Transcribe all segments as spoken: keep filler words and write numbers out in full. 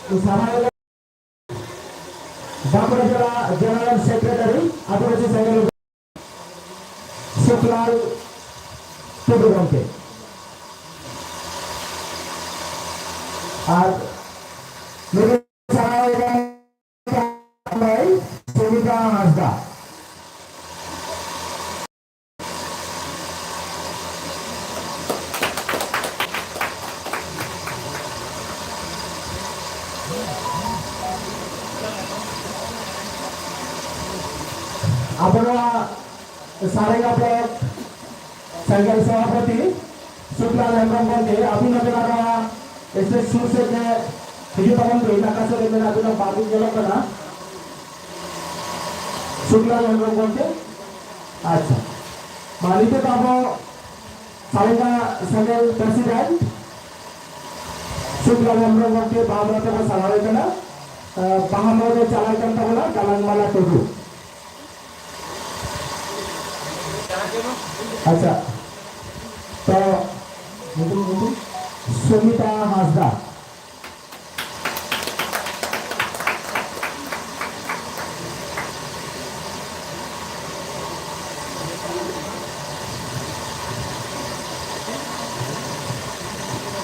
ᱥᱟᱨᱦᱟᱣ ᱵᱟᱸᱠᱩᱲᱟ ᱡᱮᱞᱟ general secretary ᱟᱹᱫᱤᱵᱟᱹᱥᱤ ᱥᱮᱸᱜᱮᱞ ᱥᱩᱠᱞᱟᱞ ᱴᱩᱰᱩ ᱜᱚᱢᱠᱮ᱾ ᱟᱨ ᱱᱩᱭ ᱥᱟᱨᱦᱟᱣ ᱮᱫᱟ ᱥᱩᱢᱤᱛᱟ ᱦᱟᱸᱥᱫᱟ᱾ ᱟᱵᱚᱣᱟᱜ ᱥᱟᱨᱮᱝᱜᱟ ᱵᱞᱚᱠ ᱥᱮᱸᱜᱮᱞ ᱥᱚᱵᱷᱟᱯᱚᱛᱤ ᱥᱩᱠᱞᱟᱞ ᱦᱮᱢᱵᱨᱚᱢ ᱜᱚᱢᱠᱮ, ᱟᱹᱵᱤᱱ ᱦᱚᱸ ᱫᱮᱞᱟ ᱱᱚᱣᱟ ᱥᱴᱮᱡᱽ ᱥᱩᱨ ᱥᱮᱫ ᱨᱮ ᱦᱤᱡᱩᱜ ᱛᱟᱵᱚᱱ ᱵᱤᱱ᱾ ᱚᱠᱟ ᱥᱮᱫ ᱨᱮ ᱢᱮᱱᱟᱜ ᱵᱤᱱᱟ ᱵᱟᱝ ᱧᱮᱞᱚᱜ ᱠᱟᱱᱟ᱾ ᱥᱩᱠᱞᱟᱞ ᱦᱮᱢᱵᱨᱚᱢ ᱜᱚᱢᱠᱮ, ᱟᱪᱪᱷᱟ, ᱢᱟ ᱱᱤᱛᱚᱜ ᱫᱚ ᱟᱵᱚ ᱥᱟᱨᱮᱝᱜᱟ ᱥᱮᱸᱜᱮᱞ ᱯᱨᱮᱥᱤᱰᱮᱱᱴ ᱥᱩᱠᱞᱟᱞ ᱦᱮᱢᱵᱨᱚᱢ ᱜᱚᱢᱠᱮ ᱵᱟᱦᱟ ᱢᱟᱞᱟ ᱛᱮᱵᱚ ᱥᱟᱨᱦᱟᱣᱮ ᱠᱟᱱᱟ᱾ ᱟᱸ, ᱵᱟᱦᱟ ᱢᱟᱞᱟ ᱫᱚ ᱪᱟᱞᱟᱜ ᱠᱟᱱ ᱛᱟᱵᱚᱱᱟ ᱫᱟᱞᱟᱱ ᱢᱟᱞᱟ ᱴᱩᱰᱩ᱾ ᱟᱪᱪᱷᱟ, ᱛᱚ ᱧᱩᱛᱩᱢ, ᱧᱩᱛᱩᱢ? ᱥᱩᱢᱤᱛᱟ ᱦᱟᱸᱥᱫᱟ᱾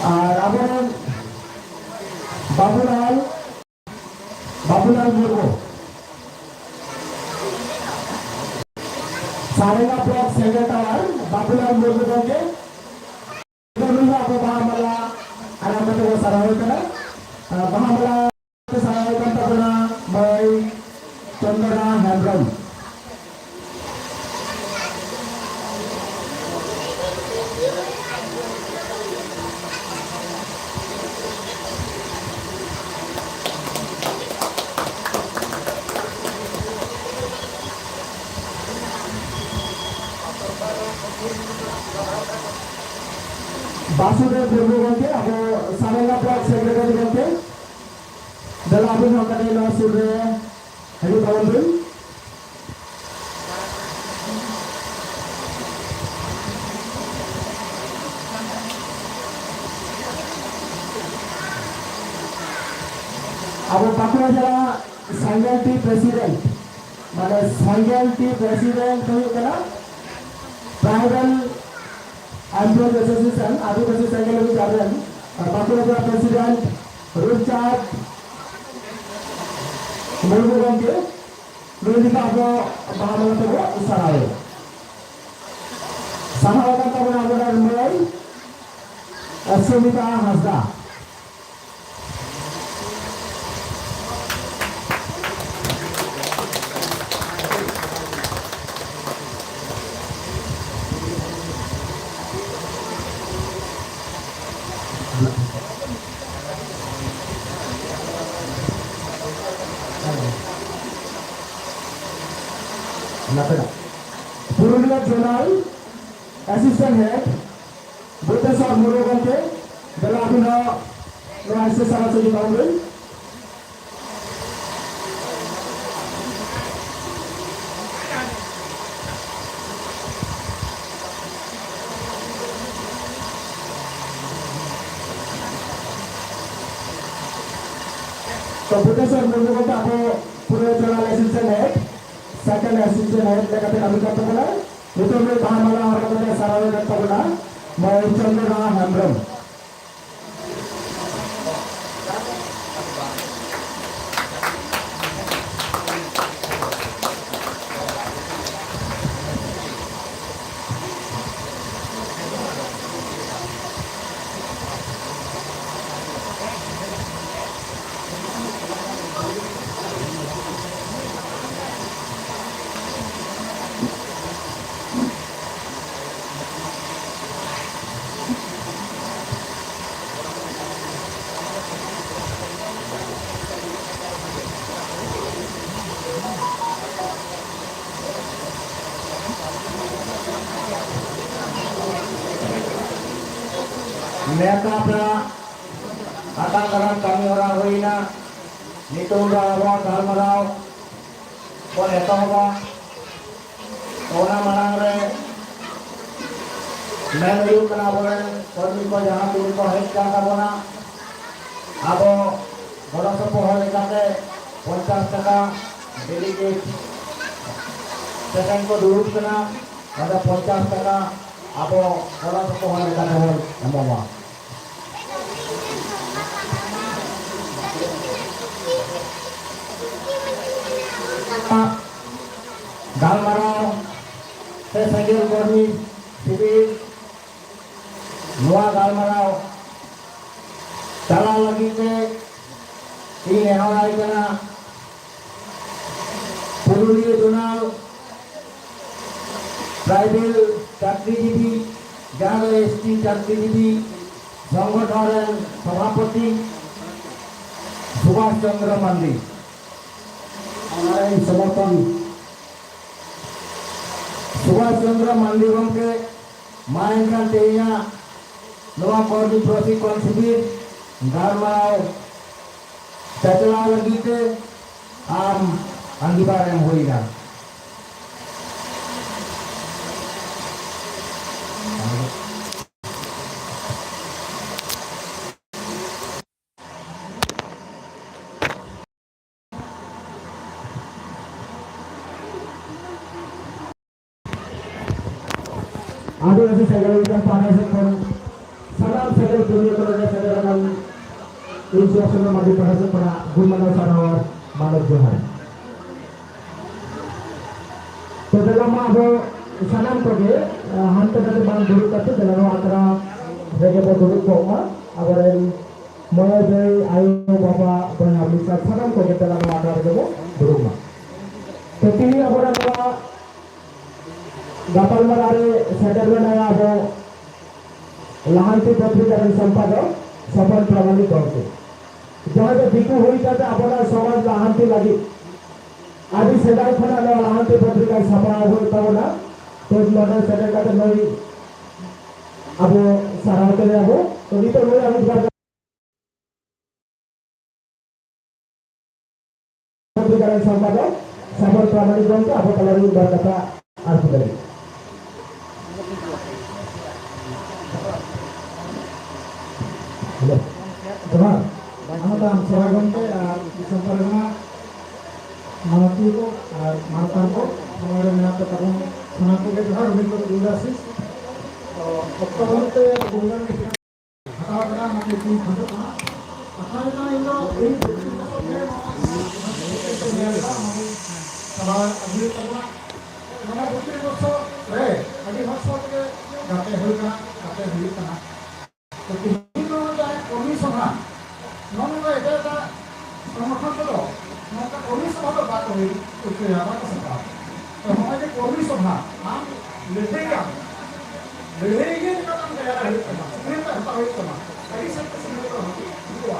ᱟᱨ ᱟᱵᱚᱨᱮᱱ ᱵᱟᱵᱩᱞᱟᱞ, ᱵᱟᱵᱩᱞᱟᱞ ᱢᱩᱨᱢᱩ, ᱥᱟᱨᱮᱝᱜᱟ ᱵᱞᱚᱠ ᱥᱮᱸᱜᱮᱞ ᱴᱟᱣᱟᱨ, ᱵᱟᱵᱩᱞᱟᱞ ᱢᱩᱨᱢᱩ ᱜᱚᱢᱠᱮ, ᱱᱩᱭ ᱦᱚᱸ ᱟᱵᱚ ᱵᱟᱦᱟ ᱢᱟᱞᱟ ᱟᱨᱟᱢ ᱠᱟᱛᱮ ᱵᱚ ᱥᱟᱨᱦᱟᱣ ᱠᱟᱱᱟ᱾ ᱟᱨ ᱵᱟᱦᱟ ᱢᱟᱞᱟ ᱥᱟᱨᱦᱟᱣ ᱠᱟᱱ ᱛᱟᱵᱚᱱᱟ ᱢᱟᱹᱭ ᱪᱚᱱᱫᱚᱱᱟ ᱦᱮᱢᱵᱨᱚᱢ᱾ ᱵᱟᱥᱩᱫᱮᱵ ᱢᱩᱨᱢᱩ ᱜᱚᱢᱠᱮ, ᱟᱵᱚ ᱥᱟᱨᱮᱝᱜᱟ ᱵᱞᱚᱠ ᱥᱮᱠᱨᱮᱴᱟᱨᱤ ᱜᱚᱢᱠᱮ, ᱫᱮᱞᱟ ᱟᱹᱵᱤᱱ ᱦᱚᱸ ᱠᱟᱹᱴᱤᱡ ᱱᱚᱣᱟ ᱥᱩᱨ ᱨᱮ ᱦᱤᱡᱩᱜ ᱛᱟᱵᱚᱱ ᱵᱤᱱ᱾ ᱟᱵᱚ ᱵᱟᱸᱠᱩᱲᱟ ᱡᱮᱞᱟ ᱥᱟᱸᱜᱮᱞ ᱴᱤ ᱯᱨᱮᱥᱤᱰᱮᱱᱴ, ᱢᱟᱱᱮ ᱥᱟᱸᱜᱮᱞ ᱴᱤ ᱯᱨᱮᱥᱤᱰᱮᱱᱴ ᱫᱚ ᱦᱩᱭᱩᱜ ᱠᱟᱱᱟ ᱴᱨᱟᱭᱵᱟᱞ ᱮᱢᱯᱞᱚᱭᱤᱡ ᱮᱥᱳᱥᱤᱭᱮᱥᱚᱱ, ᱟᱹᱫᱤᱵᱟᱹᱥᱤ ᱥᱟᱸᱜᱮᱞ ᱚᱵᱷᱤᱡᱟᱱ ᱨᱮᱱ ᱵᱟᱸᱠᱩᱲᱟ ᱡᱮᱞᱟ ᱯᱨᱮᱥᱤᱰᱮᱱᱴ ᱨᱩᱯᱪᱟᱸᱫᱽ ᱢᱩᱨᱢᱩ ᱜᱚᱢᱠᱮ, ᱱᱩᱭ ᱞᱟᱹᱜᱤᱫ ᱟᱵᱚ ᱵᱟᱦᱟ ᱢᱟᱞᱟ ᱛᱮᱵᱚ ᱥᱟᱨᱦᱟᱣᱮᱭᱟ᱾ ᱥᱟᱨᱦᱟᱣ ᱟᱠᱟᱱ ᱛᱟᱵᱚᱱᱟ ᱟᱵᱚᱨᱮᱱ ᱢᱟᱹᱭ ᱥᱩᱢᱤᱛᱟ ᱦᱟᱸᱥᱫᱟ᱾ ᱱᱟᱯᱮᱱᱟ᱾ Purulia zonal assistant head Bhubaneswar Murmu ᱜᱚᱢᱠᱮ, ᱫᱮᱞᱟ ᱟᱹᱵᱤᱱ ᱦᱚᱸ ᱱᱚᱣᱟ ᱥᱮᱥᱟᱱ ᱥᱮ ᱡᱚᱴᱟᱣ ᱵᱤᱱ᱾ ᱛᱚ, ᱵᱷᱩᱵᱮᱥᱣᱚᱨ ᱢᱩᱨᱢᱩ ᱜᱚᱢᱠᱮ ᱟᱵᱚ ᱯᱩᱨᱟᱹ zonal assistant head, second assistant head ᱞᱮᱠᱟᱛᱮ ᱠᱟᱹᱢᱤ ᱠᱟᱱ ᱛᱟᱵᱚᱱᱟ᱾ ᱱᱤᱛᱚᱜ ᱱᱩᱭ ᱵᱟᱦᱟ ᱢᱟᱞᱟ ᱦᱚᱨᱚᱜ ᱠᱟᱛᱮ ᱥᱟᱨᱦᱟᱣ ᱮ ᱮᱢ ᱛᱟᱵᱚᱱᱟ ᱢᱟᱹᱭ ᱪᱚᱱᱫᱨᱚᱱᱟ ᱦᱮᱢᱵᱨᱚᱢ᱾ ᱱᱮᱣᱛᱟ ᱯᱮᱲᱟ ᱟᱛᱟᱝ ᱫᱟᱨᱟᱢ ᱠᱟᱹᱢᱤ ᱦᱚᱨᱟ ᱦᱩᱭᱱᱟ᱾ ᱱᱤᱛᱚᱝ ᱫᱚ ᱟᱵᱚᱣᱟᱜ ᱜᱟᱞᱢᱟᱨᱟᱣ ᱵᱚᱱ ᱮᱛᱚᱦᱚᱵᱟ᱾ ᱚᱱᱟ ᱢᱟᱲᱟᱝ ᱨᱮ ᱢᱮᱱ ᱦᱩᱭᱩᱜ ᱠᱟᱱᱟ, ᱟᱵᱚᱨᱮᱱ ᱠᱚᱨᱢᱤ ᱠᱚ ᱡᱟᱦᱟᱸ ᱛᱤᱱ ᱠᱚ ᱦᱮᱡ ᱟᱠᱟᱱ ᱛᱟᱵᱚᱱᱟ, ᱟᱵᱚ ᱜᱚᱲᱚ ᱥᱚᱯᱚᱦᱚᱫ ᱴᱟᱠᱟ, ᱰᱮᱞᱤᱜᱮᱴ ᱥᱮᱠᱮᱱᱰ ᱠᱚ ᱫᱩᱲᱩᱵ ᱠᱟᱱᱟ, ᱱᱚᱰᱮ ᱯᱚᱧᱪᱟᱥ ᱴᱟᱠᱟ ᱟᱵᱚ ᱜᱚᱲᱚ ᱥᱚᱯᱚᱦᱚᱫ ᱞᱮᱠᱟᱛᱮ ᱵᱚᱱ ᱮᱢᱚᱜᱼᱟ᱾ ᱜᱟᱞᱢᱟᱨᱟᱣ ᱥᱮ ᱥᱮᱸᱜᱮᱞ ᱠᱚᱨᱢᱤ ᱥᱤᱵᱤᱨ, ᱱᱚᱣᱟ ᱜᱟᱞᱢᱟᱨᱟᱣ ᱪᱟᱞᱟᱣ ᱞᱟᱹᱜᱤᱫ ᱛᱮ ᱤᱧ ᱱᱮᱦᱚᱨᱟᱭ ᱠᱟᱱᱟ ᱯᱩᱨᱩᱞᱤᱭᱟᱹ ᱡᱳᱱᱟᱞ ᱴᱨᱟᱭᱵᱮᱞ ᱪᱟᱠᱨᱤᱡᱤᱵᱤ, ᱡᱟᱦᱟᱸ ᱫᱚ ᱮᱥ ᱴᱤ ᱪᱟᱠᱨᱤᱡᱤᱵᱤ ᱥᱚᱝᱜᱚᱴᱷᱚᱱ ᱨᱮᱱ ᱥᱚᱵᱷᱟᱯᱚᱛᱤ ᱥᱩᱵᱷᱟᱥ ᱪᱚᱱᱫᱨᱚ ᱢᱟᱱᱰᱤ᱾ ᱚᱱᱟ ᱨᱮ ᱤᱧ ᱥᱚᱢᱚᱨᱛᱷᱚᱱ᱾ ᱥᱩᱵᱷᱟᱥ ᱪᱚᱱᱫᱨᱚ ᱢᱟᱱᱰᱤ ᱜᱚᱢᱠᱮ, ᱢᱟ ᱮᱱᱠᱷᱟᱱ ᱛᱮᱦᱮᱧᱟᱜ ᱱᱚᱣᱟ ᱠᱚᱨᱢᱤ ᱯᱨᱚᱥᱤᱠᱠᱷᱚᱱ ᱥᱤᱵᱤᱨ ᱜᱟᱞᱢᱟᱨᱟᱣ ᱪᱟᱪᱞᱟᱣ ᱞᱟᱹᱜᱤᱫ ᱛᱮ ᱟᱢ ᱟᱸᱜᱤᱵᱷᱟᱨ ᱮᱢ ᱦᱩᱭ ᱮᱱᱟ᱾ ᱟᱹᱫᱤᱵᱟᱹᱥᱤ ᱥᱮᱸᱜᱮᱞ ᱚᱵᱷᱤᱡᱟᱱ ᱯᱟᱦᱴᱟ ᱥᱮᱫ ᱠᱷᱚᱱ ᱥᱟᱱᱟᱢ ᱥᱮᱸᱜᱮᱞ ᱠᱟᱹᱢᱤᱭᱟᱹ ᱠᱚ ᱱᱚᱰᱮ ᱥᱮᱴᱮᱨ ᱟᱠᱟᱱ ᱤᱧ ᱥᱩᱵᱷᱟᱥ ᱪᱚᱱᱫᱨᱚ ᱢᱟᱹᱡᱷᱤ ᱯᱟᱦᱴᱟ ᱥᱮᱫ ᱠᱷᱚᱱᱟᱜ ᱜᱩᱱ ᱢᱟᱱᱟᱣ ᱥᱟᱨᱦᱟᱣ ᱟᱨ ᱢᱟᱱᱚᱛ ᱡᱚᱦᱟᱨ᱾ ᱛᱚ ᱫᱮᱞᱟ ᱢᱟ ᱟᱵᱚ ᱥᱟᱱᱟᱢ ᱠᱚᱜᱮ, ᱟ, ᱦᱟᱱᱛᱮ ᱱᱟᱛᱮ ᱵᱟᱝ ᱫᱩᱲᱩᱵ ᱠᱟᱛᱮ ᱫᱮᱞᱟ ᱱᱚᱣᱟ ᱟᱠᱷᱲᱟ ᱨᱮᱜᱮ ᱵᱚ ᱫᱩᱲᱩᱵ ᱠᱚᱜ ᱢᱟ᱾ ᱟᱵᱚᱨᱮᱱ ᱢᱟᱹᱭ ᱫᱟᱹᱭ, ᱟᱭᱳ ᱵᱟᱵᱟ, ᱵᱚᱭᱦᱟ ᱢᱤᱥᱨᱟ ᱥᱟᱱᱟᱢ ᱠᱚᱜᱮ ᱫᱮᱞᱟ ᱱᱚᱣᱟ ᱟᱠᱷᱲᱟ ᱨᱮᱜᱮ ᱵᱚ ᱫᱩᱲᱩᱵ ᱢᱟ᱾ ᱛᱚ ᱛᱮᱦᱮᱧ ᱟᱵᱚᱨᱮᱱ ᱱᱚᱣᱟ ᱜᱟᱯᱟᱞᱢᱟᱨᱟᱣ ᱨᱮ ᱥᱮᱴᱮᱨ ᱢᱮᱱᱟᱭᱟ ᱟᱵᱚ ᱞᱟᱦᱟᱱᱛᱤ ᱯᱚᱛᱨᱤᱠᱟ ᱨᱮᱱ ᱥᱚᱢᱯᱟᱫᱚᱠ ᱥᱚᱯᱚᱱ ᱯᱨᱟᱢᱟᱱᱤᱠ ᱜᱚᱢᱠᱮ, ᱡᱟᱦᱟᱸᱭ ᱫᱚ ᱫᱤᱠᱩ ᱦᱩᱭ ᱠᱟᱛᱮ ᱟᱵᱚᱱᱟᱜ ᱥᱚᱢᱟᱡᱽ ᱞᱟᱦᱟᱱᱛᱤ ᱞᱟᱹᱜᱤᱫ ᱟᱹᱰᱤ ᱥᱮᱫᱟᱭ ᱠᱷᱚᱱᱟᱜ ᱱᱚᱣᱟ ᱞᱟᱦᱟᱱᱛᱤ ᱯᱚᱛᱨᱤᱠᱟ ᱪᱷᱟᱯᱟ ᱦᱩᱭᱩᱜ ᱛᱟᱵᱚᱱᱟ᱾ ᱛᱚ ᱱᱚᱰᱮ ᱥᱮᱴᱮᱨ ᱠᱟᱛᱮ ᱱᱩᱭ ᱟᱵᱚ ᱥᱟᱨᱦᱟᱣ ᱠᱮᱫᱮᱭᱟᱵᱚ᱾ ᱛᱚ ᱱᱤᱛᱚᱜ ᱱᱩᱭ ᱟᱵᱚ ᱯᱚᱛᱨᱤᱠᱟ ᱨᱮᱱ ᱥᱚᱢᱯᱟᱫᱚᱠ ᱥᱟᱵᱚᱱ ᱯᱨᱟᱢᱟᱱᱤᱠ ᱜᱚᱢᱠᱮ ᱟᱵᱚ ᱛᱟᱞᱟᱨᱮ ᱢᱤᱫ ᱵᱟᱨ ᱠᱟᱛᱷᱟ ᱟᱨ ᱠᱚ ᱞᱟᱹᱜᱤᱫ᱾ ᱦᱮᱞᱳ᱾ ᱡᱚᱦᱟᱨ᱾ ᱟᱢ ᱫᱚ ᱟᱢ ᱥᱚᱨᱟ ᱜᱚᱢᱠᱮ ᱟᱨ ᱫᱤᱥᱚᱢ ᱯᱟᱨᱜᱟᱱᱟ ᱢᱟᱱᱚᱛᱤᱭᱟᱹ ᱠᱚ ᱟᱨ ᱢᱟᱱᱚᱛᱟᱱ ᱠᱚ, ᱥᱚᱢᱚᱭ ᱨᱮ ᱢᱮᱱᱟᱜ ᱯᱮ ᱛᱟᱵᱚᱱ ᱥᱟᱱᱟᱢ ᱠᱚᱜᱮ ᱡᱚᱦᱟᱨ, ᱩᱱᱤ ᱠᱚ ᱫᱩᱨᱜᱟᱥᱤᱥ᱾ ᱛᱚ, ᱚᱠᱛᱚ ᱵᱟᱹᱱᱩᱜ ᱛᱮ ᱟᱹᱰᱤ ᱜᱟᱱ ᱜᱮ ᱦᱟᱛᱟᱣ ᱠᱟᱱᱟ, ᱚᱱᱟᱛᱮ ᱤᱧ ᱠᱷᱚᱡᱚᱜ ᱠᱟᱱᱟ᱾ ᱠᱟᱛᱷᱟ ᱦᱩᱭᱩᱜ ᱠᱟᱱᱟ, ᱤᱧ ᱫᱚ ᱤᱧ ᱵᱮᱠᱛᱤᱜᱚᱛᱚ ᱵᱷᱟᱵᱮ ᱱᱚᱣᱟ ᱧᱮᱞ ᱮᱫᱟ, ᱱᱚᱣᱟ ᱪᱟᱞᱟᱣ ᱟᱹᱜᱩᱭᱮᱫ ᱛᱟᱵᱚᱱᱟ᱾ ᱱᱚᱣᱟ ᱵᱚᱛᱨᱤᱥ ᱵᱚᱪᱷᱚᱨ ᱨᱮ ᱟᱹᱰᱤ ᱦᱚᱲ ᱥᱟᱶ ᱛᱮᱜᱮ ᱜᱟᱛᱮ ᱦᱩᱭ ᱠᱟᱱᱟ, ᱜᱟᱛᱮ ᱦᱩᱭᱩᱜ ᱠᱟᱱᱟ᱾ ᱛᱚ ᱛᱮᱦᱮᱧ ᱫᱚ ᱡᱟᱦᱟᱸᱭ ᱠᱚᱨᱢᱤ ᱥᱚᱵᱷᱟ, ᱱᱚᱜᱼᱚ ᱱᱚᱝᱠᱟ ᱮᱴᱟᱜ ᱮᱴᱟᱜ ᱥᱚᱝᱜᱚᱴᱷᱚᱱ ᱠᱚᱫᱚ ᱱᱚᱝᱠᱟ ᱠᱚᱨᱢᱤ ᱥᱚᱵᱷᱟ ᱫᱚ ᱵᱟᱠᱚ ᱦᱩᱭ ᱦᱚᱪᱚᱭᱟ, ᱵᱟᱠᱚ ᱥᱟᱯᱲᱟᱣᱟ᱾ ᱛᱚ ᱱᱚᱜᱼᱚᱭ ᱡᱮ ᱠᱚᱨᱢᱤ ᱥᱚᱵᱷᱟ, ᱟᱢ ᱞᱟᱹᱲᱦᱟᱹᱭ ᱠᱟᱱ, ᱞᱟᱹᱲᱦᱟᱹᱭ ᱜᱮ ᱱᱚᱝᱠᱟ ᱟᱢ ᱛᱮᱭᱟᱨ ᱦᱩᱭᱩᱜ ᱛᱟᱢᱟ, ᱥᱤᱠᱷᱱᱟᱹᱛ ᱦᱟᱛᱟᱣ ᱦᱩᱭᱩᱜ ᱛᱟᱢᱟ, ᱟᱹᱰᱤ ᱥᱚᱠᱛᱚ ᱥᱤᱠᱷᱱᱟᱹᱛ ᱦᱩᱭᱩᱜᱼᱟ᱾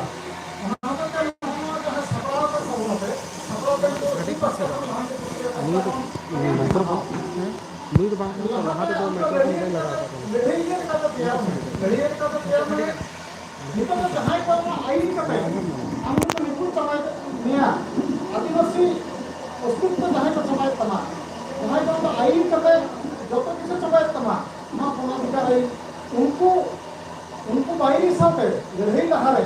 ᱚᱱᱟ ᱦᱚᱛᱮᱡ ᱛᱮ ᱱᱚᱜᱼᱚ ᱱᱚᱣᱟ ᱡᱟᱦᱟᱸ ᱥᱟᱯᱲᱟᱣ ᱠᱟᱱ ᱛᱟᱵᱚᱱᱟ ᱯᱮ, ᱥᱟᱯᱲᱟᱣ ᱠᱟᱱ ᱠᱚ ᱟᱹᱰᱤ ᱯᱟᱥᱴᱟ ᱠᱷᱚᱱ ᱞᱟᱦᱟ ᱥᱮᱫ ᱱᱤᱭᱟᱹ ᱫᱚ, ᱱᱤᱭᱟᱹ ᱢᱟᱭᱠᱨᱳᱯᱷᱳᱱ, ᱱᱩᱭ ᱫᱚ ᱵᱟᱝ ᱠᱟᱱᱟ ᱛᱚ, ᱞᱟᱦᱟ ᱛᱮᱫᱚ ᱢᱟᱭᱠᱨᱳᱯᱷᱳᱱ ᱵᱟᱭ ᱞᱟᱜᱟᱣ ᱠᱟᱜ ᱛᱟᱦᱮᱸᱱᱟ᱾ ᱱᱤᱛᱚᱜ ᱫᱚ ᱡᱟᱦᱟᱸᱭ ᱠᱚ ᱟᱢᱟᱜ ᱟᱹᱭᱤᱱ ᱠᱟᱛᱮ ᱟᱢ ᱫᱚ ᱱᱩᱠᱩ ᱪᱟᱵᱟᱭ ᱢᱮᱭᱟ, ᱟᱹᱫᱤᱵᱟᱹᱥᱤ ᱚᱥᱛᱤᱛᱛᱚ ᱡᱟᱦᱟᱸᱭ ᱠᱚ ᱪᱟᱵᱟᱭᱮᱫ ᱛᱟᱢᱟ, ᱡᱟᱦᱟᱸᱭ ᱠᱚ ᱟᱢ ᱫᱚ ᱟᱹᱭᱤᱱ ᱠᱟᱛᱮ ᱡᱚᱛᱚ ᱠᱤᱪᱷᱩ ᱪᱟᱵᱟᱭᱮᱫ ᱛᱟᱢᱟ, ᱱᱚᱣᱟ ᱚᱱᱟᱫᱷᱤᱠᱟᱨ ᱟᱹᱭᱤᱱ, ᱩᱱᱠᱩ, ᱩᱱᱠᱩ ᱵᱟᱹᱭᱨᱤ ᱥᱟᱶᱛᱮ ᱞᱟᱹᱲᱦᱟᱹᱭ ᱞᱟᱦᱟᱨᱮ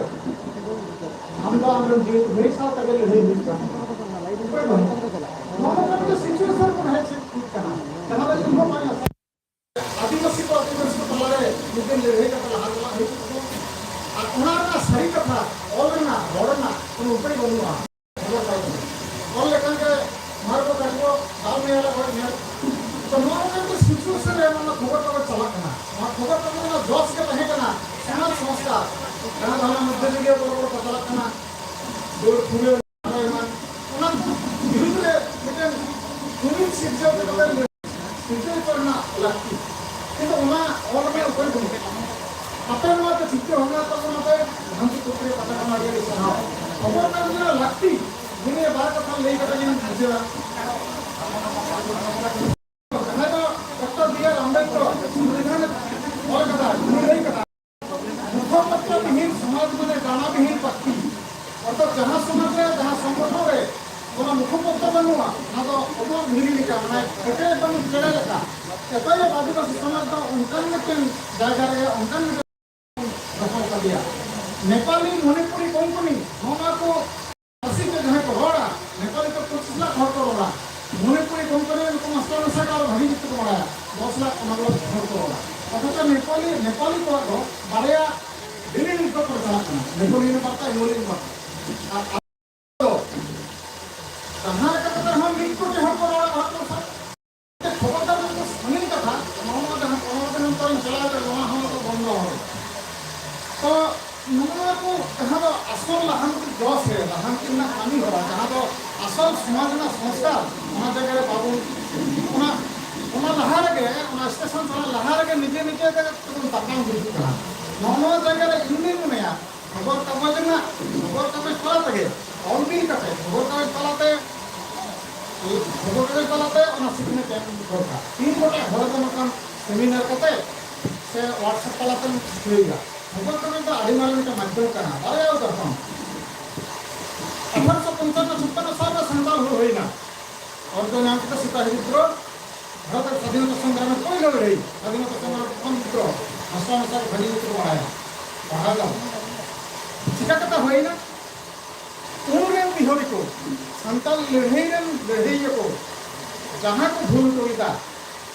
ᱟᱢ ᱫᱚ ᱟᱢᱨᱮᱱ ᱡᱤᱣᱤ ᱵᱷᱟᱹᱭ ᱥᱟᱶ ᱛᱮᱜᱮ ᱞᱟᱹᱲᱦᱟᱹᱭ ᱦᱩᱭᱩᱜ ᱛᱟᱢᱟ᱾ ᱩᱯᱟᱹᱭ ᱵᱟᱹᱱᱩᱜ᱾ ᱱᱚᱣᱟ ᱞᱮᱠᱟᱱ ᱜᱮ situation ᱵᱚᱱ ᱦᱮᱡ ᱴᱷᱤᱠ ᱠᱟᱱᱟ, ᱡᱟᱦᱟᱸ ᱫᱚ ᱤᱧ ᱦᱚᱸ ᱵᱟᱹᱧ ᱟᱥᱟ᱾ ᱟᱹᱫᱤᱵᱟᱹᱥᱤ ᱠᱚ ᱟᱹᱫᱤᱵᱟᱹᱥᱤ ᱠᱚ ᱛᱟᱞᱟᱨᱮ ᱢᱤᱫᱴᱮᱱ ᱞᱟᱹᱲᱦᱟᱹᱭ ᱠᱟᱛᱮ ᱞᱟᱦᱟ ᱪᱟᱞᱟᱜ ᱦᱩᱭᱩᱜ ᱛᱟᱵᱚᱱᱟ᱾ ᱟᱨ ᱚᱱᱟ ᱨᱮᱱᱟᱜ ᱥᱟᱹᱨᱤ ᱠᱟᱛᱷᱟ ᱚᱞ ᱨᱮᱱᱟᱜ, ᱨᱚᱲ ᱨᱮᱱᱟᱜ ᱠᱳᱱᱳ ᱩᱯᱟᱹᱭ ᱵᱟᱹᱱᱩᱜᱼᱟ᱾ ᱚᱞ ᱞᱮᱠᱷᱟᱱ ᱜᱮ ᱢᱟᱨ ᱠᱚ ᱠᱟᱴ ᱠᱚ ᱫᱟᱞ ᱢᱮᱭᱟ ᱞᱮ ᱜᱚᱡ ᱢᱮᱭᱟ᱾ ᱛᱚ ᱱᱚᱣᱟ ᱞᱮᱠᱟᱱ ᱡᱮ situation ᱨᱮ ᱱᱚᱣᱟ ᱠᱷᱚᱵᱚᱨ ᱠᱟᱜᱚᱡᱽ ᱪᱟᱞᱟᱜ ᱠᱟᱱᱟ, ᱱᱚᱣᱟ ᱠᱷᱚᱵᱚᱨ ᱠᱟᱜᱚᱡᱽ ᱨᱮᱱᱟᱜ ᱡᱚᱥ ᱜᱮ ᱛᱟᱦᱮᱸ ᱠᱟᱱᱟ ᱥᱚᱢᱟᱡᱽ ᱥᱚᱝᱥᱠᱟᱨ, ᱡᱟᱦᱟᱸ ᱫᱚ ᱦᱟᱱᱟ ᱢᱚᱫᱽᱫᱷᱚ ᱡᱩᱜᱤᱭᱟᱹ ᱵᱚᱨᱚ ᱵᱚᱨᱚ ᱠᱚ ᱪᱟᱞᱟᱜ ᱠᱟᱱᱟ, ᱫᱟᱹᱲ ᱯᱷᱩᱨᱟᱹ ᱮᱢᱟᱱ, ᱚᱱᱟ ᱵᱤᱨᱩᱫᱽ ᱨᱮ ᱢᱤᱫᱴᱮᱱ ᱡᱩᱢᱤᱫ ᱥᱤᱨᱡᱟᱹᱣ ᱠᱟᱛᱮ ᱥᱤᱨᱡᱟᱹᱣ ᱠᱚᱨᱮᱱᱟᱜ ᱞᱟᱹᱠᱛᱤ, ᱠᱤᱱᱛᱩ ᱚᱱᱟ ᱚᱞ ᱨᱮ ᱚᱠᱚᱭ ᱵᱟᱹᱱᱩᱜ᱾ ᱟᱯᱮ ᱱᱚᱣᱟ ᱯᱮ ᱪᱤᱱᱛᱟᱹ ᱵᱷᱟᱵᱽᱱᱟ ᱛᱟᱵᱚᱱᱟ ᱯᱮ, ᱡᱷᱟᱱᱥᱤ ᱯᱩᱠᱷᱨᱤ ᱯᱟᱛᱟ ᱠᱷᱚᱱ ᱟᱹᱰᱤ ᱟᱹᱰᱤ ᱥᱟᱨᱦᱟᱣ᱾ ᱠᱷᱚᱵᱚᱨ ᱠᱟᱜᱚᱡᱽ ᱨᱮᱱᱟᱜ ᱞᱟᱹᱠᱛᱤ, ᱡᱩᱫᱤ ᱵᱟᱨ ᱠᱟᱛᱷᱟ ᱞᱟᱹᱭ ᱠᱟᱛᱮ ᱜᱤᱧ ᱵᱩᱡᱷᱟᱹᱣᱟ᱾ ᱡᱟᱦᱟᱸᱭ ᱫᱚ ᱰᱚᱠᱴᱚᱨ ᱵᱤ ᱟᱨ ᱟᱢᱵᱮᱫᱠᱚᱨ ᱥᱚᱝᱵᱤᱫᱷᱟᱱ ᱮ ᱚᱞ ᱠᱟᱫᱟ, ᱩᱱᱤ ᱞᱟᱹᱭ ᱠᱟᱫᱟ, ᱢᱩᱠᱷᱚᱯᱟᱛᱨᱚ ᱵᱤᱦᱤᱱ ᱥᱚᱢᱟᱡᱽ ᱢᱟᱱᱮ ᱰᱟᱱᱟ ᱵᱤᱦᱤᱱ ᱯᱟᱹᱠᱷᱤ᱾ ᱚᱨᱛᱷᱟᱛ ᱡᱟᱦᱟᱸ ᱥᱚᱢᱟᱡᱽ ᱨᱮ, ᱡᱟᱦᱟᱸ ᱥᱚᱝᱜᱚᱴᱷᱚᱱ ᱨᱮ ᱚᱱᱟ ᱢᱩᱠᱷᱚᱯᱟᱛᱨᱚ ᱵᱟᱹᱱᱩᱜᱼᱟ, ᱚᱱᱟ ᱫᱚ ᱚᱢᱚᱨ ᱫᱷᱤᱨᱤ ᱞᱮᱠᱟ, ᱢᱟᱱᱮ ᱠᱮᱴᱮᱡ ᱵᱟᱹᱱᱩᱜ ᱪᱮᱬᱮ ᱞᱮᱠᱟ᱾ ᱮᱛᱚᱭᱮ ᱟᱹᱫᱤᱵᱟᱹᱥᱤ ᱥᱚᱢᱟᱡᱽ ᱫᱚ ᱚᱱᱠᱟᱱ ᱢᱤᱫᱴᱮᱱ ᱡᱟᱭᱜᱟ ᱨᱮ, ᱚᱱᱠᱟᱱ ᱢᱤᱫᱴᱮᱱ ᱫᱚᱦᱚ ᱠᱟᱫᱮᱭᱟ᱾ ᱱᱮᱯᱟᱞᱤ, ᱢᱚᱱᱤᱯᱩᱨᱤ, ᱠᱚᱝᱠᱚᱱᱤ, ᱱᱚᱣᱟ ᱠᱚ ᱯᱟᱹᱨᱥᱤ ᱛᱮ ᱡᱟᱦᱟᱸᱭ ᱠᱚ ᱨᱚᱲᱟ, ᱱᱮᱯᱟᱞᱤ ᱛᱮ ᱯᱚᱸᱪᱤᱥ ᱨᱮᱱᱟᱜ ᱠᱟᱹᱢᱤ ᱦᱚᱨᱟ, ᱡᱟᱦᱟᱸ ᱫᱚ ᱟᱥᱚᱞ ᱥᱚᱢᱟᱡᱽ ᱨᱮᱱᱟᱜ ᱥᱚᱝᱥᱠᱟᱨ, ᱚᱱᱟ ᱡᱟᱭᱜᱟ ᱨᱮ ᱵᱟᱵᱚᱱ, ᱚᱱᱟ, ᱚᱱᱟ ᱞᱟᱦᱟ ᱨᱮᱜᱮ, ᱚᱱᱟ ᱥᱴᱮᱥᱚᱱ ᱪᱟᱞᱟᱜ ᱞᱟᱦᱟ ᱨᱮᱜᱮ ᱱᱤᱡᱮ ᱱᱤᱡᱮ ᱛᱮᱵᱚᱱ ᱛᱟᱯᱟᱢ ᱜᱩᱡᱩᱜ ᱠᱟᱱᱟ᱾ ᱱᱚᱜᱼᱚ ᱱᱚᱣᱟ ᱡᱟᱭᱜᱟ ᱨᱮ ᱤᱧ ᱫᱩᱧ ᱢᱚᱱᱮᱭᱟ, ᱠᱷᱚᱵᱚᱨ ᱠᱟᱜᱚᱡᱽ ᱨᱮᱱᱟᱜ, ᱠᱷᱚᱵᱚᱨ ᱠᱟᱜᱚᱡᱽ ᱛᱟᱞᱟ ᱛᱮᱜᱮ, ᱚᱞ ᱵᱤᱞ ᱠᱟᱛᱮ, ᱠᱷᱚᱵᱚᱨ ᱠᱟᱜᱚᱡᱽ ᱛᱟᱞᱟᱛᱮ, ᱠᱷᱚᱵᱚᱨ ᱠᱟᱜᱚᱡᱽ ᱛᱟᱞᱟᱛᱮ ᱚᱱᱟ ᱥᱤᱠᱷᱱᱟᱹᱛ ᱮᱢ ᱫᱚᱨᱠᱟᱨ᱾ ᱛᱤᱱ ᱜᱚᱴᱮᱡ ᱦᱚᱲ ᱫᱚ ᱱᱚᱝᱠᱟᱱ ᱥᱮᱢᱤᱱᱟᱨ ᱠᱟᱛᱮ ᱥᱮ WhatsApp ᱛᱟᱞᱟᱛᱮᱢ ᱞᱟᱹᱭᱟ᱾ ᱠᱷᱚᱵᱚᱨ ᱠᱟᱜᱚᱡᱽ ᱫᱚ ᱟᱹᱰᱤ ᱢᱟᱨᱟᱝ ᱢᱤᱫᱴᱮᱱ ᱢᱟᱫᱽᱫᱷᱚᱢ ᱠᱟᱱᱟ, ᱵᱟᱨᱭᱟ ᱩᱫᱟᱦᱚᱨᱚᱱ᱾ ᱟᱴᱷᱟᱨᱚᱥᱚ ᱯᱚᱧᱪᱟᱱᱱᱚ ᱪᱷᱟᱯᱯᱟᱱᱱᱚ ᱥᱟᱞ ᱨᱮ ᱥᱟᱱᱛᱟᱲ ᱦᱩᱞ ᱦᱩᱭᱱᱟ᱾ ᱚᱨᱡᱚ ᱧᱟᱢ ᱠᱮᱫᱟ ᱥᱤᱯᱟᱦᱤ ᱵᱤᱫᱽᱨᱳᱦ, ᱵᱷᱟᱨᱚᱛ ᱨᱮ ᱥᱟᱫᱷᱤᱱᱚᱛᱟ ᱥᱚᱝᱜᱨᱟᱢ ᱨᱮ ᱯᱳᱭᱞᱳ ᱞᱟᱹᱲᱦᱟᱹᱭ, ᱥᱟᱫᱷᱤᱱᱚᱛᱟ ᱥᱚᱝᱜᱨᱟᱢ ᱯᱨᱚᱛᱷᱚᱢ ᱵᱤᱫᱽᱨᱳᱦ, ᱢᱟᱥᱴᱟᱨ ᱢᱟᱥᱴᱟᱨ ᱵᱷᱟᱹᱜᱤ ᱜᱮᱠᱚ ᱵᱟᱲᱟᱭᱟ, ᱯᱟᱲᱦᱟᱣ ᱫᱚ᱾ ᱪᱤᱠᱟ ᱠᱟᱛᱮ ᱦᱩᱭᱱᱟ? ᱩᱱ ᱨᱮᱱ ᱵᱤᱦᱟᱨᱤ ᱠᱚ, ᱥᱟᱱᱛᱟᱲ ᱞᱟᱹᱲᱦᱟᱹᱭ ᱨᱮᱱ ᱞᱟᱹᱲᱦᱟᱹᱭᱤᱭᱟᱹ ᱠᱚ, ᱡᱟᱦᱟᱸ ᱠᱚ ᱵᱷᱩᱞ ᱦᱚᱴᱚ ᱞᱮᱫᱟ,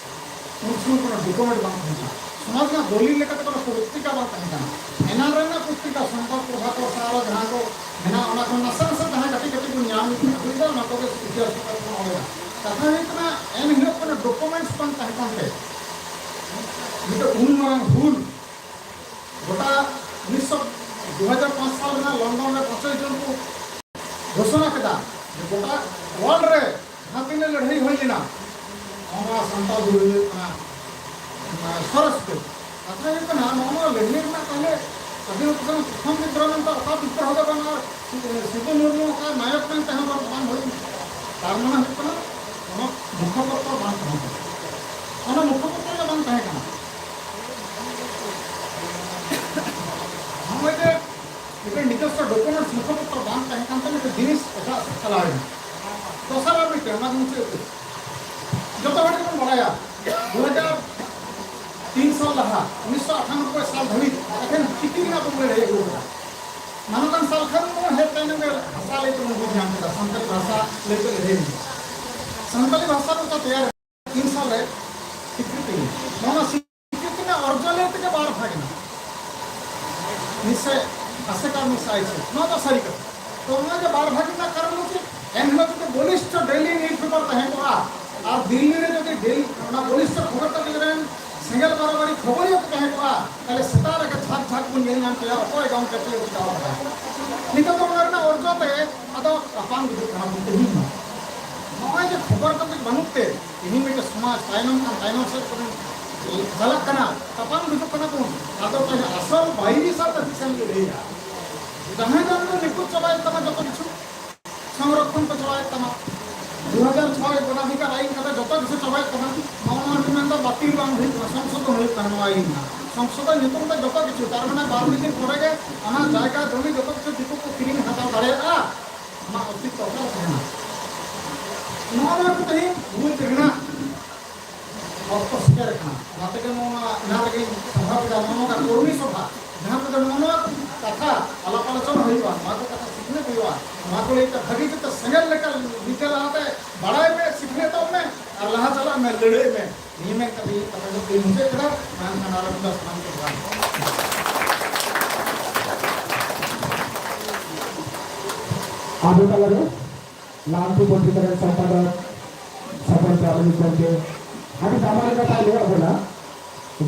ᱩᱱ ᱥᱚᱢᱚᱭ ᱠᱳᱱᱳ ᱰᱚᱠᱩᱢᱮᱱᱴ ᱵᱟᱝ ᱛᱟᱦᱮᱸ ᱠᱟᱱᱟ, ᱥᱚᱢᱟᱡᱽ ᱨᱮᱱᱟᱜ ᱫᱚᱞᱤᱞ ᱞᱮᱠᱟᱛᱮ ᱠᱳᱱᱳ ᱯᱚᱛᱨᱤᱠᱟ ᱵᱟᱝ ᱛᱟᱦᱮᱸ ᱠᱟᱱᱟ᱾ ᱮᱱᱟᱝ ᱨᱮᱱᱟᱜ ᱯᱚᱛᱨᱤᱠᱟ ᱥᱚᱢᱵᱟᱫ ᱯᱨᱚᱵᱷᱟᱠᱚᱨ ᱥᱮ ᱟᱨᱚ ᱡᱟᱦᱟᱸ ᱠᱚ ᱢᱮᱱᱟᱜᱼᱟ, ᱚᱱᱟ ᱠᱷᱚᱱ ᱱᱟᱥᱮ ᱱᱟᱥᱮ ᱡᱟᱦᱟᱸ ᱠᱟᱹᱴᱤᱡ ᱠᱟᱹᱴᱤᱡ ᱵᱚᱱ ᱧᱟᱢ ᱟᱹᱜᱩᱭᱮᱫᱟ, ᱚᱱᱟ ᱠᱚᱜᱮ ᱤᱛᱤᱦᱟᱥ ᱠᱚᱨᱮ ᱵᱚᱱ ᱚᱞᱮᱫᱟ᱾ ᱠᱟᱛᱷᱟ ᱦᱩᱭᱩᱜ ᱠᱟᱱᱟ, ᱮᱱ ᱦᱤᱞᱳᱜ ᱠᱳᱱᱳ ᱰᱚᱠᱩᱢᱮᱱᱴᱥ ᱵᱟᱝ ᱛᱟᱦᱮᱸ ᱠᱟᱱᱛᱮ ᱢᱤᱫᱴᱮᱱ ᱩᱱ ᱢᱟᱨᱟᱝ ᱦᱩᱞ ᱜᱚᱴᱟ ᱩᱱᱤᱥᱥᱚ, ᱫᱩ ᱦᱟᱡᱟᱨ ᱯᱟᱸᱪ ᱥᱟᱞ ᱨᱮᱱᱟᱜ ᱞᱚᱱᱰᱚᱱ ᱨᱮ ᱯᱚᱸᱪᱤᱥ ᱡᱩᱱ ᱠᱚ ᱜᱷᱳᱥᱚᱱᱟ ᱠᱮᱫᱟ ᱡᱮ ᱜᱚᱴᱟ ᱣᱟᱨᱞᱰ ᱨᱮ ᱡᱟᱦᱟᱸ ᱛᱤᱱᱟᱹᱜ ᱞᱟᱹᱲᱦᱟᱹᱭ ᱦᱩᱭ ᱞᱮᱱᱟ, ᱱᱚᱣᱟ ᱥᱟᱱᱛᱟᱲ ᱫᱚ ᱦᱩᱭᱩᱜ ᱠᱟᱱᱟ, ᱢᱟᱱᱮ, ᱥᱚᱨᱮᱥ ᱩᱛᱟᱹᱨ᱾ ᱠᱟᱛᱷᱟ ᱦᱩᱭᱩᱜ ᱠᱟᱱᱟ, ᱱᱚᱜᱼᱚ ᱱᱚᱣᱟ ᱞᱟᱹᱲᱦᱟᱹᱭ ᱨᱮᱱᱟᱜ ᱛᱟᱦᱞᱮ ᱥᱟᱹᱫᱷᱤᱱᱚᱛᱟ ᱥᱚᱝᱜᱨᱟᱢ ᱯᱨᱚᱛᱷᱚᱢ ᱵᱤᱫᱽᱨᱳᱦᱚ ᱫᱚ ᱵᱟᱝ, ᱟᱨ ᱥᱤᱫᱩ ᱢᱩᱨᱢᱩ ᱚᱠᱟ ᱱᱟᱭᱚᱠ ᱢᱮᱱᱛᱮ ᱦᱚᱸ ᱵᱟᱝ, ᱵᱟᱝ ᱦᱩᱭ᱾ ᱛᱟᱨ ᱢᱟᱱᱮ ᱦᱩᱭᱩᱜ ᱠᱟᱱᱟ, ᱚᱱᱟ ᱢᱩᱠᱷᱚᱯᱚᱛᱨᱚ ᱵᱟᱝ ᱛᱟᱦᱮᱸ ᱠᱟᱱᱟ᱾ ᱚᱱᱟ ᱢᱩᱠᱷᱚᱯᱚᱛᱨᱚ ᱜᱮ ᱵᱟᱝ ᱛᱟᱦᱮᱸ ᱠᱟᱱᱟ᱾ ᱱᱚᱜᱼᱚᱭ ᱡᱮ ᱢᱤᱫᱴᱮᱱ ᱱᱤᱡᱚᱥᱥᱚ ᱰᱚᱠᱩᱢᱮᱱᱴᱥ ᱢᱩᱠᱷᱚᱯᱚᱛᱨᱚ ᱵᱟᱝ ᱛᱟᱦᱮᱸ ᱠᱟᱱ ᱛᱮ ᱢᱤᱫᱴᱮᱱ ᱡᱤᱱᱤᱥ ᱮᱴᱟᱜ ᱥᱮᱫ ᱪᱟᱞᱟᱣ ᱮᱱᱟ᱾ ᱫᱚᱥᱟᱨ ᱟᱨ ᱢᱤᱫᱴᱮᱱ, ᱚᱱᱟ ᱫᱚ ᱢᱩᱪᱟᱹᱫ ᱩᱛᱟᱹᱨ᱾ ᱡᱚᱛᱚ ᱦᱚᱲ ᱜᱮᱵᱚᱱ ᱵᱟᱲᱟᱭᱟ, ᱫᱩ ᱦᱟᱡᱟᱨ ᱛᱤᱱ ᱥᱟᱞ ᱞᱟᱦᱟ, ᱩᱱᱤᱥᱥᱚ ᱟᱴᱷᱟᱱᱚᱵᱵᱳᱭ ᱥᱟᱞ ᱫᱷᱟᱹᱵᱤᱡ ᱮᱠᱷᱮᱱ ᱪᱤᱠᱤ ᱨᱮᱱᱟᱜ ᱵᱚᱱ ᱞᱟᱹᱲᱦᱟᱹᱭ ᱟᱹᱜᱩ ᱟᱠᱟᱫᱟ᱾ ᱢᱟᱱᱚᱛᱟᱱ ᱥᱟᱞᱠᱷᱟᱱ ᱫᱚ ᱦᱮᱡ ᱛᱟᱭᱱᱚᱢ ᱜᱮ ᱵᱷᱟᱥᱟ ᱞᱟᱹᱭ ᱛᱮᱵᱚᱱ ᱵᱩᱡᱽ ᱧᱟᱢ ᱠᱮᱫᱟ, ᱥᱟᱱᱛᱟᱲᱤ ᱵᱷᱟᱥᱟ ᱞᱟᱹᱭ ᱛᱮ ᱞᱟᱹᱲᱦᱟᱹᱭ ᱮᱱᱟ᱾ ᱥᱟᱱᱛᱟᱲᱤ ᱵᱷᱟᱥᱟ ᱨᱮᱱᱟᱜ ᱛᱮᱭᱟᱨ ᱛᱤᱱ ᱥᱟᱞ ᱨᱮ ᱥᱤᱠᱨᱤᱛᱤ, ᱱᱚᱣᱟ ᱥᱤᱠᱨᱤᱛᱤ ᱨᱮᱱᱟᱜ ᱚᱨᱡᱚ ᱞᱟᱹᱭ ᱛᱮᱜᱮ ᱵᱟᱨ ᱵᱷᱟᱜᱽ ᱮᱱᱟ, ᱢᱤᱫ ᱥᱮ ᱟᱥᱮᱠᱟ, ᱢᱤᱫ ᱥᱮ ᱟᱭᱥᱮ᱾ ᱱᱚᱣᱟ ᱫᱚ ᱥᱟᱹᱨᱤ ᱠᱟᱛᱷᱟ᱾ ᱛᱚ ᱱᱚᱣᱟ ᱡᱮ ᱵᱟᱨ ᱵᱷᱟᱜᱽ ᱨᱮᱱᱟᱜ ᱠᱟᱨᱚᱱ ᱫᱚ ᱪᱮᱫ? ᱮᱱᱦᱤᱞᱳᱜ ᱡᱩᱫᱤ ᱵᱚᱞᱤᱥᱴᱷᱚ ᱰᱮᱞᱤ ᱱᱤᱭᱩᱡᱽ ᱯᱮᱯᱟᱨ ᱛᱟᱦᱮᱸ ᱠᱚᱜᱼᱟ ᱟᱨ ᱫᱤᱞᱞᱤ ᱨᱮ ᱡᱩᱫᱤ ᱰᱮᱞᱤ ᱚᱱᱟ ᱵᱚᱞᱤᱥᱴᱷᱚ ᱠᱷᱚᱵᱚᱨ ᱠᱟᱜᱚᱡᱽ ᱨᱮᱱ ᱥᱮᱸᱜᱮᱞ ᱵᱟᱨᱟᱵᱟᱨᱤ ᱠᱷᱚᱵᱚᱨᱤᱭᱟᱹ ᱠᱚ ᱛᱟᱦᱮᱸ ᱠᱚᱜᱼᱟ, ᱛᱟᱦᱞᱮ ᱥᱮᱛᱟᱜ ᱨᱮᱜᱮ ᱡᱷᱟᱠ ᱡᱷᱟᱠ ᱵᱚᱱ ᱧᱮᱞ ᱧᱟᱢ ᱠᱮᱭᱟ ᱚᱠᱚᱭ ᱜᱟᱢ ᱠᱟᱹᱴᱤᱡ ᱪᱟᱞᱟᱣ ᱠᱟᱱᱟ᱾ ᱱᱤᱛᱚᱜ ᱫᱚ ᱚᱱᱟ ᱨᱮᱱᱟᱜ ᱚᱨᱡᱚ ᱛᱮ ᱵᱟᱝ ᱵᱩᱡᱷᱟᱹᱜ ᱠᱟᱱᱟ ᱵᱚᱱ ᱛᱮᱦᱮᱧ ᱦᱚᱸ᱾ ᱱᱚᱜᱼᱚᱭ ᱡᱮ ᱠᱷᱚᱵᱚᱨ ᱠᱟᱛᱮ ᱵᱟᱹᱱᱩᱜ ᱛᱮ ᱛᱮᱦᱮᱧ ᱢᱤᱫᱴᱮᱱ ᱥᱚᱢᱟᱡᱽ ᱛᱟᱭᱱᱚᱢ ᱠᱷᱚᱱ ᱛᱟᱭᱱᱚᱢ ᱥᱮᱫ ᱠᱚ ᱪᱟᱞᱟᱜ ᱠᱟᱱᱟ, ᱛᱟᱯᱟᱢ ᱜᱩᱡᱩᱜ ᱠᱟᱱᱟ ᱵᱚᱱ, ᱟᱫᱚ ᱛᱟᱦᱞᱮ ᱟᱥᱚᱞ ᱵᱟᱹᱭᱨᱤ ᱥᱟᱶᱛᱮ ᱫᱤᱥᱚᱢ ᱜᱮ ᱞᱟᱹᱭᱟ᱾ ᱡᱟᱦᱟᱸᱭ ᱫᱚ ᱟᱢ ᱫᱚ ᱱᱤᱯᱩᱡ ᱪᱟᱵᱟᱭᱮᱫ ᱛᱟᱢᱟ ᱡᱚᱛᱚ ᱠᱤᱪᱷᱩ, ᱥᱚᱝᱨᱚᱠᱷᱚᱱ ᱠᱚ ᱪᱟᱵᱟᱭᱮᱫ ᱛᱟᱢᱟ, ᱫᱩ ᱦᱟᱡᱟᱨ ᱪᱷᱚᱭ ᱜᱚᱱᱟᱫᱷᱤᱠᱟᱨ ᱟᱭᱤᱱ ᱠᱟᱛᱮ ᱡᱚᱛᱚ ᱠᱤᱪᱷᱩ ᱪᱟᱵᱟᱭᱮᱫ ᱛᱟᱢᱟ᱾ ᱱᱚᱣᱟ ᱠᱚ ᱢᱮᱱᱫᱟ ᱵᱟᱹᱛᱤᱞ ᱵᱟᱝ ᱦᱩᱭᱩᱜ ᱠᱟᱱᱟ, ᱥᱚᱝᱥᱳᱫᱷᱚᱱ ᱦᱩᱭᱩᱜ ᱠᱟᱱᱟ ᱱᱚᱣᱟ ᱟᱭᱤᱱ ᱨᱮᱱᱟᱜ᱾ ᱥᱚᱝᱥᱳᱫᱷᱚᱱ ᱧᱩᱛᱩᱢ ᱛᱮ ᱡᱚᱛᱚ ᱠᱤᱪᱷᱩ, ᱛᱟᱨ ᱢᱟᱱᱮ ᱵᱟᱨ ᱯᱮ ᱫᱤᱱ ᱯᱚᱨᱮ ᱜᱮ ᱟᱢᱟᱜ ᱡᱟᱭᱜᱟ ᱡᱚᱢᱤ ᱡᱚᱛᱚ ᱠᱤᱪᱷᱩ ᱫᱤᱠᱩ ᱠᱚ ᱠᱤᱨᱤᱧ ᱦᱟᱛᱟᱣ ᱫᱟᱲᱮᱭᱟᱜᱼᱟ᱾ ᱟᱢᱟᱜ ᱚᱥᱛᱤᱛᱛᱚ ᱚᱠᱟᱨᱮ ᱛᱟᱦᱮᱱᱟ? ᱱᱚᱜᱼᱚ ᱱᱚᱣᱟ ᱠᱚ ᱛᱮᱦᱮᱧ ᱵᱩᱡᱽ ᱨᱮᱱᱟᱜ ᱚᱠᱛᱚ ᱥᱮᱴᱮᱨ ᱟᱠᱟᱱᱟ᱾ ᱚᱱᱟ ᱛᱮᱜᱮ ᱱᱚᱣᱟ ᱮᱱᱟᱝ ᱨᱮᱜᱮᱧ ᱥᱟᱯᱲᱟᱣ ᱠᱮᱫᱟ, ᱱᱚᱜᱼᱚ ᱱᱚᱝᱠᱟ ᱠᱚᱨᱢᱤ ᱥᱚᱵᱷᱟ, ᱡᱟᱦᱟᱸ ᱠᱚᱫᱚ ᱱᱚᱜᱼᱚ ᱱᱚᱣᱟ ᱠᱟᱛᱷᱟ ᱟᱞᱟᱯ ᱟᱞᱳᱪᱚᱱᱟ ᱦᱩᱭᱩᱜᱼᱟ, ᱱᱚᱣᱟ ᱠᱚ ᱠᱟᱛᱷᱟ ᱥᱤᱠᱷᱱᱟᱹᱛ ᱦᱩᱭᱩᱜᱼᱟ, ᱱᱚᱣᱟ ᱠᱚ ᱞᱟᱹᱭᱛᱮ ᱵᱷᱟᱹᱜᱤ ᱡᱩᱛ ᱥᱮᱸᱜᱮᱞ ᱞᱮᱠᱟ ᱱᱤᱡᱮ ᱞᱟᱦᱟᱛᱮ ᱵᱟᱲᱟᱭ ᱢᱮ, ᱥᱤᱠᱷᱱᱟᱹᱛᱚᱜ ᱢᱮ ᱟᱨ ᱞᱟᱦᱟ ᱪᱟᱞᱟᱜ ᱢᱮ, ᱞᱟᱹᱲᱦᱟᱹᱭ ᱢᱮ᱾ ᱱᱤᱭᱟᱹ ᱢᱮᱱ ᱠᱟᱛᱮ ᱤᱧᱟᱹᱜ ᱠᱟᱛᱷᱟ ᱫᱚ ᱢᱩᱪᱟᱹᱫ ᱠᱮᱫᱟ᱾ ᱢᱟ ᱮᱱᱠᱷᱟᱱ ᱟᱨᱚ ᱢᱤᱫ ᱫᱷᱟᱣ ᱥᱟᱱᱟᱢ ᱠᱚ ᱡᱚᱦᱟᱨ᱾ ᱟᱵᱚ ᱛᱟᱞᱟᱨᱮ ᱞᱟᱦᱟᱱᱛᱤ ᱯᱚᱛᱨᱤᱠᱟ ᱨᱮᱱ ᱥᱚᱢᱯᱟᱫᱚᱠ ᱥᱚᱯᱚᱱ ᱯᱨᱟᱢᱟᱱᱤᱠ ᱜᱚᱢᱠᱮ ᱟᱹᱰᱤ ᱫᱟᱢᱟᱱ ᱠᱟᱛᱷᱟᱭ ᱞᱟᱹᱭᱟᱫ ᱵᱚᱱᱟ,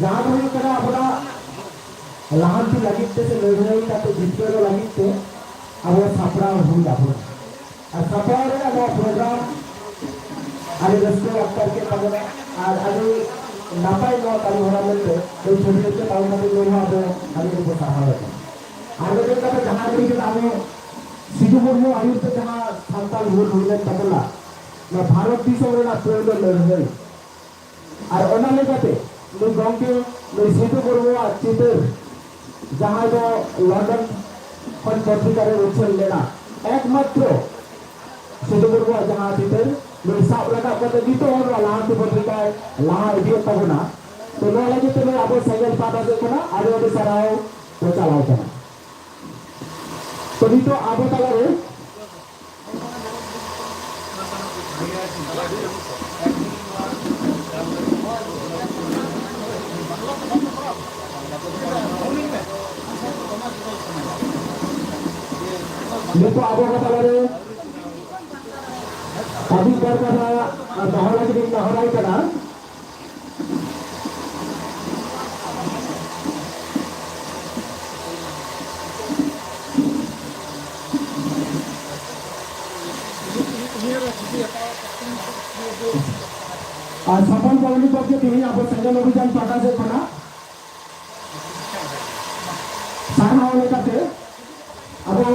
ᱡᱟᱦᱟᱸ ᱫᱚ ᱦᱩᱭᱩᱜ ᱠᱟᱱᱟ ᱟᱵᱚᱱᱟᱜ ᱞᱟᱦᱟᱱᱛᱤ ᱞᱟᱹᱜᱤᱫ ᱛᱮ ᱥᱮ ᱞᱟᱹᱲᱦᱟᱹᱭ ᱠᱟᱛᱮ ᱡᱤᱛᱠᱟᱹᱨᱚᱜ ᱞᱟᱹᱜᱤᱫ ᱛᱮ ᱟᱵᱚ ᱥᱟᱯᱲᱟᱣ ᱦᱩᱭ ᱟᱵᱚᱱᱟ᱾ ᱟᱨ ᱥᱟᱯᱲᱟᱣ ᱨᱮᱱᱟᱜ ᱱᱚᱣᱟ ᱯᱨᱳᱜᱨᱟᱢ ᱟᱹᱰᱤ ᱨᱟᱹᱥᱠᱟᱹ ᱟᱴᱠᱟᱨ ᱠᱮᱫ ᱛᱟᱵᱚᱱᱟ ᱟᱨ ᱟᱹᱰᱤ ᱱᱟᱯᱟᱭ ᱱᱚᱣᱟ ᱠᱟᱹᱢᱤ ᱦᱚᱨᱟ ᱢᱮᱱᱛᱮ ᱱᱩᱭ ᱪᱷᱟᱹᱴᱭᱟᱹᱨ ᱛᱮ ᱛᱟᱵᱚᱱ ᱠᱟᱛᱮ ᱱᱩᱭ ᱦᱚᱸ ᱟᱵᱚ ᱟᱹᱰᱤ ᱜᱮᱵᱚ ᱥᱟᱨᱦᱟᱣ ᱮᱫᱟ᱾ ᱟᱨ ᱢᱤᱫᱴᱮᱱ ᱠᱟᱛᱷᱟ ᱡᱟᱦᱟᱸ ᱞᱟᱹᱭ ᱠᱮᱫᱟ ᱟᱵᱚ ᱥᱤᱫᱩ ᱢᱩᱨᱢᱩ ᱟᱹᱭᱩᱨ ᱛᱮ ᱡᱟᱦᱟᱸ ᱥᱟᱱᱛᱟᱞ ᱦᱩᱞ ᱦᱩᱭ ᱞᱮᱱ ᱛᱟᱵᱚᱱᱟ, ᱱᱚᱣᱟ ᱵᱷᱟᱨᱚᱛ ᱫᱤᱥᱚᱢ ᱨᱮᱱᱟᱜ ᱯᱳᱭᱞᱳ ᱞᱟᱹᱲᱦᱟᱹᱭ᱾ ᱟᱨ ᱚᱱᱟ ᱞᱮᱠᱟᱛᱮ ᱱᱩᱭ ᱜᱚᱢᱠᱮ ᱱᱩᱭ ᱥᱤᱫᱩ ᱢᱩᱨᱢᱩᱣᱟᱜ ᱪᱤᱛᱟᱹᱨ ᱡᱟᱦᱟᱸ ᱫᱚ ᱞᱚᱱᱰᱚᱱ ᱠᱷᱚᱱ ᱯᱚᱛᱨᱤᱠᱟ ᱨᱮ ᱩᱪᱷᱟᱹᱱ ᱞᱮᱱᱟ, ᱮᱠᱢᱟᱛᱨᱚ ᱥᱤᱫᱩ ᱢᱩᱨᱢᱩᱣᱟᱜ ᱡᱟᱦᱟᱸ ᱪᱤᱛᱟᱹᱨ ᱱᱩᱭ ᱥᱟᱵ ᱨᱟᱠᱟᱵ ᱠᱟᱛᱮ ᱱᱤᱛᱚᱜ ᱦᱚᱸ ᱱᱚᱣᱟ ᱞᱟᱦᱟᱱᱛᱤ ᱯᱚᱛᱨᱤᱠᱟᱭ ᱞᱟᱦᱟ ᱤᱫᱤᱭᱮᱫ ᱛᱟᱵᱚᱱᱟ᱾ ᱛᱚ ᱱᱚᱣᱟ ᱞᱟᱹᱜᱤᱫ ᱛᱮ ᱱᱩᱭ ᱟᱵᱚ ᱥᱮᱸᱜᱮᱞ ᱯᱟᱦᱴᱟ ᱥᱮᱫ ᱠᱷᱚᱱᱟᱜ ᱟᱹᱰᱤ ᱟᱹᱰᱤ ᱥᱟᱨᱦᱟᱣ ᱠᱚ ᱪᱟᱞᱟᱣ ᱠᱟᱱᱟ᱾ ᱛᱚ ᱱᱤᱛᱚᱜ ᱟᱵᱚ ᱛᱟᱞᱟᱨᱮ ᱱᱤᱛᱚᱜ ᱟᱵᱚ ᱠᱚ ᱛᱟᱞᱟᱨᱮ ᱟᱹᱰᱤ ᱵᱟᱨ ᱠᱟᱛᱷᱟ ᱫᱚᱦᱚ ᱞᱟᱹᱜᱤᱫ ᱤᱧ ᱱᱮᱦᱚᱨᱟᱭ ᱠᱟᱱᱟ᱾ ᱟᱨ ᱥᱟᱯᱷᱟᱞ ᱯᱟᱵᱽᱞᱤᱠ ᱵᱟᱵᱚᱛ ᱛᱮ ᱛᱮᱦᱮᱧ ᱟᱵᱚ ᱥᱮᱸᱜᱮᱞ ᱚᱵᱷᱤᱡᱟᱱ ᱯᱟᱦᱴᱟ ᱥᱮᱫ ᱠᱷᱚᱱᱟᱜ ᱥᱟᱨᱦᱟᱣ ᱞᱮᱠᱟᱛᱮ ᱟᱵᱚ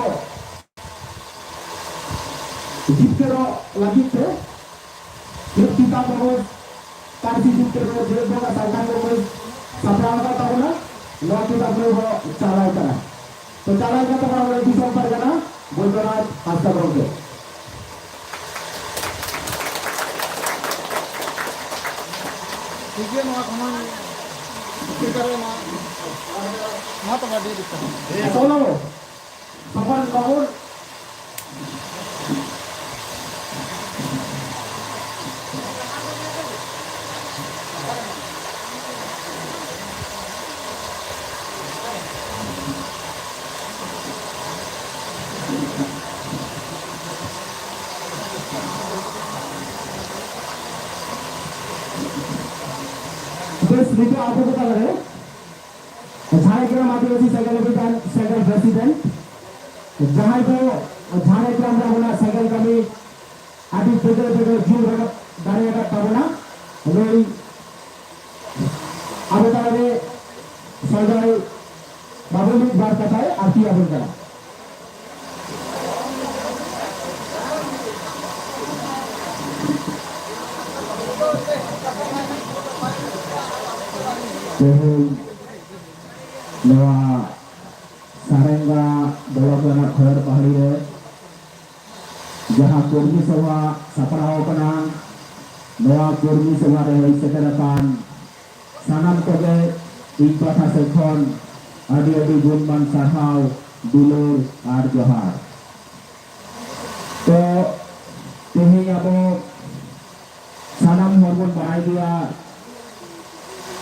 ᱡᱤᱛᱠᱟᱹᱨᱚᱜ ᱞᱟᱹᱜᱤᱫ ᱛᱮ ᱢᱤᱫ ᱠᱤᱛᱟᱵ ᱠᱟᱜᱚᱡᱽ ᱯᱟᱹᱨᱥᱤ ᱡᱤᱛᱠᱟᱹᱨ ᱨᱮ ᱡᱮ ᱵᱚᱸᱜᱟ ᱥᱟᱱᱛᱟᱲ ᱠᱚ ᱥᱟᱯᱲᱟᱣ ᱟᱠᱟᱫ ᱛᱟᱵᱚᱱᱟ, ᱱᱚᱣᱟ ᱠᱤᱛᱟᱵ ᱱᱩᱭ ᱦᱚᱸ ᱪᱟᱞᱟᱣ ᱠᱟᱱᱟ᱾ ᱛᱚ ᱪᱟᱞᱟᱣ ᱠᱟᱛᱮ ᱵᱚᱱ ᱨᱚᱲ ᱫᱤᱥᱚᱢ ᱯᱟᱨᱜᱟᱱᱟ ᱵᱳᱭᱫᱚᱱᱟᱛᱷ ᱦᱟᱸᱥᱫᱟ ᱜᱚᱢᱠᱮ᱾ ᱴᱷᱤᱠ ᱜᱮᱭᱟ, ᱱᱚᱣᱟ ᱠᱷᱚᱱ ᱥᱯᱤᱠᱟᱨ ᱨᱮ ᱱᱚᱣᱟ, ᱱᱚᱣᱟ ᱛᱚ ᱟᱹᱰᱤ ᱫᱤᱠᱠᱟᱛ᱾ ᱟᱪᱪᱷᱟ, ᱚᱱᱟ ᱫᱚ ᱥᱚᱵᱚᱨ ᱵᱟᱵᱚᱨ᱾ ᱵᱮᱥ, ᱱᱤᱛᱚᱜ ᱟᱵᱚ ᱠᱚ ᱛᱟᱞᱟᱨᱮ ᱡᱷᱟᱲᱜᱨᱟᱢ ᱟᱹᱫᱤᱵᱟᱹᱥᱤ ᱥᱮᱸᱜᱮᱞ ᱚᱵᱷᱤᱡᱟᱱ ᱥᱮᱸᱜᱮᱞ ᱯᱨᱮᱥᱤᱰᱮᱱᱴ, ᱡᱟᱦᱟᱸᱭ ᱫᱚ ᱡᱷᱟᱲᱜᱨᱟᱢ ᱨᱮ ᱟᱵᱚᱱᱟᱜ ᱥᱮᱸᱜᱮᱞ ᱠᱟᱹᱢᱤ ᱟᱹᱰᱤ ᱵᱮᱜᱚᱨ ᱵᱮᱜᱚᱨ ᱡᱩᱞ ᱨᱟᱠᱟᱵ ᱫᱟᱲᱮ ᱟᱠᱟᱫ ᱛᱟᱵᱚᱱᱟ, ᱱᱩᱭ ᱟᱵᱚ ᱛᱟᱞᱟᱨᱮ ᱥᱚᱧᱡᱚᱭ ᱵᱟᱵᱩ ᱢᱤᱫ ᱵᱟᱨ ᱠᱟᱛᱷᱟᱭ ᱟᱨ ᱛᱤ ᱟᱵᱚᱱ ᱠᱟᱱᱟ᱾ ᱛᱮᱦᱮᱧ ᱱᱚᱣᱟ ᱥᱟᱨᱮᱝᱜᱟ ᱵᱞᱚᱠ ᱨᱮᱱᱟᱜ ᱠᱷᱚᱭᱚᱨ ᱯᱟᱦᱟᱲᱤ ᱨᱮ ᱡᱟᱦᱟᱸ ᱠᱚᱨᱢᱤ ᱥᱚᱵᱷᱟ ᱥᱟᱯᱲᱟᱣ ᱟᱠᱟᱱᱟ, ᱱᱚᱣᱟ ᱠᱚᱨᱢᱤ ᱥᱚᱵᱷᱟ ᱨᱮ ᱦᱮᱡ ᱥᱮᱴᱮᱨ ᱟᱠᱟᱱ ᱥᱟᱱᱟᱢ ᱠᱚᱜᱮ ᱤᱧ ᱯᱟᱦᱴᱟ ᱥᱮᱫ ᱠᱷᱚᱱ ᱟᱹᱰᱤ ᱟᱹᱰᱤ ᱜᱩᱱᱢᱟᱱ ᱥᱟᱨᱦᱟᱣ, ᱫᱩᱞᱟᱹᱲ ᱟᱨ ᱡᱚᱦᱟᱨ᱾ ᱛᱚ ᱛᱮᱦᱮᱧ ᱟᱵᱚ ᱥᱟᱱᱟᱢ ᱦᱚᱲ ᱵᱚᱱ ᱵᱟᱲᱟᱭ ᱜᱮᱭᱟ,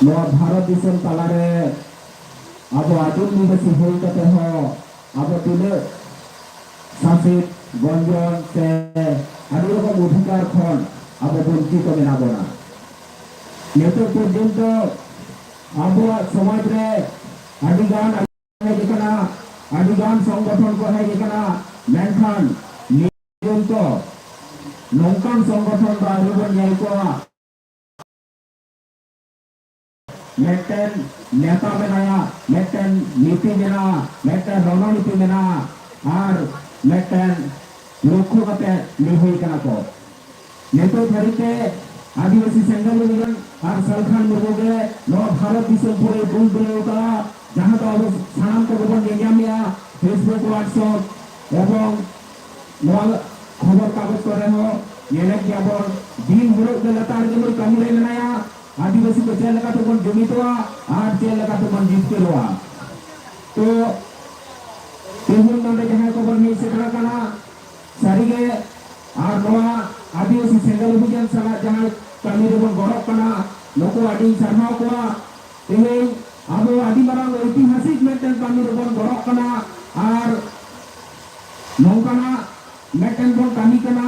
ᱱᱚᱣᱟ ᱵᱷᱟᱨᱚᱛ ᱫᱤᱥᱚᱢ ᱛᱟᱞᱟᱨᱮ ᱟᱵᱚ ᱟᱹᱫᱤᱢ ᱱᱤᱵᱟᱹᱥᱤ ᱦᱩᱭ ᱠᱟᱛᱮ ᱦᱚᱸ ᱟᱵᱚ ᱛᱤᱱᱟᱹᱜ ᱥᱟᱥᱮᱛ, ᱜᱚᱸᱡᱚᱱ ᱥᱮ ᱟᱹᱰᱤ ᱨᱚᱠᱚᱢ ᱚᱫᱷᱤᱠᱟᱨ ᱠᱷᱚᱱ ᱟᱵᱚ ᱵᱚᱧᱪᱤᱛ ᱢᱮᱱᱟᱜ ᱵᱚᱱᱟ᱾ ᱱᱤᱛᱚᱜ ᱯᱚᱨᱡᱚᱱᱛᱚ ᱟᱵᱚᱣᱟᱜ ᱥᱚᱢᱟᱡᱽ ᱨᱮ ᱟᱹᱰᱤ ᱜᱟᱱ ᱦᱮᱡ ᱟᱠᱟᱱᱟ, ᱟᱹᱰᱤ ᱜᱟᱱ ᱥᱚᱝᱜᱚᱴᱷᱚᱱ ᱠᱚ ᱦᱮᱡ ᱟᱠᱟᱱᱟ, ᱢᱮᱱᱠᱷᱟᱱ ᱱᱤᱛ ᱯᱚᱨᱡᱚᱱᱛᱚ ᱱᱚᱝᱠᱟᱱ ᱥᱚᱝᱜᱚᱴᱷᱚᱱ ᱫᱚ ᱟᱹᱣᱨᱤ ᱵᱚᱱ ᱧᱮᱞ ᱠᱚᱣᱟ᱾ ᱢᱤᱫᱴᱮᱱ ᱱᱮᱛᱟ ᱢᱮᱱᱟᱭᱟ, ᱢᱤᱫᱴᱮᱱ ᱱᱤᱛᱤ ᱢᱮᱱᱟᱜᱼᱟ, ᱢᱤᱫᱴᱮᱱ ᱨᱚᱱᱚᱱᱤᱛᱤ ᱢᱮᱱᱟᱜᱼᱟ, ᱟᱨ ᱢᱤᱫᱴᱮᱱ ᱞᱚᱠᱠᱷᱚ ᱠᱟᱛᱮ ᱞᱟᱹᱲᱦᱟᱹᱭ ᱠᱟᱱᱟ ᱠᱚ᱾ ᱱᱤᱛᱚᱜ ᱫᱷᱟᱹᱨᱤᱡ ᱛᱮ ᱟᱹᱫᱤᱵᱟᱹᱥᱤ ᱥᱮᱸᱜᱮᱞ ᱚᱵᱷᱤᱡᱟᱱ ᱟᱨ ᱥᱟᱞᱠᱷᱟᱱ ᱢᱩᱨᱢᱩ ᱜᱮ ᱱᱚᱣᱟ ᱵᱷᱟᱨᱚᱛ ᱫᱤᱥᱚᱢ ᱯᱩᱨᱟᱹᱭ ᱜᱩᱞ ᱜᱩᱞᱟᱹᱣ ᱠᱟᱜᱼᱟ, ᱡᱟᱦᱟᱸ ᱫᱚ ᱟᱵᱚ ᱥᱟᱱᱟᱢ ᱠᱚᱜᱮ ᱵᱚᱱ ᱧᱮᱧᱟᱢᱮᱜᱼᱟ, Facebook, WhatsApp ᱮᱵᱚᱝ ᱱᱚᱣᱟ ᱠᱷᱚᱵᱚᱨ ᱠᱟᱜᱚᱡᱽ ᱠᱚᱨᱮ ᱦᱚᱸ ᱧᱮᱞᱮᱫ ᱜᱮᱭᱟ ᱵᱚᱱ, ᱫᱤᱱ ᱦᱤᱞᱳᱜ ᱜᱮ ᱞᱟᱛᱟᱨ ᱨᱮᱜᱮ ᱱᱩᱭ ᱠᱟᱹᱢᱤ ᱨᱮ ᱢᱮᱱᱟᱭᱟ᱾ ᱟᱹᱫᱤᱵᱟᱹᱥᱤ ᱠᱚ ᱪᱮᱫ ᱞᱮᱠᱟ ᱛᱮᱵᱚᱱ ᱡᱩᱢᱤᱫᱚᱜᱼᱟ ᱟᱨ ᱪᱮᱫ ᱞᱮᱠᱟ ᱛᱮᱵᱚᱱ ᱡᱤᱛᱠᱟᱹᱨᱚᱜᱼᱟ᱾ ᱛᱚ ᱛᱮᱦᱮᱧ ᱱᱚᱰᱮ ᱡᱟᱦᱟᱸᱭ ᱠᱚᱵᱚᱱ ᱦᱮᱡ ᱥᱮᱴᱮᱨ ᱟᱠᱟᱱᱟ, ᱥᱟᱹᱨᱤᱜᱮ ᱟᱨ ᱱᱚᱣᱟ ᱟᱹᱫᱤᱵᱟᱹᱥᱤ ᱥᱮᱸᱜᱮᱞ ᱚᱵᱷᱤᱡᱟᱱ ᱥᱟᱞᱟᱜ ᱡᱟᱦᱟᱸᱭ ᱠᱟᱹᱢᱤ ᱨᱮᱵᱚᱱ ᱜᱚᱲᱚᱜ ᱠᱟᱱᱟ, ᱱᱩᱠᱩ ᱟᱹᱰᱤᱧ ᱥᱟᱨᱦᱟᱣ ᱠᱚᱣᱟ᱾ ᱛᱮᱦᱮᱧ ᱟᱵᱚ ᱟᱹᱰᱤ ᱢᱟᱨᱟᱝ ᱳᱭᱛᱤᱦᱟᱥᱤᱠ ᱢᱤᱫᱴᱮᱱ ᱠᱟᱹᱢᱤ ᱨᱮᱵᱚᱱ ᱜᱚᱲᱚᱜ ᱠᱟᱱᱟ ᱟᱨ ᱱᱚᱝᱠᱟᱱᱟᱜ ᱢᱤᱫᱴᱮᱱ ᱵᱚᱱ ᱠᱟᱹᱢᱤ ᱠᱟᱱᱟ,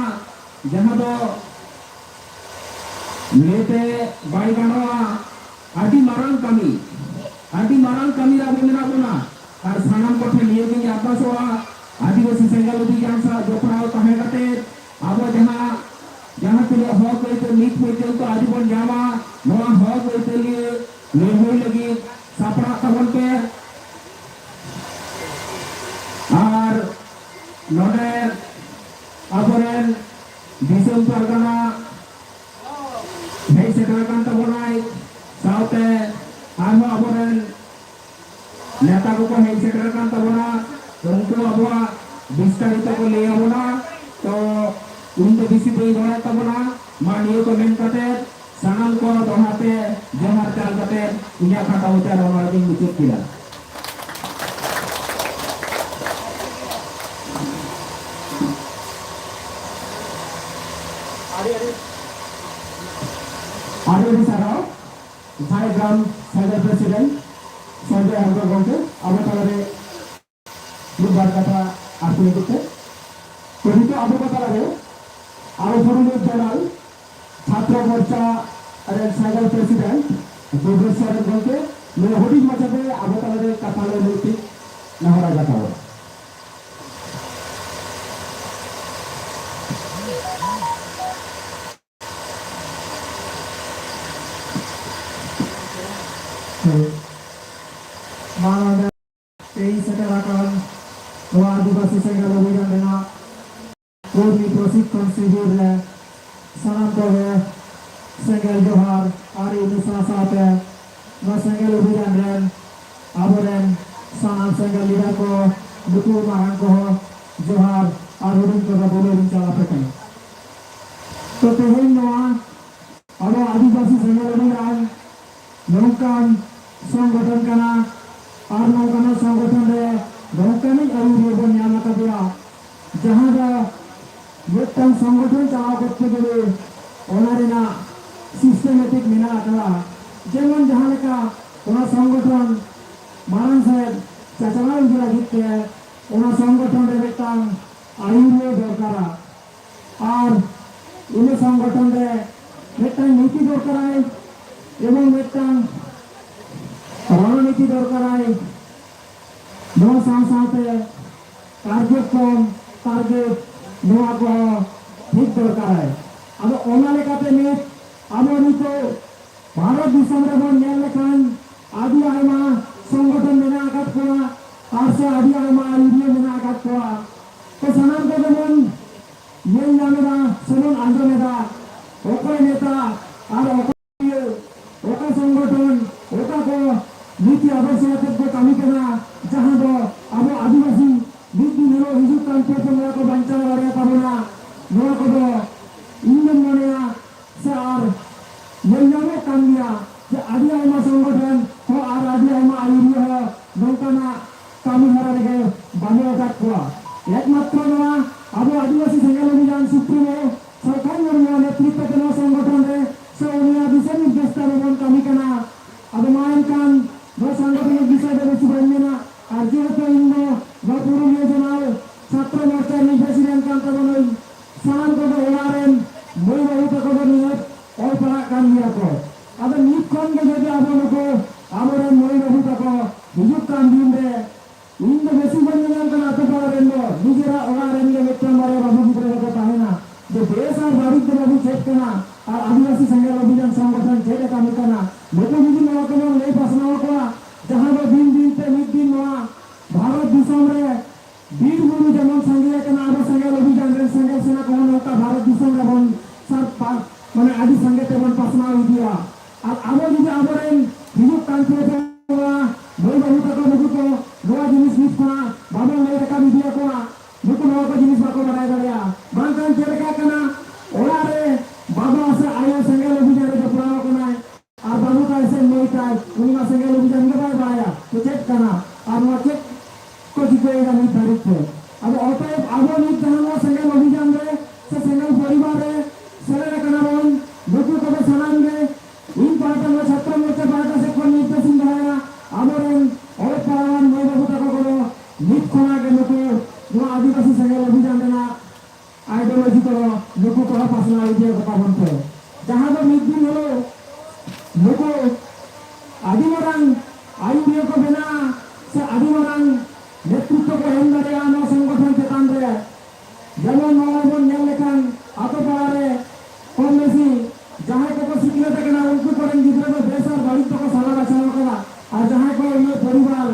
ᱡᱟᱦᱟᱸ ᱫᱚ ᱞᱟᱹᱭᱛᱮ ᱵᱟᱭ ᱜᱟᱱᱚᱜᱼᱟ᱾ ᱟᱹᱰᱤ ᱢᱟᱨᱟᱝ ᱠᱟᱹᱢᱤ, ᱟᱹᱰᱤ ᱢᱟᱨᱟᱝ ᱠᱟᱹᱢᱤ ᱨᱮ ᱟᱵᱚ ᱢᱮᱱᱟᱜ ᱵᱚᱱᱟ᱾ ᱟᱨ ᱥᱟᱱᱟᱢ ᱠᱚᱴᱷᱮᱱ ᱱᱤᱭᱟᱹ ᱜᱤᱧ ᱟᱨᱫᱟᱥᱚᱜᱼᱟ, ᱟᱹᱫᱤᱵᱟᱹᱥᱤ ᱥᱮᱸᱜᱮᱞ ᱚᱵᱷᱤᱡᱟᱱ ᱥᱟᱶ ᱡᱚᱯᱲᱟᱣ ᱛᱟᱦᱮᱸ ᱠᱟᱛᱮ ᱟᱵᱚ ᱡᱟᱦᱟᱸ, ᱡᱟᱦᱟᱸ ᱛᱤᱱᱟᱹᱜ ᱦᱚᱠ ᱟᱹᱭᱫᱟᱹᱨ ᱱᱤᱛ ᱯᱚᱨᱡᱚᱱᱛᱚ ᱟᱹᱣᱨᱤ ᱵᱚᱱ ᱧᱟᱢᱟ, ᱱᱚᱣᱟ ᱦᱚᱠ ᱟᱹᱭᱫᱟᱹᱨᱤᱭᱟᱹ ᱞᱟᱹᱲᱦᱟᱹᱭ ᱞᱟᱹᱜᱤᱫ ᱥᱟᱯᱲᱟᱜ ᱛᱟᱵᱚᱱ ᱯᱮ᱾ ᱟᱨ ᱱᱚᱰᱮ ᱟᱵᱚᱨᱮᱱ ᱫᱤᱥᱚᱢ ᱯᱟᱨᱜᱟᱱᱟ ᱦᱮᱡ ᱥᱮᱴᱮᱨ ᱟᱠᱟᱱ ᱛᱟᱵᱚᱱᱟᱭ, ᱥᱟᱶᱛᱮ ᱟᱨᱦᱚᱸ ᱟᱵᱚᱨᱮᱱ ᱱᱮᱛᱟ ᱠᱚᱠᱚ ᱦᱮᱡ ᱥᱮᱴᱮᱨ ᱟᱠᱟᱱ ᱛᱟᱵᱚᱱᱟ, ᱩᱱᱠᱩ ᱟᱵᱚᱣᱟᱜ ᱵᱤᱥᱛᱟᱨᱤᱛ ᱠᱚ ᱞᱟᱹᱭ ᱟᱵᱚᱱᱟ᱾ ᱛᱚ ᱤᱧ ᱫᱚ ᱵᱮᱥᱤ ᱵᱟᱹᱧ ᱨᱚᱲᱮᱫ ᱛᱟᱵᱚᱱᱟ, ᱢᱟ ᱱᱤᱭᱟᱹ ᱠᱚ ᱢᱮᱱ ᱠᱟᱛᱮ ᱥᱟᱱᱟᱢ ᱠᱚ ᱫᱚᱦᱲᱟ ᱛᱮ ᱡᱚᱦᱟᱨ ᱪᱟᱞ ᱠᱟᱛᱮ ᱤᱧᱟᱹᱜ ᱠᱟᱛᱷᱟ ᱩᱪᱟᱨ ᱚᱱᱟ ᱜᱤᱧ ᱢᱩᱪᱟᱹᱫ ᱠᱮᱫᱟ᱾ ᱟᱹᱰᱤ ᱟᱹᱰᱤ ᱥᱟᱨᱦᱟᱣ ᱡᱷᱟᱲᱜᱨᱟᱢ ᱥᱮᱱᱴᱟᱨ ᱯᱨᱮᱥᱤᱰᱮᱱᱴ ᱥᱚᱧᱡᱚᱭ ᱦᱮᱢᱵᱨᱚᱢ ᱜᱚᱢᱠᱮ ᱟᱵᱚ ᱛᱟᱞᱟᱨᱮ ᱢᱤᱫ ᱵᱟᱨ ᱠᱟᱛᱷᱟ ᱟᱨ ᱞᱟᱹᱜᱤᱫ ᱛᱮ᱾ ᱛᱚ ᱱᱤᱛᱚᱜ ᱟᱵᱚ ᱠᱚ ᱛᱟᱞᱟᱨᱮ ᱟᱵᱚ ᱯᱩᱨᱩᱞᱤᱭᱟᱹ ᱡᱚᱱᱟᱞ ᱪᱷᱟᱛᱨᱚ ᱢᱳᱨᱪᱟ ᱨᱮᱱ ᱥᱮᱱᱴᱟᱨ ᱯᱨᱮᱥᱤᱰᱮᱱᱴ ᱫᱩᱵᱨᱟᱡᱽ ᱥᱚᱨᱮᱱ ᱜᱚᱢᱠᱮ ᱱᱩᱭ ᱦᱩᱰᱤᱧ ᱢᱟᱪᱷᱟᱛᱮ ᱟᱵᱚ ᱛᱟᱞᱟᱨᱮ ᱠᱟᱛᱷᱟ ᱞᱟᱹᱭ ᱞᱟᱹᱜᱤᱫ ᱛᱮ ᱱᱮᱦᱚᱨᱟᱭ ᱠᱟᱛᱷᱟ ᱵᱚᱱᱟ᱾ ᱢᱟ ᱱᱚᱰᱮ ᱛᱮᱦᱮᱧ ᱥᱮᱴᱮᱨ ᱟᱠᱟᱱ ᱱᱚᱣᱟ ᱟᱹᱫᱤᱵᱟᱹᱥᱤ ᱥᱮᱸᱜᱮᱞ ᱚᱵᱷᱤᱡᱟᱱ ᱨᱮᱱᱟᱜ ᱠᱚᱨᱢᱤ ᱯᱨᱚᱥᱤᱠᱠᱷᱚᱱ ᱥᱤᱵᱤᱨ ᱨᱮ ᱥᱟᱱᱟᱢ ᱠᱚᱜᱮ ᱥᱮᱸᱜᱮᱞ ᱡᱚᱦᱟᱨ ᱟᱨ ᱤᱱᱟᱹ ᱥᱟᱶ ᱥᱟᱶᱛᱮ ᱱᱚᱣᱟ ᱥᱮᱸᱜᱮᱞ ᱚᱵᱷᱤᱡᱟᱱ ᱨᱮᱱ ᱟᱵᱚᱨᱮᱱ ᱥᱟᱱᱟᱢ ᱥᱮᱸᱜᱮᱞ ᱞᱤᱰᱟᱨ ᱠᱚ, ᱱᱩᱠᱩ ᱢᱟᱨᱟᱝ ᱠᱚᱦᱚᱸ ᱡᱚᱦᱟᱨ ᱟᱨ ᱦᱩᱰᱤᱧ ᱠᱚᱫᱚ ᱫᱩᱞᱟᱹᱲ ᱤᱧ ᱪᱟᱞ ᱟᱯᱮ ᱠᱟᱱᱟ᱾ ᱛᱚ ᱛᱮᱦᱮᱧ ᱱᱚᱣᱟ ᱟᱵᱚ ᱟᱹᱫᱤᱵᱟᱹᱥᱤ ᱥᱮᱸᱜᱮᱞ ᱚᱵᱷᱤᱡᱟᱱ ᱱᱚᱝᱠᱟᱱ ᱥᱚᱝᱜᱚᱴᱷᱚᱱ ᱠᱟᱱᱟ ᱟᱨ ᱱᱚᱝᱠᱟᱱᱟᱜ ᱥᱚᱝᱜᱚᱴᱷᱚᱱ ᱨᱮ ᱱᱚᱝᱠᱟᱱᱤᱡ ᱟᱹᱭᱩᱨᱤᱭᱟᱹ ᱵᱚᱱ ᱧᱟᱢ ᱟᱠᱟᱫᱮᱭᱟ, ᱡᱟᱦᱟᱸ ᱫᱚ ᱢᱤᱫᱴᱟᱝ ᱥᱚᱝᱜᱚᱴᱷᱚᱱ ᱪᱟᱞᱟᱣ ᱠᱚᱨᱛᱮ ᱜᱮᱞᱮ ᱚᱱᱟ ᱨᱮᱱᱟᱜ ᱥᱤᱥᱴᱮᱢᱮᱴᱤᱠ ᱢᱮᱱᱟᱜ ᱟᱠᱟᱫᱟ᱾ ᱡᱮᱢᱚᱱ ᱡᱟᱦᱟᱸ ᱞᱮᱠᱟ ᱚᱱᱟ ᱥᱚᱝᱜᱚᱴᱷᱚᱱ ᱢᱟᱲᱟᱝ ᱥᱮᱫ ᱪᱟᱪᱞᱟᱣ ᱤᱫᱤ ᱞᱟᱹᱜᱤᱫ ᱛᱮ ᱚᱱᱟ ᱥᱚᱝᱜᱚᱴᱷᱚᱱ ᱨᱮ ᱢᱤᱫᱴᱟᱝ ᱟᱹᱭᱩᱨᱤᱭᱟᱹ ᱫᱚᱨᱠᱟᱨᱟ᱾ ᱟᱨ ᱤᱱᱟᱹ ᱥᱚᱝᱜᱚᱴᱷᱚᱱ ᱨᱮ ᱢᱤᱫᱴᱟᱝ ᱱᱤᱛᱤ ᱫᱚᱨᱠᱟᱨᱟᱭ ᱮᱵᱚᱝ ᱢᱤᱫᱴᱟᱝ ᱨᱚᱬᱱᱤᱛᱤ ᱫᱚᱨᱠᱟᱨᱟᱭ᱾ ᱱᱚᱣᱟ ᱥᱟᱶ ᱥᱟᱶᱛᱮ ᱠᱟᱨᱡᱚᱠᱨᱚᱢ, ᱴᱟᱨᱜᱮᱴ, ᱱᱚᱣᱟ ᱠᱚᱦᱚᱸ ᱴᱷᱤᱠ ᱫᱚᱨᱠᱟᱨᱟᱭ᱾ ᱟᱫᱚ ᱚᱱᱟ ᱞᱮᱠᱟᱛᱮ ᱱᱤᱛ ᱟᱵᱚ ᱱᱤᱛᱚᱜ ᱵᱷᱟᱨᱚᱛ ᱫᱤᱥᱚᱢ ᱨᱮᱵᱚᱱ ᱧᱮᱞ ᱞᱮᱠᱷᱟᱱ ᱟᱹᱰᱤ ᱟᱭᱢᱟ ᱥᱚᱝᱜᱚᱴᱷᱚᱱ ᱢᱮᱱᱟᱜ ᱟᱠᱟᱫ ᱠᱚᱣᱟ ᱟᱨ ᱥᱮ ᱟᱹᱰᱤ ᱟᱭᱢᱟ ᱟᱹᱭᱩᱨᱤᱭᱟᱹ ᱢᱮᱱᱟᱜ ᱟᱠᱟᱫ ᱠᱚᱣᱟ᱾ ᱛᱚ ᱥᱟᱱᱟᱢ ᱠᱚᱜᱮ ᱵᱚᱱ ᱧᱮᱞ ᱧᱟᱢ ᱮᱫᱟ ᱥᱮᱵᱚᱱ ᱟᱸᱡᱚᱢ ᱮᱫᱟ, ᱚᱠᱚᱭ ᱱᱮᱛᱟ ᱟᱨ ᱚᱠᱚᱭ ᱚᱠᱟ ᱥᱚᱝᱜᱚᱴᱷᱚᱱ, ᱚᱠᱟ ᱠᱚ ᱱᱤᱛᱤ ᱟᱫᱚᱨᱥᱚ ᱟᱛᱮᱫ ᱠᱚ ᱠᱟᱹᱢᱤ ᱠᱟᱱᱟ, ᱡᱟᱦᱟᱸ ᱫᱚ ᱟᱵᱚ ᱟᱹᱫᱤᱵᱟᱹᱥᱤ ᱢᱤᱫ ᱫᱤᱱ ᱦᱤᱞᱳᱜ ᱦᱤᱡᱩᱜ ᱠᱟᱱ ᱯᱚᱨᱡᱚᱱᱢᱚ ᱠᱚ ᱵᱟᱧᱪᱟᱣ ᱫᱟᱲᱮᱭᱟᱛᱟ ᱵᱚᱱᱟ᱾ ᱱᱚᱣᱟ ᱠᱚᱫᱚ ᱤᱧ ᱫᱚᱧ ᱢᱚᱱᱮᱭᱟ ᱥᱮ ᱟᱨ ᱧᱮᱞ ᱧᱟᱢᱚᱜ ᱠᱟᱱ ᱜᱮᱭᱟ ᱡᱮ ᱟᱹᱰᱤ ᱟᱭᱢᱟ ᱥᱚᱝᱜᱚᱴᱷᱚᱱ ᱦᱚᱸ ᱟᱨ ᱟᱹᱰᱤ ᱟᱭᱢᱟ ᱟᱹᱭᱩᱨᱤᱭᱟᱹ ᱦᱚᱸ ᱱᱚᱝᱠᱟᱱᱟᱜ ᱠᱟᱹᱢᱤ ᱦᱚᱨᱟ ᱨᱮᱜᱮ ᱵᱟᱹᱱᱩᱜ ᱟᱠᱟᱫ ᱠᱚᱣᱟ᱾ ᱮᱠᱢᱟᱛᱨᱚ ᱱᱚᱣᱟ ᱟᱵᱚ ᱟᱹᱫᱤᱵᱟᱹᱥᱤ ᱥᱮᱸᱜᱮᱞ ᱚᱵᱷᱤᱡᱟᱱ ᱥᱩᱯᱨᱤᱢᱳ ᱥᱚᱨᱠᱟᱨ ᱢᱩᱨᱢᱩᱣᱟᱜ ᱱᱮᱛᱨᱤᱛᱵ ᱛᱮ ᱱᱚᱣᱟ ᱥᱚᱝᱜᱚᱴᱷᱚᱱ ᱨᱮ ᱥᱮ ᱩᱱᱤᱭᱟᱜ ᱫᱤᱥᱟᱹ ᱱᱤᱨᱫᱮᱥ ᱛᱮ ᱟᱵᱚ ᱵᱚᱱ ᱠᱟᱹᱢᱤ ᱠᱟᱱᱟ᱾ ᱟᱫᱚ ᱢᱟ ᱮᱱᱠᱷᱟᱱ ᱱᱚᱣᱟ ᱥᱚᱝᱜᱚᱴᱷᱚᱱ ᱵᱤᱥᱚᱭ ᱫᱚ ᱵᱮᱥᱤ ᱵᱟᱹᱧ ᱢᱮᱱᱟ, ᱟᱨ ᱡᱮᱦᱮᱛᱩ ᱤᱧ ᱫᱚ ᱱᱚᱣᱟ ᱯᱩᱨᱩᱞᱤᱭᱟᱹ ᱡᱮᱞᱟ ᱪᱷᱟᱛᱨᱚ ᱢᱳᱨᱪᱟ ᱨᱤᱱᱤᱡ ᱯᱨᱮᱥᱤᱰᱮᱱᱴ ᱠᱟᱱ ᱛᱟᱵᱚᱱᱟᱹᱧ, ᱥᱟᱱᱟᱢ ᱠᱚᱫᱚ ᱚᱲᱟᱜ ᱨᱮᱱ ᱢᱟᱹᱭ ᱵᱟᱹᱵᱩ ᱛᱟᱠᱚ ᱫᱚ ᱱᱤᱦᱟᱹᱛ ᱚᱞ ᱯᱟᱲᱦᱟᱜ ᱠᱟᱱ ᱜᱮᱭᱟ ᱠᱚ᱾ ᱟᱫᱚ ᱱᱤᱛ ᱠᱷᱚᱱ ᱜᱮ ᱡᱩᱫᱤ ᱟᱵᱚ ᱱᱩᱠᱩ ᱟᱵᱚᱨᱮᱱ ᱢᱟᱹᱭ ᱵᱟᱹᱵᱩ ᱛᱟᱠᱚ ᱦᱤᱡᱩᱜ ᱠᱟᱱ ᱫᱤᱱ ᱨᱮ ᱤᱧ ᱫᱚ ᱵᱮᱥᱤ ᱵᱟᱹᱧ ᱧᱮᱧᱟᱢ ᱠᱟᱱᱟ ᱟᱛᱳ ᱯᱟᱲᱟ ᱨᱮᱱ ᱫᱚ, ᱱᱤᱡᱮᱨᱟᱜ ᱚᱲᱟᱜ ᱨᱮᱱ ᱜᱮ ᱢᱤᱫᱴᱟᱝ ᱵᱟᱨᱭᱟ ᱵᱟᱹᱵᱩ ᱜᱤᱫᱽᱨᱟᱹ ᱫᱚᱠᱚ ᱛᱟᱦᱮᱱᱟ᱾ ᱵᱟᱹᱲᱤᱡ ᱫᱚ ᱵᱟᱵᱚᱱ ᱪᱮᱫ ᱠᱟᱱᱟ᱾ ᱟᱨ ᱟᱹᱫᱤᱵᱟᱹᱥᱤ ᱥᱮᱸᱜᱮᱞ ᱚᱵᱷᱤᱡᱟᱱ ᱥᱚᱝᱜᱚᱴᱷᱚᱱ ᱪᱮᱫ ᱮ ᱠᱟᱹᱢᱤ ᱠᱟᱱᱟ, ᱱᱩᱠᱩ ᱡᱩᱫᱤ ᱱᱚᱣᱟ ᱠᱚᱵᱚᱱ ᱞᱟᱹᱭ ᱯᱟᱥᱱᱟᱣ ᱟᱠᱚᱣᱟ, ᱡᱟᱦᱟᱸ ᱫᱚ ᱫᱤᱱ ᱫᱤᱱ ᱛᱮ ᱢᱤᱫ ᱫᱤᱱ ᱱᱚᱣᱟ ᱵᱷᱟᱨᱚᱛ ᱫᱤᱥᱚᱢ ᱨᱮ ᱵᱤᱨ ᱵᱩᱨᱩ ᱡᱮᱢᱚᱱ ᱥᱟᱸᱜᱮ ᱟᱠᱟᱱᱟ, ᱟᱵᱚ ᱥᱮᱸᱜᱮᱞ ᱚᱵᱷᱤᱡᱟᱱ ᱨᱮᱱ ᱥᱮᱸᱜᱮᱞ ᱥᱮᱱᱟ ᱠᱚᱦᱚᱸ ᱱᱚᱝᱠᱟ ᱵᱷᱟᱨᱚᱛ ᱫᱤᱥᱚᱢ ᱨᱮᱵᱚᱱ ᱥᱟᱨ-, ᱯᱟ-, ᱢᱟᱱᱮ ᱟᱹᱰᱤ ᱥᱟᱸᱜᱮ ᱛᱮᱵᱚᱱ ᱯᱟᱥᱱᱟᱣ ᱤᱫᱤᱭᱟ᱾ ᱟᱨ ᱟᱵᱚ ᱡᱩᱫᱤ ᱟᱵᱚᱨᱮᱱ ᱦᱤᱡᱩᱜ ᱠᱟᱱ ᱯᱤᱲᱦᱤ ᱠᱚ, ᱢᱟᱹᱭ ᱵᱟᱹᱵᱩ ᱛᱟᱠᱚ ᱱᱩᱠᱩ ᱠᱚ ᱱᱚᱣᱟ ᱡᱤᱱᱤᱥ ᱱᱤᱛ ᱠᱷᱚᱱᱟᱜ ᱵᱟᱵᱚᱱ ᱞᱟᱹᱭ ᱨᱟᱠᱟᱵ ᱤᱫᱤᱭᱟᱠᱚᱣᱟ, ᱱᱩᱠᱩ ᱱᱚᱣᱟ ᱠᱚ ᱡᱤᱱᱤᱥ ᱵᱟᱠᱚ ᱵᱟᱰᱟᱭ ᱫᱟᱲᱮᱭᱟᱜᱼᱟ᱾ ᱵᱟᱝᱠᱷᱟᱱ ᱪᱮᱫ ᱞᱮᱠᱟ ᱠᱟᱱᱟ, ᱚᱲᱟᱜ ᱨᱮ ᱵᱟᱵᱟ ᱥᱮ ᱟᱭᱳ ᱥᱮᱸᱜᱮᱞ ᱚᱵᱷᱤᱡᱟᱱ ᱨᱮ ᱡᱚᱯᱲᱟᱣ ᱟᱠᱟᱱᱟᱭ, ᱟᱨ ᱵᱟᱹᱵᱩ ᱛᱟᱭ ᱥᱮ ᱢᱟᱹᱭ ᱛᱟᱭ, ᱩᱱᱤ ᱢᱟ ᱥᱮᱸᱜᱮᱞ ᱚᱵᱷᱤᱡᱟᱱ ᱜᱮ ᱵᱟᱭ ᱵᱟᱲᱟᱭᱟ᱾ ᱛᱚ ᱪᱮᱫ ᱠᱟᱱᱟ? ᱟᱨ ᱱᱚᱣᱟ ᱪᱮᱫ ᱠᱚ ᱪᱤᱠᱟᱹᱭᱮᱫᱟ ᱱᱤᱛ ᱫᱷᱟᱹᱨᱤᱡ ᱛᱮ? ᱟᱫᱚ ᱚᱛᱚᱮᱵ ᱟᱵᱚ ᱱᱤᱛ ᱡᱟᱦᱟᱸ ᱱᱚᱣᱟ ᱥᱮᱸᱜᱮᱞ ᱚᱵᱷᱤᱡᱟᱱ ᱨᱮ ᱥᱮ ᱥᱮᱸᱜᱮᱞ ᱯᱚᱨᱤᱵᱟᱨ ᱨᱮ ᱥᱮᱞᱮᱫ ᱟᱠᱟᱱᱟ ᱵᱚᱱ, ᱱᱩᱠᱩ ᱠᱚᱫᱚ ᱥᱟᱱᱟᱢ ᱜᱮ ᱤᱧ ᱯᱟᱦᱴᱟ, ᱱᱚᱣᱟ ᱪᱷᱟᱛᱨᱚ ᱢᱳᱨᱪᱟ ᱯᱟᱦᱴᱟ ᱥᱮᱫ ᱠᱷᱚᱱ ᱱᱤᱨᱫᱮᱥ ᱤᱧ ᱫᱚᱦᱚᱭᱟ, ᱟᱵᱚᱨᱮᱱ ᱚᱞᱚᱜ ᱯᱟᱲᱦᱟᱣᱟᱱ ᱢᱟᱹᱭ ᱵᱟᱹᱵᱩ ᱛᱟᱠᱚ ᱠᱚᱫᱚ ᱱᱤᱛ ᱠᱷᱚᱱᱟᱜ ᱜᱮ ᱱᱩᱠᱩ ᱱᱚᱣᱟ ᱟᱹᱫᱤᱵᱟᱹᱥᱤ ᱥᱮᱸᱜᱮᱞ ᱚᱵᱷᱤᱡᱟᱱ ᱨᱮᱱᱟᱜ ideology ᱠᱚ ᱱᱩᱠᱩ ᱠᱚᱦᱚᱸ ᱯᱟᱥᱱᱟᱣ ᱤᱫᱤᱭᱟᱠᱚ ᱛᱟᱵᱚᱱ ᱯᱮ᱾ ᱡᱟᱦᱟᱸ ᱫᱚ ᱢᱤᱫ ᱫᱤᱱ ᱦᱤᱞᱳᱜ ᱱᱩᱠᱩ ᱟᱹᱰᱤ ᱢᱟᱨᱟᱝ ᱟᱹᱭᱩᱨᱤᱭᱟᱹ ᱠᱚ ᱵᱮᱱᱟᱜᱼᱟ ᱥᱮ ᱟᱹᱰᱤ ᱢᱟᱨᱟᱝ ᱱᱮᱛᱨᱤᱛᱵ ᱠᱚ ᱮᱢ ᱫᱟᱲᱮᱭᱟᱜᱼᱟ ᱱᱚᱣᱟ ᱥᱚᱝᱜᱚᱴᱷᱚᱱ ᱪᱮᱛᱟᱱ ᱨᱮ᱾ ᱡᱮᱢᱚᱱ ᱱᱚᱜᱼᱚᱭ ᱵᱚᱱ ᱧᱮᱞ ᱞᱮᱠᱷᱟᱱ ᱟᱛᱳ ᱯᱟᱲᱟ ᱨᱮ ᱠᱚᱢ ᱵᱮᱥᱤ ᱡᱟᱦᱟᱸᱭ ᱠᱚᱠᱚ ᱥᱤᱠᱷᱱᱟᱹᱛ ᱟᱠᱟᱱᱟ, ᱩᱱᱠᱩ ᱠᱚᱨᱮᱱ ᱜᱤᱫᱽᱨᱟᱹ ᱫᱚ ᱵᱮᱥ ᱟᱨ ᱵᱟᱹᱲᱤᱡ ᱫᱚᱠᱚ ᱥᱟᱞᱟ ᱵᱟᱪᱷᱟᱣ ᱟᱠᱟᱫᱟ᱾ ᱟᱨ ᱡᱟᱦᱟᱸᱭ ᱠᱚ ᱩᱱᱟᱹᱜ ᱯᱚᱨᱤᱵᱟᱨ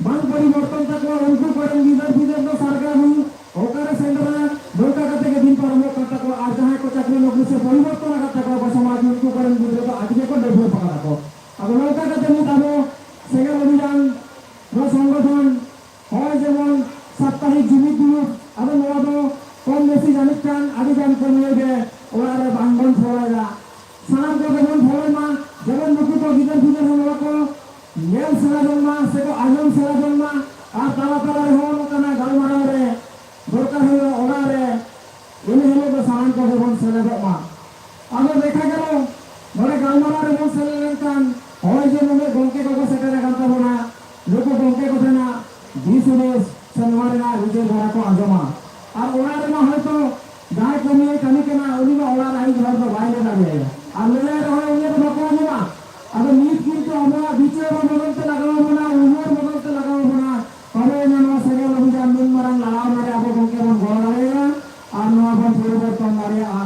ᱵᱟᱝ ᱯᱚᱨᱤᱵᱚᱨᱛᱚᱱ ᱛᱟᱠᱚᱣᱟ, ᱩᱱᱠᱩ ᱠᱚᱨᱮᱱ ᱜᱤᱫᱟᱹᱨ ᱯᱤᱫᱟᱹᱨ ᱫᱚ ᱥᱟᱨᱜᱟ ᱦᱩᱭ ᱚᱠᱟᱨᱮ ᱥᱮᱸᱫᱽᱨᱟ, ᱱᱚᱝᱠᱟ ᱠᱟᱛᱮ ᱜᱮ ᱫᱤᱱ ᱯᱟᱨᱚᱢᱚᱜ ᱠᱟᱱ ᱛᱟᱠᱚᱣᱟ᱾ ᱟᱨ ᱡᱟᱦᱟᱸᱭ ᱠᱚ ᱪᱟᱹᱠᱨᱤ ᱱᱚᱠᱨᱤ ᱥᱮ ᱯᱚᱨᱤᱵᱚᱨᱛᱚᱱ ᱟᱠᱟᱫ ᱛᱟᱠᱚᱣᱟ ᱠᱚ ᱥᱚᱢᱟᱡᱽ, ᱩᱱᱠᱩ ᱠᱚᱨᱮᱱ ᱜᱤᱫᱽᱨᱟᱹ ᱫᱚ ᱟᱹᱰᱤ ᱜᱮᱠᱚ develop ᱟᱠᱟᱫᱟ ᱠᱚ᱾ ᱟᱫᱚ ᱱᱚᱝᱠᱟ ᱠᱟᱛᱮ ᱱᱤᱛ ᱟᱵᱚ ᱥᱮᱸᱜᱮᱞ ᱚᱵᱷᱤᱡᱟᱱ ᱱᱚᱣᱟ ᱥᱚᱝᱜᱚᱴᱷᱚᱱ ᱦᱚᱸᱜᱼᱚᱭ ᱡᱮᱢᱚᱱ ᱥᱟᱯᱛᱟᱦᱤᱠ ᱡᱩᱢᱤᱫ ᱫᱩᱲᱩᱵ, ᱟᱫᱚ ᱱᱚᱣᱟ ᱫᱚ ᱠᱚᱢ ᱵᱮᱥᱤ ᱡᱟᱹᱱᱤᱡ ᱠᱷᱟᱱ ᱟᱹᱰᱤ ᱜᱟᱱ ᱠᱟᱹᱢᱤᱭᱟᱹ ᱜᱮ ᱚᱲᱟᱜ ᱨᱮ ᱵᱟᱝ ᱵᱚᱱ ᱯᱷᱚᱞᱚᱭᱮᱫᱟ᱾ ᱥᱟᱱᱟᱢ ᱠᱚᱜᱮ ᱵᱚᱱ ᱯᱷᱚᱞᱚᱭ ᱢᱟ, ᱡᱮᱢᱚᱱ ᱱᱩᱠᱩ ᱠᱚ ᱜᱤᱫᱟᱹᱨ ᱯᱤᱫᱟᱹᱨ ᱦᱚᱸ ᱱᱚᱣᱟ ᱠᱚ ᱧᱮᱞ ᱥᱮᱬᱟ ᱡᱚᱝ ᱢᱟ ᱥᱮᱠᱚ ᱟᱸᱡᱚᱢ ᱥᱮᱬᱟ ᱡᱚᱝ ᱢᱟ᱾ ᱟᱨ ᱛᱟᱞᱟ ᱛᱟᱞᱟ ᱨᱮᱦᱚᱸ ᱱᱚᱝᱠᱟᱱᱟᱜ ᱜᱟᱞᱢᱟᱨᱟᱣ ᱨᱮ ᱫᱚᱨᱠᱟᱨ ᱦᱩᱭᱩᱜᱼᱟ ᱚᱲᱟᱜ ᱨᱮ, ᱤᱱᱟᱹ ᱦᱤᱞᱳᱜ ᱫᱚ ᱥᱟᱱᱟᱢ ᱠᱚᱜᱮ ᱵᱚᱱ ᱥᱮᱞᱮᱫᱚᱜ ᱢᱟ᱾ ᱟᱫᱚ ᱫᱮᱠᱷᱟ ᱜᱮᱞᱚ ᱱᱚᱰᱮ ᱜᱟᱞᱢᱟᱨᱟᱣ ᱨᱮᱵᱚᱱ ᱥᱮᱞᱮᱫ ᱞᱮᱱᱠᱷᱟᱱ ᱦᱚᱸᱜᱼᱚᱭ ᱡᱮ ᱱᱩᱱᱟᱹᱜ ᱜᱚᱢᱠᱮ ᱠᱚᱠᱚ ᱥᱮᱴᱮᱨ ᱟᱠᱟᱱ ᱛᱟᱵᱚᱱᱟ, ᱱᱩᱠᱩ ᱜᱚᱢᱠᱮ ᱠᱚᱴᱷᱮᱱᱟᱜ ᱫᱤᱥ ᱦᱩᱫᱤᱥ ᱥᱮ ᱱᱚᱣᱟ ᱨᱮᱱᱟᱜ ᱵᱤᱪᱟᱹᱨ ᱫᱷᱟᱨᱟ ᱠᱚ ᱟᱸᱡᱚᱢᱟ᱾ ᱟᱨ ᱚᱲᱟᱜ ᱨᱮᱢᱟ ᱦᱚᱭᱛᱚ ᱡᱟᱦᱟᱸᱭ ᱠᱟᱹᱢᱤᱭᱟᱭ ᱠᱟᱹᱢᱤ ᱠᱟᱱᱟ, ᱩᱱᱤ ᱢᱟ ᱚᱲᱟᱜ ᱨᱮ ᱟᱭᱩ ᱦᱚᱲ ᱫᱚ ᱵᱟᱭ ᱞᱟᱹᱭ ᱫᱟᱲᱮᱭᱟᱭᱟ, ᱟᱨ ᱞᱟᱹᱭᱟᱭ ᱨᱮᱦᱚᱸ ᱩᱱᱤ ᱫᱚ ᱵᱟᱠᱚ ᱟᱸᱡᱚᱢᱟ᱾ ᱟᱫᱚ ᱱᱤᱛ ᱠᱤᱱᱛᱩ ᱟᱵᱚᱣᱟᱜ ᱵᱤᱪᱟᱹᱨ ᱦᱚᱸ ᱵᱚᱫᱚᱞ ᱛᱮ ᱞᱟᱜᱟᱣ ᱵᱚᱱᱟ, ᱩᱭᱦᱟᱹᱨ ᱵᱚᱫᱚᱞ ᱛᱮ ᱞᱟᱜᱟᱣ ᱵᱚᱱᱟ, ᱛᱚᱵᱮ ᱮᱱᱟ ᱱᱚᱣᱟ ᱥᱮᱸᱜᱮᱞ ᱚᱵᱷᱤᱡᱟᱱ ᱱᱩᱱ ᱢᱟᱨᱟᱝ ᱞᱟᱲᱟᱣ ᱨᱮ ᱟᱵᱚ ᱜᱚᱢᱠᱮ ᱵᱚᱱ ᱜᱚᱲᱚ ᱫᱟᱲᱮᱭᱟᱜᱼᱟ ᱟᱨ ᱱᱚᱣᱟ ᱵᱚᱱ ᱯᱚᱨᱤᱵᱚᱨᱛᱚᱱ ᱫᱟᱲᱮᱭᱟᱜᱼᱟ᱾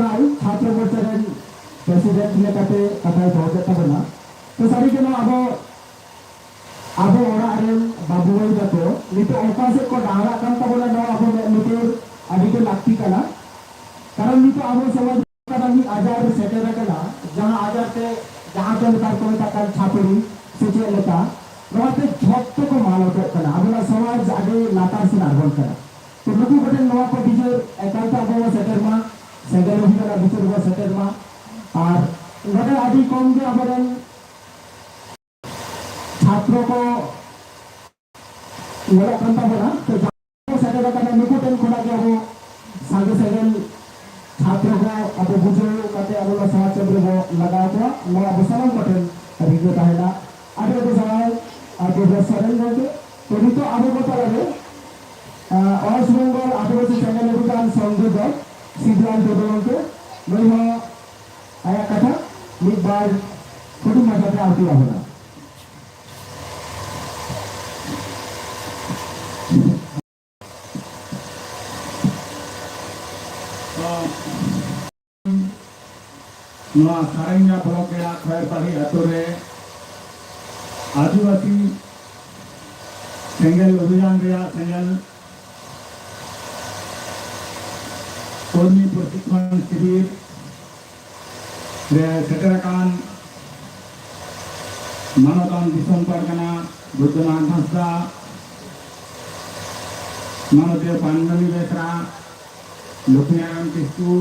ᱨᱟᱭ ᱪᱷᱟᱛᱨᱚ ᱢᱳᱨᱪᱟ ᱨᱮᱱ ᱯᱨᱮᱥᱤᱰᱮᱱᱴ ᱞᱮᱠᱟᱛᱮ ᱠᱟᱛᱷᱟᱭ ᱫᱚᱦᱚ ᱠᱮᱫ ᱛᱟᱵᱚᱱᱟ᱾ ᱛᱚ ᱥᱟᱹᱨᱤ ᱜᱮ ᱱᱚᱣᱟ ᱟᱵᱚ, ᱟᱵᱚ ᱚᱲᱟᱜ ᱨᱮᱱ ᱵᱟᱹᱵᱩ ᱢᱟᱹᱭ ᱛᱟᱠᱚ ᱱᱤᱛᱚᱜ ᱚᱠᱟ ᱥᱮᱫ ᱠᱚ ᱰᱟᱦᱟᱨᱟᱜ ᱠᱟᱱ ᱛᱟᱵᱚᱱᱟ, ᱱᱚᱣᱟ ᱟᱵᱚ ᱢᱮᱫ ᱞᱩᱛᱩᱨ ᱟᱹᱰᱤ ᱜᱮ ᱞᱟᱹᱠᱛᱤ ᱠᱟᱱᱟ᱾ ᱠᱟᱨᱚᱱ ᱱᱤᱛᱚᱜ ᱟᱵᱚ ᱥᱚᱢᱟᱡᱽ ᱨᱮ ᱢᱤᱫ ᱟᱡᱟᱨ ᱥᱮᱴᱮᱨ ᱟᱠᱟᱱᱟ, ᱡᱟᱦᱟᱸ ᱟᱡᱟᱨ ᱛᱮ, ᱡᱟᱦᱟᱸ ᱫᱚ ᱱᱮᱛᱟᱨ ᱠᱚ ᱢᱮᱛᱟᱜ ᱠᱟᱱ ᱪᱷᱟᱹᱯᱟᱹᱨᱤ ᱥᱮ ᱪᱮᱫ ᱞᱮᱠᱟ, ᱱᱚᱣᱟᱛᱮ ᱡᱷᱚᱛᱚ ᱠᱚ ᱢᱟᱞᱚᱴᱚᱜ ᱠᱟᱱᱟ, ᱟᱵᱚᱱᱟᱜ ᱥᱚᱢᱟᱡᱽ ᱟᱹᱰᱤ ᱞᱟᱛᱟᱨ ᱥᱮᱫ ᱟᱬᱜᱚᱱ ᱠᱟᱱᱟ᱾ ᱛᱚ ᱱᱩᱠᱩ ᱠᱚᱴᱷᱮᱱ ᱱᱚᱣᱟ ᱠᱚ ᱵᱤᱪᱟᱹᱨ ᱮᱠᱟᱞᱛᱮ ᱟᱵᱚ ᱵᱚ ᱥᱮᱴᱮᱨ ᱢᱟ, ᱥᱮᱸᱜᱮᱞ ᱚᱵᱷᱤᱡᱟᱱ ᱨᱮᱱᱟᱜ ᱵᱤᱪᱟᱹᱨ ᱵᱚ ᱥᱮᱴᱮᱨ ᱢᱟ᱾ ᱟᱨ ᱱᱚᱰᱮ ᱟᱹᱰᱤ ᱠᱚᱢ ᱜᱮ ᱟᱵᱚᱨᱮᱱ ᱪᱷᱟᱛᱨᱚ ᱠᱚ ᱧᱮᱞᱚᱜ ᱠᱟᱱ ᱛᱟᱵᱚᱱᱟ᱾ ᱛᱚ ᱡᱟᱦᱟᱸ ᱠᱚ ᱥᱮᱴᱮᱨ ᱟᱠᱟᱱᱟ, ᱱᱩᱠᱩ ᱴᱷᱮᱱ ᱠᱷᱚᱱᱟᱜ ᱜᱮ ᱟᱵᱚ ᱥᱟᱸᱜᱮ ᱥᱮᱸᱜᱮᱞ ᱪᱷᱟᱛᱨᱚ ᱠᱚ ᱟᱵᱚ ᱵᱩᱡᱷᱟᱹᱣ ᱠᱟᱛᱮ ᱟᱵᱚ ᱱᱚᱣᱟ ᱥᱚᱢᱟᱡᱽ ᱠᱮᱱᱫᱨᱚ ᱵᱚ ᱞᱟᱜᱟᱣ ᱠᱚᱣᱟ, ᱱᱚᱣᱟ ᱟᱵᱚ ᱥᱟᱱᱟᱢ ᱠᱚᱴᱷᱮᱱ ᱨᱤᱠᱟᱹ ᱛᱟᱦᱮᱱᱟ᱾ ᱟᱹᱰᱤ ᱟᱹᱰᱤ ᱥᱟᱨᱦᱟᱣ ᱟᱹᱰᱤ ᱵᱮᱥ ᱥᱮᱨᱮᱧ ᱜᱚᱢᱠᱮ᱾ ᱛᱚ ᱱᱤᱛᱚᱜ ᱟᱵᱚ ᱠᱚ ᱛᱟᱞᱟᱨᱮ, ᱟᱸ, ᱚᱭᱮᱥᱴ ᱵᱮᱝᱜᱚᱞ ᱟᱹᱫᱤᱵᱟᱹᱥᱤ ᱥᱮᱸᱜᱮᱞ ᱚᱵᱷᱤᱡᱟᱱ ᱥᱚᱝᱜᱷᱚ ᱫᱚ ᱥᱤᱵᱤᱞᱟᱞ ᱴᱩᱰᱩ ᱜᱚᱢᱠᱮ, ᱱᱩᱭ ᱦᱚᱸ ᱟᱭᱟᱜ ᱠᱟᱛᱷᱟ ᱢᱤᱫ ᱵᱟᱨ ᱦᱩᱰᱤᱧ ᱢᱟᱪᱷᱟᱛᱮ ᱟᱹᱣᱛᱤ ᱟᱵᱚᱱᱟ᱾ ᱛᱚ, ᱱᱚᱣᱟ ᱥᱟᱨᱮᱝᱜᱟ ᱵᱞᱚᱠ ᱨᱮᱱᱟᱜ ᱠᱷᱚᱭᱮᱨᱯᱟᱲᱦᱤ ᱟᱛᱳ ᱨᱮ ᱟᱹᱫᱤᱵᱟᱹᱥᱤ ᱥᱮᱸᱜᱮᱞ ᱚᱵᱷᱤᱡᱟᱱ ᱨᱮᱭᱟᱜ ᱥᱮᱸᱜᱮᱞ ᱠᱚᱨᱢᱤ ᱯᱨᱚᱥᱤᱠᱠᱷᱚᱱ ᱥᱤᱵᱤᱨ ᱨᱮ ᱥᱮᱴᱮᱨ ᱟᱠᱟᱱ ᱢᱟᱱᱚᱛᱟᱱ ᱫᱤᱥᱚᱢ ᱯᱟᱨᱜᱟᱱᱟ ᱵᱳᱭᱫᱚᱱᱟᱛᱷ ᱦᱟᱸᱥᱫᱟ, ᱢᱟᱱᱚᱛᱤᱭᱟᱹ ᱯᱟᱱᱢᱚᱱᱤ ᱵᱮᱥᱨᱟ, ᱞᱚᱠᱷᱢᱤᱱᱟᱨᱟᱭᱚᱱ ᱠᱤᱥᱠᱩ,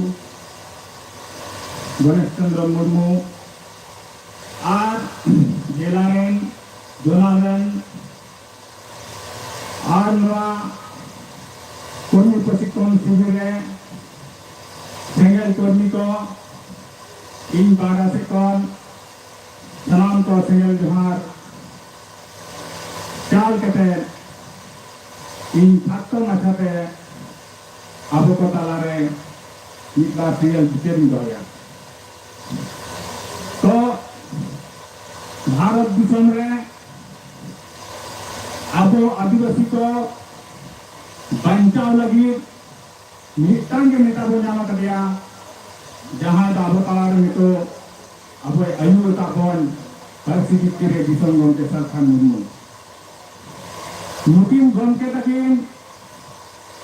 ᱜᱚᱱᱮᱥ ᱪᱚᱱᱫᱨᱚ ᱢᱩᱨᱢᱩ ᱟᱨ ᱡᱮᱞᱟ ᱨᱮᱱ, ᱡᱚᱱᱟ ᱨᱮᱱ ᱟᱨ ᱱᱚᱣᱟ ᱠᱚᱨᱢᱤ ᱯᱨᱚᱥᱤᱠᱠᱷᱚᱱ ᱥᱤᱵᱤᱨ ᱨᱮ ᱥᱮᱸᱜᱮᱞ ᱠᱚᱨᱢᱤ ᱠᱚ, ᱤᱧ ᱯᱟᱦᱴᱟ ᱥᱮᱫ ᱠᱷᱚᱱ ᱥᱟᱱᱟᱢ ᱠᱚ ᱥᱮᱸᱜᱮᱞ ᱡᱚᱦᱟᱨ ᱪᱟᱞ ᱠᱟᱛᱮ ᱤᱧ ᱠᱷᱟᱴᱚ ᱢᱟᱪᱷᱟᱛᱮ ᱟᱵᱚ ᱠᱚ ᱛᱟᱞᱟᱨᱮ ᱢᱤᱫ ᱵᱟᱨ ᱥᱮᱸᱜᱮᱞ ᱵᱤᱪᱟᱹᱨ ᱤᱧ ᱫᱚᱦᱚᱭᱟ᱾ ᱛᱚ ᱵᱷᱟᱨᱚᱛ ᱫᱤᱥᱚᱢ ᱨᱮ ᱟᱵᱚ ᱟᱹᱫᱤᱵᱟᱹᱥᱤ ᱠᱚ ᱵᱟᱧᱪᱟᱣ ᱞᱟᱹᱜᱤᱫ ᱢᱤᱫᱴᱟᱝ ᱜᱮ ᱱᱮᱛᱟ ᱵᱚ ᱧᱟᱢ ᱟᱠᱟᱫᱮᱭᱟ, ᱟᱵᱚᱭ ᱟᱹᱭᱩᱨ ᱟᱠᱟᱫ ᱵᱚᱱ ᱯᱟᱹᱨᱥᱤ ᱡᱤᱛᱠᱟᱹᱨᱤᱭᱟᱹ ᱫᱤᱥᱚᱢ ᱜᱚᱢᱠᱮ ᱥᱟᱞᱠᱷᱟᱱ ᱢᱩᱨᱢᱩ᱾ ᱱᱩᱠᱤᱱ ᱜᱚᱢᱠᱮ ᱛᱟᱹᱠᱤᱱ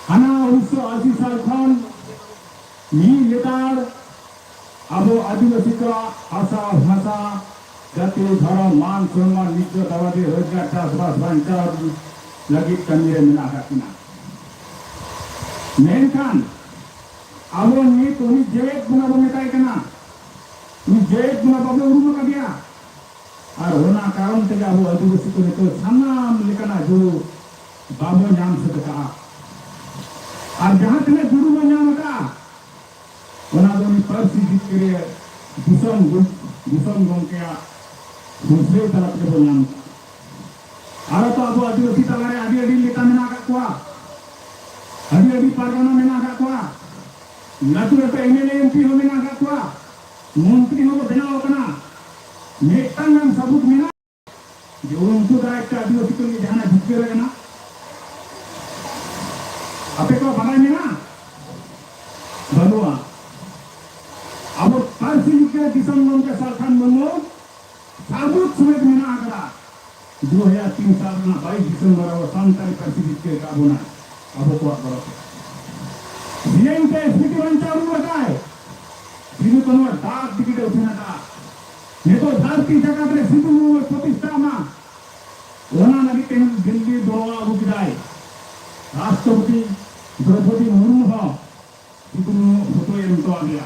ᱦᱟᱱᱟ ᱩᱱᱤᱥᱥᱚ ᱟᱥᱤ ᱥᱟᱞ ᱠᱷᱚᱱ ᱢᱤᱫ ᱞᱮᱛᱟᱲ ᱟᱵᱚ ᱟᱹᱫᱤᱵᱟᱹᱥᱤ ᱠᱚᱣᱟᱜ ᱦᱟᱥᱟ ᱵᱷᱟᱥᱟ, ᱡᱟᱹᱛᱤ, ᱫᱷᱚᱨᱚᱢ, ᱢᱟᱱ ᱥᱚᱱᱢᱟᱱ, ᱱᱤᱡᱽᱡᱚ ᱫᱟᱣᱟᱫᱤ, ᱨᱳᱡᱽᱜᱟᱨ, ᱪᱟᱥᱵᱟᱥ, ᱵᱟᱧᱪᱟᱣ ᱞᱟᱹᱜᱤᱫ ᱠᱟᱹᱢᱤ ᱨᱮ ᱢᱮᱱᱟᱜ ᱟᱠᱟᱫ ᱠᱤᱱᱟ᱾ ᱢᱮᱱᱠᱷᱟᱱ ᱟᱵᱚ ᱱᱤᱛ ᱩᱱᱤ ᱡᱮᱣᱮᱫ ᱵᱚᱸᱜᱟ ᱵᱚᱱ ᱢᱮᱛᱟᱭ ᱠᱟᱱᱟ, ᱩᱱᱤ ᱡᱮᱣᱮᱫ ᱵᱚᱸᱜᱟ ᱵᱟᱵᱚ ᱩᱨᱩᱢ ᱟᱠᱟᱫᱮᱭᱟ᱾ ᱟᱨ ᱚᱱᱟ ᱠᱟᱨᱚᱱ ᱛᱮᱜᱮ ᱟᱵᱚ ᱟᱹᱫᱤᱵᱟᱹᱥᱤ ᱠᱚ ᱱᱤᱛᱚᱜ ᱥᱟᱱᱟᱢ ᱞᱮᱠᱟᱱᱟᱜ ᱡᱩᱲᱩ ᱵᱟᱵᱚ ᱧᱟᱢ ᱥᱟᱹᱛ ᱟᱠᱟᱫᱼᱟ᱾ ᱟᱨ ᱡᱟᱦᱟᱸ ᱛᱤᱱᱟᱹᱜ ᱡᱩᱲᱩ ᱵᱚ ᱧᱟᱢ ᱟᱠᱟᱫᱼᱟ, ᱚᱱᱟ ᱫᱚ ᱩᱱᱤ ᱯᱟᱹᱨᱥᱤ ᱡᱤᱛᱠᱟᱹᱨᱤᱭᱟᱹ ᱫᱤᱥᱚᱢ ᱜᱚ-, ᱫᱤᱥᱚᱢ ᱜᱚᱢᱠᱮᱭᱟᱜ ᱦᱩᱞᱥᱟᱹᱭ ᱛᱟᱞᱟ ᱛᱮᱜᱮ ᱵᱚ ᱧᱟᱢ ᱟᱠᱟᱫᱼᱟ᱾ ᱟᱨ ᱛᱚ ᱟᱵᱚ ᱟᱹᱫᱤᱵᱟᱹᱥᱤ ᱛᱟᱞᱟᱨᱮ ᱟᱹᱰᱤ ᱟᱹᱰᱤ ᱱᱮᱛᱟ ᱢᱮᱱᱟᱜ ᱟᱠᱟᱫ ᱠᱚᱣᱟ, ᱟᱹᱰᱤ ᱟᱹᱰᱤ ᱯᱟᱨᱜᱟᱱᱟ ᱢᱮᱱᱟᱜ ᱟᱠᱟᱫ ᱠᱚᱣᱟ, ᱞᱟᱹᱴᱩ ᱞᱟᱹᱴᱩ M L A M P ᱦᱚᱸ ᱢᱮᱱᱟᱜ ᱟᱠᱟᱫ ᱠᱚᱣᱟ, ᱢᱚᱱᱛᱨᱤ ᱦᱚᱸᱠᱚ ᱵᱮᱱᱟᱣ ᱟᱠᱟᱱᱟ᱾ ᱢᱤᱫᱴᱟᱝ ᱜᱟᱱ ᱥᱟᱵᱩᱛ ᱢᱮᱱᱟᱜ ᱡᱮ ᱩᱱᱠᱩ ᱫᱟᱨᱟᱭ ᱛᱮ ᱟᱹᱫᱤᱵᱟᱹᱥᱤ ᱠᱚ ᱞᱟᱹᱜᱤᱫ ᱡᱟᱦᱟᱱᱟᱜ ᱡᱤᱛᱠᱟᱹᱨ ᱟᱠᱟᱱᱟ? ᱟᱯᱮ ᱠᱚ ᱵᱟᱰᱟᱭ ᱢᱮᱱᱟᱜᱼᱟ? ᱵᱟᱹᱱᱩᱜᱼᱟ᱾ ᱟᱵᱚ ᱯᱟᱹᱨᱥᱤ ᱡᱤᱛᱠᱟᱹᱨ ᱫᱤᱥᱚᱢ ᱜᱚᱢᱠᱮ ᱥᱟᱞᱠᱷᱟᱱ ᱢᱩᱨᱢᱩ ᱥᱟᱵᱩᱛ ᱥᱚᱢᱮᱛ ᱢᱮᱱᱟᱜ ᱟᱠᱟᱫᱟ᱾ ᱫᱩ ᱦᱟᱡᱟᱨ ᱛᱤᱱ ᱥᱟᱞ ᱨᱮᱱᱟᱜ ᱵᱟᱭᱤᱥ ᱰᱤᱥᱮᱢᱵᱚᱨ ᱟᱵᱚ ᱥᱟᱱᱛᱟᱲᱤ ᱯᱟᱹᱨᱥᱤ ᱡᱤᱛᱠᱟᱹᱨ ᱟᱠᱟᱫ ᱵᱚᱱᱟ ᱟᱵᱚ ᱠᱚᱣᱟᱜ ᱜᱚᱲᱚ ᱛᱮ᱾ ᱥᱤᱨᱟᱹᱧ ᱛᱮ ᱥᱢᱨᱤᱛᱤ ᱵᱟᱧᱪᱟᱣ ᱨᱩᱣᱟᱹᱲ ᱟᱠᱟᱫᱟᱭ᱾ ᱥᱤᱫᱩ ᱠᱟᱹᱱᱦᱩᱣᱟᱜ ᱰᱟᱠ ᱴᱤᱠᱤᱴ ᱮ ᱩᱪᱷᱟᱹᱱ ᱟᱠᱟᱫᱼᱟ᱾ ᱱᱤᱛᱚᱜ ᱫᱷᱟᱹᱨᱛᱤ ᱡᱟᱠᱟᱛ ᱨᱮ ᱥᱤᱫᱩ ᱢᱩᱨᱢᱩ ᱯᱨᱚᱛᱤᱥᱴᱷᱟ ᱢᱟ, ᱚᱱᱟ ᱞᱟᱹᱜᱤᱫ ᱛᱮ ᱫᱤᱞᱞᱤ ᱫᱚᱨᱵᱟᱨ ᱟᱹᱜᱩ ᱠᱮᱫᱟᱭ᱾ ᱨᱟᱥᱴᱨᱚᱯᱚᱛᱤ ᱫᱨᱚᱯᱚᱫᱤ ᱢᱩᱨᱢᱩ ᱦᱚᱸ ᱥᱤᱫᱩ ᱢᱩᱨᱢᱩ ᱯᱷᱳᱴᱳᱭ ᱮᱢ ᱦᱚᱴᱚ ᱟᱫᱮᱭᱟ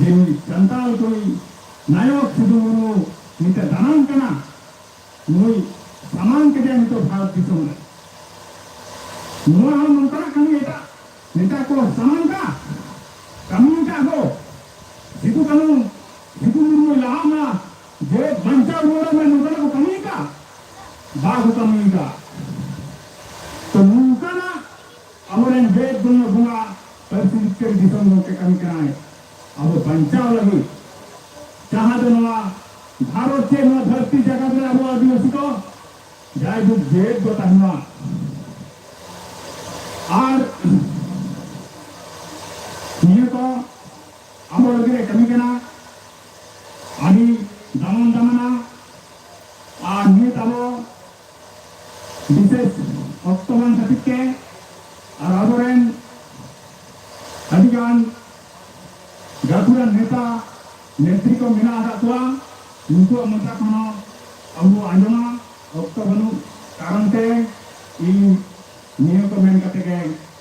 ᱡᱮ ᱱᱩᱭ ᱥᱟᱱᱛᱟᱲ ᱠᱚᱭᱤᱡ ᱱᱟᱭᱚᱠ ᱥᱤᱫᱩ ᱢᱩᱨᱢᱩ ᱱᱤᱛᱮ ᱫᱟᱱᱟᱝ ᱠᱟᱱᱟ, ᱱᱩᱭ ᱥᱟᱢᱟᱝ ᱠᱮᱫᱮᱭᱟ ᱱᱤᱛᱚᱜ ᱵᱷᱟᱨᱚᱛ ᱫᱤᱥᱚᱢ ᱨᱮ᱾ ᱱᱚᱣᱟ ᱦᱚᱸ ᱱᱚᱝᱠᱟᱱᱟᱜ ᱠᱟᱹᱢᱤ ᱮᱴᱟᱜ ᱱᱮᱛᱟ ᱠᱚ ᱥᱟᱢᱟᱝ ᱠᱟᱜ, ᱠᱟᱹᱢᱤ ᱠᱟᱜ ᱠᱚ᱾ ᱥᱤᱫᱩ ᱠᱟᱹᱱᱦᱩ, ᱥᱤᱫᱩ ᱢᱩᱨᱢᱩᱭ ᱞᱟᱦᱟᱜ ᱢᱟ, ᱡᱮ ᱵᱟᱧᱪᱟᱣ ᱨᱩᱣᱟᱹᱲᱚᱜ ᱢᱟ, ᱱᱚᱝᱠᱟᱱᱟᱜ ᱠᱚ ᱠᱟᱹᱢᱤ ᱠᱟᱜ, ᱵᱟᱠᱚ ᱠᱟᱹᱢᱤ ᱠᱟᱜ᱾ ᱛᱚ ᱱᱚᱝᱠᱟᱱᱟᱜ ᱟᱵᱚᱨᱮᱱ ᱡᱮᱜᱮᱛ ᱵᱚᱸᱜᱟ ᱵᱚᱸᱜᱟ ᱯᱟᱹᱨᱥᱤ ᱡᱤᱛᱠᱟᱹᱨ ᱫᱤᱥᱚᱢ ᱜᱚᱢᱠᱮ ᱠᱟᱹᱢᱤ ᱠᱟᱱᱟᱭ ᱟᱵᱚ ᱵᱟᱧᱪᱟᱣ ᱞᱟᱹᱜᱤᱫ, ᱡᱟᱦᱟᱸ ᱫᱚ ᱱᱚᱣᱟ ᱵᱷᱟᱨᱚᱛ ᱪᱮ ᱱᱚᱣᱟ ᱫᱷᱟᱹᱨᱛᱤ ᱡᱟᱠᱟᱛ ᱨᱮ ᱟᱵᱚ ᱟᱹᱫᱤᱵᱟᱹᱥᱤ ᱠᱚ ᱡᱟᱭᱡᱩᱜᱽ ᱡᱮᱜᱮᱛ ᱠᱚ ᱛᱟᱦᱮᱱ ᱢᱟ᱾ ᱟᱨ ᱱᱤᱭᱟᱹ ᱠᱚ ᱟᱵᱚ ᱞᱟᱹᱜᱤᱫ ᱮ ᱠᱟᱹᱢᱤ ᱠᱟᱱᱟ᱾ ᱜᱟᱹᱠᱷᱩᱲᱟᱱ ᱱᱮᱛᱟ ᱱᱮᱛᱨᱤ ᱠᱚ ᱢᱮᱱᱟᱜ ᱟᱠᱟᱫ ᱠᱚᱣᱟ, ᱩᱱᱠᱩᱣᱟᱜ ᱢᱚᱪᱟ ᱠᱷᱚᱱ ᱦᱚᱸ ᱟᱵᱚ ᱟᱸᱡᱚᱢᱟ᱾ ᱚᱠᱛᱚ ᱵᱟᱹᱱᱩᱜ ᱠᱟᱨᱚᱱ ᱛᱮ ᱤᱧ ᱱᱤᱭᱟᱹ ᱠᱚ ᱢᱮᱱ ᱠᱟᱛᱮ ᱜᱮ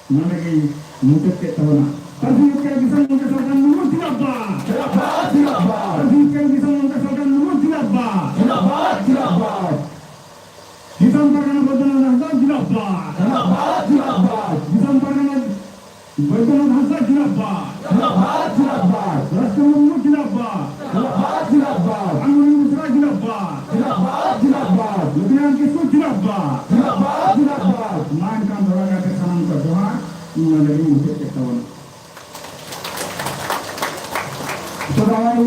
ᱱᱚᱰᱮ ᱜᱤᱧ ᱢᱩᱪᱟᱹᱫ ᱠᱮᱫ ᱛᱟᱵᱚᱱᱟ᱾ ᱯᱟᱹᱨᱥᱤ ᱡᱤᱛᱠᱟᱹᱨ ᱫᱤᱥᱚᱢ ᱜᱚᱢᱠᱮ ᱥᱟᱨ ᱥᱟᱹᱜᱩᱱ ᱢᱩᱨᱢᱩ ᱡᱤᱱᱫᱟᱵᱟᱫ᱾ ᱡᱤᱱᱫᱟᱵᱟᱫ, ᱡᱤᱱᱫᱟᱵᱟᱫ᱾ ᱯᱟᱹᱨᱥᱤ ᱡᱤᱛᱠᱟᱹᱨ ᱫᱤᱥᱚᱢ ᱜᱚᱢᱠᱮ ᱥᱟᱨ ᱥᱟᱹᱜᱩᱱ ᱢᱩᱨᱢᱩ ᱡᱤᱱᱫᱟᱵᱟᱫ᱾ ᱡᱤᱱᱫᱟᱵᱟᱫ, ᱡᱤᱱᱫᱟᱵᱟᱫ᱾ ᱫᱤᱥᱚᱢ ᱯᱟᱨᱜᱟᱱᱟ ᱵᱚᱫᱷᱩᱱᱟᱛᱷ ᱦᱟᱸᱥᱫᱟ ᱡᱤᱱᱫᱟᱵᱟᱫ᱾ ᱡᱤᱱᱫᱟᱵᱟᱫ, ᱡᱤᱱᱫᱟᱵᱟᱫ᱾ ᱫᱤᱥᱚᱢ ᱯᱟᱨᱜᱟᱱᱟ ᱵᱚᱫᱷᱩᱱᱟᱛᱷ ᱦᱟᱸᱥᱫᱟ ᱡᱤᱱᱫᱟᱵᱟᱫ᱾ ᱡᱤᱱᱫᱟᱵᱟᱫ, ᱡᱤᱱᱫᱟᱵᱟᱫ᱾ ᱨᱟᱥᱴᱨᱚ ᱢᱩᱨᱢᱩ ᱡᱤᱱᱫᱟᱵᱟᱫ᱾ ᱡᱤᱱᱫᱟᱵᱟᱫ, ᱡᱤᱱᱫᱟᱵᱟᱫ᱾ ᱟᱱᱩᱨᱤ ᱢᱤᱥᱨᱟ ᱡᱤᱱᱫᱟᱵᱟᱫ᱾ ᱡᱤᱱᱫᱟᱵᱟᱫ, ᱡᱤᱱᱫᱟᱵᱟᱫ᱾ ᱞᱚᱠᱷᱢᱤᱱᱟᱨᱟᱭᱚᱱ ᱠᱤᱥᱠᱩ ᱡᱤᱱᱫᱟᱵᱟᱫ᱾ ᱡᱤᱱᱫᱟᱵᱟᱫ, ᱡᱤᱱᱫᱟᱵᱟᱫ᱾ ᱢᱟ ᱮᱱᱠᱷᱟᱱ ᱫᱚᱦᱲᱟ ᱠᱟᱛᱮ ᱥᱟᱱᱟᱢ ᱠᱚ ᱡᱚᱦᱟᱨ, ᱤᱧ ᱱᱚᱰᱮ ᱜᱤᱧ ᱢᱩᱪᱟᱹᱫ ᱠᱮᱫ ᱛᱟᱵᱚᱱᱟ᱾ ᱥᱚᱵᱷᱟᱭ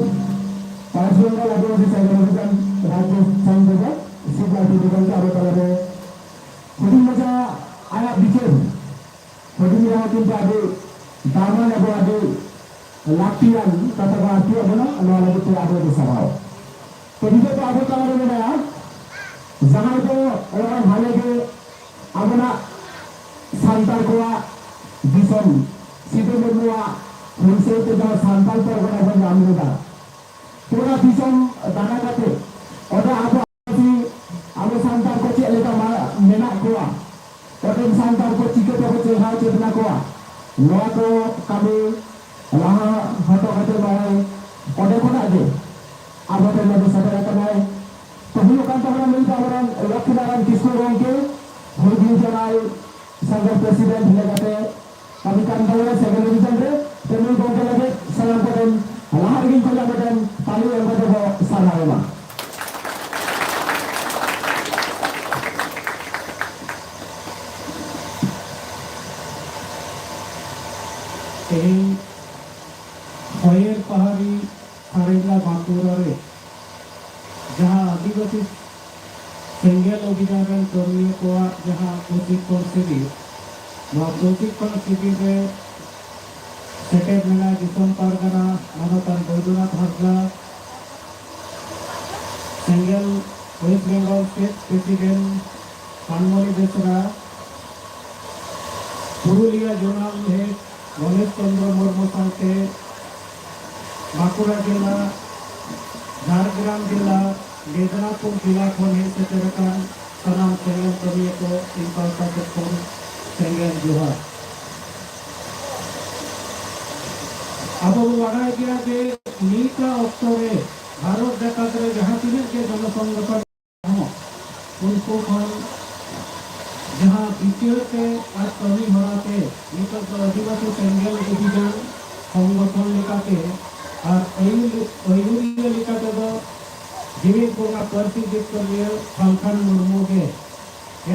ᱯᱟᱸᱪ ᱵᱮᱝᱜᱚᱞ ᱟᱹᱫᱤᱵᱟᱹᱥᱤ ᱥᱟᱸᱜᱷᱟᱨ ᱚᱵᱷᱤᱡᱟᱱ ᱨᱟᱡᱽᱭᱚ ᱥᱚᱝᱜᱷᱚ ᱥᱤᱵ ᱞᱟᱹᱴᱩ ᱫᱤᱜᱚᱱ ᱟᱵᱚ ᱛᱟᱞᱟᱨᱮ ᱦᱩᱰᱤᱧ ᱢᱟᱪᱷᱟ ᱟᱭᱟᱜ ᱵᱤᱪᱟᱹᱨ, ᱦᱩᱰᱤᱧ ᱨᱮᱦᱚᱸ ᱠᱤᱱᱛᱩ ᱟᱹᱰᱤ ᱫᱟᱢᱟᱱ ᱮᱵᱚᱝ ᱟᱹᱰᱤ ᱞᱟᱹᱠᱛᱤᱭᱟᱱ ᱠᱟᱛᱷᱟ ᱠᱚ ᱟᱹᱨᱯᱤᱭᱟᱫ ᱵᱚᱱᱟ, ᱱᱚᱣᱟ ᱞᱟᱹᱜᱤᱫ ᱛᱮ ᱟᱹᱰᱤ ᱟᱹᱰᱤ ᱥᱟᱨᱦᱟᱣ᱾ ᱛᱚ ᱱᱤᱛᱚᱜ ᱫᱚ ᱟᱵᱚ ᱛᱟᱞᱟᱨᱮ ᱢᱮᱱᱟᱭᱟ ᱡᱟᱦᱟᱸᱭ ᱫᱚ ᱱᱚᱜᱼᱚᱭ ᱦᱟᱞᱮ ᱜᱮ ᱟᱵᱚᱱᱟᱜ ᱥᱟᱱᱛᱟᱲ ᱠᱚᱣᱟᱜ ᱫᱤᱥᱚᱢ ᱥᱤᱫᱩ ᱢᱩᱨᱢᱩᱣᱟᱜ ᱦᱩᱞᱥᱟᱹᱭ ᱛᱮ ᱡᱟᱦᱟᱸ ᱥᱟᱱᱛᱟᱲ ᱯᱚᱨᱜᱚᱱᱟ ᱵᱚᱱ ᱧᱟᱢ ᱞᱮᱫᱟ, ᱯᱩᱨᱟᱹ ᱫᱤᱥᱚᱢ ᱫᱟᱬᱟ ᱠᱟᱛᱮ ᱚᱸᱰᱮ ᱟᱵᱚ ᱟᱹᱫᱤᱵᱟᱹᱥᱤ, ᱟᱵᱚ ᱥᱟᱱᱛᱟᱲ ᱠᱚ ᱪᱮᱫ ᱞᱮᱠᱟ ᱢᱟ-, ᱢᱮᱱᱟᱜ ᱠᱚᱣᱟ, ᱚᱸᱰᱮᱱ ᱥᱟᱱᱛᱟᱲ ᱠᱚ ᱪᱤᱠᱟᱹ ᱛᱮᱵᱚ ᱪᱮᱦᱨᱟ ᱪᱮᱛᱱᱟ ᱠᱚᱣᱟ, ᱱᱚᱣᱟ ᱠᱚ ᱠᱟᱹᱢᱤ ᱞᱟᱦᱟ ᱦᱚᱴᱚ ᱠᱟᱛᱮ ᱱᱚᱜᱼᱚᱭ ᱚᱸᱰᱮ ᱠᱷᱚᱱᱟᱜ ᱜᱮ ᱟᱵᱚ ᱴᱷᱮᱱ ᱱᱚᱰᱮ ᱥᱮᱴᱮᱨ ᱟᱠᱟᱱᱟᱭ᱾ ᱛᱚ ᱦᱩᱭᱩᱜ ᱠᱟᱱ ᱛᱟᱵᱚᱱᱟ ᱱᱩᱭ ᱫᱚ ᱟᱵᱚᱨᱮᱱ ᱞᱚᱠᱠᱷᱤᱱᱟᱨᱟᱭᱚᱱ ᱠᱤᱥᱠᱩ ᱜᱚᱢᱠᱮ, ᱦᱩᱞ ᱡᱤᱞ ᱡᱟᱱᱟᱭ ᱥᱚᱝᱜᱷᱚ ᱯᱨᱮᱥᱤᱰᱮᱱᱴ ᱞᱮᱠᱟᱛᱮ ᱠᱟᱹᱢᱤ ᱠᱟᱱ ᱛᱟᱵᱚᱱᱟ ᱥᱮᱠᱨᱮᱴᱟᱨᱤ ᱨᱮ᱾ ᱛᱮ ᱱᱩᱭ ᱜᱚᱢᱠᱮ ᱞᱟᱹᱜᱤᱫ ᱥᱟᱱᱟᱢ ᱠᱚᱴᱷᱮᱱ ᱞᱟᱦᱟ ᱨᱮᱜᱮᱧ ᱠᱷᱚᱡᱚᱜ ᱢᱤᱫᱴᱮᱱ ᱛᱟᱹᱞᱤ ᱮᱢ ᱠᱟᱛᱮ ᱵᱚ ᱥᱟᱨᱦᱟᱣ ᱮᱢᱟ᱾ ᱛᱮᱦᱮᱧ ᱠᱷᱚᱭᱮᱨ ᱯᱟᱦᱟᱲᱤ ᱥᱟᱨᱮᱡᱟ ᱵᱟᱸᱠᱩᱲᱟ ᱨᱮ ᱡᱟᱦᱟᱸ ᱟᱹᱫᱤᱵᱟᱹᱥᱤ ᱥᱮᱸᱜᱮᱞ ᱚᱵᱷᱤᱡᱟᱱ ᱨᱮᱱ ᱠᱟᱹᱢᱤᱭᱟᱹ ᱠᱚᱣᱟᱜ ᱡᱟᱦᱟᱸ ᱯᱨᱚᱥᱤᱠᱠᱷᱚᱱ ᱥᱤᱵᱤᱨ, ᱱᱚᱣᱟ ᱯᱨᱚᱥᱤᱠᱠᱷᱚᱱ ᱥᱤᱵᱤᱨ ᱨᱮ ᱥᱮᱴᱮᱨ ᱢᱮᱱᱟᱭ ᱫᱤᱥᱚᱢ ᱯᱟᱨᱜᱟᱱᱟ ᱢᱟᱱᱚᱛᱟᱱ ᱵᱳᱭᱫᱚᱱᱟᱛᱷ ᱦᱟᱸᱥᱫᱟ, ᱥᱮᱸᱜᱮᱞ West Bengal State President Panmoni ᱵᱮᱥᱨᱟ, ᱯᱩᱨᱩᱞᱤᱭᱟ Zonal Head ᱜᱚᱱᱮᱥ ᱪᱚᱱᱫᱨᱚ ᱢᱩᱨᱢᱩ ᱥᱟᱶᱛᱮ ᱵᱟᱸᱠᱩᱲᱟ ᱡᱮᱞᱟ, ᱡᱷᱟᱲᱜᱨᱟᱢ ᱡᱮᱞᱟ, ᱢᱮᱫᱽᱱᱟᱯᱩᱨ ᱡᱮᱞᱟ ᱠᱷᱚᱱ ᱦᱮᱡ ᱥᱮᱴᱮᱨ ᱟᱠᱟᱱ ᱥᱟᱱᱟᱢ ᱥᱮᱸᱜᱮᱞ ᱠᱟᱹᱢᱤᱭᱟᱹ ᱠᱚ ᱤᱧ ᱯᱟᱦᱴᱟ ᱥᱮᱫ ᱠᱷᱚᱱ ᱥᱮᱸᱜᱮᱞ ᱡᱚᱦᱟᱨ᱾ ᱟᱵᱚ ᱵᱚᱱ ᱵᱟᱲᱟᱭ ᱜᱮᱭᱟ ᱡᱮ ᱱᱤᱛᱟᱜ ᱚᱠᱛᱚ ᱨᱮ ᱵᱷᱟᱨᱚᱛ ᱡᱟᱠᱟᱛ ᱨᱮ ᱡᱟᱦᱟᱸ ᱛᱤᱱᱟᱹᱜ ᱜᱮ ᱡᱚᱱᱚ ᱥᱚᱝᱜᱚᱴᱷᱚᱱ ᱦᱚᱸ ᱩᱱᱠᱩ ᱠᱷᱚᱱ ᱡᱟᱦᱟᱸ ᱵᱤᱪᱟᱹᱨ ᱛᱮ ᱟᱨ ᱠᱟᱹᱢᱤ ᱦᱚᱨᱟ ᱛᱮ ᱱᱤᱛᱚᱜ ᱫᱚ ᱟᱹᱫᱤᱵᱟᱹᱥᱤ ᱥᱮᱸᱜᱮᱞ ᱚᱵᱷᱤᱡᱟᱱ ᱥᱚᱝᱜᱚᱴᱷᱚᱱ ᱞᱮᱠᱟᱛᱮ ᱟᱨ ᱟᱹᱭᱩᱨ-, ᱟᱹᱭᱩᱨᱤᱭᱟᱹ ᱞᱮᱠᱟᱛᱮ ᱫᱚ ᱡᱤᱣᱤᱫ ᱵᱚᱸᱜᱟ ᱯᱟᱹᱨᱥᱤ ᱡᱤᱛᱠᱟᱹᱨᱤᱭᱟᱹ ᱥᱟᱞᱠᱷᱟᱱ ᱢᱩᱨᱢᱩ ᱜᱮ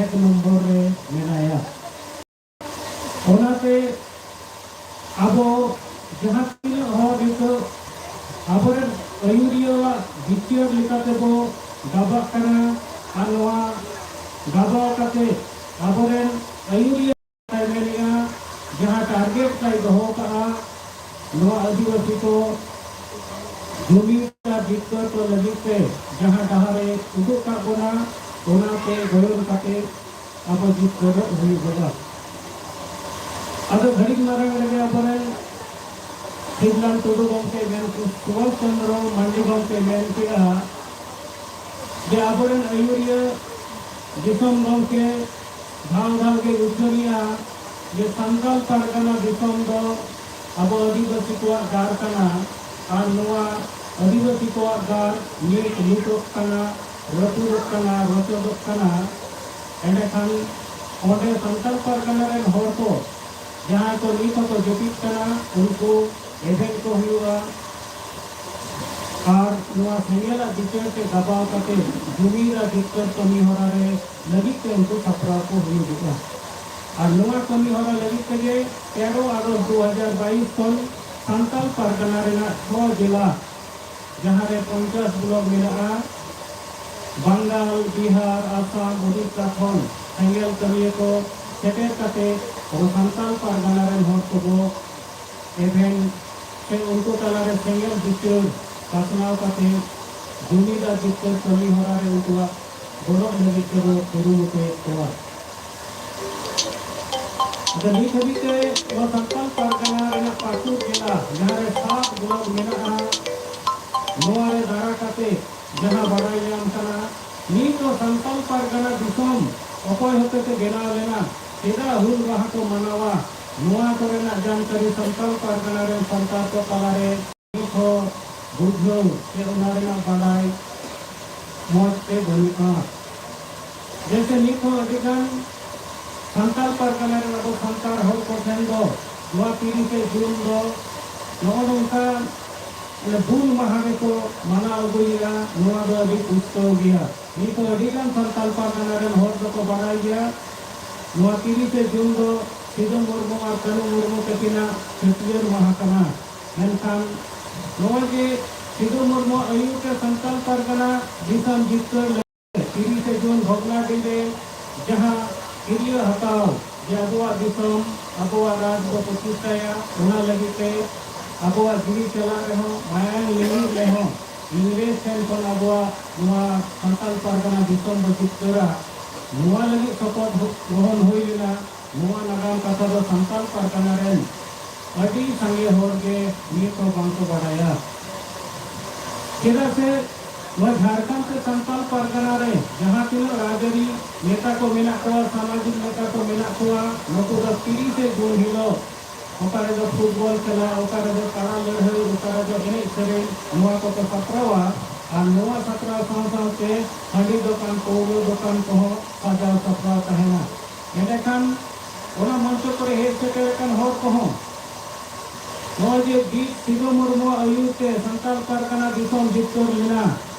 ᱮᱠ ᱱᱚᱢᱵᱚᱨ ᱨᱮ ᱢᱮᱱᱟᱭᱟ᱾ ᱚᱱᱟᱛᱮ ᱟᱵᱚ ᱡᱟᱦᱟᱸ ᱛᱤᱱᱟᱹᱜ ᱦᱚᱲ ᱱᱤᱛᱚᱜ ᱟᱵᱚᱨᱮᱱ ᱟᱹᱭᱩᱨᱤᱭᱟᱹᱣᱟᱜ ᱵᱤᱪᱟᱹᱨ ᱞᱮᱠᱟᱛᱮ ᱵᱚ ᱜᱟᱵᱟᱜ ᱠᱟᱱᱟ, ᱟᱨ ᱱᱚᱣᱟ ᱜᱟᱵᱟᱣ ᱠᱟᱛᱮ ᱟᱵᱚᱨᱮᱱ ᱟᱹᱭᱩᱨᱤᱭᱟᱹ ᱢᱮᱱᱮᱜᱼᱟ, ᱡᱟᱦᱟᱸ ᱴᱟᱨᱜᱮᱴ ᱞᱮ ᱫᱚᱦᱚ ᱠᱟᱜᱼᱟ, ᱱᱚᱣᱟ ᱟᱹᱫᱤᱵᱟᱹᱥᱤ ᱠᱚ ᱡᱩᱢᱤᱫ ᱟᱨ ᱡᱤᱛᱠᱟᱹᱨ ᱠᱚ ᱞᱟᱹᱜᱤᱫ ᱛᱮ ᱡᱟᱦᱟᱸ ᱰᱟᱦᱟᱨ ᱮ ᱩᱫᱩᱜ ᱠᱟᱜ ᱵᱚᱱᱟ, ᱚᱱᱟᱛᱮ ᱜᱚᱭᱚᱱ ᱠᱟᱛᱮ ᱟᱵᱚ ᱡᱤᱛᱠᱟᱹᱨᱚᱜ ᱦᱩᱭᱩᱜᱚᱜᱼᱟ᱾ ᱟᱫᱚ ᱜᱷᱟᱹᱲᱤᱡ ᱢᱟᱨᱟᱝ ᱨᱮᱜᱮ ᱟᱵᱚᱨᱮᱱ ᱥᱤᱵᱽᱞᱟᱞ ᱴᱩᱰᱩ ᱜᱚᱢᱠᱮ ᱢᱮᱱ, ᱥᱩᱵᱷᱟᱥ ᱪᱚᱱᱫᱨᱚ ᱢᱟᱱᱰᱤ ᱜᱚᱢᱠᱮ ᱢᱮᱱ ᱠᱮᱜᱼᱟ ᱡᱮ ᱟᱵᱚᱨᱮᱱ ᱟᱹᱭᱩᱨᱤᱭᱟᱹ ᱫᱤᱥᱚᱢ ᱜᱚᱢᱠᱮ ᱫᱷᱟᱣ ᱫᱷᱟᱣ ᱜᱮ ᱩᱪᱷᱟᱹᱱᱮᱜᱼᱟ ᱡᱮ ᱥᱟᱱᱛᱟᱲ ᱯᱟᱨᱜᱟᱱᱟ ᱫᱤᱥᱚᱢ ᱫᱚ ᱟᱵᱚ ᱟᱹᱫᱤᱵᱟᱹᱥᱤ ᱠᱚᱣᱟᱜ ᱜᱟᱲ ᱠᱟᱱᱟ, ᱟᱨ ᱱᱚᱣᱟ ᱟᱹᱫᱤᱵᱟᱹᱥᱤ ᱠᱚᱣᱟᱜ ᱜᱟᱲ ᱱᱤᱛ ᱞᱩᱴᱚᱜ ᱠᱟᱱᱟ, ᱨᱟᱹᱯᱩᱫᱚᱜ ᱠᱟᱱᱟ, ᱨᱚᱪᱚᱫᱚᱜ ᱠᱟᱱᱟ᱾ ᱮᱸᱰᱮᱠᱷᱟᱱ ᱚᱸᱰᱮ ᱥᱟᱱᱛᱟᱲ ᱯᱟᱨᱜᱟᱱᱟ ᱨᱮᱱ ᱦᱚᱲ ᱠᱚ ᱡᱟᱦᱟᱸᱭ ᱠᱚ ᱱᱤᱛ ᱦᱚᱸᱠᱚ ᱡᱟᱹᱯᱤᱫ ᱠᱟᱱᱟ, ᱩᱱᱠᱩ ᱮᱵᱷᱮᱱ ᱠᱚ ᱦᱩᱭᱩᱜᱼᱟ᱾ ᱟᱨ ᱱᱚᱣᱟ ᱥᱮᱸᱜᱮᱞᱟᱜ ᱵᱤᱪᱟᱹᱨ ᱛᱮ ᱜᱟᱵᱟᱣ ᱠᱟᱛᱮ ᱡᱩᱢᱤᱫ ᱟᱨ ᱡᱤᱛᱠᱟᱹᱨ ᱠᱟᱹᱢᱤ ᱦᱚᱨᱟ ᱨᱮ ᱞᱟᱹᱜᱤᱫ ᱛᱮ ᱩᱱᱠᱩ ᱥᱟᱯᱲᱟᱣ ᱠᱚ ᱦᱩᱭᱩᱜᱼᱟ᱾ ᱟᱨ ᱱᱚᱣᱟ ᱠᱟᱹᱢᱤ ᱦᱚᱨᱟ ᱞᱟᱹᱜᱤᱫ ᱛᱮᱜᱮ ᱛᱮᱨᱚ ᱟᱜᱚᱥᱴ ᱫᱩ ᱦᱟᱡᱟᱨ ᱵᱟᱭᱤᱥ ᱠᱷᱚᱱ ᱥᱟᱱᱛᱟᱲ ᱯᱟᱨᱜᱟᱱᱟ ᱨᱮᱱᱟᱜ ᱪᱷᱚ ᱡᱮᱞᱟ, ᱡᱟᱦᱟᱸ ᱨᱮ ᱯᱚᱧᱪᱟᱥ ᱵᱞᱚᱠ ᱢᱮᱱᱟᱜᱼᱟ, ᱵᱟᱝᱜᱟᱞ, ᱵᱤᱦᱟᱨ, ᱟᱥᱟᱢ, ᱳᱰᱤᱥᱟ ᱠᱷᱚᱱ ᱥᱮᱸᱜᱮᱞ ᱠᱟᱹᱢᱤᱭᱟᱹ ᱠᱚ ᱥᱮᱴᱮᱨ ᱠᱟᱛᱮ ᱟᱵᱚ ᱥᱟᱱᱛᱟᱲ ᱯᱟᱨᱜᱟᱱᱟ ᱨᱮᱱ ᱦᱚᱲ ᱠᱚᱵᱚ ᱮᱵᱷᱮᱱ ᱥᱮ ᱩᱱᱠᱩ ᱛᱟᱞᱟᱨᱮ ᱥᱮᱸᱜᱮᱞ ᱵᱤᱪᱟᱹᱨ ᱯᱟᱥᱱᱟᱣ ᱠᱟᱛᱮ ᱡᱩᱢᱤᱫ ᱟᱨ ᱡᱤᱛᱠᱟᱹᱨ ᱠᱟᱹᱢᱤ ᱦᱚᱨᱟ ᱨᱮ ᱩᱱᱠᱩᱣᱟᱜ ᱜᱚᱲᱚ ᱞᱟᱹᱜᱤᱫ ᱛᱮᱵᱚ ᱠᱩᱨᱩᱢᱩᱴᱩᱭᱮᱫ ᱠᱚᱣᱟ᱾ ᱟᱫᱚ ᱱᱤᱛ ᱦᱟᱹᱵᱤᱡ ᱛᱮ ᱱᱚᱣᱟ ᱥᱟᱱᱛᱟᱲ ᱯᱟᱨᱜᱟᱱᱟ ᱨᱮᱱᱟᱜ ᱯᱟᱹᱠᱩᱲ ᱡᱮᱞᱟ, ᱡᱟᱦᱟᱸ ᱨᱮ ᱥᱟᱛ block ᱢᱮᱱᱟᱜᱼᱟ, ᱱᱚᱣᱟ ᱨᱮ ᱫᱟᱨᱟ ᱠᱟᱛᱮ ᱡᱟᱦᱟᱸ ᱵᱟᱰᱟᱭ ᱧᱟᱢ ᱠᱟᱱᱟ, ᱱᱤᱛ ᱫᱚ ᱥᱟᱱᱛᱟᱲ ᱯᱟᱨᱜᱟᱱᱟ ᱫᱤᱥᱚᱢ ᱚᱠᱚᱭ ᱦᱚᱛᱮᱛᱮ ᱵᱮᱱᱟᱣ ᱞᱮᱱᱟ, ᱪᱮᱫᱟᱜ ᱦᱩᱞ ᱢᱟᱦᱟ ᱠᱚ ᱢᱟᱱᱟᱣᱟ, ᱱᱚᱣᱟ ᱠᱚᱨᱮᱱᱟᱜ ᱡᱟᱱᱠᱟᱨᱤ ᱥᱟᱱᱛᱟᱲ ᱯᱟᱨᱜᱟᱱᱟ ᱨᱮᱱ ᱥᱟᱱᱛᱟᱲ ᱠᱚ ᱛᱟᱞᱟᱨᱮ ᱱᱤᱛ ᱦᱚᱸ ᱵᱩᱡᱷᱟᱹᱣ ᱥᱮ ᱚᱱᱟ ᱨᱮᱱᱟᱜ ᱵᱟᱰᱟᱭ ᱢᱚᱡᱽ ᱛᱮ ᱵᱟᱹᱱᱩᱜᱼᱟ᱾ ᱡᱮᱭᱥᱮ ᱱᱤᱛ ᱦᱚᱸ ᱟᱹᱰᱤ ᱜᱟᱱ ᱥᱟᱱᱛᱟᱲ ᱯᱟᱨᱜᱟᱱᱟ ᱨᱮᱱ ᱟᱵᱚ ᱥᱟᱱᱛᱟᱲ ᱦᱚᱲ ᱠᱚ ᱴᱷᱮᱱ ᱫᱚ ᱱᱚᱣᱟ ᱛᱤᱨᱤᱥᱮ ᱡᱩᱱ ᱫᱚ ᱱᱚᱜᱼᱚ ᱱᱚᱝᱠᱟ ᱢᱟᱱᱮ ᱦᱩᱞ ᱢᱟᱦᱟ ᱜᱮᱠᱚ ᱢᱟᱱᱟᱣ ᱟᱹᱜᱩᱭᱮᱫᱼᱟ᱾ ᱱᱚᱣᱟ ᱫᱚ ᱟᱹᱰᱤ ᱯᱩᱥᱴᱟᱹᱣ ᱜᱮᱭᱟ᱾ ᱱᱤᱛ ᱦᱚᱸ ᱟᱹᱰᱤ ᱜᱟᱱ ᱥᱟᱱᱛᱟᱲ ᱯᱟᱨᱜᱟᱱᱟ ᱨᱮᱱ ᱦᱚᱲ ᱫᱚᱠᱚ ᱵᱟᱲᱟᱭ ᱜᱮᱭᱟ ᱱᱚᱣᱟ ᱛᱤᱨᱤᱥᱮ ᱡᱩᱱ ᱫᱚ ᱥᱤᱫᱩ ᱢᱩᱨᱢᱩ ᱟᱨ ᱠᱟᱹᱱᱩ ᱢᱩᱨᱢᱩ ᱛᱟᱹᱠᱤᱱᱟᱜ ᱪᱷᱟᱹᱴᱭᱟᱹᱨ ᱢᱟᱦᱟ ᱠᱟᱱᱟ᱾ ᱢᱮᱱᱠᱷᱟᱱ ᱱᱚᱜᱼᱚᱭ ᱡᱮ ᱥᱤᱫᱩ ᱢᱩᱨᱢᱩ ᱟᱹᱭᱩᱨ ᱛᱮ ᱥᱟᱱᱛᱟᱲ ᱯᱟᱨᱜᱟᱱᱟ ᱫᱤᱥᱚᱢ ᱡᱤᱛᱠᱟᱹᱨ ᱞᱮᱱ ᱛᱤᱨᱤᱥᱮ ᱡᱩᱱ ᱵᱷᱚᱜᱽᱱᱟᱰᱤ ᱨᱮ ᱡᱟᱦᱟᱸ ᱠᱤᱨᱭᱟᱹ ᱦᱟᱛᱟᱣ ᱡᱮ ᱟᱵᱚᱣᱟᱜ ᱫᱤᱥᱚᱢ, ᱟᱵᱚᱣᱟᱜ ᱨᱟᱡᱽ ᱵᱚ ᱯᱨᱚᱛᱤᱥᱴᱷᱟᱭᱟ, ᱚᱱᱟ ᱞᱟᱹᱜᱤᱫ ᱛᱮ ᱟᱵᱚᱣᱟᱜ ᱡᱤᱣᱤ ᱪᱟᱞᱟᱜ ᱨᱮᱦᱚᱸ, ᱢᱟᱭᱟᱝ ᱞᱤᱸᱜᱤᱜ ᱨᱮᱦᱚᱸ, ᱤᱝᱨᱮᱡᱽ ᱴᱷᱮᱱ ᱠᱷᱚᱱ ᱟᱵᱚᱣᱟᱜ ᱱᱚᱣᱟ ᱥᱟᱱᱛᱟᱲ ᱯᱟᱨᱜᱟᱱᱟ ᱫᱤᱥᱚᱢ ᱵᱚ ᱡᱤᱛᱠᱟᱹᱨᱟ, ᱱᱚᱣᱟ ᱞᱟᱹᱜᱤᱫ ᱥᱚᱯᱚᱫ ᱜᱨᱚᱦᱚᱱ ᱦᱩᱭ ᱞᱮᱱᱟ᱾ ᱱᱚᱣᱟ ᱱᱟᱜᱟᱢ ᱠᱟᱛᱷᱟ ᱫᱚ ᱥᱟᱱᱛᱟᱲ ᱯᱟᱨᱜᱟᱱᱟ ᱨᱮᱱ ᱟᱹᱰᱤ ᱥᱟᱸᱜᱮ ᱦᱚᱲ ᱜᱮ ᱱᱤᱛ ᱦᱚᱸ ᱵᱟᱝ ᱠᱚ ᱵᱟᱰᱟᱭᱟ᱾ ᱪᱮᱫᱟᱜ ᱥᱮ ᱱᱚᱣᱟ ᱡᱷᱟᱲᱠᱷᱚᱸᱰ ᱥᱮ ᱥᱟᱱᱛᱟᱲ ᱯᱟᱨᱜᱟᱱᱟ ᱨᱮ ᱡᱟᱦᱟᱸ ᱛᱤᱱᱟᱹᱜ ᱨᱟᱡᱽᱟᱹᱨᱤ ᱱᱮᱛᱟ ᱠᱚ ᱢᱮᱱᱟᱜ ᱠᱚᱣᱟ, ᱥᱟᱢᱟᱡᱤᱠ ᱱᱮᱛᱟ ᱠᱚ ᱢᱮᱱᱟᱜ ᱠᱚᱣᱟ, ᱱᱩᱠᱩ ᱫᱚ ᱛᱤᱨᱤᱥᱮ ᱡᱩᱱ ᱦᱤᱞᱳᱜ ᱚᱠᱟ ᱨᱮᱫᱚ ᱯᱷᱩᱴᱵᱚᱞ ᱠᱷᱮᱞᱟ, ᱚᱠᱟ ᱨᱮᱫᱚ ᱛᱟᱲᱟ ᱞᱟᱹᱲᱦᱟᱹᱭ, ᱚᱠᱟ ᱨᱮᱫᱚ ᱮᱱᱮᱡ ᱥᱮᱨᱮᱧ, ᱱᱚᱣᱟ ᱠᱚᱠᱚ ᱥᱟᱯᱲᱟᱣᱟ᱾ ᱟᱨ ᱱᱚᱣᱟ ᱥᱟᱯᱲᱟᱣ ᱥᱟᱶ ᱥᱟᱶᱛᱮ ᱦᱟᱺᱰᱤ ᱫᱚᱠᱟᱱ, ᱯᱟᱹᱣᱨᱟᱹ ᱫᱚᱠᱟᱱ ᱠᱚᱦᱚᱸ ᱥᱟᱡᱟᱣ ᱥᱟᱯᱲᱟᱣ ᱛᱟᱦᱮᱱᱟ᱾ ᱮᱸᱰᱮᱠᱷᱟᱱ ᱚᱱᱟ ᱢᱚᱧᱪᱚ ᱠᱚᱨᱮ ᱦᱮᱡ ᱥᱮᱴᱮᱨ ᱟᱠᱟᱱ ᱦᱚᱲ ᱠᱚᱦᱚᱸ ᱱᱚᱜᱼᱚᱭ ᱡᱮ ᱵᱤᱨ ᱥᱤᱫᱷᱩ ᱢᱩᱨᱢᱩ ᱟᱹᱭᱩᱨ ᱛᱮ ᱥᱟᱱᱛᱟᱲ ᱯᱟᱨᱜᱟᱱᱟ ᱫᱤᱥᱚᱢ ᱡᱤᱛᱠᱟᱹᱨ ᱞᱮᱱᱟ,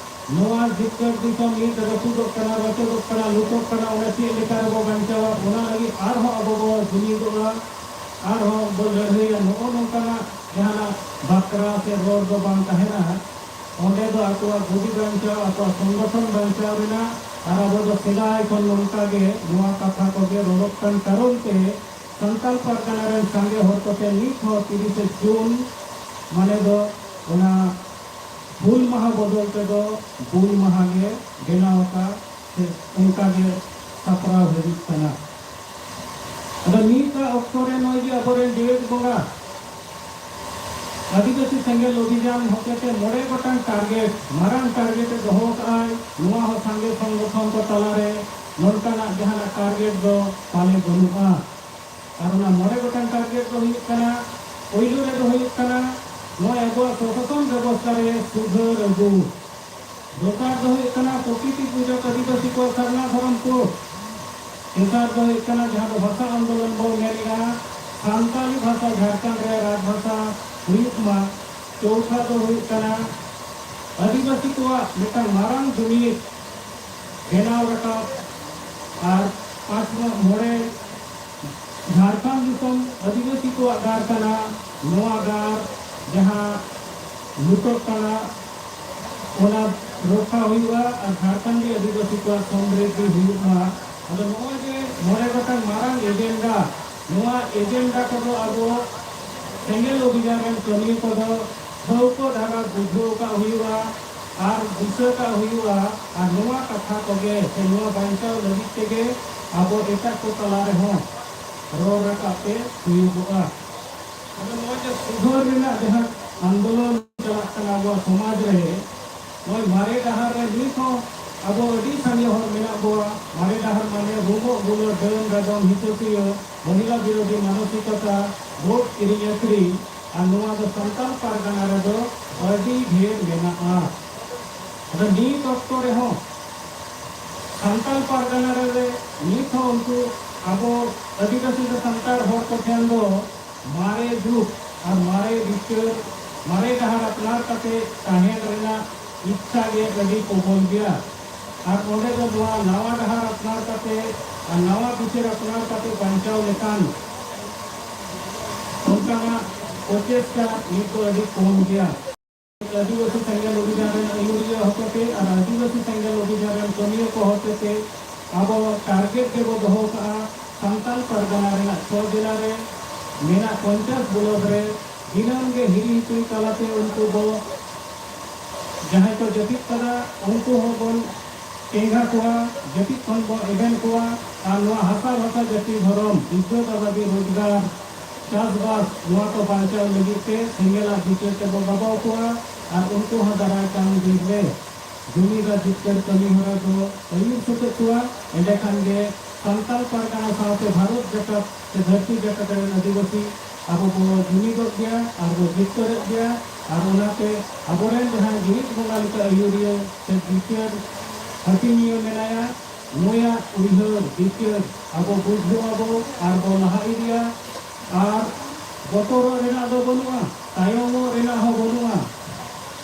ᱱᱚᱣᱟ ᱡᱤᱛᱠᱟᱹᱨ ᱫᱤᱥᱚᱢ ᱱᱤᱛ ᱨᱟᱹᱯᱩᱫᱚᱜ ᱠᱟᱱᱟ, ᱨᱚᱪᱚᱫᱚᱜ ᱠᱟᱱᱟ, ᱞᱩᱴᱚᱜ ᱠᱟᱱᱟ, ᱚᱱᱟ ᱪᱮᱫ ᱞᱮᱠᱟ ᱨᱮᱵᱚ ᱵᱟᱧᱪᱟᱣᱟ, ᱚᱱᱟ ᱞᱟᱹᱜᱤᱫ ᱟᱨᱦᱚᱸ ᱟᱵᱚ ᱵᱚ ᱡᱩᱢᱤᱫᱚᱜᱼᱟ, ᱟᱨᱦᱚᱸ ᱵᱚ ᱞᱟᱹᱲᱦᱟᱹᱭᱟ᱾ ᱱᱚᱜᱼᱚ ᱱᱚᱝᱠᱟᱱᱟᱜ ᱡᱟᱦᱟᱱᱟᱜ ᱵᱟᱠᱷᱨᱟ ᱥᱮ ᱨᱚᱲ ᱫᱚ ᱵᱟᱝ ᱛᱟᱦᱮᱱᱟ᱾ ᱚᱸᱰᱮ ᱫᱚ ᱟᱠᱚᱣᱟᱜ ᱜᱩᱰᱤ ᱵᱟᱧᱪᱟᱣ, ᱟᱠᱚᱣᱟᱜ ᱥᱚᱝᱜᱚᱴᱷᱚᱱ ᱵᱟᱧᱪᱟᱣ ᱨᱮᱱᱟᱜ, ᱟᱨ ᱟᱵᱚ ᱫᱚ ᱥᱮᱫᱟᱭ ᱠᱷᱚᱱ ᱱᱚᱝᱠᱟ ᱜᱮ ᱱᱚᱣᱟ ᱠᱟᱛᱷᱟ ᱠᱚᱜᱮ ᱨᱚᱲᱚᱜ ᱠᱟᱱ ᱠᱟᱨᱚᱱ ᱛᱮ ᱥᱟᱱᱛᱟᱲ ᱯᱟᱨᱜᱟᱱᱟ ᱨᱮᱱ ᱥᱟᱸᱜᱮ ᱦᱚᱲ ᱠᱚᱴᱷᱮᱱ ᱱᱤᱛ ᱦᱚᱸ ᱛᱤᱨᱤᱥᱮ ᱡᱩᱱ ᱢᱟᱱᱮ ᱫᱚ ᱚᱱᱟ ᱦᱩᱞ ᱢᱟᱦᱟ ᱵᱚᱫᱚᱞ ᱛᱮᱫᱚ ᱵᱩᱞ ᱢᱟᱦᱟ ᱜᱮ ᱵᱮᱱᱟᱣ ᱟᱠᱟᱫ ᱥᱮ ᱚᱱᱠᱟ ᱜᱮ ᱥᱟᱯᱲᱟᱣ ᱦᱤᱡᱩᱜ ᱠᱟᱱᱟ᱾ ᱟᱫᱚ ᱱᱤᱛᱟᱜ ᱚᱠᱛᱚ ᱨᱮ ᱱᱚᱜᱼᱚᱭ ᱡᱮ ᱟᱵᱚᱨᱮᱱ ᱡᱮᱜᱮᱛ ᱵᱚᱸᱜᱟ ᱟᱹᱫᱤᱵᱟᱹᱥᱤ ᱥᱮᱸᱜᱮᱞ ᱚᱵᱷᱤᱡᱟᱱ ᱦᱚᱛᱮᱛᱮ ᱢᱚᱬᱮ ᱜᱚᱴᱟᱝ ᱴᱟᱨᱜᱮᱴ, ᱢᱟᱨᱟᱝ ᱴᱟᱨᱜᱮᱴ ᱮ ᱫᱚᱦᱚ ᱠᱟᱜᱼᱟᱭ, ᱱᱚᱣᱟ ᱦᱚᱸ ᱥᱟᱸᱜᱮ ᱥᱚᱝᱜᱚᱴᱷᱚᱱ ᱠᱚ ᱛᱟᱞᱟᱨᱮ ᱱᱚᱝᱠᱟᱱᱟᱜ ᱡᱟᱦᱟᱱᱟᱜ ᱴᱟᱨᱜᱮᱴ ᱫᱚ ᱯᱟᱞᱮ ᱵᱟᱹᱱᱩᱜᱼᱟ᱾ ᱟᱨ ᱚᱱᱟ ᱢᱚᱬᱮ ᱜᱚᱴᱟᱝ ᱴᱟᱨᱜᱮᱴ ᱫᱚ ᱦᱩᱭᱩᱜ ᱠᱟᱱᱟ, ᱯᱳᱭᱞᱳ ᱨᱮᱫᱚ ᱦᱩᱭᱩᱜ ᱠᱟᱱᱟ ᱱᱚᱜᱼᱚᱭ ᱟᱵᱚᱣᱟᱜ ᱥᱚᱥᱟᱥᱚᱱ ᱵᱮᱵᱚᱥᱛᱷᱟ ᱨᱮ ᱥᱩᱫᱷᱟᱹᱨ ᱟᱹᱜᱩ᱾ ᱫᱚᱥᱟᱨ ᱫᱚ ᱦᱩᱭᱩᱜ ᱠᱟᱱᱟ ᱯᱨᱚᱠᱨᱤᱛᱤ ᱯᱩᱡᱟᱹ ᱟᱹᱫᱤᱵᱟᱹᱥᱤ ᱠᱚᱣᱟᱜ ᱥᱟᱨᱱᱟ ᱫᱷᱚᱨᱚᱢ ᱠᱳᱰ᱾ ᱛᱮᱥᱟᱨ ᱫᱚ ᱦᱩᱭᱩᱜ ᱠᱟᱱᱟ ᱡᱟᱦᱟᱸ ᱫᱚ ᱵᱷᱟᱥᱟ ᱟᱱᱫᱳᱞᱚᱱ ᱵᱚᱱ ᱢᱮᱱᱮᱜᱼᱟ, ᱥᱟᱱᱛᱟᱲᱤ ᱵᱷᱟᱥᱟ ᱡᱷᱟᱲᱠᱷᱚᱸᱰ ᱨᱮ ᱨᱟᱡᱽᱵᱷᱟᱥᱟ ᱦᱩᱭᱩᱜ ᱢᱟ᱾ ᱪᱳᱣᱛᱷᱟ ᱫᱚ ᱦᱩᱭᱩᱜ ᱠᱟᱱᱟ ᱟᱹᱫᱤᱵᱟᱹᱥᱤ ᱠᱚᱣᱟᱜ ᱢᱤᱫᱴᱟᱝ ᱢᱟᱨᱟᱝ ᱡᱩᱢᱤᱫ ᱵᱮᱱᱟᱣ ᱨᱟᱠᱟᱵ᱾ ᱟᱨ ᱯᱟᱸᱪ ᱢᱚᱬᱮ ᱡᱷᱟᱲᱠᱷᱚᱸᱰ ᱫᱤᱥᱚᱢ ᱟᱹᱫᱤᱵᱟᱹᱥᱤ ᱠᱚᱣᱟᱜ ᱜᱟᱲ ᱠᱟᱱᱟ᱾ ᱱᱚᱣᱟ ᱜᱟᱲ ᱡᱟᱦᱟᱸ ᱞᱩᱴᱚᱜ ᱠᱟᱱᱟ, ᱚᱱᱟ ᱨᱚᱠᱷᱟ ᱦᱩᱭᱩᱜᱼᱟ ᱟᱨ ᱡᱷᱟᱲᱠᱷᱚᱸᱰᱤ ᱟᱹᱫᱤᱵᱟᱹᱥᱤ ᱠᱚᱣᱟᱜ ᱥᱚᱢᱨᱤᱫᱷᱤ ᱦᱩᱭᱩᱜ ᱢᱟ᱾ ᱟᱫᱚ ᱱᱚᱜᱼᱚᱭ ᱡᱮ ᱢᱚᱬᱮ ᱜᱚᱴᱟᱝ ᱢᱟᱨᱟᱝ ᱮᱡᱮᱱᱰᱟ, ᱱᱚᱣᱟ ᱮᱡᱮᱱᱰᱟ ᱠᱚᱫᱚ ᱟᱵᱚ ᱥᱮᱸᱜᱮᱞ ᱚᱵᱷᱤᱡᱟᱱ ᱨᱮᱱ ᱠᱟᱹᱢᱤᱭᱟᱹ ᱠᱚᱫᱚ ᱴᱷᱟᱹᱣᱠᱟᱹ ᱫᱷᱟᱨᱟ ᱵᱩᱡᱷᱟᱹᱣ ᱠᱟᱜ ᱦᱩᱭᱩᱜᱼᱟ ᱟᱨ ᱫᱤᱥᱟᱹ ᱠᱟᱜ ᱦᱩᱭᱩᱜᱼᱟ᱾ ᱟᱨ ᱱᱚᱣᱟ ᱠᱟᱛᱷᱟ ᱠᱚᱜᱮ ᱥᱮ ᱱᱚᱣᱟ ᱵᱟᱧᱪᱟᱣ ᱞᱟᱹᱜᱤᱫ ᱛᱮᱜᱮ ᱟᱵᱚ ᱮᱴᱟᱜ ᱠᱚ ᱛᱟᱞᱟ ᱨᱮᱦᱚᱸ ᱨᱚᱲ ᱨᱟᱠᱟᱵ ᱛᱮ ᱦᱩᱭᱩᱜᱚᱜᱼᱟ᱾ ᱟᱫᱚ ᱱᱚᱣᱟ ᱡᱮ ᱥᱩᱫᱷᱟᱹᱨ ᱨᱮᱱᱟᱜ ᱡᱟᱦᱟᱸ ᱟᱱᱫᱳᱞᱚᱱ ᱪᱟᱞᱟᱜ ᱠᱟᱱᱟ ᱟᱵᱚᱣᱟᱜ ᱥᱚᱢᱟᱡᱽ ᱨᱮ, ᱱᱚᱜᱼᱚᱭ ᱢᱟᱨᱮ ᱰᱟᱦᱟᱨ ᱨᱮ ᱱᱤᱛ ᱦᱚᱸ ᱟᱵᱚ ᱟᱹᱰᱤ ᱥᱟᱸᱜᱮ ᱦᱚᱲ ᱢᱮᱱᱟᱜ ᱵᱚᱣᱟ᱾ ᱢᱟᱨᱮ ᱰᱟᱦᱟᱨ ᱢᱟᱱᱮ ᱨᱩᱢᱚᱜ ᱵᱩᱞᱟᱹ, ᱰᱟᱹᱱ ᱰᱟᱰᱚᱢ, ᱦᱤᱥᱟᱹᱥᱩᱭᱟᱹ, ᱢᱚᱦᱤᱞᱟ ᱵᱤᱨᱳᱫᱷᱤ ᱢᱟᱱᱚᱥᱤᱠᱚᱛᱟ, ᱵᱷᱳᱴ ᱠᱤᱨᱤᱧ ᱟᱹᱠᱷᱨᱤᱧ, ᱟᱨ ᱱᱚᱣᱟ ᱫᱚ ᱥᱟᱱᱛᱟᱲ ᱯᱟᱨᱜᱟᱱᱟ ᱨᱮᱫᱚ ᱟᱹᱰᱤ ᱰᱷᱮᱨ ᱢᱮᱱᱟᱜᱼᱟ᱾ ᱟᱫᱚ ᱱᱤᱛ ᱚᱠᱛᱚ ᱨᱮᱦᱚᱸ ᱥᱟᱱᱛᱟᱲ ᱯᱟᱨᱜᱟᱱᱟ ᱨᱮ ᱱᱤᱛ ᱦᱚᱸ ᱩᱱᱠᱩ ᱟᱵᱚ ᱟᱹᱫᱤᱵᱟᱹᱥᱤ ᱥᱮ ᱥᱟᱱᱛᱟᱲ ᱦᱚᱲ ᱠᱚ ᱴᱷᱮᱱ ᱫᱚ ᱢᱟᱨᱮ ᱡᱩᱜᱽ ᱟᱨ ᱢᱟᱨᱮ ᱵᱤᱪᱟᱹᱨ, ᱢᱟᱨᱮ ᱰᱟᱦᱟᱨ ᱟᱯᱱᱟᱨ ᱠᱟᱛᱮ ᱛᱟᱦᱮᱱ ᱨᱮᱱᱟᱜ ᱤᱪᱪᱷᱟ ᱜᱮ ᱟᱹᱰᱤ ᱯᱨᱚᱵᱚᱞ ᱜᱮᱭᱟ᱾ ᱟᱨ ᱚᱸᱰᱮ ᱫᱚ ᱱᱚᱣᱟ ᱱᱟᱣᱟ ᱰᱟᱦᱟᱨ ᱟᱯᱱᱟᱨ ᱠᱟᱛᱮ ᱟᱨ ᱱᱟᱣᱟ ᱵᱤᱪᱟᱹᱨ ᱟᱯᱱᱟᱨ ᱠᱟᱛᱮ ᱵᱟᱧᱪᱟᱣ ᱞᱮᱠᱟᱱ ᱚᱱᱠᱟᱱᱟᱜ ᱯᱨᱚᱪᱮᱥᱴᱟ ᱱᱤᱛ ᱫᱚ ᱟᱹᱰᱤ ᱠᱚᱢ ᱜᱮᱭᱟ᱾ ᱟᱹᱫᱤᱵᱟᱹᱥᱤ ᱥᱮᱸᱜᱮᱞ ᱚᱵᱷᱤᱡᱟᱱ ᱨᱮᱱ ᱟᱹᱭᱩᱨᱤᱭᱟᱹ ᱦᱚᱛᱮᱛᱮ ᱟᱨ ᱟᱹᱫᱤᱵᱟᱹᱥᱤ ᱥᱮᱸᱜᱮᱞ ᱚᱵᱷᱤᱡᱟᱱ ᱨᱮᱱ ᱠᱟᱹᱢᱤᱭᱟᱹ ᱠᱚ ᱦᱚᱛᱮᱛᱮ ᱟᱵᱚ ᱴᱟᱨᱜᱮᱴ ᱨᱮᱵᱚ ᱫᱚᱦᱚ ᱠᱟᱜᱼᱟ, ᱥᱟᱱᱛᱟᱲ ᱯᱟᱨᱜᱟᱱᱟ ᱨᱮᱱᱟᱜ ᱪᱷᱚ ᱡᱮᱞᱟ ᱨᱮ ᱢᱮᱱᱟᱜ ᱯᱚᱧᱪᱟᱥ ᱵᱞᱚᱠ ᱨᱮ ᱫᱤᱱᱟᱹᱢ ᱜᱮ ᱦᱤᱨᱤ ᱦᱤᱯᱤᱲ ᱛᱟᱞᱟᱛᱮ ᱩᱱᱠᱩ ᱵᱚ, ᱡᱟᱦᱟᱸᱭ ᱠᱚ ᱡᱟᱹᱯᱤᱫ ᱠᱟᱫᱟ, ᱩᱱᱠᱩ ᱦᱚᱸᱵᱚᱱ ᱪᱮᱸᱜᱷᱟ ᱠᱚᱣᱟ, ᱡᱟᱹᱯᱤᱫ ᱠᱷᱚᱱ ᱵᱚ ᱮᱵᱷᱮᱱ ᱠᱚᱣᱟ ᱟᱨ ᱱᱚᱣᱟ ᱦᱟᱥᱟ ᱵᱷᱟᱥᱟ, ᱡᱟᱹᱛᱤ, ᱫᱷᱚᱨᱚᱢ, ᱵᱤᱫᱽᱫᱟᱹᱛ ᱟᱵᱟᱫᱤ, ᱨᱳᱡᱽᱜᱟᱨ, ᱪᱟᱥᱵᱟᱥ, ᱱᱚᱣᱟ ᱠᱚ ᱵᱟᱧᱪᱟᱣ ᱞᱟᱹᱜᱤᱫ ᱛᱮ ᱥᱮᱸᱜᱮᱞᱟᱜ ᱵᱤᱪᱟᱹᱨ ᱛᱮᱵᱚ ᱜᱟᱵᱟᱣ ᱠᱚᱣᱟ ᱟᱨ ᱩᱱᱠᱩ ᱦᱚᱸ ᱫᱟᱨᱟᱭ ᱠᱟᱱ ᱫᱤᱱ ᱨᱮ ᱡᱩᱢᱤᱫ ᱟᱨ ᱡᱤᱛᱠᱟᱹᱨ ᱠᱟᱹᱢᱤ ᱦᱚᱨᱟ ᱫᱚ ᱟᱹᱭᱩᱨ ᱥᱟᱹᱛᱟᱹᱜ ᱠᱚᱣᱟ᱾ ᱮᱸᱰᱮᱠᱷᱟᱱ ᱜᱮ ᱥᱟᱱᱛᱟᱲ ᱯᱟᱨᱜᱟᱱᱟ ᱥᱟᱶᱛᱮ ᱵᱷᱟᱨᱚᱛ ᱡᱟᱠᱟᱛ ᱥᱮ ᱫᱷᱟᱹᱨᱛᱤ ᱡᱟᱠᱟᱛ ᱨᱮᱱ ᱟᱹᱫᱤᱵᱟᱹᱥᱤ ᱟᱵᱚ ᱵᱚ ᱡᱩᱢᱤᱫᱚᱜ ᱜᱮᱭᱟ ᱟᱨ ᱵᱚ ᱡᱤᱛᱠᱟᱹᱨᱚᱜ ᱜᱮᱭᱟ᱾ ᱟᱨ ᱚᱱᱟᱛᱮ ᱟᱵᱚᱨᱮᱱ ᱡᱟᱦᱟᱸᱭ ᱡᱤᱣᱤᱫ ᱵᱚᱸᱜᱟ ᱞᱮᱠᱟ ᱟᱹᱭᱩᱨᱤᱭᱟᱹ ᱥᱮ ᱵᱤᱪᱟᱹᱨ ᱦᱟᱹᱴᱤᱧᱤᱭᱟᱹ ᱢᱮᱱᱟᱭᱟ, ᱱᱩᱭᱟᱜ ᱩᱭᱦᱟᱹᱨ ᱵᱤᱪᱟᱹᱨ ᱟᱵᱚ ᱵᱩᱡᱷᱟᱹᱣ ᱟᱵᱚ ᱟᱨ ᱵᱚ ᱞᱟᱦᱟ ᱤᱫᱤᱭᱟ᱾ ᱟᱨ ᱵᱚᱛᱚᱨᱚᱜ ᱨᱮᱱᱟᱜ ᱫᱚ ᱵᱟᱹᱱᱩᱜᱼᱟ, ᱛᱟᱭᱚᱢᱚᱜ ᱨᱮᱱᱟᱜ ᱦᱚᱸ ᱵᱟᱹᱱᱩᱜᱼᱟ᱾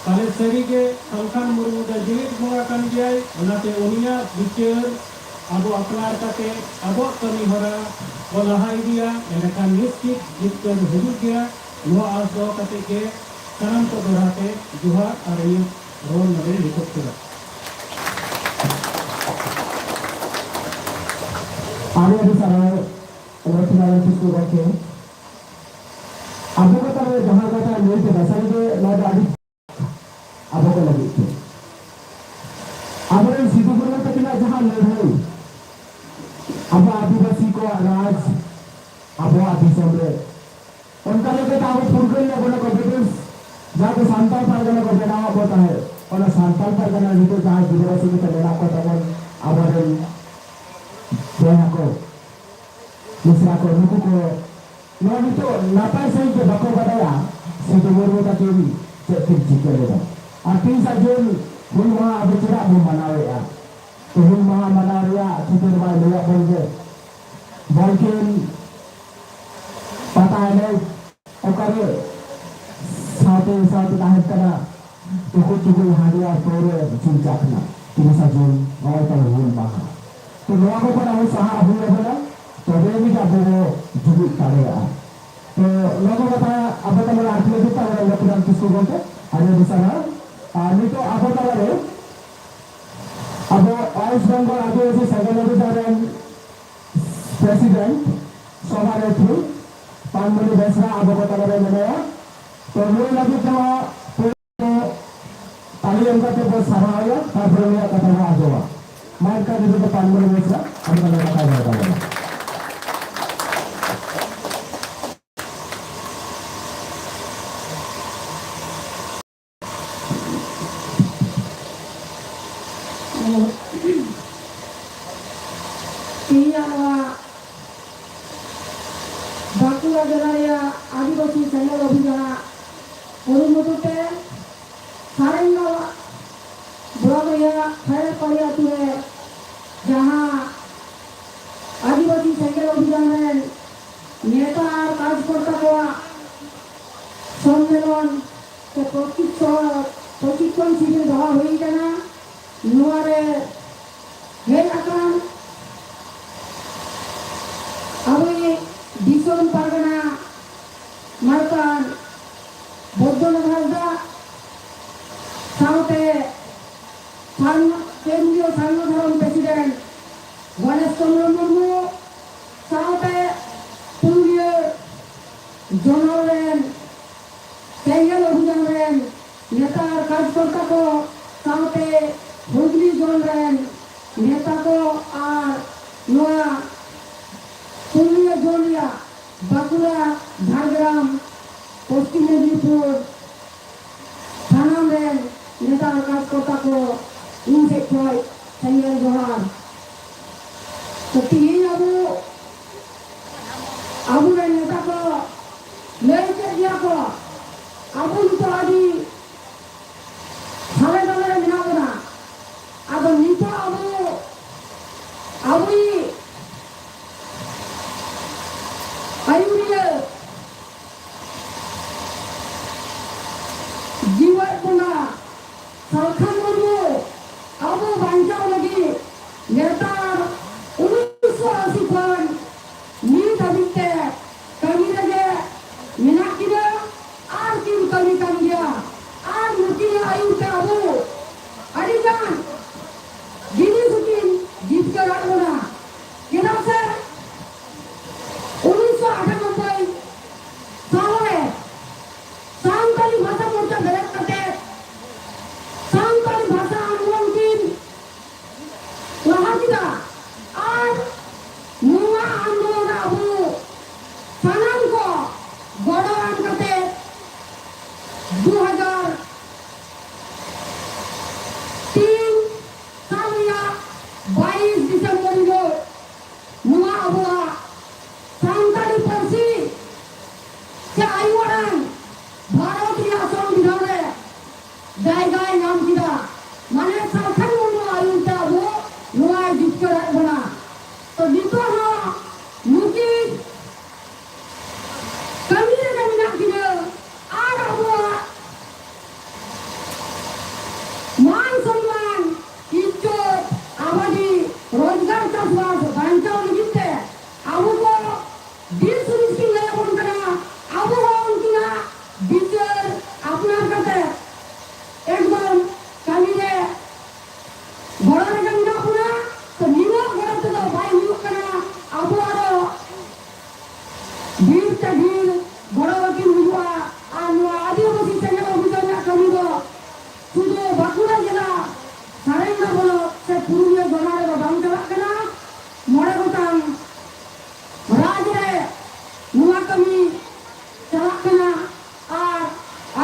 ᱛᱟᱦᱞᱮ ᱥᱟᱹᱨᱤᱜᱮ ᱥᱟᱞᱠᱷᱟᱱ ᱢᱩᱨᱢᱩ ᱫᱚ ᱡᱤᱣᱤᱫ ᱵᱚᱸᱜᱟ ᱠᱟᱱ ᱜᱮᱭᱟᱭ᱾ ᱚᱱᱟᱛᱮ ᱩᱱᱤᱭᱟᱜ ᱵᱤᱪᱟᱹᱨ ᱟᱵᱚ ᱟᱯᱱᱟᱨ ᱠᱟᱛᱮ ᱟᱵᱚᱣᱟᱜ ᱠᱟᱹᱢᱤ ᱦᱚᱨᱟ ᱵᱚ ᱞᱟᱦᱟ ᱤᱫᱤᱭᱟ, ᱮᱸᱰᱮᱠᱷᱟᱱ ᱱᱤᱥᱪᱤᱛ ᱡᱤᱛᱠᱟᱹᱨ ᱦᱤᱡᱩᱜ ᱜᱮᱭᱟ᱾ ᱱᱚᱣᱟ ᱟᱸᱥ ᱫᱚᱦᱚ ᱠᱟᱛᱮ ᱜᱮ ᱥᱟᱱᱟᱢ ᱠᱚ ᱫᱚᱦᱲᱟ ᱛᱮ ᱡᱚᱦᱟᱨ ᱟᱨ ᱤᱧᱟᱹᱜ ᱨᱚᱲ ᱱᱚᱰᱮᱧ ᱢᱩᱪᱟᱹᱫ ᱠᱮᱫᱟ᱾ ᱟᱹᱰᱤ ᱟᱹᱰᱤ ᱥᱟᱨᱦᱟᱣ ᱞᱚᱠᱷᱢᱤᱱᱟᱨᱟᱭᱚᱬ ᱠᱤᱥᱠᱩ ᱜᱚᱢᱠᱮ᱾ ᱟᱵᱚ ᱠᱟᱛᱷᱟ ᱨᱮ ᱡᱟᱦᱟᱸ ᱠᱟᱛᱷᱟ ᱞᱟᱹᱭ ᱠᱮᱫᱟ, ᱥᱟᱹᱨᱤᱜᱮ ᱱᱚᱣᱟ ᱫᱚ ᱟᱹᱰᱤ ᱟᱵᱚ ᱠᱚ ᱞᱟᱹᱜᱤᱫ ᱛᱮ᱾ ᱟᱵᱚᱨᱮᱱ ᱥᱤᱫᱩ ᱠᱟᱹᱱᱦᱩ ᱛᱟᱹᱠᱤᱱᱟᱜ ᱡᱟᱦᱟᱸ ᱞᱟᱹᱲᱦᱟᱹᱭ, ᱟᱵᱚ ᱟᱹᱫᱤᱵᱟᱹᱥᱤ ᱠᱚᱣᱟᱜ ᱨᱟᱡᱽ, ᱟᱵᱚᱣᱟᱜ ᱫᱤᱥᱚᱢ ᱨᱮ ᱚᱱᱠᱟ ᱞᱮᱠᱟᱛᱮ ᱟᱵᱚ ᱯᱷᱩᱨᱜᱟᱹᱞ ᱞᱮ ᱵᱚᱞᱮ ᱠᱚ ᱵᱨᱤᱴᱤᱥ ᱡᱟᱦᱟᱸ ᱠᱚ ᱥᱟᱱᱛᱟᱲ ᱯᱟᱨᱜᱟᱱᱟ ᱠᱚ ᱵᱮᱱᱟᱣᱟᱫ ᱵᱚ ᱛᱟᱦᱮᱸᱫ, ᱚᱱᱟ ᱥᱟᱱᱛᱟᱲ ᱯᱟᱨᱜᱟᱱᱟ ᱱᱤᱛᱚᱜ ᱡᱟᱦᱟᱸᱭ ᱜᱤᱫᱽᱨᱟᱹ ᱥᱮ ᱱᱤᱛᱚᱜ ᱢᱮᱱᱟᱜ ᱠᱚ ᱛᱟᱵᱚᱱ ᱟᱵᱚᱨᱮᱱ ᱵᱚᱭᱦᱟ ᱠᱚ, ᱢᱤᱥᱨᱟ ᱠᱚ, ᱱᱩᱠᱩ ᱠᱚ ᱱᱚᱣᱟ ᱱᱤᱛᱚᱜ ᱱᱟᱯᱟᱭ ᱥᱟᱺᱦᱤᱡ ᱜᱮ ᱵᱟᱠᱚ ᱵᱟᱰᱟᱭᱟ ᱥᱤᱫᱩ ᱢᱩᱨᱢᱩ ᱛᱟᱹᱠᱤᱱ ᱪᱮᱫ ᱠᱤᱱ ᱪᱤᱠᱟᱹ ᱞᱮᱫᱟ᱾ ᱟᱨ ᱛᱤᱨᱤᱥᱟ ᱡᱩᱱ ᱦᱩᱞ ᱢᱟᱦᱟ ᱟᱵᱚ ᱪᱮᱫᱟᱜ ᱵᱚᱱ ᱢᱟᱱᱟᱣᱮᱫᱼᱟ? ᱛᱚ, ᱦᱩᱞ ᱢᱟᱦᱟ ᱢᱟᱱᱟᱣ ᱨᱮᱭᱟᱜ ᱪᱤᱛᱟᱹᱨ ᱢᱟᱭ ᱞᱟᱹᱭᱟᱫ ᱵᱚᱱ ᱜᱮ᱾ ᱵᱚᱞ ᱠᱷᱮᱞ, ᱯᱟᱛᱟ ᱮᱱᱮᱡ, ᱚᱠᱟᱨᱮ ᱥᱟᱶᱛᱮ ᱥᱟᱶᱛᱮ ᱛᱟᱦᱮᱸ ᱠᱟᱱᱟ ᱴᱩᱠᱩᱡ ᱴᱩᱠᱩᱡ ᱦᱟᱺᱰᱤ ᱟᱨ ᱯᱟᱹᱣᱨᱟᱹ ᱪᱤᱱ ᱪᱟᱠᱷᱱᱟ᱾ ᱛᱤᱨᱤᱥᱟ ᱡᱩᱱ ᱱᱚᱜᱼᱚᱭ ᱛᱟᱵᱚ ᱦᱩᱞ ᱢᱟᱦᱟ᱾ ᱛᱚ, ᱱᱚᱣᱟ ᱠᱚ ᱠᱷᱚᱱ ᱟᱵᱚ ᱥᱟᱦᱟᱜ ᱦᱩᱭ ᱟᱵᱚᱱᱟ, ᱛᱚᱵᱮ ᱟᱹᱱᱤᱡ ᱟᱵᱚ ᱵᱚ ᱡᱩᱢᱤᱫ ᱫᱟᱲᱮᱭᱟᱜᱼᱟ᱾ ᱛᱚ, ᱱᱚᱣᱟ ᱠᱚ ᱠᱟᱛᱷᱟ ᱟᱵᱚ ᱛᱟᱵᱚᱱ ᱟᱨ ᱠᱤ ᱞᱟᱹᱜᱤᱫ ᱛᱮ ᱟᱵᱚ ᱞᱚᱠᱠᱷᱤᱨᱟᱢ ᱠᱤᱥᱠᱩ ᱜᱚᱢᱠᱮ ᱟᱹᱰᱤ ᱟᱹᱰᱤ ᱥᱟᱨᱦᱟᱣ᱾ ᱟᱨ ᱱᱤᱛᱚᱜ ᱟᱵᱚ ᱛᱟᱞᱟᱨᱮ ᱟᱵᱚ ᱳᱭᱮᱥᱴ ᱵᱮᱝᱜᱚᱞ ᱟᱹᱫᱤᱵᱟᱹᱥᱤ ᱥᱮᱜᱮᱞ ᱚᱵᱷᱤᱡᱟᱱ ᱨᱮᱱ ᱯᱨᱮᱥᱤᱰᱮᱱᱴ, ᱥᱚᱵᱷᱟᱱᱮᱛᱨᱤ ᱯᱟᱱᱢᱚᱱᱤ ᱵᱮᱥᱨᱟ ᱟᱵᱚ ᱠᱚ ᱛᱟᱞᱟᱨᱮ ᱢᱮᱱᱟᱭᱟ᱾ ᱛᱚ, ᱱᱩᱭ ᱞᱟᱹᱜᱤᱫ ᱛᱮᱦᱚᱸ ᱯᱳᱭᱞᱳ ᱛᱟᱹᱞᱤ ᱮᱢ ᱠᱟᱛᱮ ᱵᱚ ᱥᱟᱨᱦᱟᱣᱮᱭᱟ, ᱛᱟᱨᱯᱚᱨᱮ ᱩᱱᱤᱭᱟᱜ ᱠᱟᱛᱷᱟ ᱵᱚ ᱟᱸᱡᱚᱢᱟ᱾ ᱢᱟᱭᱠᱟ ᱨᱮᱫᱚ ᱯᱟᱱᱢᱚᱬᱮ ᱵᱚᱪᱷᱚᱨ ᱟᱵᱚ ᱫᱚ ᱠᱟᱛᱷᱟ ᱡᱟᱭᱜᱟ ᱵᱚᱱ᱾ ᱛᱮᱦᱮᱧᱟᱜ ᱱᱚᱣᱟ ᱵᱟᱸᱠᱩᱲᱟ ᱡᱮᱞᱟ ᱨᱮᱭᱟᱜ ᱟᱹᱫᱤᱵᱟᱹᱥᱤ ᱥᱮᱸᱜᱮᱞ ᱚᱵᱷᱤᱡᱟᱱᱟᱜ ᱠᱩᱨᱩᱢᱩᱴᱩ ᱛᱮ ᱥᱟᱨᱮᱝᱜᱟ ᱵᱞᱚᱠ ᱨᱮᱭᱟᱜ ᱠᱷᱟᱭᱟᱨᱯᱟᱲᱤ ᱟᱹᱛᱩ ᱨᱮ ᱡᱟᱦᱟᱸ ᱟᱹᱫᱤᱵᱟᱹᱥᱤ ᱥᱮᱸᱜᱮᱞ ᱚᱵᱷᱤᱡᱟᱱ ᱨᱮᱱ ᱱᱮᱛᱟ ᱟᱨ ᱠᱟᱨᱡᱚᱠᱚᱨᱛᱟ ᱠᱚᱣᱟᱜ ᱥᱚᱢᱢᱮᱞᱚᱱ ᱥᱮ ᱯᱨᱚᱥᱤᱠ-, ᱯᱨᱚᱥᱤᱠᱠᱷᱚᱱ ᱥᱤᱵᱤᱨ ᱫᱚᱦᱚ ᱦᱩᱭ ᱠᱟᱱᱟ᱾ ᱱᱚᱣᱟ ᱨᱮ ᱦᱮᱡ ᱟᱠᱟᱱ ᱟᱵᱚᱭᱤᱡ ᱫᱤᱥᱚᱢ ᱯᱟᱨᱜᱟᱱᱟ ᱢᱟᱨᱛᱟᱱ ᱵᱳᱫᱽᱫᱚᱱᱟᱛᱷ ᱦᱟᱸᱥᱫᱟ ᱥᱟᱶᱛᱮ ᱥᱟᱨᱱᱟ-, ᱠᱮᱱᱫᱨᱤᱭᱚ ᱥᱟᱨᱱᱟ ᱫᱷᱚᱨᱚᱢ ᱯᱨᱮᱥᱤᱰᱮᱱᱴ ᱜᱚᱱᱮᱥ ᱪᱚᱸᱫᱽᱨᱚ ᱢᱩᱨᱢᱩ ᱥᱟᱶᱛᱮ ᱯᱩᱨᱩᱞᱤᱭᱟᱹ ᱡᱚᱱᱚᱞ ᱨᱮᱱ ᱥᱮᱸᱜᱮᱞ ᱚᱵᱷᱤᱡᱟᱱ ᱨᱮᱱ ᱱᱮᱛᱟ ᱟᱨ ᱠᱟᱨᱡᱚᱠᱚᱨᱛᱟ ᱠᱚ ᱥᱟᱶᱛᱮ ᱦᱩᱜᱽᱞᱤ ᱡᱚᱱ ᱨᱮᱱ ᱱᱮᱛᱟ ᱠᱚ ᱟᱨ ᱱᱚᱣᱟ ᱯᱩᱨᱩᱞᱤᱭᱟᱹ ᱡᱚᱱ ᱨᱮᱭᱟᱜ ᱵᱟᱸᱠᱩᱲᱟ, ᱡᱷᱟᱲᱜᱨᱟᱢ, ᱯᱚᱥᱪᱤᱢ ᱢᱮᱫᱽᱱᱤᱯᱩᱨ ᱥᱟᱱᱟᱢ ᱨᱮᱱ ᱱᱮᱛᱟ ᱟᱨ ᱠᱟᱨᱡᱚᱠᱚᱨᱛᱟ ᱠᱚ ᱤᱧ ᱥᱮᱫ ᱠᱷᱚᱱ ᱥᱮᱸᱜᱮᱞ ᱡᱚᱦᱟᱨ᱾ ᱛᱚ ᱛᱮᱦᱮᱧ ᱟᱵᱚ, ᱟᱵᱚᱨᱮᱱ ᱱᱮᱛᱟ ᱠᱚ ᱞᱟᱹᱭ ᱠᱮᱫ ᱜᱮᱭᱟ ᱠᱚ, ᱟᱵᱚ ᱱᱤᱛᱚᱜ ᱟᱹᱰᱤ ᱦᱟᱞᱮ ᱰᱟᱞᱮ ᱨᱮ ᱢᱮᱱᱟᱜ ᱵᱚᱱᱟ᱾ ᱟᱫᱚ ᱱᱤᱛᱚᱜ ᱟᱵᱚ, ᱟᱵᱚᱭᱤᱡ ᱟᱹᱭᱩᱨᱤᱭᱟᱹ ᱡᱤᱣᱮᱫ ᱵᱚᱸᱜᱟ ᱥᱟᱞᱠᱷᱟᱱ ᱢᱩᱨᱢᱩ ᱟᱵᱚ ᱵᱟᱧᱪᱟᱣ ᱞᱟᱹᱜᱤᱫ ᱱᱮᱛᱟᱨ ᱩᱱᱤᱥᱥᱚ ᱟᱥᱤ ᱠᱷᱚᱱ ᱱᱤᱛ ᱦᱟᱹᱵᱤᱡ ᱛᱮ ᱠᱟᱹᱢᱤ ᱨᱮᱜᱮ ᱢᱮᱱᱟᱜ ᱠᱤᱱᱟ ᱟᱨ ᱠᱤᱱ ᱠᱟᱹᱢᱤ ᱠᱟᱱ ᱜᱮᱭᱟ᱾ ᱫᱩ ᱦᱟᱡᱟᱨ ᱛᱤᱱ ᱥᱟᱞ ᱨᱮᱭᱟᱜ ᱵᱟᱭᱤᱥ ᱰᱤᱥᱮᱢᱵᱚᱨ ᱦᱤᱞᱳᱜ ᱱᱚᱣᱟ ᱟᱵᱚᱣᱟᱜ ᱥᱟᱱᱛᱟᱲᱤ ᱯᱟᱹᱨᱥᱤ ᱥᱮ ᱟᱭᱳ ᱟᱲᱟᱝ ᱵᱷᱟᱨᱚᱛ ᱨᱮᱭᱟᱜ ᱥᱚᱝᱵᱤᱫᱷᱟᱱ ᱨᱮ ᱡᱟᱭᱜᱟᱭ ᱧᱟᱢ ᱠᱮᱫᱟ᱾ ᱢᱟᱱᱮ ᱥᱟᱞᱠᱷᱟᱱ ᱢᱩᱨᱢᱩ ᱟᱹᱭᱩᱨ ᱛᱮ ᱟᱵᱚ ᱱᱚᱣᱟᱭ ᱡᱤᱛᱠᱟᱹᱨᱟᱫ ᱵᱚᱱᱟ᱾ ᱛᱚ ᱱᱤᱛᱚᱜ ᱦᱚᱸ ᱱᱩᱠᱤᱱ ᱠᱟᱹᱢᱤ ᱨᱮᱜᱮ ᱢᱮᱱᱟᱜ ᱠᱤᱱᱟ᱾ ᱟᱨ ᱟᱵᱚᱣᱟᱜ ᱢᱟᱱ ᱥᱚᱱᱢᱟᱱ, ᱤᱡᱽᱡᱚᱛ, ᱟᱵᱟᱫᱤ, ᱨᱳᱡᱽᱜᱟᱨ, ᱪᱟᱥᱵᱟᱥ ᱵᱟᱧᱪᱟᱣ ᱞᱟᱹᱜᱤᱫ ᱛᱮ ᱟᱵᱚ ᱠᱚ ᱫᱤᱥ ᱦᱩᱫᱤᱥ ᱠᱤᱱ ᱞᱟᱹᱭ ᱟᱵᱚᱱ ᱠᱟᱱᱟ᱾ ᱟᱵᱚ ᱦᱚᱸ ᱩᱱᱠᱤᱱᱟᱜ ᱵᱤᱪᱟᱹᱨ ᱟᱯᱱᱟᱨ ᱠᱟᱛᱮ ᱮᱠᱫᱚᱢ ᱠᱟᱹᱢᱤ ᱨᱮ ᱜᱚᱲᱚ ᱨᱮᱜᱮ ᱢᱮᱱᱟᱜ ᱵᱚᱱᱟ᱾ ᱛᱚ ᱱᱤᱱᱟᱹᱜ ᱜᱚᱲᱚ ᱛᱮᱫᱚ ᱵᱟᱭ ᱦᱩᱭᱩᱜ ᱠᱟᱱᱟ᱾ ᱟᱵᱚ ᱟᱨᱚ ᱰᱷᱮᱨ ᱛᱮ ᱰᱷᱮᱨ ᱜᱚᱲᱚ ᱟᱹᱠᱤᱱ ᱦᱩᱭᱩᱜᱼᱟ᱾ ᱟᱨ ᱱᱚᱣᱟ ᱟᱹᱫᱤᱵᱟᱹᱥᱤ ᱥᱮᱸᱜᱮᱞ ᱚᱵᱷᱤᱡᱟᱱ ᱨᱮᱭᱟᱜ ᱠᱟᱹᱢᱤ ᱫᱚ ᱥᱩᱫᱷᱩ ᱵᱟᱸᱠᱩᱲᱟ ᱡᱮᱞᱟ, ᱥᱟᱨᱮᱝᱜᱟ ᱵᱞᱚᱠ ᱥᱮ ᱯᱩᱨᱩᱞᱤᱭᱟᱹ ᱡᱚᱞᱟ ᱨᱮᱫᱚ ᱵᱟᱝ ᱪᱟᱞᱟᱜ ᱠᱟᱱᱟ᱾ ᱢᱚᱬᱮ ᱜᱚᱴᱟᱝ ᱨᱟᱡᱽ ᱨᱮ ᱱᱚᱣᱟ ᱠᱟᱹᱢᱤ ᱪᱟᱞᱟᱜ ᱠᱟᱱᱟ ᱟᱨ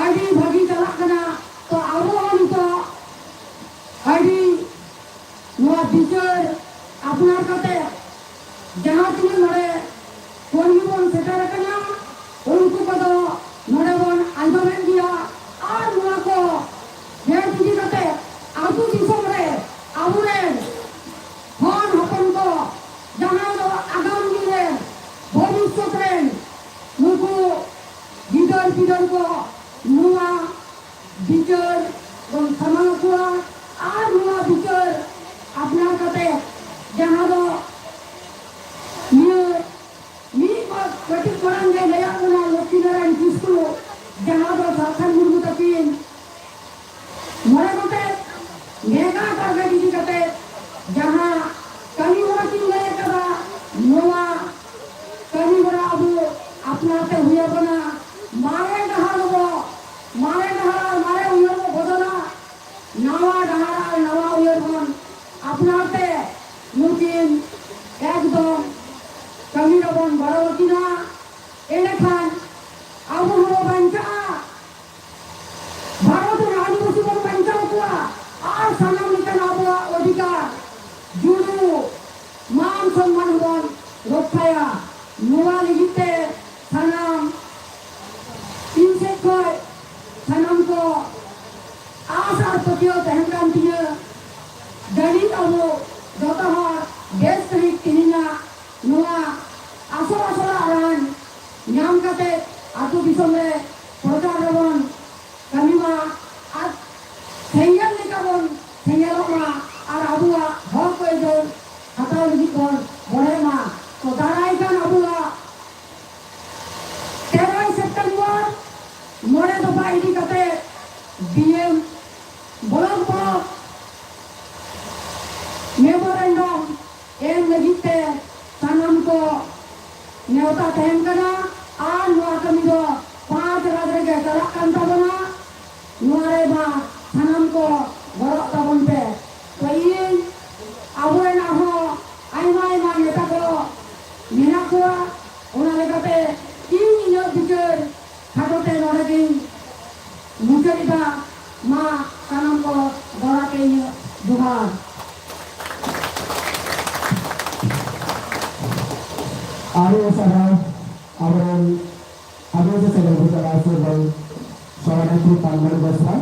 ᱟᱹᱰᱤ ᱵᱷᱟᱹᱜᱤ ᱪᱟᱞᱟᱜ ᱠᱟᱱᱟ᱾ ᱛᱚ ᱟᱵᱚ ᱦᱚᱸ ᱱᱤᱛᱚᱜ ᱟᱹᱰᱤ ᱱᱚᱣᱟ ᱵᱤᱪᱟᱹᱨ ᱟᱯᱱᱟᱨ ᱠᱟᱛᱮ ᱡᱟᱦᱟᱸ ᱛᱤᱱᱟᱹᱜ ᱱᱚᱰᱮ ᱠᱚᱨᱢᱤ ᱵᱚᱱ ᱥᱮᱴᱮᱨ ᱟᱠᱟᱱᱟ, ᱩᱱᱠᱩ ᱠᱚᱫᱚ ᱱᱚᱰᱮ ᱵᱚᱱ ᱟᱸᱡᱚᱢᱮᱫ ᱜᱮᱭᱟ᱾ ᱟᱨ ᱱᱚᱣᱟ ᱠᱚ ᱧᱮᱞ ᱤᱫᱤ ᱠᱟᱛᱮ ᱟᱹᱛᱩ ᱫᱤᱥᱚᱢ ᱨᱮ ᱟᱵᱚᱨᱮᱱ ᱦᱚᱱ ᱦᱚᱯᱚᱱ ᱠᱚ, ᱡᱟᱦᱟᱸᱭ ᱫᱚ ᱟᱜᱟᱢ ᱫᱤᱱ ᱨᱮᱱ ᱵᱷᱚᱵᱤᱥᱥᱚᱛ ᱨᱮᱱ ᱱᱩᱠᱩ ᱜᱤᱫᱟᱹᱨ ᱯᱤᱫᱟᱹᱨ ᱠᱚ ᱱᱚᱣᱟ ᱵᱤᱪᱟᱹᱨ ᱵᱚᱱ ᱥᱟᱢᱟᱝ ᱠᱚᱣᱟ᱾ ᱟᱨ ᱱᱚᱣᱟ ᱵᱤᱪᱟᱹᱨ ᱟᱯᱱᱟᱨ ᱠᱟᱛᱮ, ᱡᱟᱦᱟᱸ ᱫᱚ ᱱᱤᱭᱟᱹ ᱢᱤᱫ ᱵᱟᱨ ᱠᱟᱹᱴᱤᱡ ᱢᱟᱲᱟᱝ ᱜᱮ ᱞᱟᱹᱭᱟᱫ ᱵᱚᱱᱟ ᱞᱚᱠᱠᱷᱤ ᱱᱟᱨᱟᱭᱚᱱ ᱠᱤᱥᱠᱩ, ᱡᱟᱦᱟᱸ ᱫᱚ ᱥᱟᱞᱠᱷᱟᱱ ᱢᱩᱨᱢᱩ ᱛᱟᱹᱠᱤᱱ ᱢᱚᱬᱮ ᱜᱚᱴᱮᱡ ᱢᱮᱜᱟ ᱴᱟᱨᱜᱮᱴ ᱤᱫᱤ ᱠᱟᱛᱮ ᱡᱟᱦᱟᱸ ᱠᱟᱹᱢᱤ ᱦᱚᱨᱟ ᱠᱤᱱ ᱞᱟᱹᱭ ᱟᱠᱟᱫᱟ, ᱱᱚᱣᱟ ᱠᱟᱹᱢᱤ ᱦᱚᱨᱟ ᱟᱵᱚ ᱟᱯᱱᱟᱨ ᱛᱮ ᱦᱩᱭ ᱟᱵᱚᱱᱟ᱾ ᱢᱟᱨᱮ ᱰᱟᱦᱟᱨ ᱵᱚ, ᱢᱟᱨᱮ ᱰᱟᱦᱟᱨ ᱟᱨ ᱢᱟᱨᱮ ᱩᱭᱦᱟᱹᱨ ᱵᱚ ᱵᱚᱫᱚᱞᱟ, ᱱᱟᱣᱟ ᱰᱟᱦᱟᱨ ᱟᱨ ᱱᱟᱣᱟ ᱩᱭᱦᱟᱹᱨ ᱵᱚᱱ ᱟᱯᱱᱟᱨ ᱛᱮ ᱱᱩᱠᱤᱱ ᱮᱠᱫᱚᱢ ᱠᱟᱹᱢᱤ ᱨᱮᱵᱚᱱ ᱜᱚᱲᱚ ᱟᱹᱠᱤᱱᱟ᱾ ᱮᱸᱰᱮᱠᱷᱟᱱ ᱟᱵᱚ ᱦᱚᱸᱵᱚ ᱵᱟᱧᱪᱟᱜᱼᱟ᱾ ᱵᱷᱟᱨᱚᱛ ᱨᱮᱱ ᱟᱹᱫᱤᱵᱟᱹᱥᱤ ᱵᱚᱱ ᱵᱟᱧᱪᱟᱣ ᱠᱚᱣᱟ ᱟᱨ ᱥᱟᱱᱟᱢ ᱞᱮᱠᱟᱱ ᱟᱵᱚᱣᱟᱜ ᱚᱫᱷᱤᱠᱟᱨ, ᱡᱩᱲᱩ, ᱢᱟᱱ ᱥᱚᱱᱢᱟᱱ ᱵᱚᱱ ᱨᱚᱠᱷᱟᱭᱟ᱾ ᱱᱚᱣᱟ ᱞᱟᱹᱜᱤᱫ ᱛᱮ ᱥᱟᱱᱟᱢ ᱤᱧ ᱥᱮᱫ ᱠᱷᱚᱱ ᱥᱟᱱᱟᱢ ᱠᱚ ᱟᱥ ᱟᱨ ᱯᱟᱹᱛᱭᱟᱹᱣ ᱛᱟᱦᱮᱱ ᱠᱟᱱ ᱛᱤᱧᱟᱹ᱾ ᱡᱟᱹᱱᱤᱡ ᱟᱵᱚ ᱡᱚᱛᱚ ᱦᱚᱲ ᱵᱮᱥ ᱥᱟᱺᱦᱤᱡ ᱛᱮᱦᱮᱧᱟᱜ ᱱᱚᱣᱟ ᱟᱥᱚᱞ ᱟᱥᱚᱞᱟᱜ ᱨᱟᱱ ᱧᱟᱢ ᱠᱟᱛᱮ ᱟᱹᱛᱩ ᱫᱤᱥᱚᱢ ᱨᱮ ᱯᱨᱚᱪᱟᱨ ᱨᱮᱵᱚᱱ ᱠᱟᱹᱢᱤ ᱢᱟ ᱟᱨ ᱥᱮᱸᱜᱮᱞ ᱞᱮᱠᱟ ᱵᱚᱱ ᱥᱮᱸᱜᱮᱞᱚᱜ ᱢᱟ ᱟᱨ ᱟᱵᱚᱣᱟᱜ ᱦᱚᱠ ᱟᱹᱭᱫᱟᱹᱨ ᱦᱟᱛᱟᱣ ᱞᱟᱹᱜᱤᱫ ᱵᱚᱱ ᱵᱚᱲᱦᱮᱜ ᱢᱟ᱾ ᱛᱚ ᱫᱟᱨᱟᱭ ᱠᱟᱱ ᱟᱵᱚᱣᱟᱜ ᱛᱮᱨᱚᱭ ᱥᱮᱯᱴᱮᱢᱵᱚᱨ ᱢᱚᱬᱮ ᱫᱚᱯᱷᱟ ᱤᱫᱤ ᱠᱟᱛᱮ ᱰᱤ ᱮᱢ ᱵᱞᱚᱠ ᱵᱞᱚᱠ ᱢᱮᱢᱳᱨᱮᱱᱰᱟᱢ ᱮᱢ ᱞᱟᱹᱜᱤᱫ ᱛᱮ ᱥᱟᱱᱟᱢ ᱠᱚ ᱱᱮᱣᱛᱟ ᱛᱟᱦᱮᱱ ᱠᱟᱱᱟ᱾ ᱟᱨ ᱱᱚᱣᱟ ᱠᱟᱹᱢᱤ ᱫᱚ ᱯᱟᱸᱪ ᱨᱟᱡᱽ ᱨᱮᱜᱮ ᱪᱟᱞᱟᱜ ᱠᱟᱱ ᱛᱟᱵᱚᱱᱟ᱾ ᱱᱚᱣᱟ ᱨᱮ ᱢᱟ ᱥᱟᱱᱟᱢ ᱠᱚ ᱜᱚᱲᱚᱜ ᱛᱟᱵᱚᱱ ᱯᱮ᱾ ᱛᱚ ᱤᱧ ᱟᱵᱚᱨᱮᱱ ᱟᱨᱦᱚᱸ ᱟᱭᱢᱟ ᱟᱭᱢᱟ ᱱᱮᱛᱟ ᱠᱚ ᱢᱮᱱᱟᱜ ᱠᱚᱣᱟ᱾ ᱚᱱᱟ ᱞᱮᱠᱟᱛᱮ ᱤᱧ ᱤᱧᱟᱹᱜ ᱵᱤᱪᱟᱹᱨ ᱠᱷᱟᱴᱚ ᱛᱮ ᱱᱚᱰᱮ ᱜᱤᱧ ᱢᱩᱪᱟᱹᱫ ᱮᱫᱟ᱾ ᱢᱟ ᱥᱟᱱᱟᱢ ᱠᱚ ᱫᱚᱦᱲᱟ ᱛᱮ ᱤᱧᱟᱹᱜ ᱡᱚᱦᱟᱨ᱾ ᱟᱹᱰᱤ ᱥᱟᱨᱦᱟᱣ ᱟᱵᱚᱨᱮᱱ ᱟᱹᱫᱤᱵᱟᱹᱥᱤ ᱥᱮᱞᱮᱫ ᱵᱷᱩᱛᱟᱲᱟ ᱥᱮ ᱵᱚᱱ ᱥᱚᱵᱷᱟᱱᱮᱛᱨᱤ ᱯᱟᱱᱢᱚᱬᱤ ᱵᱮᱥᱨᱟ᱾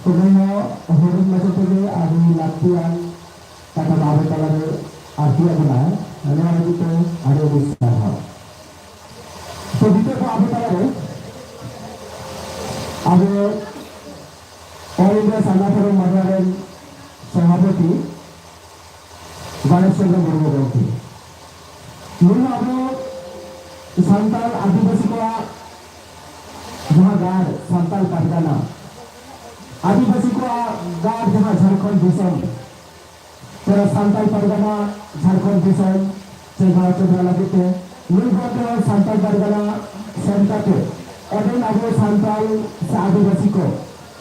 ᱛᱚᱵᱮ ᱦᱚᱸ ᱦᱩᱰᱤᱧ ᱢᱟᱪᱷᱟ ᱛᱮᱜᱮ ᱟᱹᱰᱤ ᱞᱟᱹᱠᱛᱤᱭᱟᱱ ᱠᱟᱛᱷᱟ ᱫᱚ ᱟᱵᱚ ᱛᱟᱞᱟᱨᱮ ᱟᱨ ᱛᱤᱭᱟᱹᱜ ᱵᱚᱱᱟ᱾ ᱱᱚᱣᱟ ᱞᱟᱹᱜᱤᱫ ᱛᱮ ᱟᱹᱰᱤ ᱟᱹᱰᱤ ᱥᱟᱨᱦᱟᱣ᱾ ᱛᱚ ᱱᱤᱛᱚᱜ ᱫᱚ ᱟᱵᱚ ᱛᱟᱞᱟᱨᱮ ᱟᱵᱚ All India ᱥᱟᱨᱱᱟ ᱫᱷᱚᱨᱚᱢ ᱢᱟᱦᱟ ᱨᱮᱱ ᱥᱚᱵᱷᱟᱯᱚᱛᱤ ᱜᱚᱬᱮᱥ ᱪᱚᱸᱫᱽᱨᱚ ᱢᱩᱨᱢᱩ ᱜᱚᱢᱠᱮ᱾ ᱱᱩᱭ ᱟᱵᱚ ᱥᱟᱱᱛᱟᱲ ᱟᱹᱫᱤᱵᱟᱹᱥᱤ ᱠᱚᱣᱟᱜ ᱡᱟᱦᱟᱸ ᱜᱟᱲ ᱥᱟᱱᱛᱟᱲ ᱯᱟᱨᱜᱟᱱᱟ, ᱟᱹᱫᱤᱵᱟᱹᱥᱤ ᱠᱚᱣᱟᱜ ᱜᱟᱲ ᱡᱟᱦᱟᱸ ᱡᱷᱟᱲᱠᱷᱚᱸᱰ ᱫᱤᱥᱚᱢ, ᱛᱚᱵᱮ ᱥᱟᱱᱛᱟᱲ ᱯᱟᱨᱜᱟᱱᱟ ᱡᱷᱟᱲᱠᱷᱚᱸᱰ ᱫᱤᱥᱚᱢ ᱪᱮᱸᱜᱷᱟᱣ ᱪᱮᱸᱜᱷᱟ ᱞᱟᱹᱜᱤᱫ ᱛᱮ ᱱᱩᱭ ᱜᱚᱢᱠᱮ ᱦᱚᱸ ᱥᱟᱱᱛᱟᱲ ᱯᱟᱨᱜᱟᱱᱟ ᱥᱮᱱ ᱠᱟᱛᱮ ᱚᱸᱰᱮᱱ ᱟᱵᱚ ᱥᱟᱱᱛᱟᱲ ᱥᱮ ᱟᱹᱫᱤᱵᱟᱹᱥᱤ ᱠᱚ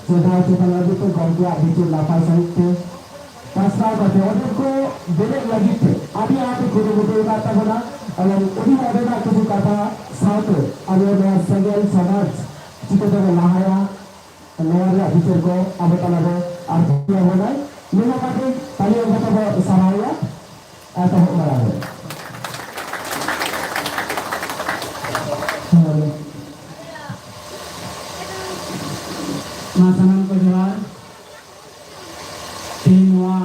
ᱪᱮᱸᱜᱷᱟᱣ ᱪᱮᱸᱜᱷᱟ ᱞᱟᱹᱜᱤᱫ ᱛᱮ ᱜᱚᱢᱠᱮᱭᱟᱜ ᱵᱤᱪᱟᱹᱨ ᱱᱟᱯᱟᱭ ᱥᱟᱺᱦᱤᱡ ᱛᱮ ᱯᱟᱥᱱᱟᱣ ᱠᱟᱛᱮ ᱚᱸᱰᱮ ᱠᱚ ᱵᱮᱨᱮᱫ ᱞᱟᱹᱜᱤᱫ ᱛᱮ ᱟᱹᱰᱤ ᱟᱸᱴ ᱠᱩᱨᱩᱢᱩᱴᱩ ᱟᱠᱟᱫ ᱛᱟᱵᱚᱱᱟ᱾ ᱮᱵᱚᱝ ᱩᱱᱤ ᱚᱸᱰᱮᱱᱟᱜ ᱠᱤᱪᱷᱩ ᱠᱟᱛᱷᱟ ᱥᱟᱶᱛᱮ ᱟᱵᱚ ᱱᱚᱣᱟ ᱥᱮᱸᱜᱮᱞ ᱥᱚᱢᱟᱡᱽ ᱪᱤᱠᱟᱹ ᱛᱮᱵᱚ ᱞᱟᱦᱟᱭᱟ, ᱱᱚᱣᱟ ᱨᱮᱭᱟᱜ ᱵᱤᱪᱟᱹᱨ ᱠᱚ ᱟᱵᱚ ᱛᱟᱞᱟᱨᱮ ᱟᱨ ᱟᱵᱚᱱᱟᱭ᱾ ᱱᱤᱭᱟᱹ ᱠᱟᱛᱮ ᱛᱟᱹᱞᱤ ᱮᱢ ᱠᱟᱛᱮ ᱵᱚ ᱥᱟᱨᱦᱟᱣᱮᱭᱟ᱾ ᱮᱛᱚᱦᱚᱵ ᱢᱟᱲᱟᱝ ᱨᱮ ᱢᱟ ᱥᱟᱱᱟᱢ ᱠᱚ ᱡᱚᱦᱟᱨ᱾ ᱛᱮᱦᱮᱧ ᱱᱚᱣᱟ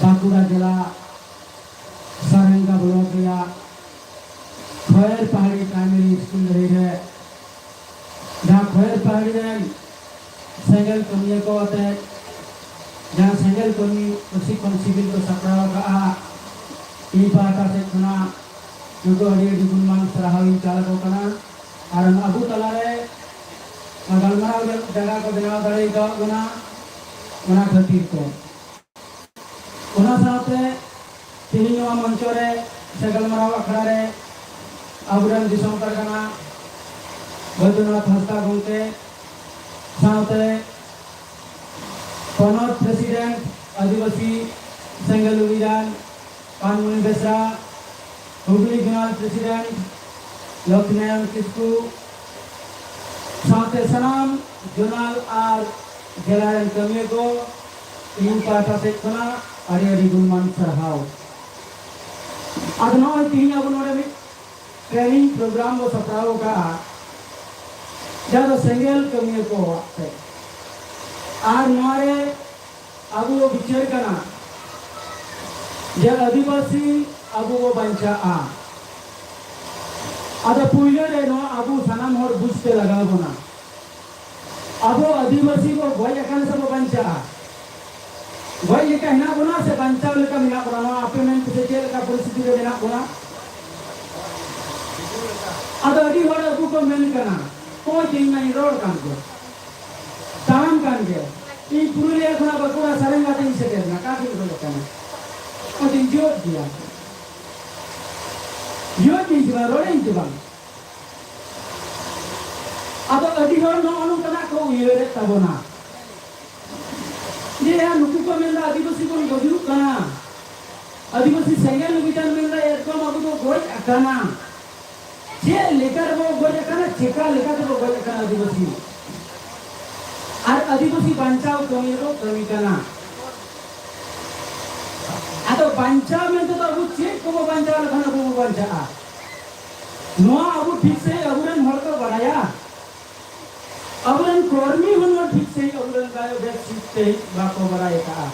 ᱵᱟᱸᱠᱩᱲᱟ ᱡᱮᱞᱟ ᱥᱟᱨᱮᱝᱜᱟ ᱵᱞᱚᱠ ᱨᱮᱭᱟᱜ ᱠᱷᱚᱭᱮᱨ ᱯᱟᱦᱟᱲᱤ ᱯᱨᱟᱭᱢᱟᱨᱤ ᱥᱠᱩᱞ ᱰᱟᱹᱦᱤ ᱨᱮ ᱡᱟᱦᱟᱸ ᱠᱷᱚᱭᱮᱨ ᱯᱟᱦᱟᱲᱤ ᱨᱮᱱ ᱥᱮᱸᱜᱮᱞ ᱠᱟᱹᱢᱤᱭᱟᱹ ᱠᱚ ᱟᱛᱮ ᱡᱟᱦᱟᱸ ᱥᱮᱸᱜᱮᱞ ᱠᱟᱹᱢᱤ ᱯᱨᱚᱥᱤᱠᱠᱷᱚᱱ ᱥᱤᱵᱤᱨ ᱠᱚ ᱥᱟᱯᱲᱟᱣ ᱟᱠᱟᱫᱼᱟ, ᱤᱧ ᱯᱟᱦᱴᱟ ᱥᱮᱫ ᱠᱷᱚᱱᱟᱜ ᱱᱩᱠᱩ ᱟᱹᱰᱤ ᱟᱹᱰᱤ ᱜᱩᱱᱢᱟᱱ ᱥᱟᱨᱦᱟᱣ ᱤᱧ ᱪᱟᱞ ᱟᱠᱚ ᱠᱟᱱᱟ᱾ ᱟᱨ ᱟᱵᱚ ᱛᱟᱞᱟᱨᱮ ᱱᱚᱣᱟ ᱜᱟᱞᱢᱟᱨᱟᱣ ᱨᱮ ᱡᱟᱭᱜᱟ ᱠᱚ ᱵᱮᱱᱟᱣ ᱫᱟᱲᱮ ᱟᱠᱟᱫ ᱵᱚᱱᱟ, ᱚᱱᱟ ᱠᱷᱟᱹᱛᱤᱨ ᱛᱮ᱾ ᱚᱱᱟ ᱥᱟᱶᱛᱮ ᱛᱮᱦᱮᱧ ᱱᱚᱣᱟ ᱢᱚᱧᱪᱚ ᱨᱮ ᱥᱮ ᱜᱟᱞᱢᱟᱨᱟᱣ ᱟᱠᱷᱲᱟ ᱨᱮ ᱟᱵᱚᱨᱮᱱ ᱫᱤᱥᱚᱢ ᱯᱟᱨᱜᱟᱱᱟ ᱵᱳᱭᱫᱚᱱᱟᱛᱷ ᱦᱟᱸᱥᱫᱟ ᱜᱚᱢᱠᱮ ᱥᱟᱶᱛᱮ ᱯᱚᱱᱚᱛ ᱯᱨᱮᱥᱤᱰᱮᱱᱴ ᱟᱹᱫᱤᱵᱟᱹᱥᱤ ᱥᱮᱸᱜᱮᱞ ᱚᱵᱷᱤᱡᱟᱱ ᱯᱟᱱᱢᱩᱱᱤ ᱵᱮᱥᱨᱟ, ᱦᱩᱜᱽᱞᱤ ᱡᱳᱱᱟᱞ ᱯᱨᱮᱥᱤᱰᱮᱱᱴ ᱞᱚᱠᱷᱢᱤᱱᱟᱨᱟᱭᱚᱱ ᱠᱤᱥᱠᱩ ᱥᱟᱶᱛᱮ ᱥᱟᱱᱟᱢ ᱡᱳᱱᱟᱞ ᱟᱨ ᱡᱮᱞᱟ ᱨᱮᱱ ᱠᱟᱹᱢᱤᱭᱟᱹ ᱠᱚ ᱤᱧ ᱯᱟᱦᱴᱟ ᱥᱮᱫ ᱠᱷᱚᱱᱟᱜ ᱟᱹᱰᱤ ᱟᱹᱰᱤ ᱜᱩᱱᱢᱟᱱ ᱥᱟᱨᱦᱟᱣ᱾ ᱟᱫᱚ ᱱᱚᱜᱼᱚᱭ ᱛᱮᱦᱮᱧ ᱟᱵᱚ ᱱᱚᱰᱮ ᱢᱤᱫ ᱴᱨᱮᱱᱤᱝ ᱯᱨᱳᱜᱨᱟᱢ ᱵᱚ ᱥᱟᱯᱲᱟᱣ ᱟᱠᱟᱫᱼᱟ, ᱡᱟᱦᱟᱸ ᱫᱚ ᱥᱮᱸᱜᱮᱞ ᱠᱟᱹᱢᱤᱭᱟᱹ ᱠᱚᱣᱟᱜ ᱛᱮ᱾ ᱟᱨ ᱱᱚᱣᱟ ᱨᱮ ᱟᱵᱚ ᱵᱚ ᱵᱤᱪᱟᱹᱨ ᱠᱟᱱᱟ ᱡᱮ ᱟᱹᱫᱤᱵᱟᱹᱥᱤ ᱟᱵᱚ ᱵᱚ ᱵᱟᱧᱪᱟᱜᱼᱟ᱾ ᱟᱫᱚ ᱯᱩᱭᱞᱟᱹ ᱨᱮ ᱱᱚᱣᱟ ᱟᱵᱚ ᱥᱟᱱᱟᱢ ᱦᱚᱲ ᱵᱩᱡᱽᱛᱮ ᱞᱟᱜᱟᱣ ᱵᱚᱱᱟ, ᱟᱵᱚ ᱟᱹᱫᱤᱵᱟᱹᱥᱤ ᱵᱚ ᱜᱚᱡ ᱟᱠᱟᱱ ᱥᱮ ᱵᱚ ᱵᱟᱧᱪᱟᱜᱼᱟ? ᱜᱚᱡ ᱞᱮᱠᱟ ᱦᱮᱱᱟᱜ ᱵᱚᱱᱟ ᱥᱮ ᱵᱟᱧᱪᱟᱣ ᱞᱮᱠᱟ ᱢᱮᱱᱟᱜ ᱵᱚᱱᱟ? ᱱᱚᱣᱟ ᱟᱯᱮ ᱢᱮᱱ ᱯᱮᱥᱮ ᱪᱮᱫ ᱞᱮᱠᱟ ᱯᱚᱨᱤᱥᱛᱷᱤᱛᱤ ᱨᱮ ᱢᱮᱱᱟᱜ ᱵᱚᱱᱟ? ᱟᱫᱚ ᱟᱹᱰᱤ ᱦᱚᱲ ᱟᱵᱚ ᱠᱚ ᱢᱮᱱ ᱠᱟᱱᱟ, ᱚᱠᱚᱭ ᱡᱮ ᱤᱧ ᱢᱟᱧ ᱨᱚᱲ ᱠᱟᱱ ᱜᱮ, ᱛᱟᱲᱟᱢ ᱠᱟᱱ ᱜᱮ, ᱤᱧ ᱯᱩᱨᱩᱞᱤᱭᱟᱹ ᱠᱷᱚᱱᱟᱜ ᱵᱟᱸᱠᱩᱲᱟ ᱥᱟᱨᱮᱝᱜᱟ ᱛᱮᱧ ᱥᱮᱴᱮᱨ ᱮᱱᱟ, ᱚᱠᱟ ᱠᱷᱚᱱ ᱨᱚᱲ ᱠᱟᱱᱟ? ᱚᱱᱟᱛᱮᱧ ᱡᱳᱨ ᱜᱮᱭᱟ, ᱡᱳᱨ ᱜᱮᱭᱟᱹᱧ ᱥᱮ ᱵᱟᱝ, ᱨᱚᱲᱟᱹᱧ ᱥᱮ ᱵᱟᱝ? ᱟᱫᱚ ᱟᱹᱰᱤ ᱦᱚᱲ ᱱᱚᱜᱼᱚ ᱱᱚᱝᱠᱟᱱᱟᱜ ᱠᱚ ᱩᱭᱦᱟᱹᱨᱮᱫ ᱛᱟᱵᱚᱱᱟ᱾ ᱡᱮ ᱦᱮᱸ, ᱱᱩᱠᱩ ᱠᱚ ᱢᱮᱱᱫᱟ ᱟᱹᱫᱤᱵᱟᱹᱥᱤ ᱵᱚᱱ ᱜᱩᱡᱩᱜ ᱠᱟᱱᱟ, ᱟᱹᱫᱤᱵᱟᱹᱥᱤ ᱥᱮᱸᱜᱮᱞ ᱚᱵᱷᱤᱡᱟᱱ ᱢᱮᱱᱫᱟ ᱮᱠᱫᱚᱢ ᱟᱵᱚ ᱫᱚ ᱜᱚᱡ ᱟᱠᱟᱱᱟ᱾ ᱪᱮᱫ ᱞᱮᱠᱟ ᱨᱮᱵᱚ ᱜᱚᱡ ᱟᱠᱟᱱᱟ, ᱪᱮᱠᱟ ᱞᱮᱠᱟ ᱛᱮᱵᱚ ᱜᱚᱡ ᱟᱠᱟᱱᱟ ᱟᱹᱫᱤᱵᱟᱹᱥᱤ? ᱟᱹᱫᱤᱵᱟᱹᱥᱤ ᱵᱟᱧᱪᱟᱣ ᱠᱟᱹᱢᱤ ᱨᱮᱠᱚ ᱠᱟᱹᱢᱤ ᱠᱟᱱᱟ᱾ ᱟᱫᱚ ᱵᱟᱧᱪᱟᱣ ᱢᱮᱱᱛᱮ ᱫᱚ ᱟᱵᱚ ᱪᱮᱫ ᱠᱚᱵᱚ ᱵᱟᱧᱪᱟᱣ ᱞᱮᱠᱷᱟᱱ ᱟᱵᱚ ᱵᱚ ᱵᱟᱧᱪᱟᱜᱼᱟ? ᱱᱚᱣᱟ ᱟᱵᱚ ᱴᱷᱤᱠ ᱥᱟᱺᱦᱤᱡ ᱟᱵᱚᱨᱮᱱ ᱦᱚᱲ ᱠᱚ ᱵᱟᱲᱟᱭᱟ? ᱟᱵᱚᱨᱮᱱ ᱠᱚᱨᱢᱤ ᱦᱚᱸ ᱱᱚᱣᱟ ᱴᱷᱤᱠ ᱥᱟᱺᱦᱤᱡ ᱟᱵᱚᱨᱮᱱ ᱵᱟᱭᱚ ᱵᱮᱥ ᱴᱷᱤᱠ ᱥᱟᱺᱦᱤᱡ ᱵᱟᱠᱚ ᱵᱟᱲᱟᱭ ᱟᱠᱟᱫᱼᱟ᱾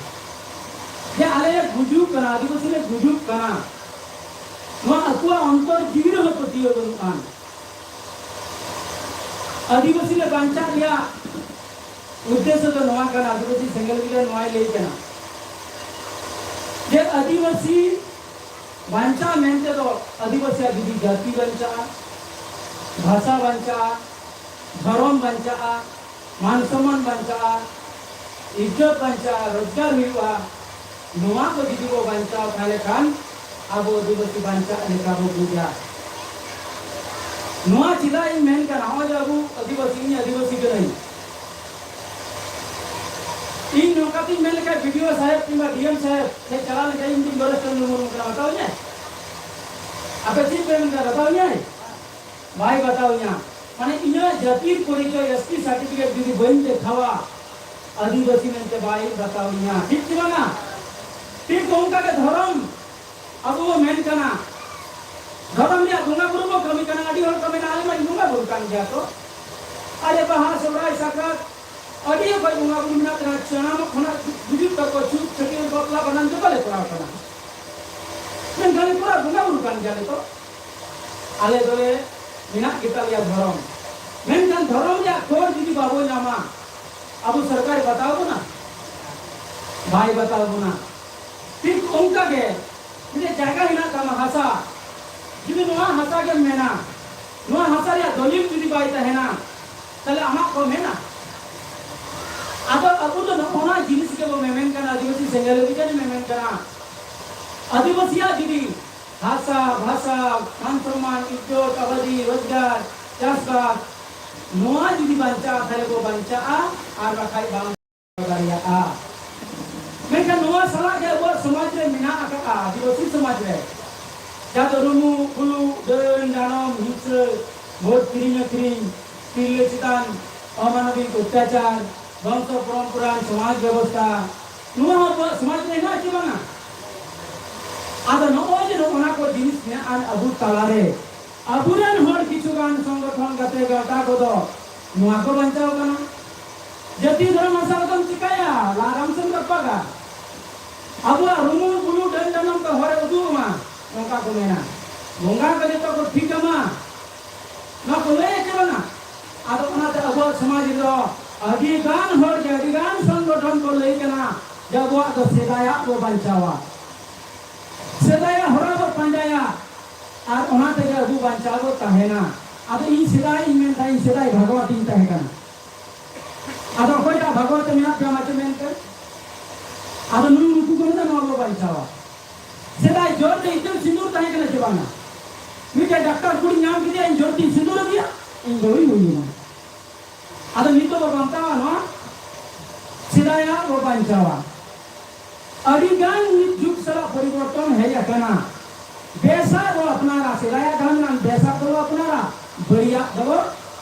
ᱡᱮ ᱟᱞᱮ ᱜᱩᱡᱩᱜ ᱠᱟᱱᱟ, ᱟᱹᱫᱤᱵᱟᱹᱥᱤ ᱞᱮ ᱜᱩᱡᱩᱜ ᱠᱟᱱᱟ, ᱱᱚᱣᱟ ᱟᱠᱚᱣᱟᱜ ᱚᱱᱛᱚᱨ ᱡᱤᱣᱤ ᱨᱮᱦᱚᱸ ᱯᱟᱹᱛᱭᱟᱹᱣ ᱵᱟᱹᱱᱩᱜᱼᱟ᱾ ᱟᱹᱫᱤᱵᱟᱹᱥᱤ ᱞᱮ ᱵᱟᱧᱪᱟᱜ ᱨᱮᱭᱟᱜ ᱩᱫᱽᱫᱮᱥᱥᱚ ᱫᱚ ᱱᱚᱣᱟ ᱠᱟᱱᱟ, ᱟᱹᱫᱤᱵᱟᱹᱥᱤ ᱥᱮᱸᱜᱮᱞ ᱜᱮᱞᱮ ᱱᱚᱣᱟᱭ ᱞᱟᱹᱭ ᱠᱟᱱᱟ ᱡᱮ ᱟᱹᱫᱤᱵᱟᱹᱥᱤ ᱵᱟᱧᱪᱟᱜ ᱢᱮᱱᱛᱮ ᱫᱚ ᱟᱹᱫᱤᱵᱟᱹᱥᱤᱭᱟᱜ ᱡᱩᱫᱤ ᱡᱟᱹᱛᱤ ᱵᱟᱧᱪᱟᱜᱼᱟ, ᱵᱷᱟᱥᱟ ᱵᱟᱧᱪᱟᱜᱼᱟ, ᱫᱷᱚᱨᱚᱢ ᱵᱟᱧᱪᱟᱜᱼᱟ, ᱢᱟᱱ ᱥᱚᱢᱢᱟᱱ ᱵᱟᱧᱪᱟᱜᱼᱟ, ᱤᱡᱽᱡᱚᱛ ᱵᱟᱧᱪᱟᱜᱼᱟ, ᱨᱳᱡᱽᱜᱟᱨ ᱦᱩᱭᱩᱜᱼᱟ, ᱱᱚᱣᱟ ᱠᱚ ᱡᱩᱫᱤ ᱵᱚ ᱵᱟᱧᱪᱟᱣ ᱛᱟᱦᱞᱮ ᱠᱷᱟᱱ ᱟᱵᱚ ᱟᱹᱫᱤᱵᱟᱹᱥᱤ ᱵᱟᱧᱪᱟᱜ ᱞᱮᱠᱟ ᱵᱚ ᱵᱩᱡᱟ᱾ ᱱᱚᱣᱟ ᱪᱮᱫᱟᱜ ᱤᱧ ᱢᱮᱱ ᱠᱟᱱᱟ, ᱱᱚᱜᱼᱚᱭ ᱡᱮ ᱟᱵᱚ ᱟᱹᱫᱤᱵᱟᱹᱥᱤ, ᱤᱧ ᱟᱹᱫᱤᱵᱟᱹᱥᱤ ᱠᱟᱹᱱᱟᱹᱧ, ᱤᱧ ᱱᱚᱝᱠᱟ ᱛᱤᱧ ᱢᱮᱱ ᱞᱮᱠᱷᱟᱱ ᱵᱤ ᱰᱤ ᱳ ᱥᱟᱦᱮᱵᱽ ᱠᱤᱝᱵᱟ ᱰᱤ ᱮᱢ ᱥᱟᱦᱮᱵᱽ ᱴᱷᱮᱱ ᱪᱟᱞᱟᱣ ᱞᱮᱠᱷᱟᱱ ᱤᱧ ᱫᱩᱧ ᱜᱚᱨᱮᱥ ᱪᱚᱱᱫᱨᱚ ᱢᱩᱨᱢᱩ ᱠᱟᱱᱟ, ᱵᱟᱛᱟᱣ ᱤᱧᱟᱭ? ᱟᱯᱮ ᱪᱮᱫ ᱯᱮ ᱢᱮᱱ ᱠᱟᱱᱟ, ᱵᱟᱛᱟᱣ ᱤᱧᱟᱭ? ᱵᱟᱭ ᱵᱟᱛᱟᱣ ᱤᱧᱟ᱾ ᱢᱟᱱᱮ ᱤᱧᱟᱹᱜ ᱡᱟᱹᱛᱤ ᱯᱚᱨᱤᱪᱚᱭ ᱮᱥ ᱴᱤ ᱥᱟᱨᱴᱤᱯᱷᱤᱠᱮᱴ ᱡᱩᱫᱤ ᱵᱟᱹᱧ ᱫᱮᱠᱷᱟᱣᱟ, ᱟᱹᱫᱤᱵᱟᱹᱥᱤ ᱢᱮᱱᱛᱮ ᱵᱟᱭ ᱵᱟᱛᱟᱣ ᱤᱧᱟ, ᱴᱷᱤᱠ ᱥᱮ ᱵᱟᱝᱟ? ᱴᱷᱤᱠ ᱚᱱᱠᱟ ᱜᱮ ᱫᱷᱚᱨᱚᱢ, ᱟᱵᱚ ᱵᱚ ᱢᱮᱱ ᱠᱟᱱᱟ, ᱫᱷᱚᱨᱚᱢ ᱨᱮᱭᱟᱜ ᱵᱚᱸᱜᱟ ᱵᱩᱨᱩ ᱵᱚ ᱠᱟᱹᱢᱤ ᱠᱟᱱᱟ, ᱟᱹᱰᱤ ᱦᱚᱲ ᱠᱚ ᱢᱮᱱᱟ, ᱟᱞᱮ ᱢᱟ ᱵᱚᱸᱜᱟ ᱵᱩᱨᱩ ᱠᱟᱱ ᱜᱮᱭᱟ ᱛᱚ, ᱟᱞᱮ ᱵᱟᱦᱟ, ᱥᱚᱦᱨᱟᱭ, ᱥᱟᱠᱨᱟᱛ, ᱟᱹᱰᱤ ᱚᱠᱚᱡ ᱵᱚᱸᱜᱟ ᱵᱩᱨᱩ ᱢᱮᱱᱟᱜ ᱛᱟᱞᱮᱭᱟ, ᱡᱟᱱᱟᱢᱚᱜ ᱠᱷᱚᱱᱟᱜ ᱜᱩᱡᱩᱜ ᱛᱟᱠᱚ, ᱪᱷᱩᱛ, ᱪᱷᱟᱹᱴᱭᱟᱹᱨ, ᱵᱟᱯᱞᱟ, ᱵᱷᱟᱸᱰᱟᱱ ᱡᱚᱛᱚ ᱞᱮ ᱠᱚᱨᱟᱣ ᱠᱟᱱᱟ᱾ ᱢᱮᱱᱠᱷᱟᱱ ᱞᱮ ᱠᱚᱨᱟᱣ ᱵᱚᱸᱜᱟ ᱵᱩᱨᱩ ᱠᱟᱱ ᱜᱮᱭᱟ ᱞᱮ ᱛᱚ᱾ ᱟᱞᱮ ᱫᱚᱞᱮ ᱢᱮᱱᱟᱜ ᱜᱮᱛᱟ ᱞᱮᱭᱟ ᱫᱷᱚᱨᱚᱢ᱾ ᱢᱮᱱᱠᱷᱟᱱ ᱫᱷᱚᱨᱚᱢ ᱨᱮᱭᱟᱜ ᱠᱚᱨ ᱡᱩᱫᱤ ᱵᱟᱵᱚ ᱧᱟᱢᱟ, ᱟᱵᱚ ᱥᱚᱨᱠᱟᱨᱮ ᱵᱟᱛᱟᱣ ᱵᱚᱱᱟ? ᱵᱟᱭ ᱵᱟᱛᱟᱣ ᱵᱚᱱᱟ᱾ ᱴᱷᱤᱠ ᱚᱱᱠᱟ ᱜᱮ ᱢᱤᱫᱴᱮᱡ ᱡᱟᱭᱜᱟ ᱦᱮᱱᱟᱜ ᱛᱟᱢᱟ, ᱦᱟᱥᱟ, ᱡᱩᱫᱤ ᱱᱚᱣᱟ ᱦᱟᱥᱟ ᱜᱮᱢ ᱢᱮᱱᱟ, ᱱᱚᱣᱟ ᱦᱟᱥᱟ ᱨᱮᱭᱟᱜ ᱫᱚᱞᱤᱞ ᱡᱩᱫᱤ ᱵᱟᱭ ᱛᱟᱦᱮᱱᱟ, ᱛᱟᱦᱞᱮ ᱟᱢᱟᱜ ᱠᱚ ᱢᱮᱱᱟ? ᱟᱫᱚ ᱟᱵᱚ ᱫᱚ ᱱᱚᱜᱼᱚ ᱱᱚᱣᱟ ᱡᱤᱱᱤᱥ ᱜᱮᱵᱚ ᱢᱮᱢᱮᱱ ᱠᱟᱱᱟ, ᱟᱹᱫᱤᱵᱟᱹᱥᱤ ᱥᱮᱸᱜᱮᱞ ᱚᱵᱷᱤᱡᱟᱱᱮ ᱢᱮᱢᱮᱱ ᱠᱟᱱᱟ᱾ ᱟᱹᱫᱤᱵᱟᱹᱥᱤᱭᱟᱜ ᱡᱩᱫᱤ ᱦᱟᱥᱟ, ᱵᱷᱟᱥᱟ, ᱢᱟᱱ ᱥᱚᱢᱢᱟᱱ, ᱤᱡᱽᱡᱚᱛ, ᱟᱵᱟᱫᱤ, ᱨᱳᱡᱽᱜᱟᱨ, ᱪᱟᱥᱵᱟᱥ, ᱱᱚᱣᱟ ᱡᱩᱫᱤ ᱵᱟᱧᱪᱟᱜᱼᱟ, ᱛᱟᱦᱞᱮ ᱵᱚ ᱵᱟᱧᱪᱟᱜᱼᱟ, ᱟᱨ ᱵᱟᱠᱷᱟᱡ ᱵᱟᱝ ᱫᱟᱲᱮᱭᱟᱜᱼᱟ᱾ ᱢᱮᱱᱠᱷᱟᱱ ᱱᱚᱣᱟ ᱥᱟᱞᱟᱜ ᱜᱮ ᱟᱵᱚᱣᱟᱜ ᱥᱚᱢᱟᱡᱽ ᱨᱮ ᱢᱮᱱᱟᱜ ᱟᱠᱟᱫᱼᱟ, ᱟᱹᱫᱤᱵᱟᱹᱥᱤ ᱥᱚᱢᱟᱡᱽ ᱨᱮ, ᱡᱟᱦᱟᱸ ᱫᱚ ᱨᱩᱢᱩᱜ, ᱵᱩᱞᱩᱜ, ᱰᱟᱹᱱ, ᱰᱟᱱᱚᱢ, ᱦᱤᱝᱥᱟᱹ, ᱵᱷᱳᱴ ᱠᱤᱨᱤᱧ ᱟᱹᱠᱷᱨᱤᱧ, ᱛᱤᱨᱞᱟᱹ ᱪᱮᱛᱟᱱ ᱚᱢᱟᱱᱚᱵᱤᱠ ᱚᱛᱛᱟᱪᱟᱨ, ᱵᱚᱝᱥᱚ ᱯᱚᱨᱚᱢᱯᱚᱨᱟᱱ ᱥᱚᱢᱟᱡᱽ ᱵᱮᱵᱚᱥᱛᱷᱟ, ᱱᱚᱣᱟ ᱦᱚᱸ ᱟᱵᱚᱣᱟᱜ ᱥᱚᱢᱟᱡᱽ ᱨᱮ ᱦᱮᱱᱟᱜᱼᱟ ᱪᱮ ᱵᱟᱝᱟ? ᱟᱫᱚ ᱱᱚᱜᱼᱚᱭ ᱡᱮ ᱱᱚᱜᱼᱚ ᱱᱟ ᱠᱚ ᱡᱤᱱᱤᱥ ᱢᱮᱱᱟᱜᱼᱟ ᱟᱵᱚ ᱛᱟᱞᱟᱨᱮ, ᱟᱵᱚᱨᱮᱱ ᱦᱚᱲ ᱠᱤᱪᱷᱩ ᱜᱟᱱ ᱥᱚᱝᱜᱚᱴᱷᱚᱱ ᱠᱟᱛᱮ ᱜᱟᱶᱛᱟ ᱠᱚᱫᱚ ᱱᱚᱣᱟ ᱠᱚ ᱵᱟᱧᱪᱟᱣ ᱠᱟᱱᱟ᱾ ᱡᱟᱹᱛᱤ ᱫᱷᱚᱨᱚᱢ ᱦᱟᱥᱟ ᱠᱚᱫᱚᱢ ᱪᱤᱠᱟᱹᱭᱟ? ᱞᱟᱜᱟᱢ ᱥᱮᱢ ᱨᱟᱯᱟᱜᱟ? ᱟᱵᱚᱣᱟᱜ ᱨᱩᱢᱩᱞ ᱵᱩᱞᱩ ᱰᱟᱹᱱ ᱰᱟᱹᱱᱩᱢ ᱠᱚ ᱦᱚᱨᱮ ᱩᱫᱩᱜ ᱟᱢᱟ, ᱱᱚᱝᱠᱟ ᱠᱚ ᱢᱮᱱᱟ᱾ ᱵᱚᱸᱜᱟ ᱠᱚ ᱡᱚᱛᱚ ᱠᱚ ᱴᱷᱤᱠ ᱟᱢᱟ, ᱱᱚᱣᱟ ᱠᱚ ᱞᱟᱹᱭᱟ ᱪᱮ ᱵᱟᱝᱟ? ᱟᱫᱚ ᱚᱱᱟᱛᱮ ᱟᱵᱚᱣᱟᱜ ᱥᱚᱢᱟᱡᱽ ᱨᱮᱫᱚ ᱟᱹᱰᱤ ᱜᱟᱱ ᱦᱚᱲ ᱜᱮ, ᱟᱹᱰᱤ ᱜᱟᱱ ᱥᱚᱝᱜᱚᱴᱷᱚᱱ ᱠᱚ ᱞᱟᱹᱭ ᱠᱟᱱᱟ ᱡᱮ ᱟᱵᱚᱣᱟᱜ ᱫᱚ ᱥᱮᱫᱟᱭᱟᱜ ᱵᱚ ᱵᱟᱧᱪᱟᱣᱟ, ᱥᱮᱫᱟᱭᱟᱜ ᱦᱚᱨᱟ ᱵᱚ ᱯᱟᱸᱡᱟᱭᱟ, ᱟᱨ ᱚᱱᱟ ᱛᱮᱜᱮ ᱟᱵᱚ ᱵᱟᱧᱪᱟᱣ ᱵᱚ ᱛᱟᱦᱮᱱᱟ᱾ ᱟᱫᱚ ᱤᱧ ᱥᱮᱫᱟᱭ ᱤᱧ ᱢᱮᱱᱫᱟ, ᱤᱧ ᱥᱮᱫᱟᱭ ᱵᱷᱟᱜᱽᱣᱟᱛ ᱤᱧ ᱛᱟᱦᱮᱸ ᱠᱟᱱᱟ᱾ ᱟᱫᱚ ᱚᱠᱚᱭᱴᱟᱜ ᱵᱷᱟᱜᱽᱣᱟᱛ ᱨᱮ ᱢᱮᱱᱟᱜ ᱯᱮᱭᱟ ᱢᱟᱪᱮ ᱢᱮᱱᱛᱮ? ᱟᱫᱚ ᱱᱩᱭ ᱱᱩᱠᱩ ᱠᱚ ᱢᱮᱱᱟ ᱱᱚᱣᱟ ᱵᱚ ᱵᱟᱧᱪᱟᱣᱟ᱾ ᱥᱮᱫᱟᱭ ᱡᱚᱨ ᱨᱮ ᱤᱛᱟᱹ ᱥᱤᱸᱫᱩᱨ ᱛᱟᱦᱮᱸ ᱠᱟᱱᱟ ᱪᱮ ᱵᱟᱝᱟ? ᱢᱤᱫᱴᱮᱡ ᱰᱟᱠᱛᱟᱨ ᱠᱩᱲᱤ ᱧᱟᱢ ᱠᱮᱫᱮᱭᱟ, ᱤᱧ ᱡᱚᱨ ᱛᱤᱧ ᱥᱤᱸᱫᱩᱨ ᱟᱫᱮᱭᱟ, ᱤᱧ ᱵᱟᱹᱦᱩᱭ ᱦᱩᱭ ᱮᱱᱟ᱾ ᱟᱫᱚ ᱱᱤᱛᱚᱜ ᱵᱚ ᱵᱟᱧᱪᱟᱣᱟ ᱱᱚᱣᱟ ᱥᱮᱫᱟᱭᱟᱜ ᱵᱚ ᱵᱟᱧᱪᱟᱣᱟ᱾ ᱟᱹᱰᱤ ᱜᱟᱱ ᱱᱤᱛ ᱡᱩᱜᱽ ᱥᱟᱞᱟᱜ ᱯᱚᱨᱤᱵᱚᱨᱛᱚᱱ ᱦᱮᱡ ᱟᱠᱟᱱᱟ᱾ ᱵᱮᱥᱟᱜ ᱵᱚ ᱟᱯᱱᱟᱨᱟ, ᱥᱮᱫᱟᱭᱟᱜ ᱡᱟᱦᱟᱸ ᱢᱮᱱᱟᱜ ᱵᱮᱥᱟᱜ ᱫᱚᱵᱚ ᱟᱯᱱᱟᱨᱟ, ᱵᱟᱹᱲᱤᱡᱟᱜ ᱫᱚᱵᱚ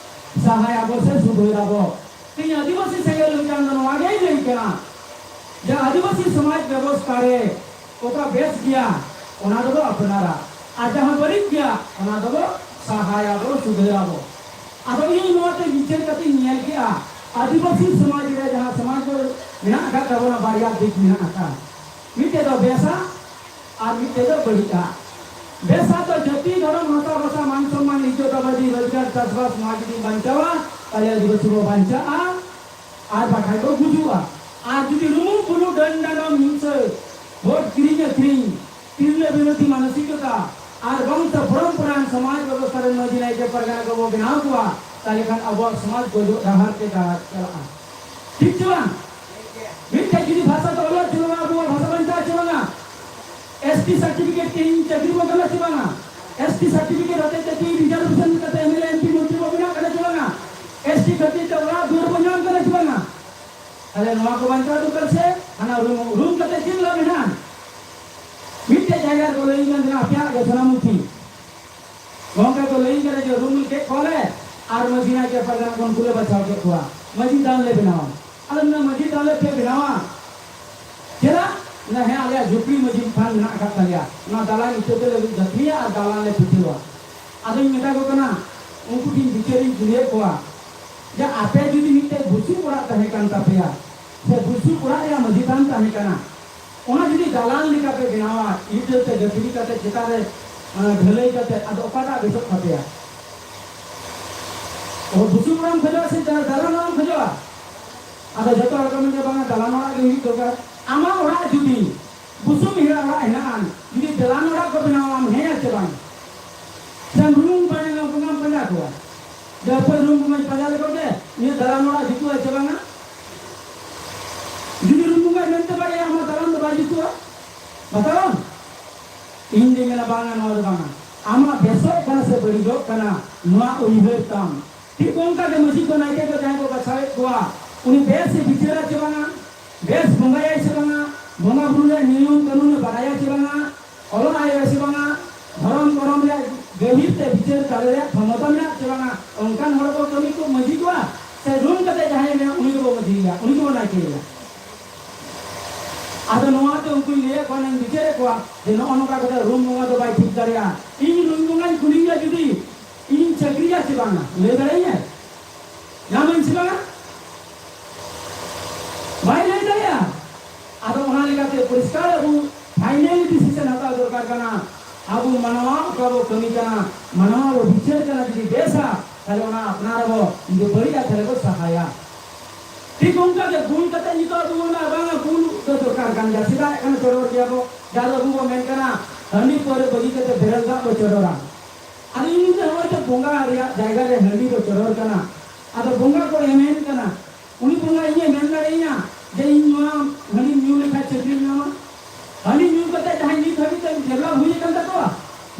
ᱥᱟᱦᱟᱭᱟᱵᱚ ᱥᱮ ᱥᱩᱫᱷᱟᱹᱨᱟᱵᱚ᱾ ᱛᱮᱦᱮᱧ ᱟᱹᱫᱤᱵᱟᱹᱥᱤ ᱥᱮᱸᱜᱮᱞ ᱚᱵᱷᱤᱡᱟᱱ ᱫᱚ ᱱᱚᱣᱟ ᱜᱮᱭ ᱞᱟᱹᱭ ᱠᱟᱱᱟ ᱡᱮ ᱟᱹᱫᱤᱵᱟᱹᱥᱤ ᱥᱚᱢᱟᱡᱽ ᱵᱮᱵᱚᱥᱛᱷᱟ ᱨᱮ ᱚᱠᱟ ᱵᱮᱥ ᱜᱮᱭᱟ ᱚᱱᱟ ᱫᱚᱵᱚ ᱟᱯᱱᱟᱨᱟ, ᱟᱨ ᱡᱟᱦᱟᱸ ᱵᱟᱹᱲᱤᱡ ᱜᱮᱭᱟ ᱚᱱᱟ ᱫᱚᱵᱚ ᱥᱟᱦᱟᱭᱟᱵᱚ, ᱥᱩᱫᱷᱟᱹᱨᱟᱵᱚ᱾ ᱟᱫᱚ ᱤᱧ ᱱᱚᱣᱟ ᱛᱮ ᱵᱤᱪᱟᱹᱨ ᱠᱟᱛᱮᱧ ᱧᱮᱞ ᱠᱮᱜᱼᱟ, ᱟᱹᱫᱤᱵᱟᱹᱥᱤ ᱥᱚᱢᱟᱡᱽ ᱨᱮ ᱡᱟᱦᱟᱸ ᱥᱚᱢᱟᱡᱽ ᱫᱚ ᱢᱮᱱᱟᱜ ᱟᱠᱟᱫ ᱛᱟᱵᱚᱱᱟ, ᱵᱟᱨᱭᱟ ᱫᱤᱠ ᱢᱮᱱᱟᱜ ᱟᱠᱟᱫ, ᱢᱤᱫᱴᱮᱡ ᱫᱚ ᱵᱮᱥᱟ ᱟᱨ ᱢᱤᱫᱴᱮᱡ ᱫᱚ ᱵᱟᱹᱲᱤᱡᱼᱟ᱾ ᱵᱮᱥᱟ ᱫᱚ ᱡᱟᱹᱛᱤ, ᱫᱷᱚᱨᱚᱢ, ᱵᱷᱟᱥᱟ, ᱵᱷᱟᱥᱟ, ᱢᱟᱱ ᱥᱚᱱᱢᱟᱱ, ᱤᱡᱽᱡᱚᱛ ᱟᱵᱟᱫᱤ, ᱨᱳᱡᱽᱜᱟᱨ, ᱪᱟᱥᱵᱟᱥ, ᱱᱚᱣᱟ ᱡᱩᱫᱤ ᱵᱟᱧᱪᱟᱣᱟ, ᱛᱟᱦᱞᱮ ᱟᱹᱫᱤᱵᱟᱹᱥᱤ ᱵᱚ ᱵᱟᱧᱪᱟᱜᱼᱟ, ᱟᱨ ᱵᱟᱠᱷᱟᱡ ᱵᱚ ᱜᱩᱡᱩᱜᱼᱟ᱾ ᱟᱨ ᱡᱩᱫᱤ ᱨᱩᱢᱩ ᱵᱩᱞᱩ ᱰᱟᱹᱱ ᱰᱟᱸᱰᱚᱢ ᱦᱤᱝᱥᱟᱹ, ᱵᱷᱳᱴ ᱠᱤᱨᱤᱧ ᱟᱹᱠᱷᱨᱤᱧ, ᱛᱤᱨᱞᱟᱹ ᱵᱤᱨᱳᱫᱷᱤ ᱢᱟᱱᱚᱥᱤᱠᱚᱛᱟ, ᱟᱨ ᱵᱟᱝ ᱛᱮ ᱯᱚᱨᱚᱢᱯᱚᱨᱟᱱ ᱥᱚᱢᱟᱡᱽ ᱵᱮᱵᱚᱥᱛᱷᱟ ᱨᱮᱱ ᱢᱟᱹᱡᱷᱤ ᱱᱟᱭᱠᱮ ᱯᱟᱨᱜᱟᱱᱟ ᱠᱚᱵᱚ ᱵᱮᱱᱟᱣ ᱠᱚᱣᱟ, ᱛᱟᱦᱞᱮ ᱠᱷᱟᱱ ᱟᱵᱚᱣᱟᱜ ᱥᱚᱢᱟᱡᱽ ᱜᱚᱡᱚᱜ ᱰᱟᱦᱟᱨ ᱛᱮ ᱰᱟᱦᱟᱨ ᱪᱟᱞᱟᱜᱼᱟ᱾ ᱴᱷᱤᱠ ᱪᱮ ᱵᱟᱝ? ᱢᱤᱫᱴᱮᱡ ᱡᱩᱫᱤ ᱵᱷᱟᱥᱟ ᱛᱮ ᱚᱞᱚᱜ ᱪᱮ ᱵᱟᱝᱟ, ᱟᱵᱚᱣᱟᱜ ᱵᱷᱟᱥᱟ ᱵᱟᱧᱪᱟᱣ ᱪᱮ ᱵᱟᱝᱟ? ᱮᱥ ᱴᱤ certificate ᱛᱮᱦᱮᱧ ᱪᱟᱹᱠᱨᱤ ᱵᱚ ᱧᱟᱢᱟ ᱪᱮ ᱵᱟᱝᱟ? ᱮᱥ ᱴᱤ certificate ᱦᱚᱛᱮᱡ ᱛᱮ ᱛᱮᱦᱮᱧ reservation ᱠᱟᱛᱮ M L A, M P, ᱢᱚᱱᱛᱨᱤ ᱵᱚ ᱵᱮᱱᱟᱜ ᱠᱟᱱᱟ ᱪᱮ ᱵᱟᱝᱟ? ᱮᱥ ᱴᱤ ᱠᱷᱟᱹᱛᱤᱨ ᱛᱮ ᱚᱲᱟᱜ ᱫᱩᱣᱟᱹᱨ ᱵᱚ ᱧᱟᱢ ᱠᱟᱱᱟ ᱪᱮ ᱵᱟᱝᱟ? ᱛᱟᱦᱞᱮ ᱱᱚᱣᱟ ᱠᱚ ᱵᱟᱧᱪᱟᱣ ᱫᱚᱨᱠᱟᱨ ᱥᱮ? ᱦᱟᱱᱟ ᱨᱩᱢ, ᱨᱩᱢ ᱠᱟᱛᱮ ᱪᱮᱫ ᱞᱟᱵᱷ ᱢᱮᱱᱟᱜᱼᱟ? ᱢᱤᱫᱴᱮᱡ ᱡᱟᱭᱜᱟ ᱨᱮᱠᱚ ᱞᱟᱹᱭ ᱠᱟᱱ ᱛᱟᱦᱮᱱᱟ, ᱟᱯᱮᱭᱟᱜ ᱜᱮ ᱥᱳᱱᱟᱢᱩᱠᱷᱤ᱾ ᱜᱚᱝᱠᱮ ᱠᱚ ᱞᱟᱹᱭ ᱠᱟᱱᱟ ᱡᱮ ᱨᱩᱢ ᱠᱮᱫ ᱠᱚᱣᱟᱞᱮ ᱟᱨ ᱢᱟᱹᱡᱷᱤ ᱱᱟᱭᱠᱮ ᱯᱟᱨᱜᱟᱱᱟ ᱠᱷᱚᱱ ᱠᱚᱞᱮ ᱵᱟᱪᱷᱟᱣ ᱠᱮᱫ ᱠᱚᱣᱟ, ᱢᱟᱹᱡᱷᱤ ᱫᱟᱱ ᱞᱮ ᱵᱮᱱᱟᱣᱟ᱾ ᱟᱞᱮ ᱢᱟᱹᱡᱷᱤ ᱛᱟᱞᱮ ᱯᱮ ᱵᱮᱱᱟᱣᱟ᱾ ᱪᱮᱫᱟᱜ? ᱢᱮᱱᱟ, ᱦᱮᱸ, ᱟᱞᱮᱭᱟᱜ ᱡᱷᱩᱯᱲᱤ ᱢᱟᱹᱡᱷᱤ ᱛᱷᱟᱱ ᱢᱮᱱᱟᱜ ᱟᱠᱟᱫ ᱛᱟᱞᱮᱭᱟ, ᱚᱱᱟ ᱫᱟᱞᱟᱱ ᱤᱴᱟᱹ ᱛᱮᱞᱮ ᱜᱟᱹᱛᱷᱱᱤᱭᱟ ᱟᱨ ᱫᱟᱞᱟᱱ ᱞᱮ ᱯᱤᱴᱷᱟᱹᱣᱟ᱾ ᱟᱫᱚᱧ ᱢᱮᱛᱟ ᱠᱚ ᱠᱟᱱᱟ, ᱩᱱᱠᱩ ᱴᱷᱮᱱ ᱵᱤᱪᱟᱹᱨᱤᱧ ᱠᱩᱞᱤᱭᱮᱫ ᱠᱚᱣᱟ, ᱡᱮ ᱟᱯᱮ ᱡᱩᱫᱤ ᱢᱤᱫᱴᱮᱡ ᱵᱩᱥᱩᱵ ᱚᱲᱟᱜ ᱛᱟᱦᱮᱸ ᱠᱟᱱ ᱛᱟᱯᱮᱭᱟ, ᱥᱮ ᱵᱩᱥᱩᱵ ᱚᱲᱟᱜ ᱨᱮᱭᱟᱜ ᱢᱟᱹᱡᱷᱤ ᱛᱷᱟᱱ ᱛᱟᱦᱮᱸ ᱠᱟᱱᱟ, ᱚᱱᱟ ᱡᱩᱫᱤ ᱫᱟᱞᱟᱱ ᱞᱮᱠᱟ ᱯᱮ ᱵᱮᱱᱟᱣᱟ, ᱤᱴᱟᱹ ᱛᱮ ᱜᱟᱹᱛᱷᱱᱤ ᱠᱟᱛᱮ ᱪᱮᱛᱟᱱ ᱨᱮ, ᱟᱸ, ᱰᱷᱟᱹᱞᱟᱹᱭ ᱠᱟᱛᱮ, ᱟᱫᱚ ᱚᱠᱟᱴᱟᱜ ᱵᱮᱥᱚᱜ ᱛᱟᱯᱮᱭᱟ? ᱚ, ᱵᱩᱥᱩᱵ ᱚᱲᱟᱜ ᱮᱢ ᱠᱷᱚᱡᱚᱜᱼᱟ ᱥᱮ ᱫᱟ-, ᱫᱟᱞᱟᱱ ᱚᱲᱟᱜ ᱮᱢ ᱠᱷᱚᱡᱚᱜᱼᱟ? ᱟᱫᱚ ᱡᱚᱛᱚ ᱦᱚᱲ ᱠᱚ ᱢᱮᱱᱟ, ᱵᱟᱝᱟ, ᱫᱟᱞᱟᱱ ᱚᱲᱟᱜ ᱜᱮ ᱦᱩᱭᱩᱜ ᱫᱚᱨᱠᱟᱨ᱾ ᱟᱢᱟᱜ ᱚᱲᱟᱜ ᱡᱩᱫᱤ ᱵᱩᱥᱩᱵ ᱦᱤᱲᱟ ᱚᱲᱟᱜ ᱦᱮᱱᱟᱜᱼᱟ, ᱡᱩᱫᱤ ᱫᱟᱞᱟᱱ ᱚᱲᱟᱜ ᱠᱚ ᱵᱮᱱᱟᱣᱟ, ᱟᱢ ᱦᱮᱸᱭᱟ ᱪᱮ ᱵᱟᱝ? ᱥᱮ ᱨᱩᱢ ᱯᱟᱸᱡᱟ, ᱵᱚᱸᱜᱟᱢ ᱯᱟᱸᱡᱟ ᱠᱚᱣᱟ? ᱡᱮ ᱚᱠᱚᱭ ᱨᱩᱢ ᱵᱚᱸᱜᱟᱧ ᱯᱟᱸᱡᱟ ᱞᱮᱠᱚ ᱜᱮ, ᱱᱤᱭᱟᱹ ᱫᱟᱞᱟᱱ ᱚᱲᱟᱜ ᱡᱩᱛᱩᱜᱼᱟ ᱪᱮ ᱵᱟᱝᱟ? ᱡᱩᱫᱤ ᱨᱩᱢ ᱵᱚᱸᱜᱟᱭ ᱢᱮᱱᱛᱮ ᱵᱟᱲᱟᱭᱟ, ᱟᱢᱟᱜ ᱫᱟᱞᱟᱱ ᱫᱚ ᱵᱟᱭ ᱡᱩᱛᱩᱜᱼᱟ᱾ ᱵᱟᱛᱟᱣᱟᱢ? ᱤᱧ ᱫᱚᱧ ᱢᱮᱱᱟ, ᱵᱟᱝᱟ, ᱱᱚᱣᱟ ᱫᱚ ᱵᱟᱝᱟ᱾ ᱟᱢᱟᱜ ᱵᱮᱥᱚᱜ ᱠᱟᱱᱟ ᱥᱮ ᱵᱟᱹᱲᱤᱡᱚᱜ ᱠᱟᱱᱟ, ᱱᱚᱣᱟ ᱩᱭᱦᱟᱹᱨ ᱛᱟᱢ᱾ ᱴᱷᱤᱠ ᱚᱱᱠᱟ ᱜᱮ ᱢᱟᱹᱡᱷᱤ ᱠᱚ, ᱱᱟᱭᱠᱮ ᱠᱚ, ᱡᱟᱦᱟᱸᱭ ᱠᱚ ᱵᱟᱪᱷᱟᱣᱮᱫ ᱠᱚᱣᱟ, ᱩᱱᱤ ᱵᱮᱥ ᱮ ᱵᱤᱪᱟᱹᱨᱟ ᱪᱮ ᱵᱟᱝᱟ, ᱵᱮᱥ ᱵᱚᱸᱜᱟᱭᱟᱭ ᱥᱮ ᱵᱟᱝᱟ, ᱵᱚᱸᱜᱟ ᱵᱩᱨᱩ ᱨᱮᱭᱟᱜ ᱱᱤᱭᱚᱢ ᱠᱟᱹᱱᱩᱱ ᱮ ᱵᱟᱲᱟᱭᱟ ᱪᱮ ᱵᱟᱝᱟ, ᱚᱞᱚᱜ ᱟᱭ ᱥᱮ ᱵᱟᱝᱟ, ᱫᱷᱚᱨᱚᱢ ᱠᱚᱨᱚᱢ ᱨᱮᱭᱟᱜ ᱜᱟᱹᱦᱤᱨ ᱛᱮ ᱵᱤᱪᱟᱹᱨ ᱫᱟᱲᱮ ᱨᱮᱭᱟᱜ ᱠᱷᱚᱢᱚᱛᱟ ᱢᱮᱱᱟᱜ ᱪᱮ ᱵᱟᱝᱟ, ᱚᱱᱠᱟᱱ ᱦᱚᱲ ᱠᱚ ᱠᱟᱹᱢᱤ ᱠᱚ ᱢᱟᱹᱡᱷᱤ ᱠᱚᱣᱟ, ᱥᱮ ᱨᱩᱢ ᱠᱟᱛᱮ ᱡᱟᱦᱟᱸᱭ ᱢᱮᱱᱟ ᱩᱱᱤ ᱜᱮᱵᱚ ᱢᱟᱹᱡᱷᱤᱭᱮᱭᱟ, ᱩᱱᱤ ᱜᱮᱵᱚ ᱱᱟᱭᱠᱮᱭᱮᱭᱟ? ᱟᱫᱚ ᱱᱚᱣᱟ ᱛᱮ ᱩᱱᱠᱩᱧ ᱞᱟᱹᱭᱮᱫ ᱠᱚᱣᱟ, ᱱᱟᱧ ᱵᱤᱪᱟᱹᱨᱮᱫ ᱠᱚᱣᱟ ᱡᱮ ᱱᱚᱜᱼᱚ ᱱᱚᱝᱠᱟ ᱠᱟᱛᱮ ᱨᱩᱢ ᱵᱚᱸᱜᱟ ᱫᱚ ᱵᱟᱭ ᱴᱷᱤᱠ ᱫᱟᱲᱮᱭᱟᱜᱼᱟ᱾ ᱤᱧ ᱨᱩᱢ ᱵᱚᱸᱜᱟᱧ ᱠᱩᱞᱤᱭᱮᱭᱟ ᱡᱩᱫᱤ, ᱤᱧᱤᱧ ᱪᱟᱹᱠᱨᱤᱭᱟ ᱪᱮ ᱵᱟᱝᱟ? ᱞᱟᱹᱭ ᱫᱟᱲᱮᱭᱟᱹᱧᱟᱭ? ᱧᱟᱢᱟᱹᱧ ᱥᱮ ᱵᱟᱝᱟ? ᱵᱟᱭ ᱞᱟᱹᱭ ᱫᱟᱲᱮᱭᱟᱜᱼᱟ᱾ ᱟᱫᱚ ᱚᱱᱟ ᱞᱮᱠᱟᱛᱮ ᱯᱚᱨᱤᱥᱠᱟᱨ ᱟᱵᱚ final decision ᱦᱟᱛᱟᱣ ᱫᱚᱨᱠᱟᱨ ᱠᱟᱱᱟ᱾ ᱟᱵᱚ ᱢᱟᱱᱣᱟ ᱚᱠᱟ ᱵᱚ ᱠᱟᱹᱢᱤ ᱠᱟᱱᱟ, ᱢᱟᱱᱣᱟ ᱵᱚ ᱵᱤᱪᱟᱹᱨ ᱠᱟᱱᱟ, ᱡᱩᱫᱤ ᱵᱮᱥᱟ, ᱛᱟᱦᱞᱮ ᱚᱱᱟ ᱟᱯᱱᱟᱨ ᱟᱵᱚ, ᱡᱩᱫᱤ ᱵᱟᱹᱲᱤᱡᱼᱟ, ᱛᱟᱦᱞᱮ ᱵᱚ ᱥᱟᱦᱟᱭᱟ᱾ ᱴᱷᱤᱠ ᱚᱱᱠᱟ ᱜᱮ ᱵᱩᱞ ᱠᱟᱛᱮ ᱱᱤᱛᱚᱜ ᱟᱵᱚ ᱵᱚᱱ ᱢᱮᱱᱟ, ᱵᱟᱝᱟ, ᱵᱩᱞ ᱫᱚ ᱫᱚᱨᱠᱟᱨ ᱠᱟᱱ ᱜᱮᱭᱟ, ᱥᱮᱫᱟᱭ ᱠᱷᱚᱱ ᱪᱚᱰᱚᱨ ᱜᱮᱭᱟ ᱵᱚ, ᱡᱟᱦᱟᱸ ᱫᱚ ᱟᱵᱚ ᱵᱚ ᱢᱮᱱ ᱠᱟᱱᱟ, ᱦᱟᱺᱰᱤ ᱯᱟᱹᱣᱨᱟᱹ ᱵᱟᱹᱜᱤ ᱠᱟᱛᱮ ᱵᱮᱨᱮᱞ ᱫᱟᱜ ᱵᱚ ᱪᱚᱰᱚᱨᱟ᱾ ᱟᱫᱚ ᱤᱧ ᱫᱚ ᱱᱚᱜᱼᱚᱭ ᱛᱚ ᱵᱚᱸᱜᱟ ᱨᱮᱭᱟᱜ ᱡᱟᱭᱜᱟ ᱨᱮ ᱦᱟᱺᱰᱤ ᱫᱚ ᱪᱚᱰᱚᱨ ᱠᱟᱱᱟ᱾ ᱟᱫᱚ ᱵᱚᱸᱜᱟ ᱠᱚ ᱮᱢᱮᱱ ᱠᱟᱱᱟ, ᱩᱱᱤ ᱵᱚᱸᱜᱟ ᱤᱧᱮ ᱢᱮᱱ ᱫᱟᱲᱮᱭᱟᱹᱧᱟ ᱡᱮ ᱤᱧ ᱱᱚᱣᱟ ᱦᱟᱺᱰᱤ ᱧᱩ ᱞᱮᱠᱷᱟᱱ ᱪᱟᱹᱠᱨᱤᱧ ᱧᱟᱢᱟ? ᱦᱟᱺᱰᱤ ᱧᱩ ᱠᱟᱛᱮ ᱡᱟᱦᱟᱸᱭ ᱱᱤᱛ ᱦᱟᱹᱵᱤᱡ ᱛᱮ develop ᱦᱩᱭ ᱟᱠᱟᱱ ᱛᱟᱠᱚᱣᱟ,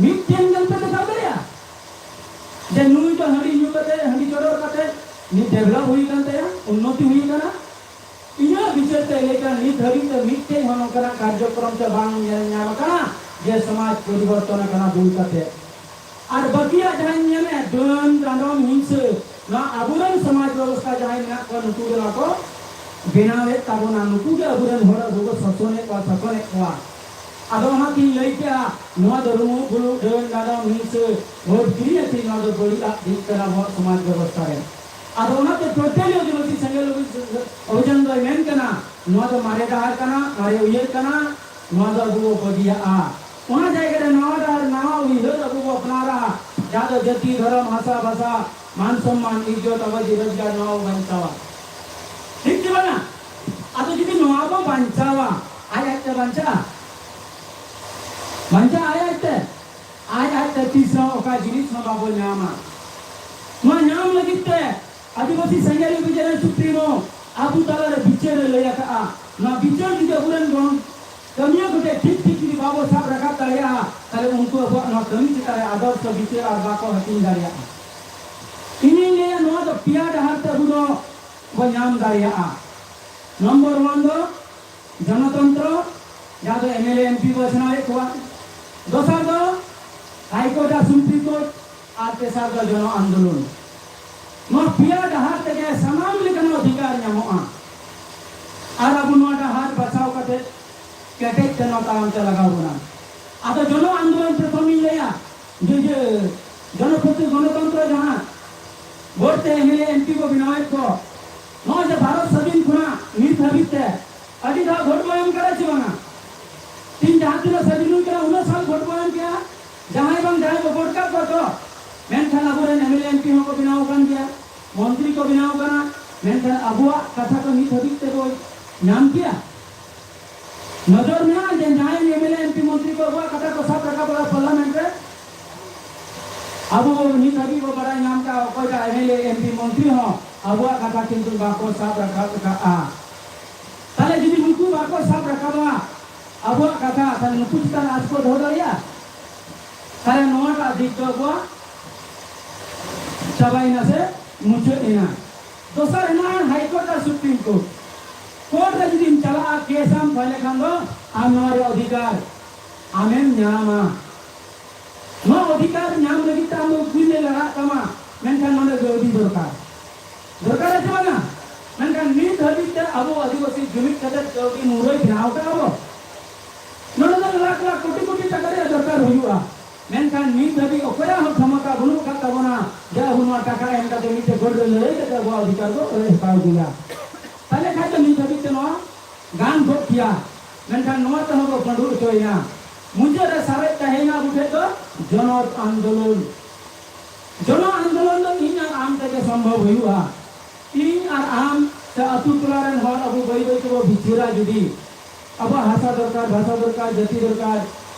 ᱢᱤᱫᱴᱮᱱ ᱜᱟᱱ ᱯᱮ ᱫᱮᱠᱷᱟᱣ ᱫᱟᱲᱮᱭᱟᱜᱼᱟ ᱡᱮ ᱱᱩᱭ ᱫᱚ ᱦᱟᱺᱰᱤ ᱧᱩ ᱠᱟᱛᱮ, ᱦᱟᱺᱰᱤ ᱪᱚᱰᱚᱨ ᱠᱟᱛᱮ ᱱᱤᱛ develop ᱦᱩᱭ ᱟᱠᱟᱱ ᱛᱟᱭᱟ, ᱩᱱᱱᱚᱛᱤ ᱦᱩᱭ ᱟᱠᱟᱱᱟ? ᱤᱧᱟᱹᱜ ᱵᱤᱪᱟᱹᱨ ᱛᱮ ᱞᱟᱹᱭ ᱠᱟᱱᱟ, ᱱᱤᱛ ᱦᱟᱹᱵᱤᱡ ᱛᱮ ᱢᱤᱫᱴᱮᱡ ᱦᱚᱸ ᱱᱚᱝᱠᱟᱱᱟᱜ ᱠᱟᱨᱡᱚᱠᱨᱚᱢ ᱛᱮ ᱵᱟᱝ ᱧᱮᱞ ᱧᱟᱢ ᱟᱠᱟᱱᱟ ᱡᱮ ᱥᱚᱢᱟᱡᱽ ᱯᱚᱨᱤᱵᱚᱨᱛᱚᱱ ᱟᱠᱟᱱᱟ ᱵᱩᱞ ᱠᱟᱛᱮ᱾ ᱟᱨ ᱵᱟᱹᱠᱤᱭᱟᱜ ᱡᱟᱦᱟᱸᱧ ᱧᱮᱞᱮᱫᱼᱟ, ᱰᱟᱹᱱ, ᱰᱟᱸᱰᱚᱢ, ᱦᱤᱝᱥᱟᱹ, ᱱᱚᱣᱟ ᱟᱵᱚᱨᱮᱱ ᱥᱚᱢᱟᱡᱽ ᱵᱮᱵᱚᱥᱛᱷᱟ ᱡᱟᱦᱟᱸᱭ ᱢᱮᱱᱟᱜ ᱠᱚᱣᱟ, ᱱᱩᱠᱩ ᱜᱮ ᱱᱚᱣᱟ ᱠᱚ ᱵᱮᱱᱟᱣᱮᱫ ᱛᱟᱵᱚᱱᱟ, ᱱᱩᱠᱩ ᱜᱮ ᱟᱵᱚᱨᱮᱱ ᱦᱚᱲ ᱟᱵᱚ ᱠᱚ ᱥᱟᱥᱚᱱᱮᱫ ᱠᱚᱣᱟ, ᱥᱟᱥᱚᱱᱮᱫ ᱠᱚᱣᱟ᱾ ᱟᱫᱚ ᱚᱱᱟᱛᱤᱧ ᱞᱟᱹᱭ ᱠᱮᱜᱼᱟ, ᱱᱚᱣᱟ ᱫᱚ ᱨᱩᱢᱩᱜ ᱵᱩᱞᱩᱜ, ᱰᱟᱹᱱ ᱰᱟᱸᱰᱚᱢ, ᱦᱤᱝᱥᱟᱹ, ᱵᱷᱳᱴ ᱠᱤᱨᱤᱧ ᱟᱹᱠᱷᱨᱤᱧ, ᱱᱚᱣᱟ ᱫᱚ ᱵᱟᱹᱲᱤᱡ ᱟᱜ ᱫᱤᱠ ᱠᱟᱱᱟ ᱟᱵᱚᱣᱟᱜ ᱥᱚᱢᱟᱡᱽ ᱵᱮᱵᱚᱥᱛᱷᱟ ᱨᱮ᱾ ᱟᱫᱚ ᱚᱱᱟᱛᱮ ᱴᱳᱴᱟᱞᱤ ᱟᱹᱫᱤᱵᱟᱹᱥᱤ ᱥᱮᱸᱜᱮᱞ ᱚᱵᱷᱤᱡᱟᱱ ᱫᱚᱭ ᱢᱮᱱ ᱠᱟᱱᱟ, ᱱᱚᱣᱟ ᱫᱚ ᱢᱟᱨᱮ ᱰᱟᱦᱟᱨ ᱠᱟᱱᱟ, ᱢᱟᱨᱮ ᱩᱭᱦᱟᱹᱨ ᱠᱟᱱᱟ, ᱱᱚᱣᱟ ᱫᱚ ᱟᱵᱚ ᱵᱚ ᱵᱟᱹᱜᱤᱭᱟᱜᱼᱟ᱾ ᱚᱱᱟ ᱡᱟᱭᱜᱟ ᱨᱮ ᱱᱟᱣᱟ ᱰᱟᱦᱟᱨ, ᱱᱟᱣᱟ ᱩᱭᱦᱟᱹᱨ ᱟᱵᱚ ᱵᱚ ᱟᱯᱱᱟᱨᱟ, ᱡᱟᱦᱟᱸ ᱫᱚ ᱡᱟᱹᱛᱤ, ᱫᱷᱚᱨᱚᱢ, ᱵᱷᱟᱥᱟ, ᱵᱷᱟᱥᱟ, ᱢᱟᱱ ᱥᱚᱢᱢᱟᱱ, ᱤᱡᱽᱡᱚᱛ, ᱟᱵᱟᱫᱤ, ᱨᱳᱡᱽᱜᱟᱨ, ᱱᱚᱣᱟ ᱵᱚ ᱵᱟᱧᱪᱟᱣᱟ᱾ ᱴᱷᱤᱠ ᱪᱮ ᱵᱟᱝᱟ? ᱟᱫᱚ ᱡᱩᱫᱤ ᱱᱚᱣᱟ ᱵᱚ ᱵᱟᱧᱪᱟᱣᱟ, ᱟᱡ ᱟᱡᱛᱮ ᱵᱟᱧᱪᱟᱜᱼᱟ? ᱵᱟᱧᱪᱟᱜᱼᱟ ᱟᱡ ᱟᱡᱛᱮ? ᱟᱡ ᱟᱡᱛᱮ ᱛᱤᱥ ᱦᱚᱸ ᱚᱠᱟ ᱡᱤᱱᱤᱥ ᱦᱚᱸ ᱵᱟᱵᱚ ᱧᱟᱢᱟ᱾ ᱱᱚᱣᱟ ᱧᱟᱢ ᱞᱟᱹᱜᱤᱫ ᱛᱮ ᱟᱹᱫᱤᱵᱟᱹᱥᱤ ᱥᱮᱸᱜᱮᱞ ᱚᱵᱷᱤᱡᱟᱱ ᱨᱮᱱ ᱥᱩᱯᱨᱤᱢᱳ ᱟᱵᱚ ᱛᱟᱞᱟᱨᱮ ᱵᱤᱪᱟᱹᱨ ᱮ ᱞᱟᱹᱭ ᱟᱠᱟᱫᱼᱟ᱾ ᱱᱚᱣᱟ ᱵᱤᱪᱟᱹᱨ ᱡᱩᱫᱤ ᱟᱵᱚᱨᱮᱱ ᱜᱚᱝ ᱠᱟᱹᱢᱤᱭᱟᱹ ᱠᱚᱴᱷᱮᱱ ᱴᱷᱤᱠ ᱴᱷᱤᱠ ᱡᱩᱫᱤ ᱵᱟᱵᱚ ᱥᱟᱵ ᱨᱟᱠᱟᱵ ᱫᱟᱲᱮᱭᱟᱜᱼᱟ, ᱛᱟᱦᱞᱮ ᱩᱱᱠᱩ ᱟᱵᱚᱣᱟᱜ ᱱᱚᱣᱟ ᱠᱟᱹᱢᱤ ᱪᱮᱛᱟᱱ ᱨᱮ ᱟᱫᱚᱨᱥᱚ ᱵᱤᱪᱟᱹᱨ ᱟᱨ ᱵᱟᱠᱚ ᱦᱟᱹᱴᱤᱧ ᱫᱟᱲᱮᱭᱟᱜᱼᱟ᱾ ᱤᱧᱤᱧ ᱞᱟᱹᱭᱟ, ᱱᱚᱣᱟ ᱫᱚ ᱯᱮᱭᱟ ᱰᱟᱦᱟᱨ ᱛᱮ ᱟᱵᱚ ᱫᱚ ᱵᱚ ᱧᱟᱢ ᱫᱟᱲᱮᱭᱟᱜᱼᱟ᱾ ᱱᱚᱢᱵᱚᱨ ᱚᱣᱟᱱ ᱫᱚ ᱜᱚᱱᱚᱛᱚᱱᱛᱨᱚ, ᱡᱟᱦᱟᱸ ᱫᱚ M L A, M P ᱵᱚ ᱵᱟᱪᱷᱱᱟᱣᱮᱫ ᱠᱚᱣᱟ᱾ ᱫᱚᱥᱟᱨ ᱫᱚ ᱦᱟᱭ ᱠᱳᱨᱴ ᱟᱨ ᱥᱩᱯᱨᱤᱢ ᱠᱳᱨᱴ, ᱟᱨ ᱛᱮᱥᱟᱨ ᱫᱚ ᱡᱚᱱᱚ ᱟᱱᱫᱳᱞᱚᱱ᱾ ᱱᱚᱣᱟ ᱯᱮᱭᱟ ᱰᱟᱦᱟᱨ ᱛᱮᱜᱮ ᱥᱟᱱᱟᱢ ᱞᱮᱠᱟᱱ ᱚᱫᱷᱤᱠᱟᱨ ᱧᱟᱢᱚᱜᱼᱟ᱾ ᱟᱨ ᱟᱵᱚ ᱱᱚᱣᱟ ᱰᱟᱦᱟᱨ ᱵᱟᱪᱷᱟᱣ ᱠᱟᱛᱮ ᱠᱮᱴᱮᱡ ᱛᱮ ᱱᱚᱣᱟ ᱛᱟᱲᱟᱢ ᱛᱮ ᱞᱟᱜᱟᱣ ᱵᱚᱱᱟ᱾ ᱟᱫᱚ ᱡᱚᱱᱚ ᱟᱱᱫᱳᱞᱚᱱ ᱯᱨᱚᱛᱷᱚᱢ ᱤᱧ ᱞᱟᱹᱭᱟ ᱡᱮ, ᱡᱮ ᱡᱚᱱᱚᱯᱚᱛᱤ ᱜᱚᱱᱚᱛᱚᱱᱛᱨᱚ ᱡᱟᱦᱟᱸ ᱵᱷᱳᱴ ᱛᱮ M L A, M P ᱠᱚ ᱵᱮᱱᱟᱣᱮᱫ ᱠᱚ, ᱱᱚᱜᱼᱚᱭ ᱡᱮ ᱵᱷᱟᱨᱚᱛ ᱥᱟᱹᱫᱷᱤᱱ ᱠᱷᱚᱱᱟᱜ ᱱᱤᱛ ᱦᱟᱹᱵᱤᱡ ᱛᱮ ᱟᱹᱰᱤ ᱫᱷᱟᱣ ᱵᱷᱳᱴ ᱵᱚ ᱮᱢ ᱠᱟᱫᱟ ᱪᱮ ᱵᱟᱝᱟ? ᱛᱤᱦᱤᱧ ᱡᱟᱦᱟᱸ ᱛᱤᱱᱟᱹᱜ ᱥᱟᱹᱫᱷᱤᱱ ᱦᱩᱭ ᱠᱟᱱᱟ, ᱩᱱᱟᱹᱜ ᱥᱟᱞ ᱵᱷᱳᱴ ᱵᱚ ᱮᱢ ᱠᱮᱜᱼᱟ, ᱡᱟᱦᱟᱸᱭ ᱵᱟᱝ ᱡᱟᱦᱟᱸᱭ ᱵᱚ ᱵᱷᱳᱴ ᱠᱟᱜ ᱠᱚᱣᱟ ᱛᱚ᱾ ᱢᱮᱱᱠᱷᱟᱱ ᱟᱵᱚᱨᱮᱱ M L A, M P ᱦᱚᱸᱠᱚ ᱵᱮᱱᱟᱣ ᱟᱠᱟᱱ ᱜᱮᱭᱟ, ᱢᱚᱱᱛᱨᱤ ᱠᱚ ᱵᱮᱱᱟᱣ ᱟᱠᱟᱱᱟ, ᱢᱮᱱᱠᱷᱟᱱ ᱟᱵᱚᱣᱟᱜ ᱠᱟᱛᱷᱟ ᱠᱚ ᱱᱤᱛ ᱦᱟᱹᱵᱤᱡ ᱛᱮᱵᱚ ᱧᱟᱢ ᱠᱮᱭᱟ? ᱱᱚᱡᱚᱨ ᱢᱮᱱᱟᱜᱼᱟ ᱡᱮ ᱡᱟᱦᱟᱸᱭ M L A, M P, ᱢᱚᱱᱛᱨᱤ ᱠᱚ ᱟᱵᱚᱣᱟᱜ ᱠᱟᱛᱷᱟ ᱠᱚ ᱥᱟᱵ ᱨᱟᱠᱟᱵ ᱟᱠᱟᱫᱟ ᱯᱟᱨᱞᱟᱢᱮᱱᱴ ᱨᱮ? ᱟᱵᱚ ᱱᱤᱛ ᱦᱟᱹᱵᱤᱡ ᱵᱚ ᱵᱟᱲᱟᱭ ᱧᱟᱢ ᱠᱟᱜᱼᱟ, ᱚᱠᱚᱭᱴᱟᱜ M L A, M P, ᱢᱚᱱᱛᱨᱤ ᱦᱚᱸ ᱟᱵᱚᱣᱟᱜ ᱠᱟᱛᱷᱟ ᱠᱤᱱᱛᱩ ᱵᱟᱠᱚ ᱥᱟᱵ ᱨᱟᱠᱟᱵ ᱟᱠᱟᱫᱼᱟ᱾ ᱛᱟᱦᱞᱮ ᱡᱩᱫᱤ ᱱᱩᱠᱩ ᱵᱟᱠᱚ ᱥᱟᱵ ᱨᱟᱠᱟᱵᱟ ᱟᱵᱚᱣᱟᱜ ᱠᱟᱛᱷᱟ, ᱛᱟᱦᱞᱮ ᱱᱩᱠᱩ ᱪᱮᱛᱟᱱ ᱨᱮ ᱟᱸᱥ ᱠᱚ ᱫᱚᱦᱚ ᱫᱟᱲᱮᱭᱟᱜᱼᱟ? ᱛᱟᱦᱞᱮ ᱱᱚᱣᱟᱴᱟᱜ ᱫᱤᱠ ᱫᱚ ᱟᱵᱚᱣᱟᱜ ᱪᱟᱵᱟᱭᱮᱱᱟ ᱥᱮ ᱢᱩᱪᱟᱹᱫ ᱮᱱᱟ᱾ ᱫᱚᱥᱟᱨ ᱦᱮᱱᱟᱜᱼᱟ ᱦᱟᱭ ᱠᱳᱨᱴ ᱟᱨ ᱥᱩᱯᱨᱤᱢ ᱠᱳᱨᱴ᱾ ᱠᱳᱨᱴ ᱨᱮ ᱡᱩᱫᱤᱢ ᱪᱟᱞᱟᱜᱼᱟ, ᱠᱮᱥ ᱟᱢ, ᱛᱟᱦᱞᱮ ᱠᱷᱟᱱ ᱫᱚ ᱟᱢ ᱱᱚᱣᱟ ᱨᱮᱭᱟᱜ ᱚᱫᱷᱤᱠᱟᱨ ᱟᱢᱮᱢ ᱧᱟᱢᱟ᱾ ᱱᱚᱣᱟ ᱚᱫᱷᱤᱠᱟᱨ ᱧᱟᱢ ᱞᱟᱹᱜᱤᱫ ᱛᱮ ᱟᱢ ᱫᱚ ᱩᱠᱤᱞ ᱮ ᱞᱟᱜᱟᱜ ᱛᱟᱢᱟ, ᱢᱮᱱᱠᱷᱟᱱ ᱱᱚᱰᱮ ᱠᱟᱹᱣᱰᱤ ᱫᱚᱨᱠᱟᱨ᱾ ᱫᱚᱨᱠᱟᱨ ᱥᱮ ᱵᱟᱝᱟ? ᱢᱮᱱᱠᱷᱟᱱ ᱱᱤᱛ ᱦᱟᱹᱵᱤᱡ ᱛᱮ ᱟᱵᱚ ᱟᱹᱫᱤᱵᱟᱹᱥᱤ ᱡᱩᱢᱤᱫ ᱠᱟᱛᱮ ᱠᱟᱹᱣᱰᱤ ᱢᱩᱨᱟᱹᱭ ᱵᱮᱱᱟᱣ ᱠᱟᱜᱼᱟ ᱵᱚ᱾ ᱱᱚᱰᱮ ᱫᱚ ᱞᱟᱠᱷ ᱞᱟᱠᱷ ᱠᱳᱴᱤ ᱠᱳᱴᱤ ᱴᱟᱠᱟ ᱨᱮᱭᱟᱜ ᱫᱚᱨᱠᱟᱨ ᱦᱩᱭᱩᱜᱼᱟ, ᱢᱮᱱᱠᱷᱟᱱ ᱱᱤᱛ ᱫᱷᱟᱹᱵᱤᱡ ᱚᱠᱚᱭᱟᱜ ᱦᱚᱸ ᱠᱷᱚᱢᱚᱛᱟ ᱵᱟᱹᱱᱩᱜ ᱟᱠᱟᱫ ᱛᱟᱵᱚᱱᱟ ᱡᱮ ᱟᱵᱚ ᱱᱚᱣᱟ ᱴᱟᱠᱟ ᱮᱢ ᱠᱟᱛᱮ ᱢᱤᱫᱴᱮᱡ ᱜᱚᱰ ᱨᱮ ᱞᱟᱹᱲᱦᱟᱹᱭ ᱠᱟᱛᱮ ᱟᱵᱚᱣᱟᱜ ᱚᱫᱷᱤᱠᱟᱨ ᱵᱚ ᱦᱟᱛᱟᱣ ᱡᱚᱝᱟ᱾ ᱛᱟᱦᱞᱮ ᱠᱷᱟᱡ ᱫᱚ ᱱᱤᱛ ᱫᱷᱟᱹᱵᱤᱡ ᱛᱮ ᱱᱚᱣᱟ ᱜᱟᱱ ᱠᱚᱜ ᱜᱮᱭᱟ, ᱢᱮᱱᱠᱷᱟᱱ ᱱᱚᱣᱟ ᱛᱮᱦᱚᱸ ᱠᱚ ᱯᱟᱹᱰᱩ ᱦᱚᱪᱚᱭᱮᱱᱟ᱾ ᱢᱩᱪᱟᱹᱫ ᱨᱮ ᱥᱟᱨᱮᱡ ᱛᱟᱦᱮᱸᱭᱮᱱᱟ ᱟᱵᱚ ᱴᱷᱮᱡ ᱫᱚ ᱡᱚᱱᱚ ᱟᱱᱫᱳᱞᱚᱱ᱾ ᱡᱚᱱᱚ ᱟᱱᱫᱳᱞᱚᱱ ᱫᱚ ᱤᱧ ᱟᱨ ᱟᱢ ᱛᱮᱜᱮ ᱥᱚᱢᱵᱷᱚᱵ ᱦᱩᱭᱩᱜᱼᱟ᱾ ᱤᱧ ᱟᱨ ᱟᱢ ᱥᱮ ᱟᱹᱛᱩ ᱴᱚᱞᱟ ᱨᱮᱱ ᱦᱚᱲ ᱟᱵᱚ ᱵᱟᱹᱭ ᱵᱟᱹᱭ ᱛᱮᱵᱚ ᱵᱤᱪᱟᱹᱨᱟ, ᱡᱩᱫᱤ ᱟᱵᱚᱣᱟᱜ ᱦᱟᱥᱟ ᱫᱚᱨᱠᱟᱨ, ᱵᱷᱟᱥᱟ ᱫᱚᱨᱠᱟᱨ, ᱡᱟᱹᱛᱤ ᱫᱚᱨᱠᱟᱨ,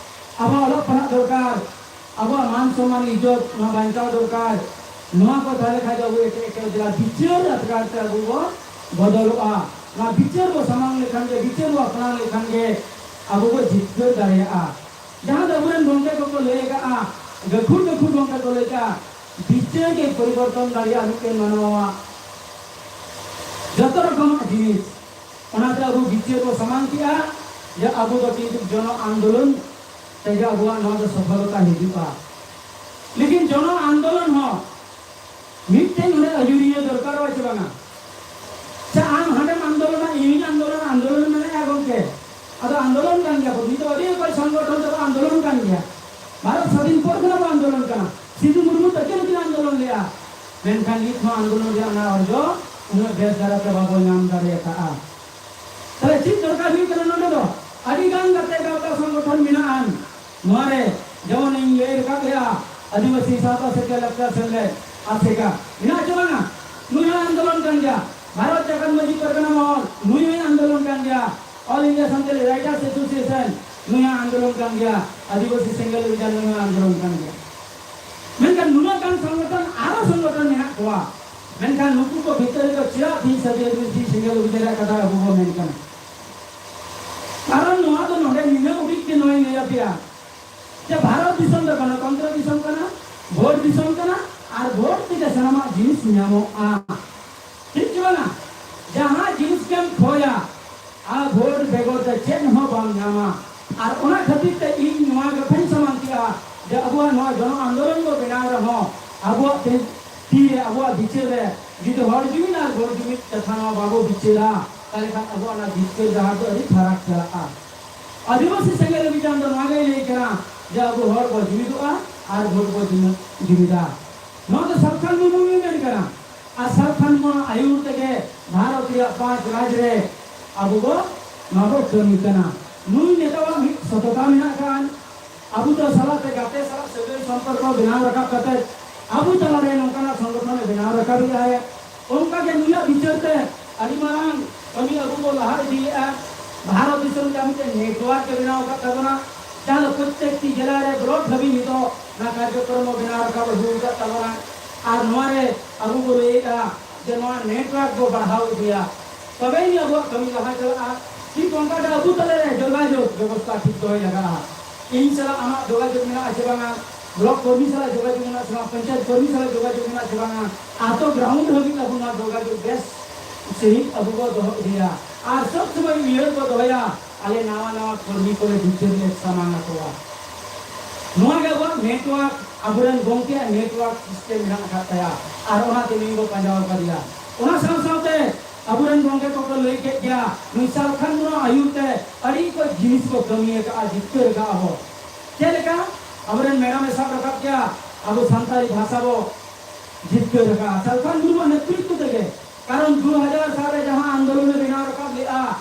ᱟᱵᱚᱣᱟᱜ ᱚᱞᱚᱜ ᱯᱟᱲᱦᱟᱜ ᱫᱚᱨᱠᱟᱨ, ᱟᱵᱚᱣᱟᱜ ᱢᱟᱱ ᱥᱚᱢᱢᱟᱱ ᱤᱡᱽᱡᱚᱛ ᱱᱚᱣᱟ ᱵᱟᱧᱪᱟᱣ ᱫᱚᱨᱠᱟᱨ, ᱱᱚᱣᱟ ᱠᱚ ᱛᱟᱦᱮᱸ ᱞᱮᱠᱷᱟᱱ ᱫᱚ ᱟᱵᱚ ᱮᱴᱮᱜ ᱮᱴᱮᱜ ᱡᱮᱞᱟ ᱵᱤᱪᱟᱹᱨ ᱟᱴᱠᱟᱨ ᱛᱮ ᱟᱵᱚ ᱵᱚ ᱵᱚᱫᱚᱞᱚᱜᱼᱟ᱾ ᱱᱚᱣᱟ ᱵᱤᱪᱟᱹᱨ ᱵᱚ ᱥᱟᱢᱟᱝ ᱞᱮᱠᱷᱟᱱ ᱜᱮ, ᱵᱤᱪᱟᱹᱨ ᱵᱚ ᱟᱯᱱᱟᱨ ᱞᱮᱠᱷᱟᱱ ᱜᱮ ᱟᱵᱚ ᱵᱚ ᱡᱤᱛᱠᱟᱹᱨ ᱫᱟᱲᱮᱭᱟᱜᱼᱟ᱾ ᱡᱟᱦᱟᱸ ᱫᱚ ᱟᱵᱚᱨᱮᱱ ᱜᱚᱢᱠᱮ ᱠᱚᱠᱚ ᱞᱟᱹᱭ ᱟᱠᱟᱫᱼᱟ, ᱜᱟᱹᱠᱷᱩᱲ ᱜᱟᱹᱠᱷᱩᱲ ᱜᱚᱢᱠᱮ ᱠᱚ ᱞᱟᱹᱭ ᱟᱠᱟᱫᱼᱟ, ᱵᱤᱪᱟᱹᱨ ᱜᱮ ᱯᱚᱨᱤᱵᱚᱨᱛᱚᱱ ᱫᱟᱲᱮᱭᱟᱜᱼᱟ ᱢᱤᱫᱴᱮᱱ ᱢᱟᱱᱣᱟᱣᱟᱜ ᱡᱚᱛᱚ ᱨᱚᱠᱚᱢᱟᱜ ᱡᱤᱱᱤᱥ᱾ ᱚᱱᱟᱛᱮ ᱟᱵᱚ ᱵᱤᱪᱟᱹᱨ ᱵᱚ ᱥᱟᱢᱟᱝ ᱠᱮᱜᱼᱟ ᱡᱮ ᱟᱵᱚ ᱫᱚ ᱠᱤᱱᱛᱩ ᱡᱚᱱᱚ ᱟᱱᱫᱳᱞᱚᱱ ᱛᱮᱜᱮ ᱟᱵᱚᱣᱟᱜ ᱱᱚᱣᱟ ᱫᱚ ᱥᱚᱯᱷᱚᱞᱚᱛᱟ ᱦᱤᱡᱩᱜᱼᱟ᱾ ᱞᱮᱠᱤᱱ ᱡᱚᱱᱚ ᱟᱱᱫᱳᱞᱚᱱ ᱦᱚᱸ ᱢᱤᱫᱴᱮᱱ ᱚᱸᱰᱮ ᱟᱹᱭᱩᱨᱤᱭᱟᱹ ᱫᱚᱨᱠᱟᱨᱚᱜᱼᱟ ᱪᱮ ᱵᱟᱝᱟ? ᱥᱮ ᱟᱢ ᱦᱟᱸᱰᱮᱢ ᱟᱱᱫᱳᱞᱚᱱᱟ, ᱤᱧ ᱟᱱᱫᱳᱞᱚᱱᱟ, ᱟᱱᱫᱳᱞᱚᱱ ᱢᱮᱱᱟᱜᱼᱟ ᱜᱚᱢᱠᱮ᱾ ᱟᱫᱚ ᱟᱱᱫᱳᱞᱚᱱ ᱠᱟᱱ ᱜᱮᱭᱟ ᱵᱚ, ᱱᱤᱛᱚᱜ ᱟᱹᱰᱤ ᱚᱠᱚᱡ ᱥᱚᱝᱜᱚᱴᱷᱚᱱ ᱛᱮᱵᱚ ᱟᱱᱫᱳᱞᱚᱱ ᱠᱟᱱ ᱜᱮᱭᱟ᱾ ᱵᱷᱟᱨᱚᱛ ᱥᱟᱫᱷᱤᱱ ᱯᱚᱨ ᱠᱷᱚᱱᱟᱜ ᱵᱚ ᱟᱱᱫᱳᱞᱚᱱ ᱠᱟᱱᱟ᱾ ᱥᱤᱫᱩ ᱢᱩᱨᱢᱩ ᱛᱟᱹᱠᱤᱱ ᱦᱚᱸᱠᱤᱱ ᱟᱱᱫᱳᱞᱚᱱ ᱞᱮᱜᱼᱟ, ᱢᱮᱱᱠᱷᱟᱱ ᱱᱤᱛ ᱦᱚᱸ ᱟᱱᱫᱳᱞᱚᱱ ᱨᱮᱭᱟᱜ ᱚᱱᱟ ᱚᱨᱡᱚ ᱩᱱᱟᱹᱜ ᱵᱮᱥ ᱫᱷᱟᱨᱟ ᱛᱮ ᱵᱟᱵᱚ ᱧᱟᱢ ᱫᱟᱲᱮ ᱟᱠᱟᱫᱼᱟ᱾ ᱛᱟᱦᱞᱮ ᱪᱮᱫ ᱫᱚᱨᱠᱟᱨ ᱦᱩᱭᱩᱜ ᱠᱟᱱᱟ ᱱᱚᱰᱮ ᱫᱚ? ᱟᱹᱰᱤ ᱜᱟᱱ ᱜᱟᱛᱮ ᱜᱟᱶᱛᱟ ᱥᱚᱝᱜᱚᱴᱷᱚᱱ ᱢᱮᱱᱟᱜᱼᱟ᱾ ᱱᱚᱣᱟ ᱨᱮ ᱡᱮᱢᱚᱱ ᱤᱧ ᱞᱟᱹᱭ ᱨᱟᱠᱟᱵ ᱞᱮᱜᱼᱟ, ᱟᱹᱫᱤᱵᱟᱹᱥᱤ ᱥᱟᱶᱛᱟ ᱥᱮᱪᱮᱫ ᱞᱟᱠᱪᱟᱨ ᱥᱮᱢᱞᱮᱫ, ᱟᱥᱮᱠᱟ, ᱢᱮᱱᱟᱜ ᱪᱮ ᱵᱟᱝᱟ? ᱱᱩᱭ ᱦᱚᱸ ᱟᱱᱫᱳᱞᱚᱱ ᱠᱟᱱ ᱜᱮᱭᱟ᱾ ᱵᱷᱟᱨᱚᱛ ᱡᱟᱠᱟᱛ ᱢᱟᱹᱡᱷᱤ ᱯᱟᱨᱜᱟᱱᱟ ᱢᱚᱦᱚᱞ, ᱱᱩᱭ ᱦᱚᱸᱭ ᱟᱱᱫᱳᱞᱚᱱ ᱠᱟᱱ ᱜᱮᱭᱟ᱾ All India Santal Writers Association, ᱱᱩᱭ ᱦᱚᱸ ᱟᱱᱫᱳᱞᱚᱱ ᱠᱟᱱ ᱜᱮᱭᱟ᱾ ᱟᱹᱫᱤᱵᱟᱹᱥᱤ ᱥᱮᱸᱜᱮᱞ ᱚᱵᱷᱤᱡᱟᱱ, ᱱᱩᱭ ᱦᱚᱸ ᱟᱱᱫᱳᱞᱚᱱ ᱠᱟᱱ ᱜᱮᱭᱟ᱾ ᱢᱮᱱᱠᱷᱟᱱ ᱱᱩᱱᱟᱹᱜ ᱜᱟᱱ ᱥᱚᱝᱜᱚᱴᱷᱚᱱ, ᱟᱨᱚ ᱥᱚᱝᱜᱚᱴᱷᱚᱱ ᱢᱮᱱᱟᱜ ᱠᱚᱣᱟ, ᱢᱮᱱᱠᱷᱟᱱ ᱱᱩᱠᱩ ᱠᱚ ᱵᱷᱤᱛᱟᱹᱨ ᱨᱮᱫᱚ ᱪᱮᱫᱟᱜ ᱛᱮᱦᱮᱧ ᱥᱟᱹᱨᱤ ᱟᱹᱫᱤᱵᱟᱹᱥᱤ ᱥᱮᱸᱜᱮᱞ ᱚᱵᱷᱤᱡᱟᱱ ᱨᱮᱭᱟᱜ ᱠᱟᱛᱷᱟ ᱟᱵᱚ ᱵᱚ ᱢᱮᱱ ᱠᱟᱱᱟ? ᱠᱟᱨᱚᱱ ᱱᱚᱣᱟ ᱫᱚ ᱱᱚᱰᱮ ᱱᱤᱱᱟᱹᱜ ᱩᱰᱤᱡ ᱜᱮ ᱱᱚᱣᱟᱧ ᱞᱟᱹᱭ ᱟᱯᱮᱭᱟ ᱡᱮ ᱵᱷᱟᱨᱚᱛ ᱫᱤᱥᱚᱢ ᱫᱚ ᱜᱚᱱᱚᱛᱚᱱᱛᱨᱚ ᱫᱤᱥᱚᱢ ᱠᱟᱱᱟ, ᱵᱷᱳᱴ ᱫᱤᱥᱚᱢ ᱠᱟᱱᱟ, ᱟᱨ ᱵᱷᱳᱴ ᱛᱮᱜᱮ ᱥᱟᱱᱟᱢᱟᱜ ᱡᱤᱱᱤᱥ ᱧᱟᱢᱚᱜᱼᱟ᱾ ᱴᱷᱤᱠ ᱪᱮ ᱵᱟᱝᱟ? ᱡᱟᱦᱟᱸ ᱡᱤᱱᱤᱥ ᱜᱮᱢ ᱠᱷᱚᱭᱟ, ᱟᱨ ᱵᱷᱳᱴ ᱵᱮᱜᱚᱨ ᱛᱮ ᱪᱮᱫ ᱦᱚᱸ ᱵᱟᱢ ᱧᱟᱢᱟ᱾ ᱟᱨ ᱚᱱᱟ ᱠᱷᱟᱹᱛᱤᱨ ᱛᱮ ᱤᱧ ᱱᱚᱣᱟ ᱠᱟᱛᱷᱟᱧ ᱥᱟᱢᱟᱝ ᱠᱮᱜᱼᱟ ᱡᱮ ᱟᱵᱚᱣᱟᱜ ᱱᱚᱣᱟ ᱡᱚᱱᱚ ᱟᱱᱫᱳᱞᱚᱱ ᱵᱚ ᱵᱮᱱᱟᱣ ᱨᱮᱦᱚᱸ, ᱟᱵᱚᱣᱟᱜ ᱛᱤ, ᱛᱤ ᱨᱮ ᱟᱵᱚᱣᱟᱜ ᱵᱤᱪᱟᱹᱨ ᱨᱮ ᱡᱩᱫᱤ ᱦᱚᱲ ᱡᱩᱢᱤᱫ ᱟᱨ ᱜᱚᱲ ᱡᱩᱢᱤᱫ ᱠᱟᱛᱷᱟ ᱱᱚᱣᱟ ᱵᱟᱵᱚ ᱵᱤᱪᱟᱹᱨᱟ, ᱛᱟᱦᱞᱮ ᱠᱷᱟᱱ ᱟᱵᱚᱣᱟᱜ ᱚᱱᱟ ᱡᱤᱛᱠᱟᱹᱨ ᱰᱟᱦᱟᱨ ᱫᱚ ᱟᱹᱰᱤ ᱯᱷᱟᱨᱟᱠ ᱪᱟᱞᱟᱜᱼᱟ᱾ ᱟᱹᱫᱤᱵᱟᱹᱥᱤ ᱥᱮᱸᱜᱮᱞ ᱚᱵᱷᱤᱡᱟᱱ ᱫᱚ ᱱᱚᱣᱟ ᱜᱮᱭ ᱞᱟᱹᱭ ᱠᱟᱱᱟ ᱡᱮ ᱟᱵᱚ ᱦᱚᱲ ᱵᱚ ᱡᱩᱢᱤᱫᱚᱜᱼᱟ ᱟᱨ ᱵᱷᱳᱴ ᱵᱚ ᱡᱩᱢᱤᱫ-, ᱡᱩᱢᱤᱫᱟ᱾ ᱱᱚᱣᱟ ᱫᱚ ᱥᱟᱞᱠᱷᱟᱱ ᱢᱩᱨᱢᱩ ᱜᱮ ᱢᱮᱱ ᱠᱟᱱᱟ᱾ ᱟᱨ ᱥᱟᱞᱠᱷᱟᱱ ᱢᱩᱨᱢᱩ ᱟᱹᱭᱩᱨ ᱛᱮᱜᱮ ᱵᱷᱟᱨᱚᱛ ᱨᱮᱭᱟᱜ ᱯᱟᱸᱪ ᱨᱟᱡᱽ ᱨᱮ ᱟᱵᱚ ᱵᱚ ᱱᱚᱣᱟ ᱵᱚ ᱠᱟᱹᱢᱤ ᱠᱟᱱᱟ᱾ ᱱᱩᱭ ᱱᱮᱛᱟᱣᱟᱜ ᱢᱤᱫ ᱥᱚᱛᱚᱛᱟ ᱢᱮᱱᱟᱜ ᱠᱷᱟᱱ, ᱟᱵᱚ ᱫᱚ ᱥᱟᱞᱟᱜ ᱛᱮ ᱜᱟᱛᱮ ᱥᱟᱞᱟᱜ ᱥᱟᱹᱜᱟᱹᱭ ᱥᱚᱢᱯᱚᱨᱠᱚ ᱵᱮᱱᱟᱣ ᱨᱟᱠᱟᱵ ᱠᱟᱛᱮ ᱟᱵᱚ ᱛᱟᱞᱟᱨᱮ ᱱᱚᱝᱠᱟᱱᱟᱜ ᱥᱚᱝᱜᱚᱴᱷᱚᱱ ᱮ ᱵᱮᱱᱟᱣ ᱨᱟᱠᱟᱵᱮᱜᱼᱟᱭ᱾ ᱚᱱᱠᱟᱜᱮ ᱱᱩᱭᱟᱜ ᱵᱤᱪᱟᱹᱨ ᱛᱮ ᱟᱹᱰᱤ ᱢᱟᱨᱟᱝ ᱠᱟᱹᱢᱤ ᱟᱵᱚ ᱵᱚ ᱞᱟᱦᱟ ᱤᱫᱤᱭᱮᱫᱼᱟ᱾ ᱵᱷᱟᱨᱚᱛ ᱫᱤᱥᱚᱢ ᱨᱮ ᱢᱤᱫᱴᱮᱱ network ᱮ ᱵᱮᱱᱟᱣ ᱟᱠᱟᱫ ᱛᱟᱵᱚᱱᱟ, ᱡᱟᱦᱟᱸ ᱫᱚ ᱯᱨᱚᱛᱮᱠᱴᱤ ᱡᱮᱞᱟ ᱨᱮ block ᱫᱷᱟᱹᱵᱤᱡ ᱱᱤᱛᱚᱜ ᱚᱱᱟ ᱠᱟᱨᱡᱚᱠᱨᱚᱢ ᱵᱚ ᱵᱮᱱᱟᱣ ᱨᱟᱠᱟᱵ ᱟᱹᱜᱩ ᱟᱠᱟᱫ ᱛᱟᱵᱚᱱᱟ᱾ ᱟᱨ ᱱᱚᱣᱟ ᱨᱮ ᱟᱵᱚ ᱵᱚ ᱞᱟᱹᱭᱮᱫᱼᱟ ᱡᱮ ᱱᱚᱣᱟ network ᱵᱚ ᱵᱟᱲᱦᱟᱣ ᱤᱫᱤᱭᱟ, ᱛᱚᱵᱮ ᱟᱹᱱᱤᱡ ᱟᱵᱚᱣᱟᱜ ᱠᱟᱹᱢᱤ ᱞᱟᱦᱟ ᱪᱟᱞᱟᱜᱼᱟ᱾ ᱴᱷᱤᱠ ᱚᱱᱠᱟ ᱜᱮ ᱟᱵᱚ ᱛᱟᱞᱟᱨᱮ ᱡᱳᱜᱟᱡᱳᱜᱽ ᱵᱮᱵᱚᱥᱛᱷᱟ ᱴᱷᱤᱠ ᱫᱚᱦᱚᱭ ᱞᱟᱜᱟᱜᱼᱟ᱾ ᱤᱧ ᱥᱟᱞᱟᱜ ᱟᱢᱟᱜ ᱡᱳᱜᱟᱡᱳᱜᱽ ᱢᱮᱱᱟᱜᱼᱟ ᱥᱮ ᱵᱟᱝᱟ, block ᱠᱚᱨᱢᱤ ᱥᱟᱞᱟᱜ ᱡᱳᱜᱟᱡᱳᱜᱽ ᱢᱮᱱᱟᱜᱼᱟ ᱥᱮ ᱵᱟᱝᱟ, ᱯᱚᱧᱪᱟᱭᱮᱛ ᱠᱚᱨᱢᱤ ᱥᱟᱞᱟᱜ ᱡᱳᱜᱟᱡᱳᱜᱽ ᱢᱮᱱᱟᱜᱼᱟ ᱥᱮ ᱵᱟᱝᱟ, ᱟᱛᱳ ground ᱦᱟᱹᱵᱤᱡ ᱟᱵᱚ ᱱᱚᱣᱟ ᱡᱳᱜᱟᱡᱳᱜᱽ ᱵᱮᱥ ᱥᱟᱺᱦᱤᱡ ᱟᱵᱚ ᱵᱚ ᱫᱚᱦᱚ ᱤᱫᱤᱭᱟ᱾ ᱟᱨ ᱥᱚᱵ ᱥᱚᱢᱚᱭ ᱩᱭᱦᱟᱹᱨ ᱵᱚ ᱫᱚᱦᱚᱭᱟ, ᱟᱞᱮ ᱱᱟᱣᱟ ᱱᱟᱣᱟ ᱠᱚᱨᱢᱤ ᱠᱚᱞᱮ ᱵᱤᱪᱟᱹᱨ ᱞᱮ ᱥᱟᱢᱟᱝ ᱟᱠᱚᱣᱟ᱾ ᱱᱚᱣᱟ ᱜᱮ ᱟᱵᱚᱣᱟᱜ network, ᱟᱵᱚᱨᱮᱱ ᱜᱚᱢᱠᱮᱭᱟᱜ network system ᱢᱮᱱᱟᱜ ᱟᱠᱟᱫ ᱛᱟᱭᱟ᱾ ᱟᱨ ᱚᱱᱟᱛᱮ ᱱᱩᱭ ᱵᱚ ᱯᱟᱸᱡᱟ ᱟᱠᱟᱫᱮᱭᱟ᱾ ᱚᱱᱟ ᱥᱟᱶ ᱥᱟᱶᱛᱮ ᱟᱵᱚᱨᱮᱱ ᱜᱚᱢᱠᱮ ᱠᱚᱠᱚ ᱞᱟᱹᱭ ᱠᱮᱫ ᱜᱮᱭᱟ, ᱱᱩᱭ ᱥᱟᱞᱠᱷᱟᱱ ᱢᱩᱨᱢᱩ ᱟᱹᱭᱩᱨ ᱛᱮ ᱟᱹᱰᱤ ᱠᱚ ᱡᱤᱱᱤᱥ ᱠᱚ ᱠᱟᱹᱢᱤ ᱟᱠᱟᱫᱼᱟ, ᱡᱤᱛᱠᱟᱹᱨ ᱟᱠᱟᱫᱼᱟ ᱵᱚ᱾ ᱪᱮᱫ ᱞᱮᱠᱟ? ᱟᱵᱚᱨᱮᱱ madam ᱮ ᱥᱟᱵ ᱨᱟᱠᱟᱵ ᱠᱮᱭᱟ, ᱟᱵᱚ ᱥᱟᱱᱛᱟᱲᱤ ᱵᱷᱟᱥᱟ ᱵᱚ ᱡᱤᱛᱠᱟᱹᱨ ᱟᱠᱟᱫᱼᱟ ᱥᱟᱞᱠᱷᱟᱱ ᱢᱩᱨᱢᱩᱣᱟᱜ ᱱᱮᱛᱨᱤᱛᱵ ᱛᱮᱜᱮ᱾ ᱠᱟᱨᱚᱱ ᱫᱩ ᱦᱟᱡᱟᱨ ᱥᱟᱞ ᱨᱮ ᱡᱟᱦᱟᱸ ᱟᱱᱫᱳᱞᱚᱱ ᱮ ᱵᱮᱱᱟᱣ ᱨᱟᱠᱟᱵ ᱞᱮᱫᱼᱟ,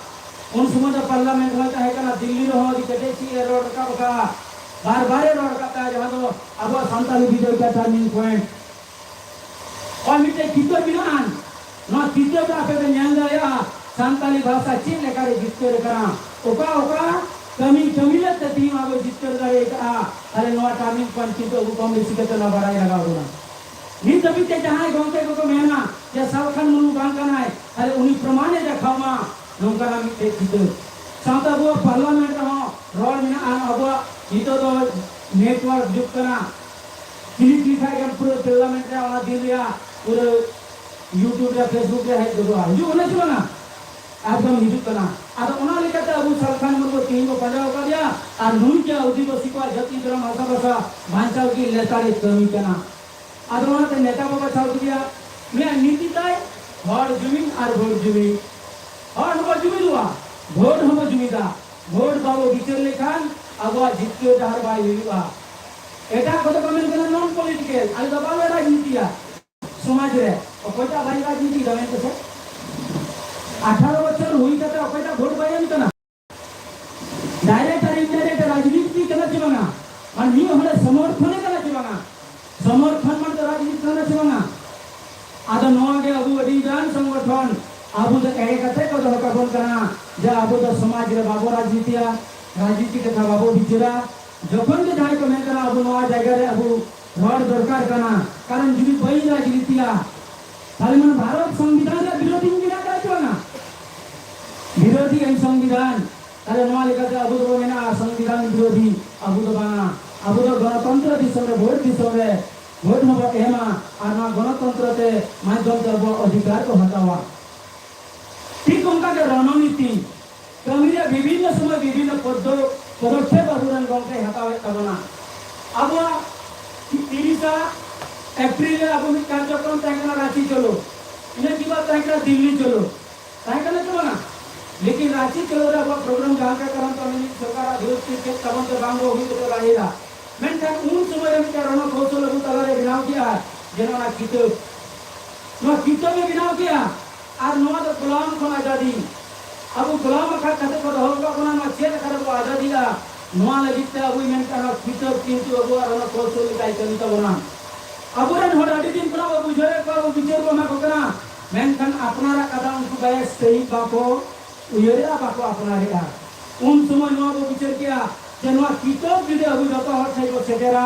ᱩᱱ ᱥᱚᱢᱚᱭ ᱫᱚ parliament ᱦᱚᱸᱭ ᱛᱟᱦᱮᱸ ᱠᱟᱱᱟ, ᱫᱤᱞᱞᱤ ᱨᱮᱦᱚᱸ ᱟᱹᱰᱤ ᱠᱮᱴᱮᱡ ᱥᱟᱺᱦᱤᱡ ᱮ ᱨᱚᱲ ᱨᱟᱠᱟᱵ ᱟᱠᱟᱫᱼᱟ, ᱵᱟᱨ ᱵᱟᱨ ᱮ ᱨᱚᱲ ᱨᱟᱠᱟᱵ ᱠᱟᱜᱼᱟ, ᱡᱟᱦᱟᱸ ᱫᱚ ᱟᱵᱚᱣᱟᱜ ᱥᱟᱱᱛᱟᱲᱤ ᱵᱤᱫᱟᱹᱭ ᱠᱟ turning point᱾ ᱚᱱᱟ ᱢᱤᱫᱴᱮᱡ ᱠᱤᱛᱟᱹᱵ ᱢᱮᱱᱟᱜᱼᱟ, ᱱᱚᱣᱟ ᱠᱤᱛᱟᱹᱵ ᱨᱮ ᱟᱯᱮ ᱯᱮ ᱧᱮᱞ ᱫᱟᱲᱮᱭᱟᱜᱼᱟ ᱥᱟᱱᱛᱟᱲᱤ ᱵᱷᱟᱥᱟ ᱪᱮᱫ ᱞᱮᱠᱟᱨᱮ ᱡᱤᱛᱠᱟᱹᱨ ᱟᱠᱟᱱᱟ, ᱚᱠᱟ ᱚᱠᱟ ᱠᱟᱹᱢᱤ ᱠᱟᱹᱢᱤ ᱞᱮᱫ ᱛᱮ ᱛᱮᱦᱮᱧ ᱟᱵᱚ ᱡᱤᱛᱠᱟᱹᱨ ᱫᱟᱲᱮ ᱟᱠᱟᱫᱼᱟ᱾ ᱛᱟᱦᱞᱮ ᱱᱚᱣᱟ turning point ᱠᱤᱱᱛᱩ ᱟᱵᱚ ᱠᱚᱢ ᱵᱮᱥᱤ ᱠᱟᱛᱮ ᱚᱱᱟ ᱵᱟᱲᱟᱭ ᱞᱟᱜᱟᱣ ᱵᱚᱱᱟ᱾ ᱱᱤᱛ ᱫᱷᱟᱹᱵᱤᱡ ᱛᱮ ᱡᱟᱦᱟᱸᱭ ᱜᱚᱢᱠᱮ ᱠᱚᱠᱚ ᱢᱮᱱᱟ ᱡᱮ ᱥᱟᱞᱠᱷᱟᱱ ᱢᱩᱨᱢᱩ ᱵᱟᱝ ᱠᱟᱱᱟᱭ, ᱛᱟᱦᱞᱮ ᱩᱱᱤ ᱯᱨᱚᱢᱟᱱᱮ ᱫᱮᱠᱷᱟᱣ ᱢᱟ ᱱᱚᱝᱠᱟᱱᱟᱜ ᱢᱤᱫᱴᱮᱡ ᱪᱤᱛᱟᱹᱨ᱾ ᱥᱟᱶᱛᱮ ᱟᱵᱚᱣᱟᱜ parliament ᱨᱮᱦᱚᱸ ᱨᱚᱲ ᱢᱮᱱᱟᱜᱼᱟ, ᱟᱵᱚᱣᱟᱜ ᱱᱤᱛᱚᱜ ᱫᱚ network ᱡᱩᱜᱽ ᱠᱟᱱᱟ᱾ click ᱞᱮᱠᱷᱟᱡ ᱜᱮ ᱯᱩᱨᱟᱹ parliament ᱨᱮ ᱚᱱᱟ ᱫᱤᱱ ᱨᱮᱭᱟᱜ ᱯᱩᱨᱟᱹ YouTube ᱨᱮ, Facebook ᱨᱮ ᱦᱮᱡ ᱜᱚᱫᱚᱜᱼᱟ᱾ ᱦᱤᱡᱩᱜ ᱠᱟᱱᱟ ᱥᱮ ᱵᱟᱝᱟ? ᱮᱠᱫᱚᱢ ᱦᱤᱡᱩᱜ ᱠᱟᱱᱟ᱾ ᱟᱫᱚ ᱚᱱᱟ ᱞᱮᱠᱟᱛᱮ ᱟᱵᱚ ᱥᱟᱞᱠᱷᱟᱱ ᱢᱩᱨᱢᱩ ᱛᱮᱦᱮᱧ ᱵᱚ ᱯᱟᱸᱡᱟ ᱟᱠᱟᱫᱮᱭᱟ, ᱟᱨ ᱱᱩᱭ ᱜᱮ ᱟᱹᱫᱤᱵᱟᱹᱥᱤ ᱠᱚᱣᱟᱜ ᱡᱟᱹᱛᱤ ᱫᱷᱚᱨᱚᱢ ᱵᱷᱟᱥᱟ ᱵᱷᱟᱥᱟ ᱵᱟᱧᱪᱟᱣ ᱞᱟᱹᱜᱤᱫ ᱞᱮᱛᱟᱲᱮ ᱠᱟᱹᱢᱤ ᱠᱟᱱᱟ᱾ ᱟᱫᱚ ᱚᱱᱟᱛᱮ ᱱᱮᱛᱟ ᱵᱚ ᱵᱟᱪᱷᱟᱣ ᱠᱮᱫᱮᱭᱟ᱾ ᱩᱱᱤᱭᱟᱜ ᱱᱤᱛᱤ ᱛᱟᱭ ᱦᱚᱲ ᱡᱩᱢᱤᱫ ᱟᱨ ᱵᱷᱳᱴ ᱡᱩᱢᱤᱫ᱾ ᱡᱩᱢᱤᱫᱚᱜᱼᱟ, ᱵᱷᱳᱴ ᱦᱚᱸᱵᱚ ᱡᱩᱢᱤᱫᱟ᱾ ᱵᱷᱳᱴ ᱵᱟᱵᱚ ᱵᱤᱪᱟᱹᱨ ᱞᱮᱠᱷᱟᱱ ᱟᱵᱚᱣᱟᱜ ᱡᱤᱛᱠᱟᱹᱨ ᱰᱟᱦᱟᱨ ᱵᱟᱭ ᱦᱩᱭᱩᱜᱼᱟ᱾ ᱮᱴᱟᱜ ᱠᱚᱫᱚ ᱠᱚ ᱢᱮᱱ ᱠᱟᱱᱟ non political, ᱟᱞᱮ ᱫᱚ ᱵᱟᱞᱮ ᱨᱟᱡᱽᱱᱤᱛᱤᱭᱟ᱾ ᱥᱚᱢᱟᱡᱽ ᱨᱮ ᱚᱠᱚᱭᱴᱟᱜ ᱵᱟᱭ ᱨᱟᱡᱽᱱᱤᱛᱤᱭᱮᱫᱟ ᱢᱮᱱ ᱯᱮᱥᱮ? ᱟᱴᱷᱟᱨᱚ ᱵᱚᱪᱷᱚᱨ ᱦᱩᱭ ᱠᱟᱛᱮ ᱚᱠᱚᱭᱴᱟᱜ ᱵᱷᱳᱴ ᱵᱟᱭ ᱮᱢ ᱠᱟᱱᱟ? Direct ᱟᱨ indirect ᱨᱟᱡᱽᱱᱤᱛᱤ ᱠᱟᱱᱟ ᱪᱮ ᱵᱟᱝᱟ? ᱢᱟᱱᱮ ᱢᱤᱫ ᱦᱚᱲᱮ ᱥᱚᱢᱚᱨᱛᱷᱚᱱᱮ ᱠᱟᱱᱟ ᱪᱮ ᱵᱟᱝᱟ? ᱥᱚᱢᱚᱨᱛᱷᱚᱱ ᱢᱟᱱᱮ ᱫᱚ ᱨᱟᱡᱽᱱᱤᱛᱤ ᱠᱟᱱᱟ ᱪᱮ ᱵᱟᱝᱟ? ᱟᱫᱚ ᱱᱚᱣᱟ ᱜᱮ ᱟᱵᱚ ᱟᱹᱰᱤ ᱜᱟᱱ ᱥᱚᱝᱜᱚᱴᱷᱚᱱ ᱟᱵᱚ ᱫᱚ ᱮᱲᱮ ᱠᱟᱛᱮ ᱠᱚ ᱫᱚᱦᱚ ᱠᱟᱵᱚᱱ ᱠᱟᱱᱟ ᱡᱮ ᱟᱵᱚ ᱫᱚ ᱥᱚᱢᱟᱡᱽ ᱨᱮ ᱵᱟᱵᱚ ᱨᱟᱡᱽᱱᱤᱛᱤᱭᱟ, ᱨᱟᱡᱽᱱᱤᱛᱤ ᱠᱟᱛᱷᱟ ᱵᱟᱵᱚ ᱵᱤᱪᱟᱹᱨᱟ᱾ ᱡᱚᱠᱷᱚᱱ ᱜᱮ ᱡᱟᱦᱟᱸᱭ ᱠᱚ ᱢᱮᱱ ᱠᱟᱱᱟ ᱟᱵᱚ ᱱᱚᱣᱟ ᱡᱟᱭᱜᱟ ᱨᱮ ᱟᱵᱚ ᱨᱚᱲ ᱫᱚᱨᱠᱟᱨ ᱠᱟᱱᱟ, ᱠᱟᱨᱚᱱ ᱡᱩᱫᱤ ᱵᱟᱹᱧ ᱨᱟᱡᱽᱱᱤᱛᱤᱭᱟ, ᱛᱟᱦᱞᱮ ᱢᱟᱱᱮ ᱵᱷᱟᱨᱚᱛ ᱥᱚᱝᱵᱤᱫᱷᱟᱱ ᱨᱮ ᱵᱤᱨᱳᱫᱷᱤᱧ ᱵᱮᱱᱟᱜ ᱠᱟᱱᱟ ᱪᱮ ᱵᱟᱝᱟ? ᱵᱤᱨᱳᱫᱷᱤ ᱟᱹᱧ ᱥᱚᱝᱵᱤᱫᱷᱟᱱ᱾ ᱛᱟᱦᱞᱮ ᱱᱚᱣᱟ ᱞᱮᱠᱟᱛᱮ ᱟᱵᱚ ᱫᱚᱵᱚ ᱢᱮᱱᱟ ᱥᱚᱝᱵᱤᱫᱷᱟᱱ ᱵᱤᱨᱳᱫᱷᱤ ᱟᱵᱚ ᱫᱚ ᱵᱟᱝᱟ᱾ ᱟᱵᱚ ᱫᱚ ᱜᱚᱱᱚᱛᱚᱱᱛᱨᱚ ᱫᱤᱥᱚᱢ ᱨᱮ, ᱵᱷᱳᱴ ᱫᱤᱥᱚᱢ ᱨᱮ ᱵᱷᱳᱴ ᱦᱚᱸᱵᱚ ᱮᱢᱟ ᱟᱨ ᱱᱚᱣᱟ ᱜᱚᱱᱚᱛᱚᱱᱛᱨᱚ ᱛᱮ ᱢᱟᱫᱽᱫᱷᱚᱢ ᱛᱮ ᱟᱵᱚᱣᱟᱜ ᱚᱫᱷᱤᱠᱟᱨ ᱠᱚ ᱦᱟᱛᱟᱣᱟ᱾ ᱴᱷᱤᱠ ᱚᱱᱠᱟ ᱜᱮ ᱨᱚᱱᱚᱱᱤᱛᱤ ᱠᱟᱹᱢᱤ ᱨᱮ ᱵᱤᱵᱷᱤᱱᱱᱚ ᱥᱚᱢᱚᱭ ᱵᱤᱵᱷᱤᱱᱱᱚ ᱯᱚᱫᱽᱫᱚ-, ᱯᱚᱫᱚᱠᱷᱮᱯ ᱟᱵᱚᱨᱮᱱ ᱜᱚᱢᱠᱮᱭ ᱦᱟᱛᱟᱣᱮᱫ ᱛᱟᱵᱚᱱᱟ᱾ ᱟᱵᱚᱣᱟᱜ ᱛᱤᱨᱤᱥᱟ ᱮᱯᱨᱤᱞ ᱨᱮ ᱟᱵᱚ ᱢᱤᱫ ᱠᱟᱨᱡᱚᱠᱨᱚᱢ ᱛᱟᱦᱮᱸ ᱠᱟᱱᱟ ᱨᱟᱸᱪᱤ ᱪᱚᱞᱚ, ᱤᱱᱟᱹ ᱠᱤ ᱵᱟᱫ ᱛᱟᱦᱮᱸ ᱠᱟᱱᱟ ᱫᱤᱞᱞᱤ ᱪᱚᱞᱚ, ᱛᱟᱦᱮᱸ ᱠᱟᱱᱟ ᱪᱮ ᱵᱟᱝᱟ? ᱞᱮᱠᱤᱱ ᱨᱟᱸᱪᱤ ᱪᱚᱞᱚ ᱨᱮ ᱟᱵᱚᱣᱟᱜ ᱯᱨᱳᱜᱨᱟᱢ ᱡᱟᱦᱟᱸ ᱞᱮᱠᱟ ᱠᱟᱨᱚᱱ ᱛᱮ ᱩᱱᱤ ᱥᱚᱨᱠᱟᱨᱟᱜ ᱵᱤᱨᱳᱫᱷ ᱛᱮ ᱪᱮᱫ ᱛᱟᱵᱚᱱ ᱛᱮ ᱵᱟᱝ ᱵᱚ ᱦᱩᱭ ᱦᱚᱪᱚ ᱫᱟᱲᱮᱭᱟᱫᱟ᱾ ᱢᱮᱱᱠᱷᱟᱱ ᱩᱱ ᱥᱚᱢᱚᱭ ᱨᱮ ᱢᱤᱫᱴᱟᱝ ᱨᱚᱱᱚ ᱠᱚᱣᱥᱚᱞ ᱟᱵᱚ ᱛᱟᱞᱟᱨᱮ ᱵᱮᱱᱟᱣ ᱠᱮᱜᱼᱟ, ᱡᱮ ᱱᱚᱣᱟ ᱠᱤᱛᱟᱹᱵ, ᱱᱚᱣᱟ ᱠᱤᱛᱟᱹᱵ ᱮ ᱵᱮᱱᱟᱣ ᱠᱮᱜᱼᱟ᱾ ᱟᱨ ᱱᱚᱣᱟ ᱫᱚ ᱜᱳᱞᱟᱢ ᱠᱷᱚᱱ ᱟᱡᱟᱫᱤ, ᱟᱵᱚ ᱜᱳᱞᱟᱢ ᱟᱠᱟᱫ ᱠᱟᱛᱮ ᱠᱚ ᱫᱚᱦᱚ ᱟᱠᱟᱫ ᱵᱚᱱᱟ, ᱱᱚᱣᱟ ᱪᱮᱫ ᱟᱠᱟᱫᱟ ᱵᱚ ᱟᱡᱟᱫᱤᱜᱼᱟ? ᱱᱚᱣᱟ ᱞᱟᱹᱜᱤᱫ ᱛᱮ ᱟᱵᱚᱭ ᱢᱮᱱ ᱠᱟᱜᱼᱟ, ᱱᱚᱣᱟ ᱠᱤᱛᱟᱹᱵ ᱠᱤᱱᱛᱩ ᱟᱵᱚᱣᱟᱜ ᱨᱚᱱᱚ ᱠᱚᱣᱥᱚᱞ ᱞᱮᱠᱟᱭ ᱠᱟᱹᱢᱤ ᱛᱟᱵᱚᱱᱟ᱾ ᱟᱵᱚᱨᱮᱱ ᱦᱚᱲ ᱟᱹᱰᱤ ᱫᱤᱱ ᱠᱷᱚᱱᱟᱜ ᱵᱚ ᱵᱩᱡᱷᱟᱹᱣᱮᱫ ᱠᱚᱣᱟ, ᱵᱚ ᱵᱤᱪᱟᱹᱨ ᱵᱚ ᱮᱢᱟ ᱠᱚ ᱠᱟᱱᱟ, ᱢᱮᱱᱠᱷᱟᱱ ᱟᱯᱱᱟᱨᱟᱜ ᱠᱟᱛᱷᱟ ᱩᱱᱠᱩ ᱵᱮᱥ ᱥᱟᱺᱦᱤᱡ ᱵᱟᱠᱚ ᱩᱭᱦᱟᱹᱨᱮᱜᱼᱟ, ᱵᱟᱠᱚ ᱟᱯᱱᱟᱨᱮᱜᱼᱟ᱾ ᱩᱱ ᱥᱚᱢᱚᱭ ᱱᱚᱣᱟ ᱵᱚ ᱵᱤᱪᱟᱹᱨ ᱠᱮᱜᱼᱟ ᱡᱮ ᱱᱚᱣᱟ ᱠᱤᱛᱟᱹᱵ ᱡᱩᱫᱤ ᱟᱵᱚ ᱡᱚᱛᱚ ᱦᱚᱲ ᱴᱷᱮᱱ ᱵᱚ ᱥᱮᱴᱮᱨᱟ,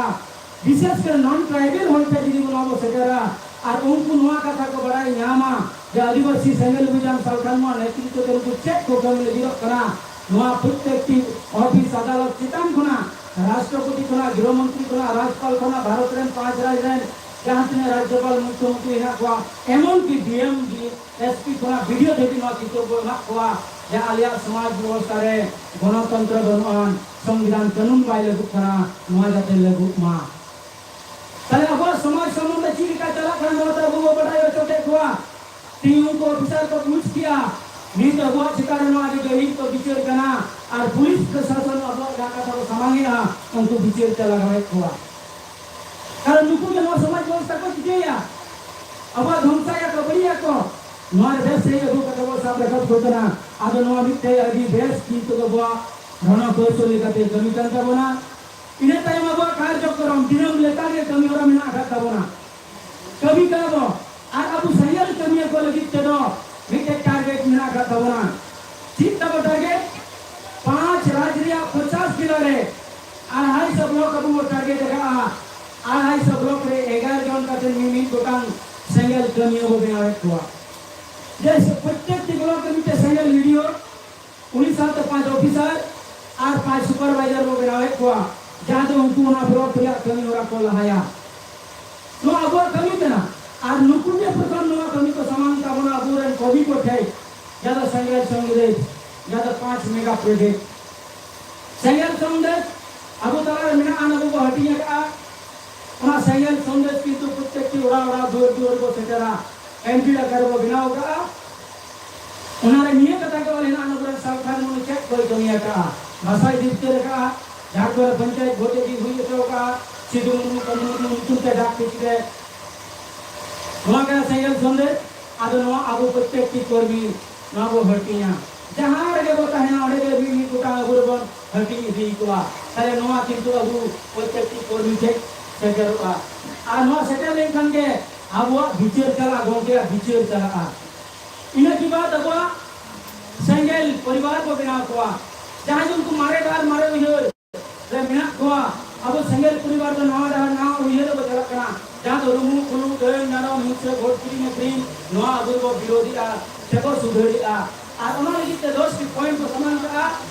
ᱵᱤᱥᱮᱥ ᱠᱚᱨᱮ non tribal ᱦᱚᱲ ᱴᱷᱮᱱ ᱡᱩᱫᱤ ᱱᱚᱣᱟ ᱵᱚ ᱥᱮᱴᱮᱨᱟ ᱟᱨ ᱩᱱᱠᱩ ᱱᱚᱣᱟ ᱠᱟᱛᱷᱟ ᱠᱚ ᱵᱟᱲᱟᱭ ᱧᱟᱢᱟ ᱡᱮ ᱟᱹᱫᱤᱵᱟᱹᱥᱤ ᱥᱮᱸᱜᱮᱞ ᱚᱵᱷᱤᱡᱟᱱ ᱥᱟᱞᱠᱷᱟᱱ ᱱᱚᱣᱟ ᱱᱮᱛᱨᱤᱛᱵ ᱛᱮ ᱱᱩᱠᱩ ᱪᱮᱫ ᱠᱚ ᱠᱟᱹᱢᱤ ᱞᱟᱹᱜᱤᱫᱚᱜ ᱠᱟᱱᱟ, ᱱᱚᱣᱟ ᱯᱨᱚᱛᱮᱠᱴᱤ ᱚᱯᱷᱤᱥ ᱟᱫᱟᱞᱚᱛ ᱪᱮᱛᱟᱱ ᱠᱷᱚᱱᱟᱜ, ᱨᱟᱥᱴᱨᱚᱯᱚᱛᱤ ᱠᱷᱚᱱᱟᱜ, ᱜᱨᱤᱦᱚ ᱢᱚᱱᱛᱨᱤ ᱠᱷᱚᱱᱟᱜ, ᱨᱟᱡᱽᱯᱟᱞ ᱠᱷᱚᱱᱟᱜ, ᱵᱷᱟᱨᱚᱛ ᱨᱮᱱ ᱯᱟᱸᱪ ᱨᱟᱡᱽ ᱨᱮᱱ ᱡᱟᱦᱟᱸ ᱛᱤᱱᱟᱹᱜ ᱨᱟᱡᱽᱡᱚᱯᱟᱞ, ᱢᱩᱠᱷᱭᱚᱢᱚᱱᱛᱨᱤ ᱦᱮᱱᱟᱜ ᱠᱚᱣᱟ, ᱮᱢᱚᱱ ᱠᱤ ᱰᱤ ᱮᱢ, ᱰᱤ ᱮᱥ ᱯᱤ ᱠᱷᱚᱱᱟᱜ ᱵᱤ ᱰᱤ ᱳ ᱫᱷᱟᱹᱵᱤᱡ ᱱᱚᱣᱟ ᱠᱤᱛᱟᱹᱵ ᱵᱚ ᱮᱢᱟᱜ ᱠᱚᱣᱟ ᱡᱮ ᱟᱞᱮᱭᱟᱜ ᱥᱚᱢᱟᱡᱽ ᱵᱮᱵᱚᱥᱛᱷᱟ ᱨᱮ ᱜᱚᱱᱚᱛᱚᱱᱛᱨᱚ ᱵᱟᱹᱱᱩᱜᱼᱟ, ᱥᱚᱝᱵᱤᱫᱷᱟᱱ ᱠᱟᱹᱱᱩᱱ ᱵᱟᱭ ᱞᱟᱹᱜᱩᱜ ᱠᱟᱱᱟ, ᱱᱚᱣᱟ ᱡᱟᱛᱮ ᱞᱟᱹᱜᱩᱜ ᱢᱟ᱾ ᱛᱟᱦᱞᱮ ᱟᱵᱚᱣᱟᱜ ᱥᱚᱢᱟᱡᱽ ᱥᱚᱢᱵᱚᱱᱫᱷᱮ ᱪᱮᱫ ᱞᱮᱠᱟ ᱪᱟᱞᱟᱜ ᱠᱟᱱᱟ, ᱱᱚᱣᱟ ᱫᱚ ᱟᱵᱚ ᱵᱚ ᱵᱟᱰᱟᱭ ᱦᱚᱪᱚ ᱠᱮᱫ ᱠᱚᱣᱟ᱾ ᱛᱮᱦᱮᱧ ᱩᱱᱠᱩ ᱚᱯᱷᱤᱥᱟᱨ ᱠᱚ ᱵᱩᱡᱽ ᱠᱮᱜᱼᱟ, ᱱᱤᱛ ᱟᱵᱚᱣᱟᱜ ᱪᱮᱛᱟᱱ ᱨᱮ ᱱᱚᱣᱟ ᱟᱹᱰᱤ ᱜᱟᱹᱦᱤᱨ ᱠᱚ ᱵᱤᱪᱟᱹᱨ ᱠᱟᱱᱟ᱾ ᱟᱨ ᱯᱩᱞᱤᱥ ᱯᱨᱚᱥᱟᱥᱚᱱ ᱟᱵᱚᱣᱟᱜ ᱡᱟᱦᱟᱸ ᱠᱟᱛᱷᱟ ᱠᱚ ᱥᱟᱢᱟᱝᱮᱜᱼᱟ, ᱩᱱᱠᱩ ᱵᱤᱪᱟᱹᱨ ᱪᱟᱞ ᱞᱟᱜᱟᱣᱮᱫ ᱠᱚᱣᱟ᱾ ᱠᱟᱨᱚᱱ ᱱᱩᱠᱩ ᱜᱮ ᱱᱚᱣᱟ ᱥᱚᱢᱟᱡᱽ ᱵᱮᱵᱚᱥᱛᱷᱟ ᱠᱚ ᱪᱤᱠᱟᱹᱭᱟ, ᱟᱵᱚᱣᱟᱜ ᱫᱷᱚᱝᱥᱟᱭᱟ ᱠᱚ, ᱵᱟᱹᱲᱤᱡ ᱟᱠᱚ᱾ ᱱᱚᱣᱟ ᱨᱮ ᱵᱮᱥ ᱥᱟᱹᱦᱤᱡ ᱟᱵᱚ ᱠᱟᱛᱷᱟ ᱵᱚ ᱥᱟᱵ ᱨᱟᱠᱟᱵ ᱠᱚ ᱠᱟᱱᱟ᱾ ᱟᱫᱚ ᱱᱚᱣᱟ ᱢᱤᱫᱴᱮᱡ ᱟᱹᱰᱤ ᱵᱮᱥ ᱠᱤᱱᱛᱩ ᱟᱵᱚᱣᱟᱜ ᱨᱚᱬᱚ ᱠᱚᱣᱥᱚᱞ ᱞᱮᱠᱟᱛᱮ ᱠᱟᱹᱢᱤ ᱠᱟᱱ ᱛᱟᱵᱚᱱᱟ᱾ ᱤᱱᱟᱹ ᱛᱟᱭᱚᱢ ᱟᱵᱚᱣᱟᱜ ᱠᱟᱨᱡᱚᱠᱨᱚᱢ ᱫᱤᱱᱟᱹᱢ ᱞᱮᱛᱟᱲ ᱜᱮ ᱠᱟᱹᱢᱤ ᱦᱚᱨᱟ ᱢᱮᱱᱟᱜ ᱟᱠᱟᱫ ᱛᱟᱵᱚᱱᱟ᱾ ᱠᱟᱹᱢᱤ ᱠᱟᱱᱟ ᱵᱚ᱾ ᱟᱨ ᱟᱵᱚ ᱥᱮᱸᱜᱮᱞ ᱠᱟᱹᱢᱤᱭᱟᱹ ᱠᱚ ᱞᱟᱹᱜᱤᱫ ᱛᱮᱫᱚ ᱢᱤᱫᱴᱮᱡ ᱴᱟᱨᱜᱮᱴ ᱢᱮᱱᱟᱜ ᱟᱠᱟᱫ ᱛᱟᱵᱚᱱᱟ᱾ ᱪᱮᱫ ᱛᱟᱵᱚ ᱴᱟᱨᱜᱮᱴ? ᱯᱟᱸᱪ ᱨᱟᱡᱽ ᱨᱮᱭᱟᱜ ᱯᱚᱪᱟᱥ ᱡᱮᱞᱟ ᱨᱮ ᱟᱲᱟᱭᱥᱚ ᱵᱞᱚᱠ ᱟᱵᱚ ᱵᱚ ᱴᱟᱨᱜᱮᱴ ᱟᱠᱟᱫᱼᱟ᱾ ᱟᱲᱟᱭᱥᱚ ᱵᱞᱚᱠ ᱨᱮ ᱮᱜᱟᱨᱚ ᱡᱚᱱ ᱠᱟᱛᱮ ᱢᱤᱢᱤᱫ ᱜᱚᱴᱟᱝ ᱥᱮᱸᱜᱮᱞ ᱠᱟᱹᱢᱤᱭᱟᱹ ᱵᱚ ᱵᱮᱱᱟᱣᱮᱫ ᱠᱚᱣᱟ᱾ ᱡᱮ ᱯᱨᱚᱛᱮᱠᱴᱤ ᱵᱞᱚᱠ ᱨᱮ ᱢᱤᱫᱴᱮᱡ ᱥᱮᱸᱜᱮᱞ ᱵᱤᱰᱤᱳ, ᱩᱱᱤ ᱥᱟᱶᱛᱮ ᱯᱟᱸᱪ ᱚᱯᱷᱤᱥᱟᱨ ᱟᱨ ᱯᱟᱸᱪ ᱥᱩᱯᱟᱨᱵᱷᱟᱭᱡᱟᱨ ᱵᱚ ᱵᱮᱱᱟᱣᱮᱫ ᱠᱚᱣᱟ, ᱡᱟᱦᱟᱸ ᱫᱚ ᱩᱱᱠᱩ ᱚᱱᱟ ᱵᱞᱚᱠ ᱨᱮᱭᱟᱜ ᱠᱟᱹᱢᱤ ᱦᱚᱨᱟ ᱠᱚ ᱞᱟᱦᱟᱭᱟ᱾ ᱱᱚᱣᱟ ᱟᱵᱚᱣᱟᱜ ᱠᱟᱹᱢᱤ ᱠᱟᱱᱟ᱾ ᱟᱨ ᱱᱩᱠᱩ ᱜᱮ ᱯᱨᱚᱛᱷᱚᱢ ᱱᱚᱣᱟ ᱠᱟᱹᱢᱤ ᱠᱚ ᱥᱟᱢᱟᱝ ᱛᱟᱵᱚᱱᱟ ᱟᱵᱚᱨᱮᱱ ᱠᱚᱵᱤ ᱠᱚ ᱴᱷᱮᱡ, ᱡᱟᱦᱟᱸ ᱫᱚ ᱥᱮᱸᱜᱮᱞ ᱥᱚᱝᱫᱮᱥ, ᱡᱟᱦᱟᱸ ᱫᱚ ᱯᱟᱸᱪ ᱢᱮᱜᱟ ᱯᱨᱚᱡᱮᱠᱴ᱾ ᱥᱮᱸᱜᱮᱞ ᱥᱚᱝᱫᱮᱥ ᱟᱵᱚ ᱛᱟᱞᱟᱨᱮ ᱢᱮᱱᱟᱜᱼᱟ, ᱟᱵᱚ ᱵᱚ ᱦᱟᱹᱴᱤᱧ ᱟᱠᱟᱫᱼᱟ᱾ ᱚᱱᱟ ᱥᱮᱸᱜᱮᱞ ᱥᱚᱱᱫᱮᱥ ᱠᱤᱱᱛᱩ ᱯᱨᱚᱛᱮᱠᱴᱤ ᱚᱲᱟᱜ ᱚᱲᱟᱜ, ᱫᱩᱣᱟᱹᱨ ᱫᱩᱣᱟᱹᱨ ᱵᱚ ᱥᱮᱴᱮᱨᱟ, ᱮᱢᱯᱤ ᱟᱠᱟᱨ ᱨᱮᱵᱚ ᱵᱮᱱᱟᱣ ᱟᱠᱟᱫᱼᱟ᱾ ᱚᱱᱟᱨᱮ ᱱᱤᱭᱟᱹ ᱠᱟᱛᱷᱟ ᱜᱮ ᱚᱞ ᱦᱮᱱᱟᱜᱼᱟ, ᱟᱵᱚᱨᱮᱱ ᱥᱟᱞᱠᱷᱟᱱ ᱢᱩᱨᱢᱩ ᱪᱮᱫ ᱠᱚᱭ ᱠᱟᱹᱢᱤ ᱟᱠᱟᱫᱼᱟ, ᱵᱷᱟᱥᱟᱭ ᱡᱤᱛᱠᱟᱹᱨ ᱟᱠᱟᱫᱼᱟ, ᱡᱷᱟᱲᱠᱷᱚᱸᱰ ᱯᱚᱧᱪᱟᱭᱮᱛ ᱵᱷᱳᱴ ᱤᱫᱤ ᱦᱩᱭ ᱦᱚᱪᱚ ᱟᱠᱟᱫᱼᱟ, ᱥᱤᱫᱩ ᱢᱩᱨᱢᱩ, ᱠᱟᱹᱱᱦᱩ ᱢᱩᱨᱢᱩ ᱧᱩᱛᱩᱢ ᱛᱮ ᱰᱟᱠ ᱴᱤᱠᱤᱴ ᱨᱮ᱾ ᱱᱚᱣᱟ ᱠᱟᱱᱟ ᱥᱮᱸᱜᱮᱞ ᱥᱚᱱᱫᱮᱥ᱾ ᱟᱫᱚ ᱱᱚᱣᱟ ᱟᱵᱚ ᱯᱨᱚᱛᱮᱠᱴᱤ ᱠᱚᱨᱢᱤ ᱱᱚᱣᱟ ᱵᱚ ᱦᱟᱹᱴᱤᱧᱟ᱾ ᱡᱟᱦᱟᱸ ᱨᱮᱜᱮ ᱵᱚ ᱛᱟᱦᱮᱱᱟ, ᱚᱸᱰᱮ ᱜᱮ ᱢᱤᱫ ᱢᱤᱫ ᱜᱚᱴᱟᱝ ᱟᱵᱚ ᱫᱚᱵᱚᱱ ᱦᱟᱹᱴᱤᱧ ᱤᱫᱤ ᱠᱚᱣᱟ᱾ ᱛᱟᱦᱞᱮ ᱱᱚᱣᱟ ᱠᱤᱱᱛᱩ ᱟᱵᱚ ᱯᱨᱚᱛᱮᱠᱴᱤ ᱠᱚᱨᱢᱤ ᱴᱷᱮᱡ ᱥᱮᱴᱮᱨᱚᱜᱼᱟ᱾ ᱟᱨ ᱱᱚᱣᱟ ᱥᱮᱴᱮᱨ ᱞᱮᱱᱠᱷᱟᱱ ᱜᱮ ᱟᱵᱚᱣᱟᱜ ᱵᱤᱪᱟᱹᱨ ᱪᱟᱞᱟᱜᱼᱟ, ᱜᱚᱢᱠᱮᱭᱟᱜ ᱵᱤᱪᱟᱹᱨ ᱪᱟᱞᱟᱜᱼᱟ᱾ ᱤᱱᱟᱹ ᱠᱮ ᱵᱟᱫ ᱟᱵᱚᱣᱟᱜ ᱥᱮᱸᱜᱮᱞ ᱯᱚᱨᱤᱵᱟᱨ ᱵᱚ ᱵᱮᱱᱟᱣ ᱠᱚᱣᱟ᱾ ᱡᱟᱦᱟᱸᱭ ᱫᱚ ᱩᱱᱠᱩ ᱢᱟᱨᱮ ᱰᱟᱦᱟᱨ, ᱢᱟᱨᱮ ᱩᱭᱦᱟᱹᱨ ᱨᱮ ᱢᱮᱱᱟᱜ ᱠᱚᱣᱟ᱾ ᱟᱵᱚ ᱥᱮᱸᱜᱮᱞ ᱯᱚᱨᱤᱵᱟᱨ ᱫᱚ ᱱᱟᱣᱟ ᱰᱟᱦᱟᱨ, ᱱᱟᱣᱟ ᱩᱭᱦᱟᱹᱨ ᱨᱮᱵᱚ ᱪᱟᱞᱟᱜ ᱠᱟᱱᱟ, ᱡᱟᱦᱟᱸ ᱫᱚ ᱨᱩᱢᱩᱜ ᱠᱩᱞᱩᱜ, ᱜᱟᱹᱭ ᱢᱮᱨᱚᱢ, ᱦᱤᱝᱥᱟᱹ, ᱵᱷᱳᱴ ᱠᱤᱨᱤᱧ ᱟᱹᱠᱷᱨᱤᱧ, ᱱᱚᱣᱟ ᱟᱵᱚ ᱫᱚᱵᱚ ᱵᱤᱨᱳᱫᱷᱤᱜᱼᱟ, ᱥᱮᱵᱚ ᱥᱩᱫᱷᱟᱹᱨᱤᱜᱼᱟ᱾ ᱟᱨ ᱚᱱᱟ ᱞᱟᱹᱜᱤᱫ ᱛᱮ ᱫᱚᱥ ᱴᱤ ᱯᱚᱭᱮᱱᱴ ᱵᱚ ᱥᱟᱢᱟᱝ ᱠᱟᱜᱼᱟ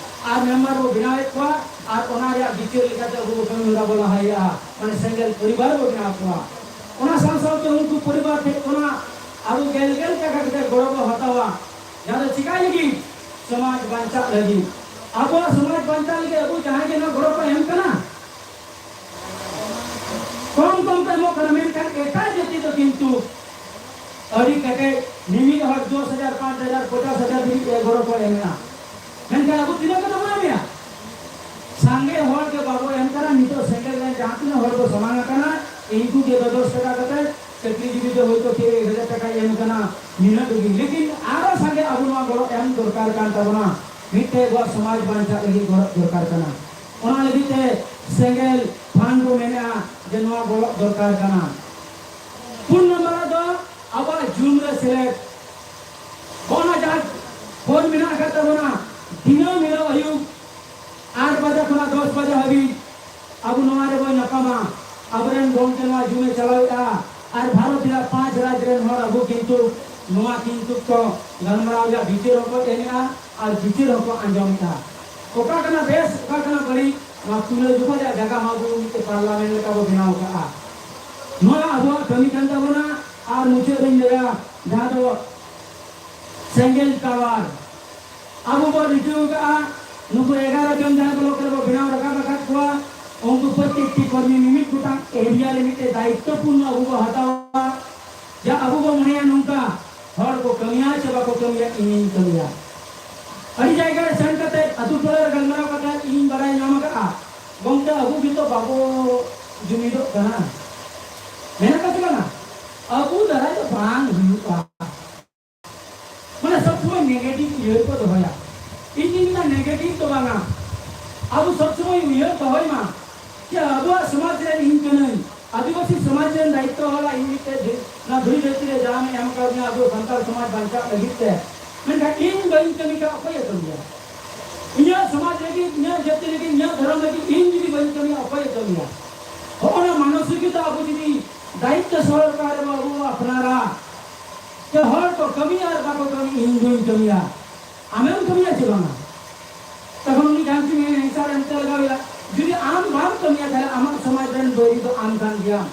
ᱟᱨ ᱢᱮᱢᱵᱟᱨ ᱵᱚ ᱵᱮᱱᱟᱣᱮᱫ ᱠᱚᱣᱟ᱾ ᱟᱨ ᱚᱱᱟ ᱨᱮᱭᱟᱜ ᱵᱤᱪᱟᱹᱨ ᱞᱮᱠᱟᱛᱮ ᱟᱵᱚ ᱵᱚ ᱠᱟᱹᱢᱤ ᱦᱚᱨᱟ ᱵᱚ ᱞᱟᱦᱟᱭᱮᱫᱼᱟ, ᱢᱟᱱᱮ ᱥᱮᱸᱜᱮᱞ ᱯᱚᱨᱤᱵᱟᱨ ᱵᱚ ᱵᱮᱱᱟᱣ ᱠᱚᱣᱟ᱾ ᱚᱱᱟ ᱥᱟᱶ ᱥᱟᱶᱛᱮ ᱩᱱᱠᱩ ᱯᱚᱨᱤᱵᱟᱨ ᱴᱷᱮᱱ ᱠᱷᱚᱱᱟᱜ ᱟᱵᱚ ᱜᱮᱞ ᱜᱮᱞ ᱴᱟᱠᱟ ᱠᱟᱛᱮ ᱜᱚᱲᱚ ᱵᱚ ᱦᱟᱛᱟᱣᱟ᱾ ᱡᱟᱦᱟᱸ ᱫᱚ ᱪᱤᱠᱟᱹᱭ ᱞᱟᱹᱜᱤᱫ? ᱥᱚᱢᱟᱡᱽ ᱵᱟᱧᱪᱟᱜ ᱞᱟᱹᱜᱤᱫ᱾ ᱟᱵᱚᱣᱟᱜ ᱥᱚᱢᱟᱡᱽ ᱵᱟᱧᱪᱟᱜ ᱞᱟᱹᱜᱤᱫ ᱟᱵᱚ ᱡᱟᱦᱟᱸᱭ ᱜᱮ ᱱᱚᱣᱟ ᱜᱚᱲᱚ ᱠᱚ ᱮᱢ ᱠᱟᱱᱟ, ᱠᱚᱢ ᱠᱚᱢ ᱠᱚ ᱮᱢᱚᱜ ᱠᱟᱱᱟ, ᱢᱮᱱᱠᱷᱟᱱ ᱮᱴᱟᱜ ᱡᱟᱹᱛᱤ ᱫᱚ ᱠᱤᱱᱛᱩ ᱟᱹᱰᱤ ᱠᱮᱴᱮᱡ ᱢᱤᱢᱤᱫ ᱦᱚᱲ ᱫᱚᱥ ᱦᱟᱡᱟᱨ, ᱯᱟᱸᱪ ᱦᱟᱡᱟᱨ, ᱯᱚᱪᱟᱥ ᱦᱟᱡᱟᱨ ᱫᱷᱟᱹᱵᱤᱡ ᱮ ᱜᱚᱲᱚ ᱠᱚ ᱮᱢᱮᱜᱼᱟ᱾ ᱢᱮᱱᱠᱷᱟᱱ ᱟᱵᱚ ᱛᱤᱱᱟᱹᱜ ᱠᱟᱛᱮ ᱵᱚᱱ ᱮᱢᱮᱜᱼᱟ? ᱥᱟᱸᱜᱮ ᱦᱚᱲ ᱜᱮ ᱵᱟᱵᱚ ᱮᱢ ᱠᱟᱱᱟ᱾ ᱱᱤᱛᱚᱜ ᱥᱮᱸᱜᱮᱞ ᱨᱮ ᱡᱟᱦᱟᱸ ᱛᱤᱱᱟᱹᱜ ᱦᱚᱲ ᱠᱚ ᱥᱟᱢᱟᱝ ᱟᱠᱟᱱᱟ, ᱤᱱᱠᱩ ᱜᱮ ᱫᱚ ᱫᱚᱥ ᱴᱟᱠᱟ ᱠᱟᱛᱮ, ᱪᱟᱹᱠᱨᱤ ᱡᱤᱵᱤ ᱫᱚ ᱦᱚᱭᱛᱳ ᱛᱤᱱ ᱦᱟᱡᱟᱨ ᱴᱟᱠᱟᱭ ᱮᱢ ᱠᱟᱱᱟ, ᱱᱤᱱᱟᱹᱜ ᱜᱮ᱾ ᱞᱮᱠᱤᱱ ᱟᱨᱚ ᱥᱟᱸᱜᱮ ᱟᱵᱚ ᱱᱚᱣᱟ ᱜᱚᱲᱚ ᱮᱢ ᱫᱚᱨᱠᱟᱨ ᱠᱟᱱ ᱛᱟᱵᱚᱱᱟ, ᱢᱤᱫᱴᱮᱡ ᱟᱵᱚᱣᱟᱜ ᱥᱚᱢᱟᱡᱽ ᱵᱟᱧᱪᱟᱜ ᱞᱟᱹᱜᱤᱫ ᱜᱚᱲᱚ ᱫᱚᱨᱠᱟᱨ ᱠᱟᱱᱟ᱾ ᱚᱱᱟ ᱞᱟᱹᱜᱤᱫ ᱛᱮ ᱥᱮᱸᱜᱮᱞ ᱯᱷᱟᱱᱰ ᱵᱚ ᱢᱮᱱᱮᱜᱼᱟ ᱡᱮ ᱱᱚᱣᱟ ᱜᱚᱲᱚ ᱫᱚᱨᱠᱟᱨ ᱠᱟᱱᱟ᱾ ᱯᱩᱱ ᱱᱟᱢᱵᱟᱨ ᱫᱚ ᱟᱵᱚᱣᱟᱜ ᱡᱩᱢ ᱨᱮ ᱥᱮᱞᱮᱫ᱾ ᱚᱱᱟ ᱡᱟᱦᱟᱸ ᱯᱷᱳᱱ ᱢᱮᱱᱟᱜ ᱟᱠᱟᱫ ᱛᱟᱵᱚᱱᱟ, ᱫᱤᱱᱟᱹᱢ ᱦᱤᱞᱳᱜ ᱟᱹᱭᱩᱵ ᱟᱴ ᱵᱟᱡᱮ ᱠᱷᱚᱱᱟᱜ ᱫᱚᱥ ᱵᱟᱡᱮ ᱦᱟᱹᱵᱤᱡ ᱟᱵᱚ ᱱᱚᱣᱟ ᱨᱮᱵᱚᱱ ᱧᱟᱯᱟᱢᱟ᱾ ᱟᱵᱚᱨᱮᱱ ᱜᱚᱢᱠᱮ ᱱᱚᱣᱟ ᱡᱩᱢᱮ ᱪᱟᱞᱟᱣᱮᱫᱼᱟ ᱟᱨ ᱵᱷᱟᱨᱚᱛ ᱨᱮᱭᱟᱜ ᱯᱟᱸᱪ ᱨᱟᱡᱽ ᱨᱮᱱ ᱦᱚᱲ ᱟᱵᱚ ᱠᱤᱱᱛᱩ ᱱᱚᱣᱟ ᱠᱤᱱᱛᱩ ᱠᱚ ᱜᱟᱞᱢᱟᱨᱟᱣ ᱨᱮᱭᱟᱜ ᱵᱤᱪᱟᱹᱨ ᱦᱚᱸᱠᱚ ᱮᱢᱮᱫᱼᱟ ᱟᱨ ᱵᱤᱪᱟᱹᱨ ᱦᱚᱸᱠᱚ ᱟᱸᱡᱚᱢᱮᱫᱼᱟ᱾ ᱚᱠᱟ ᱠᱟᱱᱟ ᱵᱮᱥ, ᱚᱠᱟ ᱠᱟᱱᱟ ᱵᱟᱹᱲᱤᱡ, ᱱᱚᱣᱟ ᱛᱩᱞᱟᱹ ᱡᱚᱠᱷᱟ ᱨᱮᱭᱟᱜ ᱡᱟᱭᱜᱟ ᱦᱚᱸ ᱟᱵᱚ ᱢᱤᱫᱴᱮᱱ ᱯᱟᱨᱞᱟᱢᱮᱱᱴ ᱞᱮᱠᱟ ᱵᱚ ᱵᱮᱱᱟᱣ ᱠᱟᱜᱼᱟ᱾ ᱱᱚᱣᱟ ᱟᱵᱚᱣᱟᱜ ᱠᱟᱹᱢᱤ ᱠᱟᱱ ᱛᱟᱵᱚᱱᱟ᱾ ᱟᱨ ᱢᱩᱪᱟᱹᱫ ᱨᱤᱧ ᱞᱟᱹᱭᱟ, ᱡᱟᱦᱟᱸ ᱫᱚ ᱥᱮᱸᱜᱮᱞ ᱴᱟᱣᱟᱨ ᱟᱵᱚ ᱵᱚ ᱨᱤᱠᱟᱹ ᱟᱠᱟᱫᱼᱟ, ᱱᱩᱠᱩ ᱮᱜᱟᱨᱚ ᱡᱚᱱ ᱡᱟᱦᱟᱸ ᱵᱞᱚᱠ ᱨᱮᱵᱚ ᱵᱮᱱᱟᱣ ᱨᱟᱠᱟᱵ ᱟᱠᱟᱫ ᱠᱚᱣᱟ, ᱩᱱᱠᱩ ᱯᱨᱚᱛᱮᱠᱴᱤ ᱠᱚᱨᱢᱤ ᱢᱤᱢᱤᱫ ᱜᱚᱴᱟᱝ ᱮᱨᱤᱭᱟ ᱨᱮ ᱢᱤᱫᱴᱮᱱ ᱫᱟᱭᱤᱛᱛᱚ ᱯᱩᱨᱱᱚ ᱟᱵᱚ ᱵᱚ ᱦᱟᱛᱟᱣᱟ᱾ ᱡᱟ ᱟᱵᱚ ᱵᱚ ᱢᱚᱱᱮᱭᱟ ᱱᱚᱝᱠᱟ, ᱦᱚᱲ ᱠᱚ ᱠᱟᱹᱢᱤᱭᱟ ᱪᱮ ᱵᱟᱠᱚ ᱠᱟᱹᱢᱤᱭᱟ, ᱤᱧᱤᱧ ᱠᱟᱹᱢᱤᱭᱟ᱾ ᱟᱹᱰᱤ ᱡᱟᱭᱜᱟ ᱨᱮ ᱥᱮᱱ ᱠᱟᱛᱮ ᱟᱹᱛᱩ ᱴᱚᱞᱟ ᱨᱮ ᱜᱟᱞᱢᱟᱨᱟᱣ ᱠᱟᱛᱮ ᱤᱧ ᱵᱟᱲᱟᱭ ᱧᱟᱢ ᱟᱠᱟᱫᱼᱟ, ᱜᱚᱢᱠᱮ, ᱟᱵᱚ ᱜᱮᱛᱚ ᱵᱟᱵᱚ ᱡᱩᱢᱤᱫᱚᱜ ᱠᱟᱱᱟ᱾ ᱢᱮᱱᱟᱜ ᱠᱟᱛᱮ ᱠᱟᱱᱟ, ᱟᱵᱚ ᱫᱟᱨᱟᱭ ᱫᱚ ᱵᱟᱝ ᱦᱩᱭᱩᱜᱼᱟ᱾ ᱢᱟᱱᱮ ᱥᱚᱵ ᱥᱚᱢᱚᱭ ᱱᱮᱜᱮᱴᱤᱵᱷ ᱩᱭᱦᱟᱹᱨ ᱠᱚ ᱫᱚᱦᱚᱭᱟ᱾ ᱤᱧ ᱫᱩᱧ ᱢᱮᱱᱟ ᱱᱮᱜᱮᱴᱤᱵᱷ ᱫᱚ ᱵᱟᱝᱟ, ᱟᱵᱚ ᱥᱚᱵ ᱥᱚᱢᱚᱭ ᱩᱭᱦᱟᱹᱨ ᱫᱚᱦᱚᱭ ᱢᱟ ᱡᱮ ᱟᱵᱚᱣᱟᱜ ᱥᱚᱢᱟᱡᱽ ᱨᱮ ᱤᱧ ᱠᱟᱹᱱᱟᱹᱧ, ᱟᱹᱫᱤᱵᱟᱹᱥᱤ ᱥᱚᱢᱟᱡᱽ ᱨᱮᱱ ᱫᱟᱭᱤᱛᱛᱚ ᱦᱚᱲᱟᱜ ᱤᱧ ᱢᱤᱫᱴᱮᱡ ᱫᱷᱤ-, ᱱᱚᱣᱟ ᱫᱷᱩᱲᱤ ᱫᱷᱟᱹᱨᱛᱤ ᱨᱮ ᱡᱟᱱᱟᱢ ᱮ ᱮᱢ ᱟᱠᱟᱫᱤᱧᱟ ᱟᱵᱚ ᱥᱟᱱᱛᱟᱲ ᱥᱚᱢᱟᱡᱽ ᱵᱟᱧᱪᱟᱜ ᱞᱟᱹᱜᱤᱫ ᱛᱮ, ᱢᱮᱱᱠᱷᱟᱱ ᱤᱧ ᱵᱟᱹᱧ ᱠᱟᱹᱢᱤ ᱠᱷᱟᱱ ᱚᱠᱚᱭᱮ ᱠᱟᱹᱢᱤᱭᱟ? ᱤᱧᱟᱹᱜ ᱥᱚᱢᱟᱡᱽ ᱞᱟᱹᱜᱤᱫ, ᱤᱧᱟᱹᱜ ᱡᱟᱹᱛᱤ ᱞᱟᱹᱜᱤᱫ, ᱤᱧᱟᱹᱜ ᱫᱷᱚᱨᱚᱢ ᱞᱟᱹᱜᱤᱫ ᱤᱧ ᱡᱩᱫᱤ ᱵᱟᱹᱧ ᱠᱟᱹᱢᱤᱭᱟ, ᱚᱠᱚᱭᱮ ᱠᱟᱹᱢᱤᱭᱟ? ᱦᱚᱸᱜᱼᱚ ᱱᱟ ᱢᱟᱱᱚᱥᱤᱠᱚᱛᱟ ᱟᱵᱚ ᱡᱩᱫᱤ ᱫᱟᱭᱤᱛᱛᱚ ᱥᱚᱦᱚᱠᱟᱨᱮ ᱵᱚ ᱟᱵᱚ ᱵᱚ ᱟᱯᱱᱟᱨᱟ, ᱡᱮ ᱦᱚᱲ ᱠᱚ ᱠᱟᱹᱢᱤᱭᱟ ᱟᱨ ᱵᱟᱠᱚ ᱠᱟᱹᱢᱤ, ᱤᱧ ᱫᱩᱧ ᱠᱟᱹᱢᱤᱭᱟ, ᱟᱢᱮᱢ ᱠᱟᱹᱢᱤᱭᱟ ᱪᱮ ᱵᱟᱝᱟ? ᱛᱚᱠᱷᱚᱱ ᱩᱱᱤ ᱡᱟᱦᱟᱸ ᱛᱤᱱᱟᱹᱜ ᱦᱤᱝᱥᱟ ᱨᱮ ᱮᱱᱛᱮ ᱞᱟᱜᱟᱣ ᱮᱭᱟ, ᱡᱩᱫᱤ ᱟᱢ ᱵᱟᱢ ᱠᱟᱹᱢᱤᱭᱟ, ᱛᱟᱦᱞᱮ ᱟᱢᱟᱜ ᱥᱚᱢᱟᱡᱽ ᱨᱮᱱ ᱵᱟᱹᱭᱨᱤ ᱫᱚ ᱟᱢ ᱠᱟᱱ ᱜᱮᱭᱟᱢ᱾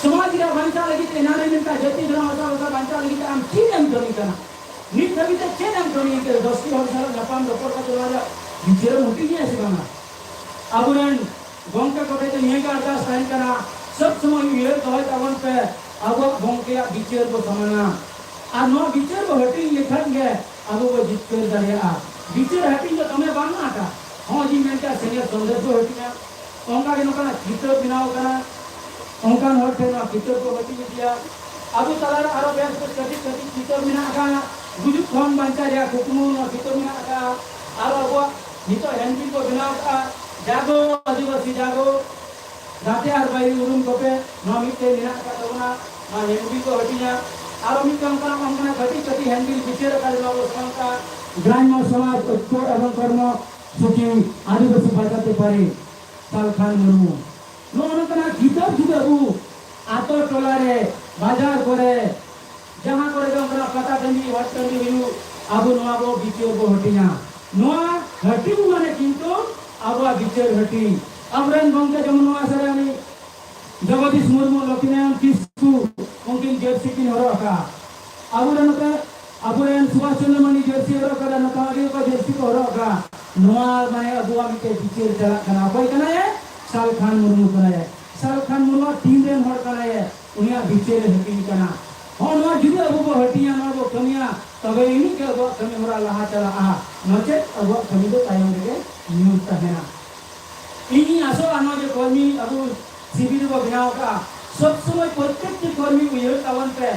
ᱥᱚᱢᱟᱡᱽ ᱨᱮᱭᱟᱜ ᱵᱟᱧᱪᱟᱜ ᱞᱟᱹᱜᱤᱫ ᱛᱮ, ᱮᱱᱟᱝ ᱨᱮ ᱢᱮᱱ ᱠᱟᱜ, ᱡᱟᱹᱛᱤ ᱫᱷᱚᱨᱚᱢ ᱵᱷᱟᱥᱟ ᱵᱷᱟᱥᱟ ᱵᱟᱧᱪᱟᱜ ᱞᱟᱹᱜᱤᱫ ᱛᱮ ᱟᱢ ᱪᱮᱫ ᱮᱢ ᱠᱟᱹᱢᱤ ᱠᱟᱱᱟ? ᱱᱤᱛ ᱫᱷᱟᱹᱵᱤᱡ ᱛᱮ ᱪᱮᱫ ᱮᱢ ᱠᱟᱹᱢᱤ ᱠᱟᱱᱟ? ᱫᱚᱥᱴᱤ ᱦᱚᱲ ᱥᱟᱞᱟᱜ ᱧᱟᱯᱟᱢ ᱨᱚᱯᱚᱲ ᱠᱟᱛᱮ ᱱᱚᱣᱟ ᱨᱮᱭᱟᱜ ᱵᱤᱪᱟᱹᱨ ᱮᱢ ᱦᱟᱹᱴᱤᱧ ᱜᱮᱭᱟ ᱥᱮ ᱵᱟᱝᱟ? ᱟᱵᱚᱨᱮᱱ ᱜᱚᱢᱠᱮ ᱠᱚᱴᱷᱮᱱ ᱫᱚ ᱱᱤᱭᱟᱹ ᱜᱮ ᱟᱨᱫᱟᱥ ᱛᱟᱦᱮᱱ ᱠᱟᱱᱟ, ᱥᱚᱵ ᱥᱚᱢᱚᱭ ᱩᱭᱦᱟᱹᱨ ᱫᱚᱦᱚᱭ ᱛᱟᱵᱚᱱ ᱯᱮ, ᱟᱵᱚᱣᱟᱜ ᱜᱚᱢᱠᱮᱭᱟᱜ ᱵᱤᱪᱟᱹᱨ ᱵᱚ ᱥᱟᱢᱟᱝᱟ᱾ ᱟᱨ ᱱᱚᱣᱟ ᱵᱤᱪᱟᱹᱨ ᱵᱚ ᱦᱟᱹᱴᱤᱧ ᱞᱮᱠᱷᱟᱱ ᱜᱮ ᱟᱵᱚ ᱵᱚ ᱡᱤᱛᱠᱟᱹᱨ ᱫᱟᱲᱮᱭᱟᱜᱼᱟ᱾ ᱵᱤᱪᱟᱹᱨ ᱦᱟᱹᱴᱤᱧ ᱫᱚ ᱫᱚᱢᱮ ᱵᱟᱝ ᱟᱸᱴᱟ᱾ ᱦᱚᱸ ᱡᱤ ᱢᱮᱱ ᱠᱮᱜᱼᱟ, ᱥᱮᱸᱜᱮᱞ ᱥᱚᱸᱫᱮᱥ ᱵᱚ ᱦᱟᱹᱴᱤᱧᱟ᱾ ᱚᱱᱠᱟ ᱜᱮ ᱱᱚᱝᱠᱟᱱᱟᱜ ᱠᱤᱛᱟᱹᱵ ᱵᱮᱱᱟᱣ ᱠᱟᱱᱟ, ᱚᱱᱠᱟᱱ ᱦᱚᱲ ᱴᱷᱮᱱ ᱱᱚᱣᱟ ᱠᱤᱛᱟᱹᱵ ᱠᱚ ᱦᱟᱹᱴᱤᱧ ᱤᱫᱤᱭᱟ᱾ ᱟᱵᱚ ᱛᱟᱞᱟᱨᱮ ᱟᱨᱚ ᱵᱮᱥ ᱵᱮᱥ ᱠᱟᱹᱴᱤᱡ ᱠᱟᱹᱴᱤᱡ ᱠᱤᱛᱟᱹᱵ ᱢᱮᱱᱟᱜ ᱟᱠᱟᱫ, ᱜᱩᱡᱩᱜ ᱠᱷᱚᱱ ᱵᱟᱧᱪᱟᱣ ᱨᱮᱭᱟᱜ ᱠᱩᱠᱢᱩ, ᱱᱚᱣᱟ ᱠᱤᱛᱟᱹᱵ ᱢᱮᱱᱟᱜ ᱟᱠᱟᱫ᱾ ᱟᱨᱚ ᱟᱵᱚᱣᱟᱜ ᱱᱤᱛᱚᱜ ᱦᱮᱱᱰᱵᱤᱞ ᱠᱚ ᱵᱮᱱᱟᱣ ᱟᱠᱟᱫ, ᱡᱟᱜᱚ ᱟᱹᱫᱤᱵᱟᱹᱥᱤ ᱡᱟᱜᱚ, ᱜᱟᱛᱮ ᱟᱨ ᱵᱟᱹᱭᱨᱤ ᱩᱨᱩᱢ ᱠᱚᱯᱮ, ᱱᱚᱣᱟ ᱢᱤᱫᱴᱮᱱ ᱢᱮᱱᱟᱜ ᱟᱠᱟᱫ ᱛᱟᱵᱚᱱᱟ, ᱱᱚᱣᱟ ᱦᱮᱱᱰᱵᱤᱞ ᱠᱚ ᱦᱟᱹᱴᱤᱧᱟ᱾ ᱟᱨᱚ ᱢᱤᱫᱴᱮᱱ ᱚᱱᱠᱟᱱᱟᱜ ᱚᱱᱠᱟᱱᱟᱜ ᱠᱟᱹᱴᱤᱡ ᱠᱟᱹᱴᱤᱡ ᱦᱮᱱᱰᱵᱤᱞ ᱵᱤᱪᱟᱹᱨ ᱟᱠᱟᱫ ᱱᱚᱣᱟ ᱵᱚ ᱥᱟᱶᱛᱟ, ᱜᱨᱟᱢᱭᱚ ᱥᱚᱢᱟᱡᱽ ᱚᱠᱛᱚ ᱮᱵᱚᱝ ᱠᱚᱨᱢᱚ ᱥᱩᱪᱤ ᱟᱹᱫᱤᱵᱟᱹᱥᱤ ᱵᱟᱡᱟᱨ ᱵᱮᱯᱟᱨᱤ ᱥᱟᱞᱠᱷᱟᱱ ᱢᱩᱨᱢᱩ᱾ ᱱᱚᱜᱼᱚ ᱱᱚᱝᱠᱟᱱᱟᱜ ᱠᱤᱛᱟᱹᱵ ᱡᱩᱫᱤ ᱟᱵᱚ ᱟᱛᱳ ᱴᱚᱞᱟ ᱨᱮ, ᱵᱟᱡᱟᱨ ᱠᱚᱨᱮ, ᱡᱟᱦᱟᱸ ᱠᱚᱨᱮ ᱜᱮ ᱚᱱᱠᱟᱱᱟᱜ ᱯᱟᱛᱟ ᱴᱟᱺᱰᱤ, ᱦᱟᱴ ᱴᱟᱺᱰᱤ ᱦᱩᱭᱩᱜ, ᱟᱵᱚ ᱱᱚᱣᱟ ᱵᱚ ᱵᱤᱪᱟᱹᱨ ᱵᱚ ᱦᱟᱹᱴᱤᱧᱟ᱾ ᱱᱚᱣᱟ ᱦᱟᱹᱴᱤᱧ ᱢᱟᱱᱮ ᱠᱤᱱᱛᱩ ᱟᱵᱚᱣᱟᱜ ᱵᱤᱪᱟᱹᱨ ᱦᱟᱹᱴᱤᱧ᱾ ᱟᱵᱚᱨᱮᱱ ᱜᱚᱢᱠᱮ ᱡᱮᱢᱚᱱ ᱱᱚᱣᱟ ᱥᱮᱨᱮᱧ ᱡᱚᱜᱚᱫᱤᱥ ᱢᱩᱨᱢᱩ, ᱞᱚᱠᱷᱢᱤᱱᱟᱨᱟᱭᱚᱱ ᱠᱤᱥᱠᱩ, ᱩᱱᱠᱤᱱ ᱡᱟᱹᱨᱥᱤ ᱠᱤᱱ ᱦᱚᱨᱚᱜ ᱟᱠᱟᱫᱼᱟ᱾ ᱟᱵᱚᱨᱮᱱ ᱱᱚᱛᱮ, ᱟᱵᱚᱨᱮᱱ ᱥᱩᱵᱷᱟᱥ ᱪᱚᱱᱫᱨᱚ ᱢᱟᱱᱰᱤ ᱡᱟᱹᱨᱥᱤ ᱦᱚᱨᱚᱜ ᱟᱠᱟᱫᱟ, ᱱᱚᱝᱠᱟ ᱜᱮ ᱚᱠᱚᱭ ᱡᱟᱹᱨᱥᱤ ᱠᱚ ᱦᱚᱨᱚᱜ ᱟᱠᱟᱫᱼᱟ᱾ ᱱᱚᱣᱟ ᱢᱟᱱᱮ ᱟᱵᱚᱣᱟᱜ ᱢᱤᱫᱴᱮᱱ ᱵᱤᱪᱟᱹᱨ ᱪᱟᱞᱟᱜ ᱠᱟᱱᱟ᱾ ᱚᱠᱚᱭ ᱠᱟᱱᱟᱭ? ᱥᱟᱞᱠᱷᱟᱱ ᱢᱩᱨᱢᱩ ᱠᱟᱱᱟᱭ᱾ ᱥᱟᱞᱠᱷᱟᱱ ᱢᱩᱨᱢᱩ ᱴᱤᱢ ᱨᱮᱱ ᱦᱚᱲ ᱠᱟᱱᱟᱭ, ᱩᱱᱤᱭᱟᱜ ᱵᱤᱪᱟᱹᱨ ᱮ ᱦᱟᱹᱴᱤᱧ ᱠᱟᱱᱟ᱾ ᱦᱚᱸ, ᱱᱚᱣᱟ ᱡᱩᱫᱤ ᱟᱵᱚ ᱵᱚ ᱦᱟᱹᱴᱤᱧᱟ, ᱱᱚᱣᱟ ᱵᱚ ᱠᱟᱹᱢᱤᱭᱟ, ᱛᱚᱵᱮ ᱟᱹᱱᱤᱡ ᱜᱮ ᱟᱵᱚᱣᱟᱜ ᱠᱟᱹᱢᱤ ᱦᱚᱨᱟ ᱞᱟᱦᱟ ᱪᱟᱞᱟᱜᱼᱟ, ᱱᱚᱪᱮᱫ ᱟᱵᱚᱣᱟᱜ ᱠᱟᱹᱢᱤ ᱫᱚ ᱛᱟᱭᱚᱢ ᱨᱮᱜᱮ ᱧᱩᱨ ᱛᱟᱦᱮᱱᱟ᱾ ᱤᱧᱤᱧ ᱟᱥᱚᱜᱼᱟ, ᱱᱚᱣᱟ ᱡᱮ ᱠᱚᱨᱢᱤ ᱟᱵᱚ ᱥᱤᱵᱤᱨ ᱵᱚ ᱵᱮᱱᱟᱣ ᱠᱟᱜᱼᱟ, ᱥᱚᱵ ᱥᱚᱢᱚᱭ ᱯᱨᱚᱛᱮᱠᱴᱤ ᱠᱚᱨᱢᱤ ᱩᱭᱦᱟᱹᱨ ᱛᱟᱵᱚᱱ ᱯᱮ,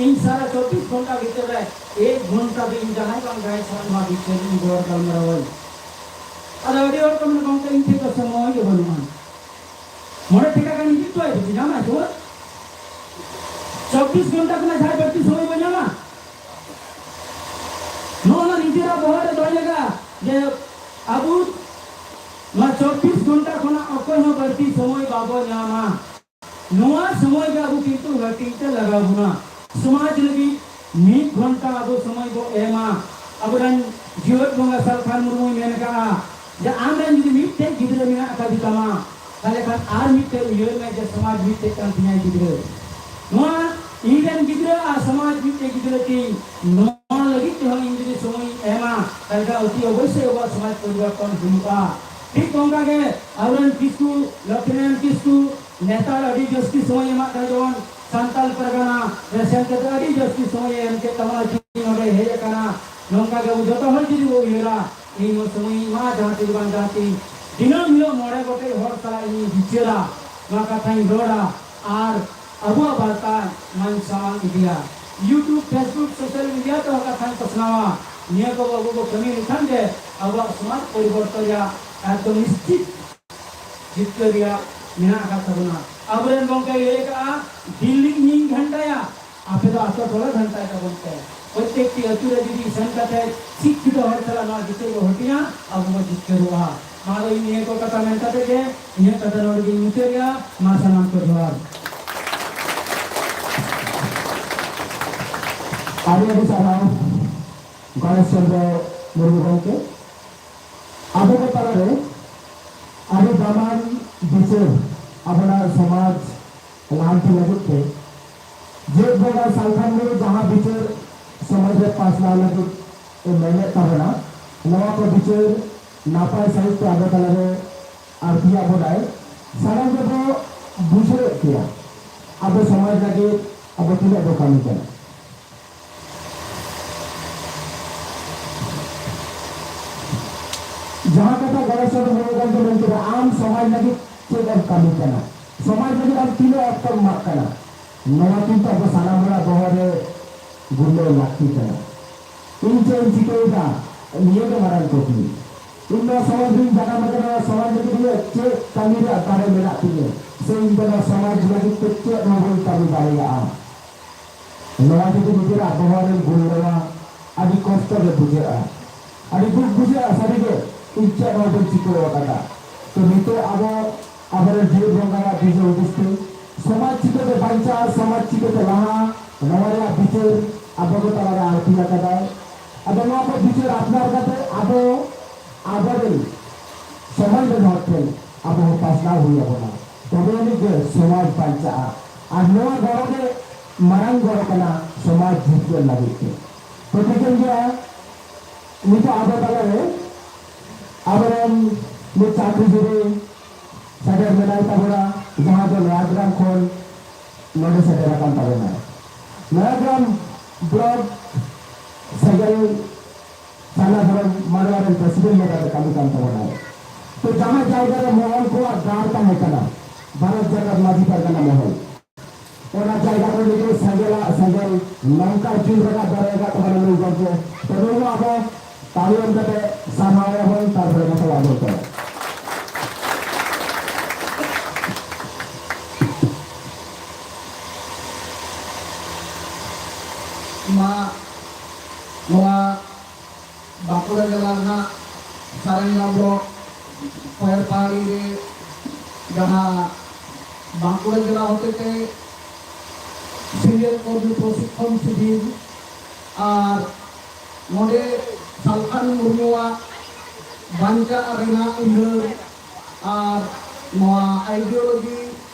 ᱤᱧ ᱥᱟᱨᱟ ᱪᱚᱵᱵᱤᱥ ᱜᱷᱚᱱᱴᱟ ᱵᱷᱤᱛᱤᱨ ᱨᱮ ᱮᱠ ᱜᱷᱚᱱᱴᱟ ᱫᱚ ᱤᱧ ᱡᱟᱦᱟᱸᱭ ᱵᱟᱝ ᱡᱟᱦᱟᱸᱭ ᱥᱟᱶ ᱱᱚᱣᱟ ᱵᱤᱪᱟᱹᱨ ᱤᱧ ᱨᱚᱲ ᱜᱟᱞᱢᱟᱨᱟᱣᱟᱹᱧ᱾ ᱟᱫᱚ ᱟᱹᱰᱤ ᱦᱚᱲ ᱠᱚ ᱢᱮᱱᱟ, "ᱜᱚᱢᱠᱮ, ᱤᱧ ᱴᱷᱮᱱ ᱫᱚ ᱥᱚᱢᱚᱭ ᱜᱮ ᱵᱟᱹᱱᱩᱜᱼᱟ᱾" ᱢᱚᱬᱮ ᱴᱟᱠᱟ ᱜᱟᱱ ᱦᱤᱡᱩᱜ ᱛᱚ, ᱧᱟᱢᱟᱭ ᱥᱚᱢᱚᱭ? ᱪᱚᱵᱵᱤᱥ ᱜᱷᱚᱱᱴᱟ ᱠᱷᱚᱱᱟᱜ ᱡᱟᱦᱟᱸᱭ ᱵᱟᱹᱲᱛᱤ ᱥᱚᱢᱚᱭ ᱵᱚᱱ ᱧᱟᱢᱟ? ᱱᱚᱜᱼᱚ ᱱᱚᱣᱟ ᱱᱤᱡᱮᱨᱟᱜ ᱵᱚᱦᱚᱜ ᱨᱮ ᱫᱚᱦᱚᱭ ᱞᱟᱜᱟᱜᱼᱟ ᱡᱮ ᱟᱵᱚ ᱱᱚᱣᱟ ᱪᱚᱵᱵᱤᱥ ᱜᱷᱚᱱᱴᱟ ᱠᱷᱚᱱᱟᱜ ᱚᱠᱚᱭ ᱦᱚᱸ ᱵᱟᱹᱲᱛᱤ ᱥᱚᱢᱚᱭ ᱵᱟᱵᱚ ᱧᱟᱢᱟ᱾ ᱱᱚᱣᱟ ᱥᱚᱢᱚᱭ ᱜᱮ ᱟᱵᱚ ᱠᱤᱱᱛᱩ ᱦᱟᱹᱴᱤᱧ ᱛᱮ ᱞᱟᱜᱟᱣ ᱵᱚᱱᱟ᱾ ᱥᱚᱢᱟᱡᱽ ᱞᱟᱹᱜᱤᱫ ᱢᱤᱫ ᱜᱷᱚᱱᱴᱟ ᱟᱵᱚ ᱥᱚᱢᱚᱭ ᱵᱚ ᱮᱢᱟ᱾ ᱟᱵᱚᱨᱮᱱ ᱡᱤᱣᱮᱫ ᱵᱚᱸᱜᱟ ᱥᱟᱞᱠᱷᱟᱱ ᱢᱩᱨᱢᱩᱭ ᱢᱮᱱ ᱟᱠᱟᱫᱼᱟ ᱡᱮ ᱟᱢᱨᱮᱱ ᱡᱩᱫᱤ ᱢᱤᱫᱴᱮᱡ ᱜᱤᱫᱽᱨᱟᱹ ᱢᱮᱱᱟᱜ ᱟᱠᱟᱫᱮ ᱛᱟᱢᱟ, ᱛᱟᱦᱞᱮ ᱠᱷᱟᱱ ᱟᱨ ᱢᱤᱫᱴᱮᱡ ᱩᱭᱦᱟᱹᱨ ᱢᱮ ᱡᱮ ᱥᱚᱢᱟᱡᱽ ᱢᱤᱫᱴᱮᱡ ᱠᱟᱱ ᱛᱤᱧᱟᱭ ᱜᱤᱫᱽᱨᱟᱹ᱾ ᱱᱚᱣᱟ ᱤᱧ ᱨᱮᱱ ᱜᱤᱫᱽᱨᱟᱹ ᱟᱨ ᱥᱚᱢᱟᱡᱽ ᱢᱤᱫᱴᱮᱡ ᱜᱤᱫᱽᱨᱟᱹ ᱛᱤᱧ, ᱱᱚᱣᱟ ᱞᱟᱹᱜᱤᱫ ᱛᱮᱦᱚᱸ ᱤᱧ ᱡᱩᱫᱤ ᱥᱚᱢᱚᱭ ᱤᱧ ᱮᱢᱟ, ᱛᱟᱦᱞᱮ ᱠᱷᱟᱱ ᱚᱛᱤ ᱚᱵᱚᱥᱥᱳᱭ ᱟᱵᱚᱣᱟᱜ ᱥᱚᱢᱟᱡᱽ ᱯᱚᱨᱤᱵᱚᱨᱛᱚᱱ ᱦᱩᱭᱩᱜᱼᱟ᱾ ᱴᱷᱤᱠ ᱚᱱᱠᱟ ᱜᱮ ᱟᱵᱚᱨᱮᱱ ᱠᱤᱥᱠᱩ, ᱞᱚᱠᱷᱢᱤᱱᱟᱨᱟᱭᱚᱱ ᱠᱤᱥᱠᱩ, ᱱᱮᱛᱟᱨ ᱟᱹᱰᱤ ᱡᱟᱹᱥᱛᱤ ᱥᱚᱢᱚᱭ ᱮᱢᱟᱜ ᱠᱟᱱᱟ, ᱡᱮᱢᱚᱱ ᱥᱟᱱᱛᱟᱲ ᱯᱟᱨᱜᱟᱱᱟ ᱨᱮ ᱥᱮᱱ ᱠᱟᱛᱮ ᱟᱹᱰᱤ ᱡᱟᱹᱥᱛᱤ ᱥᱚᱢᱚᱭᱮ ᱮᱢ ᱠᱮᱫ ᱛᱟᱵᱚᱱᱟ, ᱛᱮᱦᱮᱧ ᱱᱚᱰᱮ ᱦᱮᱡ ᱟᱠᱟᱱᱟ᱾ ᱱᱚᱝᱠᱟ ᱜᱮ ᱟᱵᱚ ᱡᱚᱛᱚ ᱦᱚᱲ ᱡᱩᱫᱤ ᱵᱚ ᱩᱭᱦᱟᱹᱨᱟ, ᱤᱧ ᱦᱚᱸ ᱥᱚᱢᱚᱭ ᱤᱧ ᱮᱢᱟ, ᱡᱟᱦᱟᱸ ᱛᱤᱥ ᱵᱟᱝ ᱡᱟᱦᱟᱸ ᱛᱤᱥ ᱫᱤᱱᱟᱹᱢ ᱦᱤᱞᱳᱜ ᱢᱚᱬᱮ ᱜᱚᱴᱮᱡ ᱦᱚᱲ ᱥᱟᱞᱟᱜ ᱤᱧ ᱵᱤᱪᱟᱹᱨᱟ, ᱱᱚᱣᱟ ᱠᱟᱛᱷᱟᱧ ᱨᱚᱲᱟ ᱟᱨ ᱟᱵᱚᱣᱟᱜ ᱵᱟᱨᱛᱟ ᱢᱟᱧ ᱥᱟᱢᱟᱝ ᱤᱫᱤᱭᱟ᱾ YouTube, Facebook, social media ᱛᱮᱦᱚᱸ ᱠᱟᱛᱷᱟᱧ ᱯᱟᱥᱱᱟᱣᱟ᱾ ᱱᱤᱭᱟᱹ ᱠᱚ ᱟᱵᱚ ᱵᱚ ᱠᱟᱹᱢᱤ ᱞᱮᱠᱷᱟᱱ ᱜᱮ ᱟᱵᱚᱣᱟᱜ ᱥᱚᱢᱟᱡᱽ ᱯᱚᱨᱤᱵᱚᱨᱛᱚᱱ ᱨᱮᱭᱟᱜ ᱮᱠᱫᱚᱢ ᱱᱤᱥᱪᱤᱛ ᱡᱤᱛᱠᱟᱹᱨ ᱨᱮᱭᱟᱜ ᱢᱮᱱᱟᱜ ᱟᱠᱟᱫ ᱛᱟᱵᱚᱱᱟ᱾ ᱟᱵᱚᱨᱮᱱ ᱜᱚᱢᱠᱮᱭ ᱞᱟᱹᱭ ᱟᱠᱟᱫᱼᱟ, "ᱫᱤᱞᱞᱤ ᱤᱧᱤᱧ ᱜᱷᱟᱱᱴᱟᱭᱟ, ᱟᱯᱮ ᱫᱚ ᱟᱛᱳ ᱴᱚᱞᱟ ᱜᱷᱟᱱᱴᱟᱭ ᱛᱟᱵᱚᱱ ᱯᱮ᱾" ᱯᱨᱚᱛᱮᱠᱴᱤ ᱟᱹᱛᱩ ᱨᱮ ᱡᱩᱫᱤ ᱥᱮᱱ ᱠᱟᱛᱮ ᱥᱤᱠᱠᱷᱤᱛᱚ ᱦᱚᱲ ᱥᱟᱞᱟᱜ ᱱᱚᱣᱟ ᱵᱤᱪᱟᱹᱨ ᱵᱚ ᱦᱟᱹᱴᱤᱧᱟ, ᱟᱵᱚ ᱵᱚ ᱡᱤᱛᱠᱟᱹᱨᱚᱜᱼᱟ᱾ ᱢᱟ ᱫᱚ ᱤᱧ ᱱᱤᱭᱟᱹ ᱠᱚ ᱠᱟᱛᱷᱟ ᱢᱮᱱ ᱠᱟᱛᱮ ᱜᱮ ᱤᱧᱟᱹᱜ ᱠᱟᱛᱷᱟ ᱱᱚᱰᱮ ᱜᱤᱧ ᱢᱩᱪᱟᱹᱫ ᱮᱫᱟ᱾ ᱢᱟ ᱥᱟᱱᱟᱢ ᱠᱚ ᱡᱚᱦᱟᱨ᱾ ᱟᱹᱰᱤ ᱟᱹᱰᱤ ᱥᱟᱨᱦᱟᱣ ᱜᱚᱬᱮᱥ ᱪᱚᱸᱫᱽᱨᱚ ᱢᱩᱨᱢᱩ ᱜᱚᱢᱠᱮ᱾ ᱟᱵᱚ ᱠᱚ ᱛᱟᱞᱟᱨᱮ ᱟᱹᱰᱤ ᱫᱟᱢᱟᱱ ᱵᱤᱪᱟᱹᱨ ᱟᱵᱚᱱᱟᱜ ᱥᱚᱢᱟᱡᱽ ᱞᱟᱦᱟᱱᱛᱤ ᱞᱟᱹᱜᱤᱫ ᱛᱮ ᱡᱮᱜᱮᱛ ᱵᱚᱸᱜᱟ ᱥᱟᱞᱠᱷᱟᱱ ᱢᱩᱨᱢᱩ ᱡᱟᱦᱟᱸ ᱵᱤᱪᱟᱹᱨ ᱥᱚᱢᱟᱡᱽ ᱨᱮ ᱯᱟᱥᱱᱟᱣ ᱞᱟᱹᱜᱤᱫ ᱮ ᱢᱮᱱᱮᱫ ᱛᱟᱵᱚᱱᱟ, ᱱᱚᱣᱟ ᱠᱚ ᱵᱤᱪᱟᱹᱨ ᱱᱟᱯᱟᱭ ᱥᱟᱺᱦᱤᱡ ᱛᱮ ᱟᱵᱚ ᱛᱟᱞᱟᱨᱮ ᱟᱹᱲᱛᱤᱭᱟᱜ ᱵᱚᱱᱟᱭ, ᱥᱟᱱᱟᱢ ᱜᱮᱵᱚ ᱵᱩᱡᱷᱟᱹᱣᱮᱫ ᱜᱮᱭᱟ ᱟᱵᱚ ᱥᱚᱢᱟᱡᱽ ᱞᱟᱹᱜᱤᱫ ᱟᱵᱚ ᱛᱤᱱᱟᱹᱜ ᱵᱚ ᱠᱟᱹᱢᱤ ᱠᱟᱱᱟ᱾ ᱡᱟᱦᱟᱸ ᱠᱟᱛᱷᱟ ᱜᱚᱲᱚ ᱥᱚᱯᱚᱦᱚᱫ ᱢᱩᱨᱢᱩ ᱜᱚᱢᱠᱮ ᱢᱮᱱ ᱠᱮᱫᱟ, ᱟᱢ ᱥᱚᱢᱟᱡᱽ ᱞᱟᱹᱜᱤᱫ ᱪᱮᱫ ᱮᱢ ᱠᱟᱹᱢᱤ ᱠᱟᱱᱟ, ᱥᱚᱢᱟᱡᱽ ᱞᱟᱹᱜᱤᱫ ᱟᱢ ᱛᱤᱱᱟᱹᱜ ᱚᱠᱛᱚᱢ ᱮᱢᱟᱜ ᱠᱟᱱᱟ, ᱱᱚᱣᱟ ᱠᱤᱱᱛᱩ ᱟᱵᱚ ᱥᱟᱱᱟᱢ ᱦᱚᱲᱟᱜ ᱵᱚᱦᱚᱜ ᱨᱮ ᱜᱩᱨᱞᱟᱹᱣ ᱞᱟᱹᱠᱛᱤ ᱠᱟᱱᱟ᱾ ᱤᱧ ᱪᱮᱫ ᱤᱧ ᱪᱤᱠᱟᱹᱭᱮᱫᱟ, ᱱᱤᱭᱟᱹ ᱜᱮ ᱢᱟᱨᱟᱝ ᱠᱩᱠᱞᱤ᱾ ᱤᱧ ᱱᱚᱣᱟ ᱥᱚᱢᱟᱡᱽ ᱨᱤᱧ ᱡᱟᱱᱟᱢ ᱟᱠᱟᱱᱟ, ᱥᱚᱢᱟᱡᱽ ᱞᱟᱹᱜᱤᱫ ᱤᱧᱟᱹᱜ ᱪᱮᱫ ᱠᱟᱹᱢᱤ ᱨᱮᱭᱟᱜ ᱫᱟᱲᱮ ᱢᱮᱱᱟᱜ ᱛᱤᱧᱟᱹ, ᱥᱮ ᱤᱧ ᱫᱚ ᱱᱚᱣᱟ ᱥᱚᱢᱟᱡᱽ ᱞᱟᱹᱜᱤᱫ ᱛᱮ ᱪᱮᱫ ᱦᱚᱸ ᱵᱟᱹᱧ ᱠᱟᱹᱢᱤ ᱫᱟᱲᱮᱭᱟᱜᱼᱟ? ᱱᱚᱣᱟ ᱡᱩᱫᱤ ᱱᱤᱡᱮᱨᱟᱜ ᱵᱚᱦᱚᱜ ᱨᱮᱢ ᱜᱩᱨᱞᱟᱹᱣᱟ, ᱟᱹᱰᱤ ᱠᱚᱥᱴᱚ ᱜᱮ ᱵᱩᱡᱷᱟᱹᱜᱼᱟ, ᱟᱹᱰᱤ ᱫᱩᱠ ᱵᱩᱡᱷᱟᱹᱜᱼᱟ ᱥᱟᱹᱨᱤᱜᱮ, ᱤᱧ ᱪᱮᱫ ᱦᱚᱸ ᱵᱟᱹᱧ ᱪᱤᱠᱟᱹ ᱟᱠᱟᱫᱟ᱾ ᱛᱚ ᱱᱤᱛᱚᱜ ᱟᱵᱚ ᱟᱵᱚᱨᱮᱱ ᱡᱤᱣᱤ ᱵᱚᱸᱜᱟᱣᱟᱜ ᱫᱤᱥ ᱦᱩᱫᱤᱥ ᱛᱮ ᱥᱚᱢᱟᱡᱽ ᱪᱤᱠᱟᱹᱛᱮ ᱵᱟᱧᱪᱟᱜᱼᱟ, ᱥᱚᱢᱟᱡᱽ ᱪᱤᱠᱟᱹᱛᱮ ᱞᱟᱦᱟᱜᱼᱟ, ᱱᱚᱣᱟ ᱨᱮᱭᱟᱜ ᱵᱤᱪᱟᱹᱨ ᱟᱵᱚ ᱠᱚ ᱛᱟᱞᱟᱨᱮ ᱟᱹᱲᱛᱤ ᱟᱠᱟᱫᱟᱭ᱾ ᱟᱫᱚ ᱱᱚᱣᱟ ᱠᱚ ᱵᱤᱪᱟᱹᱨ ᱟᱯᱱᱟᱨ ᱠᱟᱛᱮ ᱟᱵᱚ ᱟᱵᱚᱨᱮᱱ ᱥᱚᱢᱟᱡᱽ ᱨᱮᱱ ᱦᱚᱲ ᱴᱷᱮᱱ ᱟᱵᱚ ᱦᱚᱸ ᱯᱟᱥᱱᱟᱣ ᱦᱩᱭ ᱟᱵᱚᱱᱟ, ᱛᱚᱵᱮ ᱟᱹᱱᱤᱡ ᱜᱮ ᱥᱚᱢᱟᱡᱽ ᱵᱟᱧᱪᱟᱜᱼᱟ᱾ ᱟᱨ ᱱᱚᱣᱟ ᱜᱚᱲᱚ ᱜᱮ ᱢᱟᱨᱟᱝ ᱜᱚᱲᱚ ᱠᱟᱱᱟ ᱥᱚᱢᱟᱡᱽ ᱡᱤᱛᱠᱟᱹᱨ ᱞᱟᱹᱜᱤᱫ ᱛᱮ᱾ ᱛᱚ ᱴᱷᱤᱠᱟᱹᱱ ᱜᱮᱭᱟ, ᱱᱤᱛᱚᱜ ᱟᱵᱚ ᱛᱟᱞᱟᱨᱮ ᱟᱵᱚᱨᱮᱱ ᱢᱤᱫ ᱪᱟᱹᱠᱨᱤᱡᱤᱵᱤ ᱥᱮᱴᱮᱨ ᱢᱮᱱᱟᱭ ᱛᱟᱵᱚᱱᱟ, ᱡᱟᱦᱟᱸ ᱫᱚ ᱱᱚᱭᱟᱜᱨᱟᱢ ᱠᱷᱚᱱ ᱱᱚᱰᱮ ᱥᱮᱴᱮᱨ ᱟᱠᱟᱱ ᱛᱟᱵᱚᱱᱟᱭ᱾ ᱱᱚᱭᱟᱜᱨᱟᱢ ᱵᱞᱚᱠ ᱥᱮᱸᱜᱮᱞ ᱥᱟᱨᱱᱟ ᱫᱷᱚᱨᱚᱢ ᱢᱟᱰᱣᱟ ᱨᱮᱱ ᱯᱨᱮᱥᱤᱰᱮᱱᱴ ᱞᱮᱠᱟᱛᱮ ᱠᱟᱹᱢᱤ ᱠᱟᱱ ᱛᱟᱵᱚᱱᱟᱭ᱾ ᱛᱚ ᱡᱟᱦᱟᱸ ᱡᱟᱭᱜᱟ ᱨᱮ ᱢᱚᱦᱚᱞ ᱠᱚᱣᱟᱜ ᱜᱟᱲ ᱛᱟᱦᱮᱸ ᱠᱟᱱᱟ, ᱵᱷᱟᱨᱚᱛ ᱡᱟᱠᱟᱛ ᱢᱟᱹᱡᱷᱤ ᱯᱟᱨᱜᱟᱱᱟ ᱢᱚᱦᱚᱞ, ᱚᱱᱟ ᱡᱟᱭᱜᱟ ᱨᱮ ᱱᱤᱛᱚᱜ ᱥᱮᱸᱜᱮᱞᱟᱜ ᱥᱮᱸᱜᱮᱞ ᱱᱚᱝᱠᱟ ᱡᱩᱞ ᱨᱟᱠᱟᱵ ᱫᱟᱲᱮ ᱟᱠᱟᱫ ᱛᱟᱵᱚᱱᱟ ᱱᱩᱭ ᱜᱚᱢᱠᱮ᱾ ᱛᱚ ᱱᱩᱭ ᱦᱚᱸ ᱟᱵᱚ ᱛᱟᱭᱚᱢ ᱠᱟᱛᱮ ᱥᱟᱨᱦᱟᱣ ᱮᱭᱟᱵᱚᱱ, ᱛᱟᱨᱯᱚᱨᱮ ᱠᱟᱛᱷᱟ ᱟᱸᱡᱚᱢ ᱠᱚᱣᱟ᱾ ᱢᱟ ᱱᱚᱣᱟ ᱵᱟᱸᱠᱩᱲᱟ ᱡᱮᱞᱟ ᱨᱮᱱᱟᱜ ᱥᱟᱨᱮᱝᱜᱟ ᱵᱞᱚᱠ ᱯᱚᱭᱮᱨ ᱯᱟᱦᱟᱲᱤ ᱨᱮ ᱡᱟᱦᱟᱸ ᱵᱟᱸᱠᱩᱲᱟ ᱡᱮᱞᱟ ᱦᱚᱛᱮᱛᱮ ᱥᱮᱸᱜᱮᱞ ᱠᱚᱨᱢᱤ ᱯᱨᱚᱥᱤᱠᱠᱷᱚᱱ ᱥᱤᱵᱤᱨ ᱟᱨ ᱱᱚᱰᱮ ᱥᱟᱞᱠᱷᱟᱱ ᱢᱩᱨᱢᱩᱣᱟᱜ ᱵᱟᱧᱪᱟᱜ ᱨᱮᱱᱟᱜ ᱩᱭᱦᱟᱹᱨ ᱟᱨ ᱱᱚᱣᱟ ᱟᱭᱰᱤᱭᱳᱞᱚᱡᱤ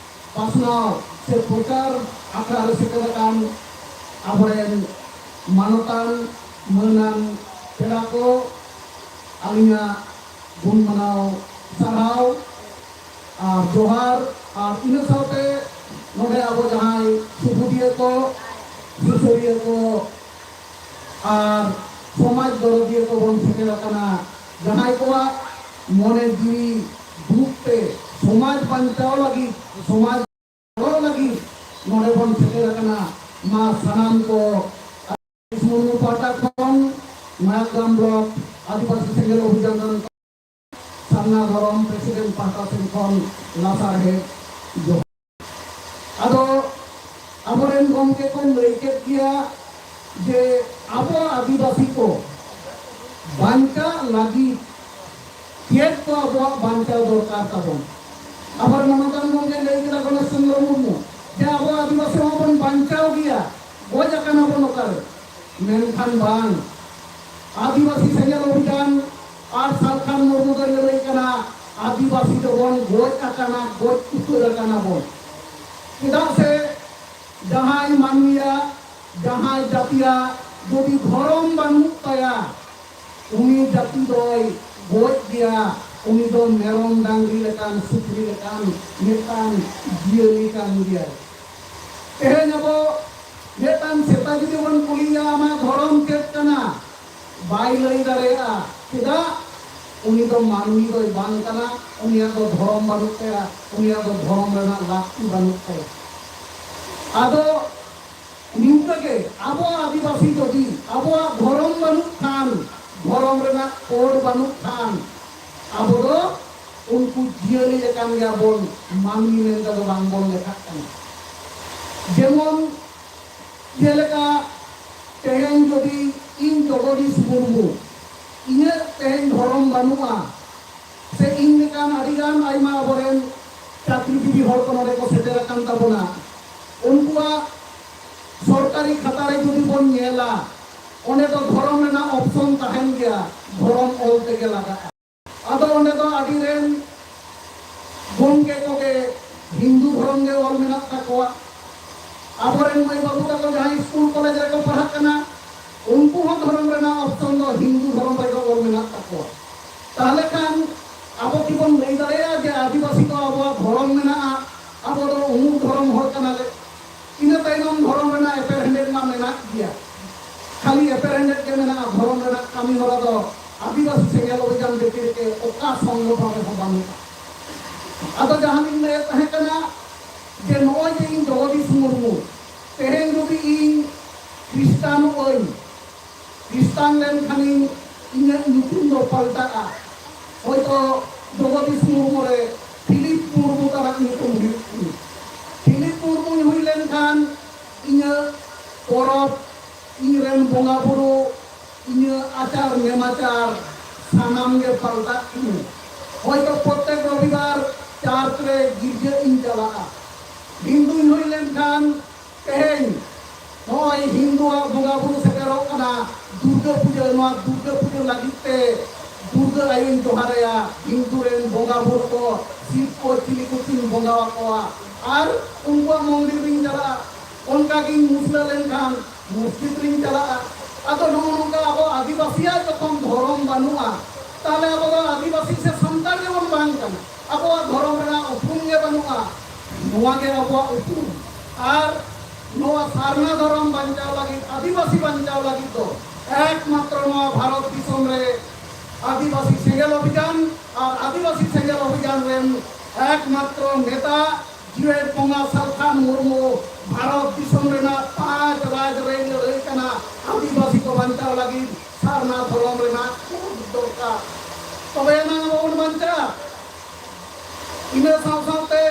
ᱯᱟᱥᱱᱟᱣ ᱥᱮ ᱯᱨᱚᱪᱟᱨ ᱟᱠᱷᱲᱟ ᱨᱮ ᱥᱮᱴᱮᱨ ᱟᱠᱟᱱ ᱟᱵᱚᱨᱮᱱ ᱢᱟᱱᱚᱛᱟᱱ ᱢᱟᱹᱱᱟᱱ ᱯᱮᱲᱟ ᱠᱚ, ᱟᱹᱞᱤᱧᱟᱜ ᱜᱩᱱ ᱢᱟᱱᱟᱣ ᱥᱟᱨᱦᱟᱣ ᱟᱨ ᱡᱚᱦᱟᱨ᱾ ᱟᱨ ᱤᱱᱟᱹ ᱥᱟᱶᱛᱮ ᱱᱚᱰᱮ ᱟᱵᱚ ᱡᱟᱦᱟᱸᱭ ᱥᱩᱵᱩᱫᱤᱭᱟᱹ ᱠᱚ, ᱥᱩᱥᱟᱹᱨᱤᱭᱟᱹ ᱠᱚ ᱟᱨ ᱥᱚᱢᱟᱡᱽ ᱫᱚᱨᱚᱫᱤᱭᱟᱹ ᱠᱚᱵᱚᱱ ᱥᱮᱴᱮᱨ ᱟᱠᱟᱱᱟ, ᱡᱟᱦᱟᱸᱭ ᱠᱚᱣᱟᱜ ᱢᱚᱱᱮ ᱡᱤᱣᱤ ᱫᱩᱠ ᱛᱮ ᱥᱚᱢᱟᱡᱽ ᱵᱟᱧᱪᱟᱣ ᱞᱟᱹᱜᱤᱫ, ᱥᱚᱢᱟᱡᱽ ᱜᱚᱲᱚ ᱞᱟᱹᱜᱤᱫ ᱱᱚᱰᱮ ᱵᱚᱱ ᱥᱮᱴᱮᱨ ᱟᱠᱟᱱᱟ᱾ ᱢᱟ ᱥᱟᱱᱟᱢ ᱠᱚ ᱢᱩᱨᱢᱩ ᱯᱟᱦᱴᱟ ᱠᱷᱚᱱ ᱱᱚᱭᱟᱜᱨᱟᱢ ᱵᱞᱚᱠ ᱟᱹᱫᱤᱵᱟᱹᱥᱤ ᱥᱮᱸᱜᱮᱞ ᱚᱵᱷᱤᱡᱟᱱ ᱨᱮᱱ ᱥᱟᱨᱱᱟ ᱫᱷᱚᱨᱚᱢ ᱯᱨᱮᱥᱤᱰᱮᱱᱴ ᱯᱟᱦᱴᱟ ᱥᱮᱱ ᱠᱷᱚᱱ ᱞᱟᱥᱟᱲᱦᱮᱫ ᱡᱚᱦᱟᱨ᱾ ᱟᱫᱚ ᱟᱵᱚᱨᱮᱱ ᱜᱚᱢᱠᱮ ᱠᱚ ᱞᱟᱹᱭ ᱠᱮᱫ ᱜᱮᱭᱟ ᱡᱮ ᱟᱵᱚ ᱟᱹᱫᱤᱵᱟᱹᱥᱤ ᱠᱚ ᱵᱟᱧᱪᱟᱜ ᱞᱟᱹᱜᱤᱫ ᱪᱮᱫ ᱠᱚ ᱟᱵᱚᱣᱟᱜ ᱵᱟᱧᱪᱟᱣ ᱫᱚᱨᱠᱟᱨ ᱛᱟᱵᱚᱱ? ᱟᱵᱚᱨᱮᱱ ᱢᱟᱱᱚᱛᱟᱱ ᱜᱚᱢᱠᱮ ᱞᱟᱹᱭ ᱠᱮᱫᱟ ᱜᱚᱱᱮᱥ ᱪᱚᱱᱫᱨᱚ ᱢᱩᱨᱢᱩ ᱡᱮ ᱟᱵᱚ ᱟᱹᱫᱤᱵᱟᱹᱥᱤ ᱦᱚᱸᱵᱚᱱ ᱵᱟᱧᱪᱟᱣ ᱜᱮᱭᱟ, ᱜᱚᱡ ᱟᱠᱟᱱᱟ ᱵᱚᱱ ᱚᱠᱟᱨᱮ? ᱢᱮᱱᱠᱷᱟᱱ ᱵᱟᱝ, ᱟᱹᱫᱤᱵᱟᱹᱥᱤ ᱥᱮᱸᱜᱮᱞ ᱚᱵᱷᱤᱡᱟᱱ ᱟᱨ ᱥᱟᱞᱠᱷᱟᱱ ᱢᱩᱨᱢᱩ ᱫᱚᱭ ᱞᱟᱹᱲᱦᱟᱹᱭ ᱠᱟᱱᱟ, ᱟᱹᱫᱤᱵᱟᱹᱥᱤ ᱫᱚᱵᱚᱱ ᱜᱚᱡ ᱟᱠᱟᱱᱟ, ᱜᱚᱡ ᱩᱛᱟᱹᱨ ᱟᱠᱟᱱᱟ ᱵᱚᱱ᱾ ᱪᱮᱫᱟᱜ ᱥᱮ ᱡᱟᱦᱟᱸᱭ ᱢᱟᱹᱱᱢᱤᱭᱟᱜ, ᱡᱟᱦᱟᱸᱭ ᱡᱟᱹᱛᱤᱭᱟᱜ ᱡᱩᱫᱤ ᱫᱷᱚᱨᱚᱢ ᱵᱟᱹᱱᱩᱜ ᱛᱟᱭᱟ, ᱩᱱᱤ ᱡᱟᱹᱛᱤ ᱫᱚᱭ ᱜᱚᱡ ᱜᱮᱭᱟ᱾ ᱩᱱᱤ ᱫᱚ ᱢᱮᱨᱚᱢ ᱰᱟᱝᱨᱤ ᱞᱮᱠᱟᱱ, ᱥᱩᱠᱨᱤ ᱞᱮᱠᱟᱱ ᱢᱤᱫᱴᱟᱝ ᱡᱤᱭᱟᱹᱞᱤ ᱠᱟᱱ ᱜᱮᱭᱟᱭ᱾ ᱛᱮᱦᱮᱧ ᱟᱵᱚ ᱢᱤᱫᱴᱟᱝ ᱥᱮᱛᱟ ᱡᱩᱫᱤ ᱵᱚᱱ ᱠᱩᱞᱤᱭᱟ, "ᱟᱢᱟᱜ ᱫᱷᱚᱨᱚᱢ ᱪᱮᱫ ᱠᱟᱱᱟ?" ᱵᱟᱭ ᱞᱟᱹᱭ ᱫᱟᱲᱮᱭᱟᱜᱼᱟ᱾ ᱪᱮᱫᱟᱜ? ᱩᱱᱤ ᱫᱚ ᱢᱟᱹᱱᱢᱤ ᱫᱚᱭ ᱵᱟᱝ ᱠᱟᱱᱟ, ᱩᱱᱤᱭᱟᱜ ᱫᱚ ᱫᱷᱚᱨᱚᱢ ᱵᱟᱹᱱᱩᱜ ᱛᱟᱭᱟ, ᱩᱱᱤᱭᱟᱜ ᱫᱚ ᱫᱷᱚᱨᱚᱢ ᱨᱮᱱᱟᱜ ᱞᱟᱹᱠᱛᱤ ᱵᱟᱹᱱᱩᱜ ᱛᱟᱭᱟ᱾ ᱟᱫᱚ ᱱᱤᱝᱠᱟᱹ ᱜᱮ ᱟᱵᱚ ᱟᱹᱫᱤᱵᱟᱹᱥᱤ ᱡᱩᱫᱤ ᱟᱵᱚᱣᱟᱜ ᱫᱷᱚᱨᱚᱢ ᱵᱟᱹᱱᱩᱜ ᱠᱷᱟᱱ, ᱫᱷᱚᱨᱚᱢ ᱨᱮᱱᱟᱜ ᱠᱳᱰ ᱵᱟᱹᱱᱩᱜ ᱠᱷᱟᱱ, ᱟᱵᱚ ᱫᱚ ᱩᱱᱠᱩ ᱡᱤᱭᱟᱹᱞᱤ ᱞᱮᱠᱟᱱ ᱜᱮᱭᱟᱵᱚᱱ, ᱢᱟᱹᱱᱢᱤ ᱢᱮᱱᱛᱮ ᱫᱚ ᱵᱟᱝᱵᱚᱱ ᱞᱮᱠᱷᱟᱜ ᱠᱟᱱᱟ᱾ ᱡᱮᱢᱚᱱ ᱡᱮᱞᱮᱠᱟ ᱛᱮᱦᱮᱧ ᱡᱩᱫᱤ ᱤᱧ ᱡᱚᱜᱚᱫᱤᱥ ᱢᱩᱨᱢᱩ, ᱤᱧᱟᱹᱜ ᱛᱮᱦᱮᱧ ᱫᱷᱚᱨᱚᱢ ᱵᱟᱹᱱᱩᱜᱼᱟ, ᱥᱮ ᱤᱧ ᱞᱮᱠᱟᱱ ᱟᱹᱰᱤᱜᱟᱱ ᱟᱭᱢᱟ ᱟᱵᱚᱨᱮᱱ ᱪᱟᱹᱠᱨᱤᱡᱤᱵᱤ ᱦᱚᱲ ᱠᱚ ᱱᱚᱰᱮ ᱠᱚ ᱥᱮᱴᱮᱨ ᱟᱠᱟᱱ ᱛᱟᱵᱚᱱᱟ, ᱩᱱᱠᱩᱣᱟᱜ ᱥᱚᱨᱠᱟᱨᱤ ᱠᱷᱟᱛᱟ ᱨᱮ ᱡᱩᱫᱤ ᱵᱚᱱ ᱧᱮᱞᱟ, ᱚᱸᱰᱮ ᱫᱚ ᱫᱷᱚᱨᱚᱢ ᱨᱮᱱᱟᱜ ᱚᱯᱥᱚᱱ ᱛᱟᱦᱮᱱ ᱜᱮᱭᱟ, ᱫᱷᱚᱨᱚᱢ ᱚᱞ ᱛᱮᱜᱮ ᱞᱟᱜᱟᱜᱼᱟ᱾ ᱟᱫᱚ ᱚᱸᱰᱮ ᱫᱚ ᱟᱹᱰᱤ ᱨᱮᱱ ᱜᱚᱢᱠᱮ ᱠᱚᱜᱮ ᱦᱤᱱᱫᱩ ᱫᱷᱚᱨᱚᱢ ᱜᱮ ᱚᱞ ᱢᱮᱱᱟᱜ ᱛᱟᱠᱚᱣᱟ᱾ ᱟᱵᱚᱨᱮᱱ ᱢᱟᱹᱭ ᱵᱟᱹᱵᱩ ᱛᱟᱠᱚ ᱡᱟᱦᱟᱸᱭ ᱥᱠᱩᱞ ᱠᱚᱞᱮᱡᱽ ᱨᱮᱠᱚ ᱯᱟᱲᱦᱟᱜ ᱠᱟᱱᱟ, ᱩᱱᱠᱩ ᱦᱚᱸ ᱫᱷᱚᱨᱚᱢ ᱨᱮᱱᱟᱜ ᱚᱯᱥᱚᱱ ᱫᱚ ᱦᱤᱱᱫᱩ ᱫᱷᱚᱨᱚᱢ ᱨᱮᱜᱮ ᱚᱞ ᱢᱮᱱᱟᱜ ᱛᱟᱠᱚᱣᱟ᱾ ᱛᱟᱦᱚᱞᱮ ᱠᱷᱟᱱ ᱟᱵᱚ ᱠᱤᱵᱚᱱ ᱞᱟᱹᱭ ᱫᱟᱲᱮᱭᱟᱜᱼᱟ ᱡᱮ ᱟᱹᱫᱤᱵᱟᱹᱥᱤ ᱫᱚ ᱟᱵᱚᱣᱟᱜ ᱫᱷᱚᱨᱚᱢ ᱢᱮᱱᱟᱜᱼᱟ, ᱟᱵᱚ ᱫᱚ ᱩᱢᱩᱠ ᱫᱷᱚᱨᱚᱢ ᱦᱚᱲ ᱠᱟᱱᱟᱞᱮ? ᱤᱱᱟᱹ ᱛᱟᱭᱱᱚᱢ ᱫᱷᱚᱨᱚᱢ ᱨᱮᱱᱟᱜ ᱮᱯᱮᱨᱦᱮᱸᱰᱮᱡ ᱢᱟ ᱢᱮᱱᱟᱜ ᱜᱮᱭᱟ, ᱠᱷᱟᱹᱞᱤ ᱮᱯᱮᱨᱦᱮᱸᱰᱮᱡ ᱜᱮ ᱢᱮᱱᱟᱜᱼᱟ᱾ ᱫᱷᱚᱨᱚᱢ ᱨᱮᱱᱟᱜ ᱠᱟᱹᱢᱤ ᱦᱚᱨᱟ ᱫᱚ ᱟᱹᱫᱤᱵᱟᱹᱥᱤ ᱥᱮᱸᱜᱮᱞ ᱚᱵᱷᱤᱡᱟᱱ ᱵᱷᱤᱛᱤᱨ ᱨᱮ ᱚᱠᱟ ᱥᱚᱝᱜᱚᱴᱷᱚᱱ ᱨᱮᱦᱚᱸ ᱵᱟᱹᱱᱩᱜᱼᱟ᱾ ᱟᱫᱚ ᱡᱟᱦᱟᱸ ᱞᱤᱧ ᱞᱟᱹᱭᱮᱫ ᱛᱟᱦᱮᱸ ᱠᱟᱱᱟ ᱡᱮ ᱱᱚᱜᱼᱚᱭ ᱡᱮ ᱤᱧ ᱡᱚᱜᱚᱫᱤᱥ ᱢᱩᱨᱢᱩ, ᱛᱮᱦᱮᱧ ᱡᱩᱫᱤ ᱤᱧ ᱠᱷᱨᱤᱥᱴᱟᱱᱚᱜ ᱟᱹᱧ, ᱠᱷᱨᱤᱥᱴᱟᱱ ᱞᱮᱱᱠᱷᱟᱱᱤᱧ ᱤᱧᱟᱹᱜ ᱧᱩᱛᱩᱢ ᱫᱚ ᱯᱟᱞᱴᱟᱜᱼᱟ᱾ ᱦᱚᱭᱛᱚ ᱡᱚᱜᱚᱫᱤᱥ ᱢᱩᱨᱢᱩ ᱨᱮ ᱯᱷᱤᱞᱤᱯ ᱢᱩᱨᱢᱩ ᱛᱟᱨᱟᱜ ᱧᱩᱛᱩᱢ ᱦᱩᱭᱩᱜ ᱛᱤᱧᱟᱹ᱾ ᱯᱷᱤᱞᱤᱯ ᱢᱩᱨᱢᱩᱧ ᱦᱩᱭ ᱞᱮᱱᱠᱷᱟᱱ ᱤᱧᱟᱹᱜ ᱯᱚᱨᱚᱵᱽ, ᱤᱧ ᱨᱮᱱ ᱵᱚᱸᱜᱟ ᱵᱩᱨᱩ, ᱤᱧᱟᱹᱜ ᱟᱪᱟᱨ ᱱᱮᱢᱟᱪᱟᱨ ᱥᱟᱱᱟᱢ ᱜᱮ ᱯᱟᱞᱴᱟᱜ ᱛᱤᱧᱟᱹ᱾ ᱦᱚᱭᱛᱚ ᱯᱨᱚᱛᱮᱠ ᱨᱚᱵᱤᱵᱟᱨ ᱪᱟᱨᱪ ᱨᱮ ᱜᱤᱨᱡᱟᱹ ᱤᱧ ᱪᱟᱞᱟᱜᱼᱟ᱾ ᱦᱤᱱᱫᱩᱧ ᱦᱩᱭ ᱞᱮᱱᱠᱷᱟᱱ ᱛᱮᱦᱮᱧ ᱱᱚᱜᱼᱚᱭ ᱦᱤᱱᱫᱩᱣᱟᱜ ᱵᱚᱸᱜᱟ ᱵᱩᱨᱩ ᱥᱮᱴᱮᱨᱚᱜ ᱠᱟᱱᱟ, ᱫᱩᱨᱜᱟᱹ ᱯᱩᱡᱟᱹ, ᱱᱚᱣᱟ ᱫᱩᱨᱜᱟᱹ ᱯᱩᱡᱟᱹ ᱞᱟᱹᱜᱤᱫ ᱛᱮ ᱫᱩᱨᱜᱟᱹ ᱟᱭᱳᱧ ᱡᱚᱦᱟᱨᱟᱭᱟ᱾ ᱦᱤᱱᱫᱩ ᱨᱮᱱ ᱵᱚᱸᱜᱟ ᱵᱩᱨᱩ ᱠᱚ ᱥᱤᱵ ᱠᱚ ᱪᱤᱞᱤ ᱠᱚ ᱠᱤᱱ ᱵᱚᱸᱜᱟ ᱟᱠᱚᱣᱟ ᱟᱨ ᱩᱱᱠᱩᱣᱟᱜ ᱢᱚᱱᱫᱤᱨ ᱨᱤᱧ ᱪᱟᱞᱟᱜᱼᱟ᱾ ᱚᱱᱠᱟ ᱜᱤᱧ ᱢᱩᱥᱞᱟᱹ ᱞᱮᱱᱠᱷᱟᱱ ᱢᱚᱥᱡᱤᱫ ᱨᱤᱧ ᱪᱟᱞᱟᱜᱼᱟ᱾ ᱟᱫᱚ ᱱᱚᱜᱼᱚ ᱱᱚᱝᱠᱟ ᱟᱵᱚ ᱟᱹᱫᱤᱵᱟᱹᱥᱤᱭᱟᱜ ᱡᱚᱠᱷᱚᱱ ᱫᱷᱚᱨᱚᱢ ᱵᱟᱹᱱᱩᱜᱼᱟ, ᱛᱟᱦᱞᱮ ᱟᱵᱚ ᱫᱚ ᱟᱹᱫᱤᱵᱟᱹᱥᱤ ᱥᱮ ᱥᱟᱱᱛᱟᱲ ᱜᱮᱵᱚᱱ ᱵᱟᱝ ᱠᱟᱱᱟ᱾ ᱟᱵᱚᱣᱟᱜ ᱫᱷᱚᱨᱚᱢ ᱨᱮᱱᱟᱜ ᱩᱯᱨᱩᱢ ᱜᱮ ᱵᱟᱹᱱᱩᱜᱼᱟ᱾ ᱱᱚᱣᱟ ᱜᱮ ᱟᱵᱚᱣᱟᱜ ᱩᱯᱨᱩᱢ᱾ ᱟᱨ ᱱᱚᱣᱟ ᱥᱟᱨᱱᱟ ᱫᱷᱚᱨᱚᱢ ᱵᱟᱧᱪᱟᱣ ᱞᱟᱹᱜᱤᱫ, ᱟᱹᱫᱤᱵᱟᱹᱥᱤ ᱵᱟᱧᱪᱟᱣ ᱞᱟᱹᱜᱤᱫ ᱫᱚ ᱮᱠᱢᱟᱛᱨᱚ ᱱᱚᱣᱟ ᱵᱷᱟᱨᱚᱛ ᱫᱤᱥᱚᱢ ᱨᱮ ᱟᱹᱫᱤᱵᱟᱹᱥᱤ ᱥᱮᱸᱜᱮᱞ ᱚᱵᱷᱤᱡᱟᱱ ᱟᱨ ᱟᱹᱫᱤᱵᱟᱹᱥᱤ ᱥᱮᱸᱜᱮᱞ ᱚᱵᱷᱤᱡᱟᱱ ᱨᱮᱱ ᱮᱠᱢᱟᱛᱨᱚ ᱱᱮᱛᱟ ᱡᱤᱣᱮᱫ ᱵᱚᱸᱜᱟ ᱥᱟᱞᱠᱷᱟᱱ ᱢᱩᱨᱢᱩ ᱵᱷᱟᱨᱚᱛ ᱫᱤᱥᱚᱢ ᱨᱮᱱᱟᱜ ᱯᱟᱸᱪ ᱨᱟᱡᱽ ᱨᱮᱭ ᱞᱟᱹᱲᱦᱟᱹᱭ ᱠᱟᱱᱟ᱾ ᱟᱹᱫᱤᱵᱟᱹᱥᱤ ᱠᱚ ᱵᱟᱧᱪᱟᱣ ᱞᱟᱹᱜᱤᱫ ᱥᱟᱨᱱᱟ ᱫᱷᱚᱨᱚᱢ ᱨᱮᱱᱟᱜ ᱫᱚᱨᱠᱟᱨ, ᱛᱚᱵᱮ ᱮᱱᱟᱝ ᱟᱵᱚ ᱵᱚᱱ ᱵᱟᱧᱪᱟᱜᱼᱟ᱾ ᱤᱱᱟᱹ ᱥᱟᱶ ᱥᱟᱶᱛᱮ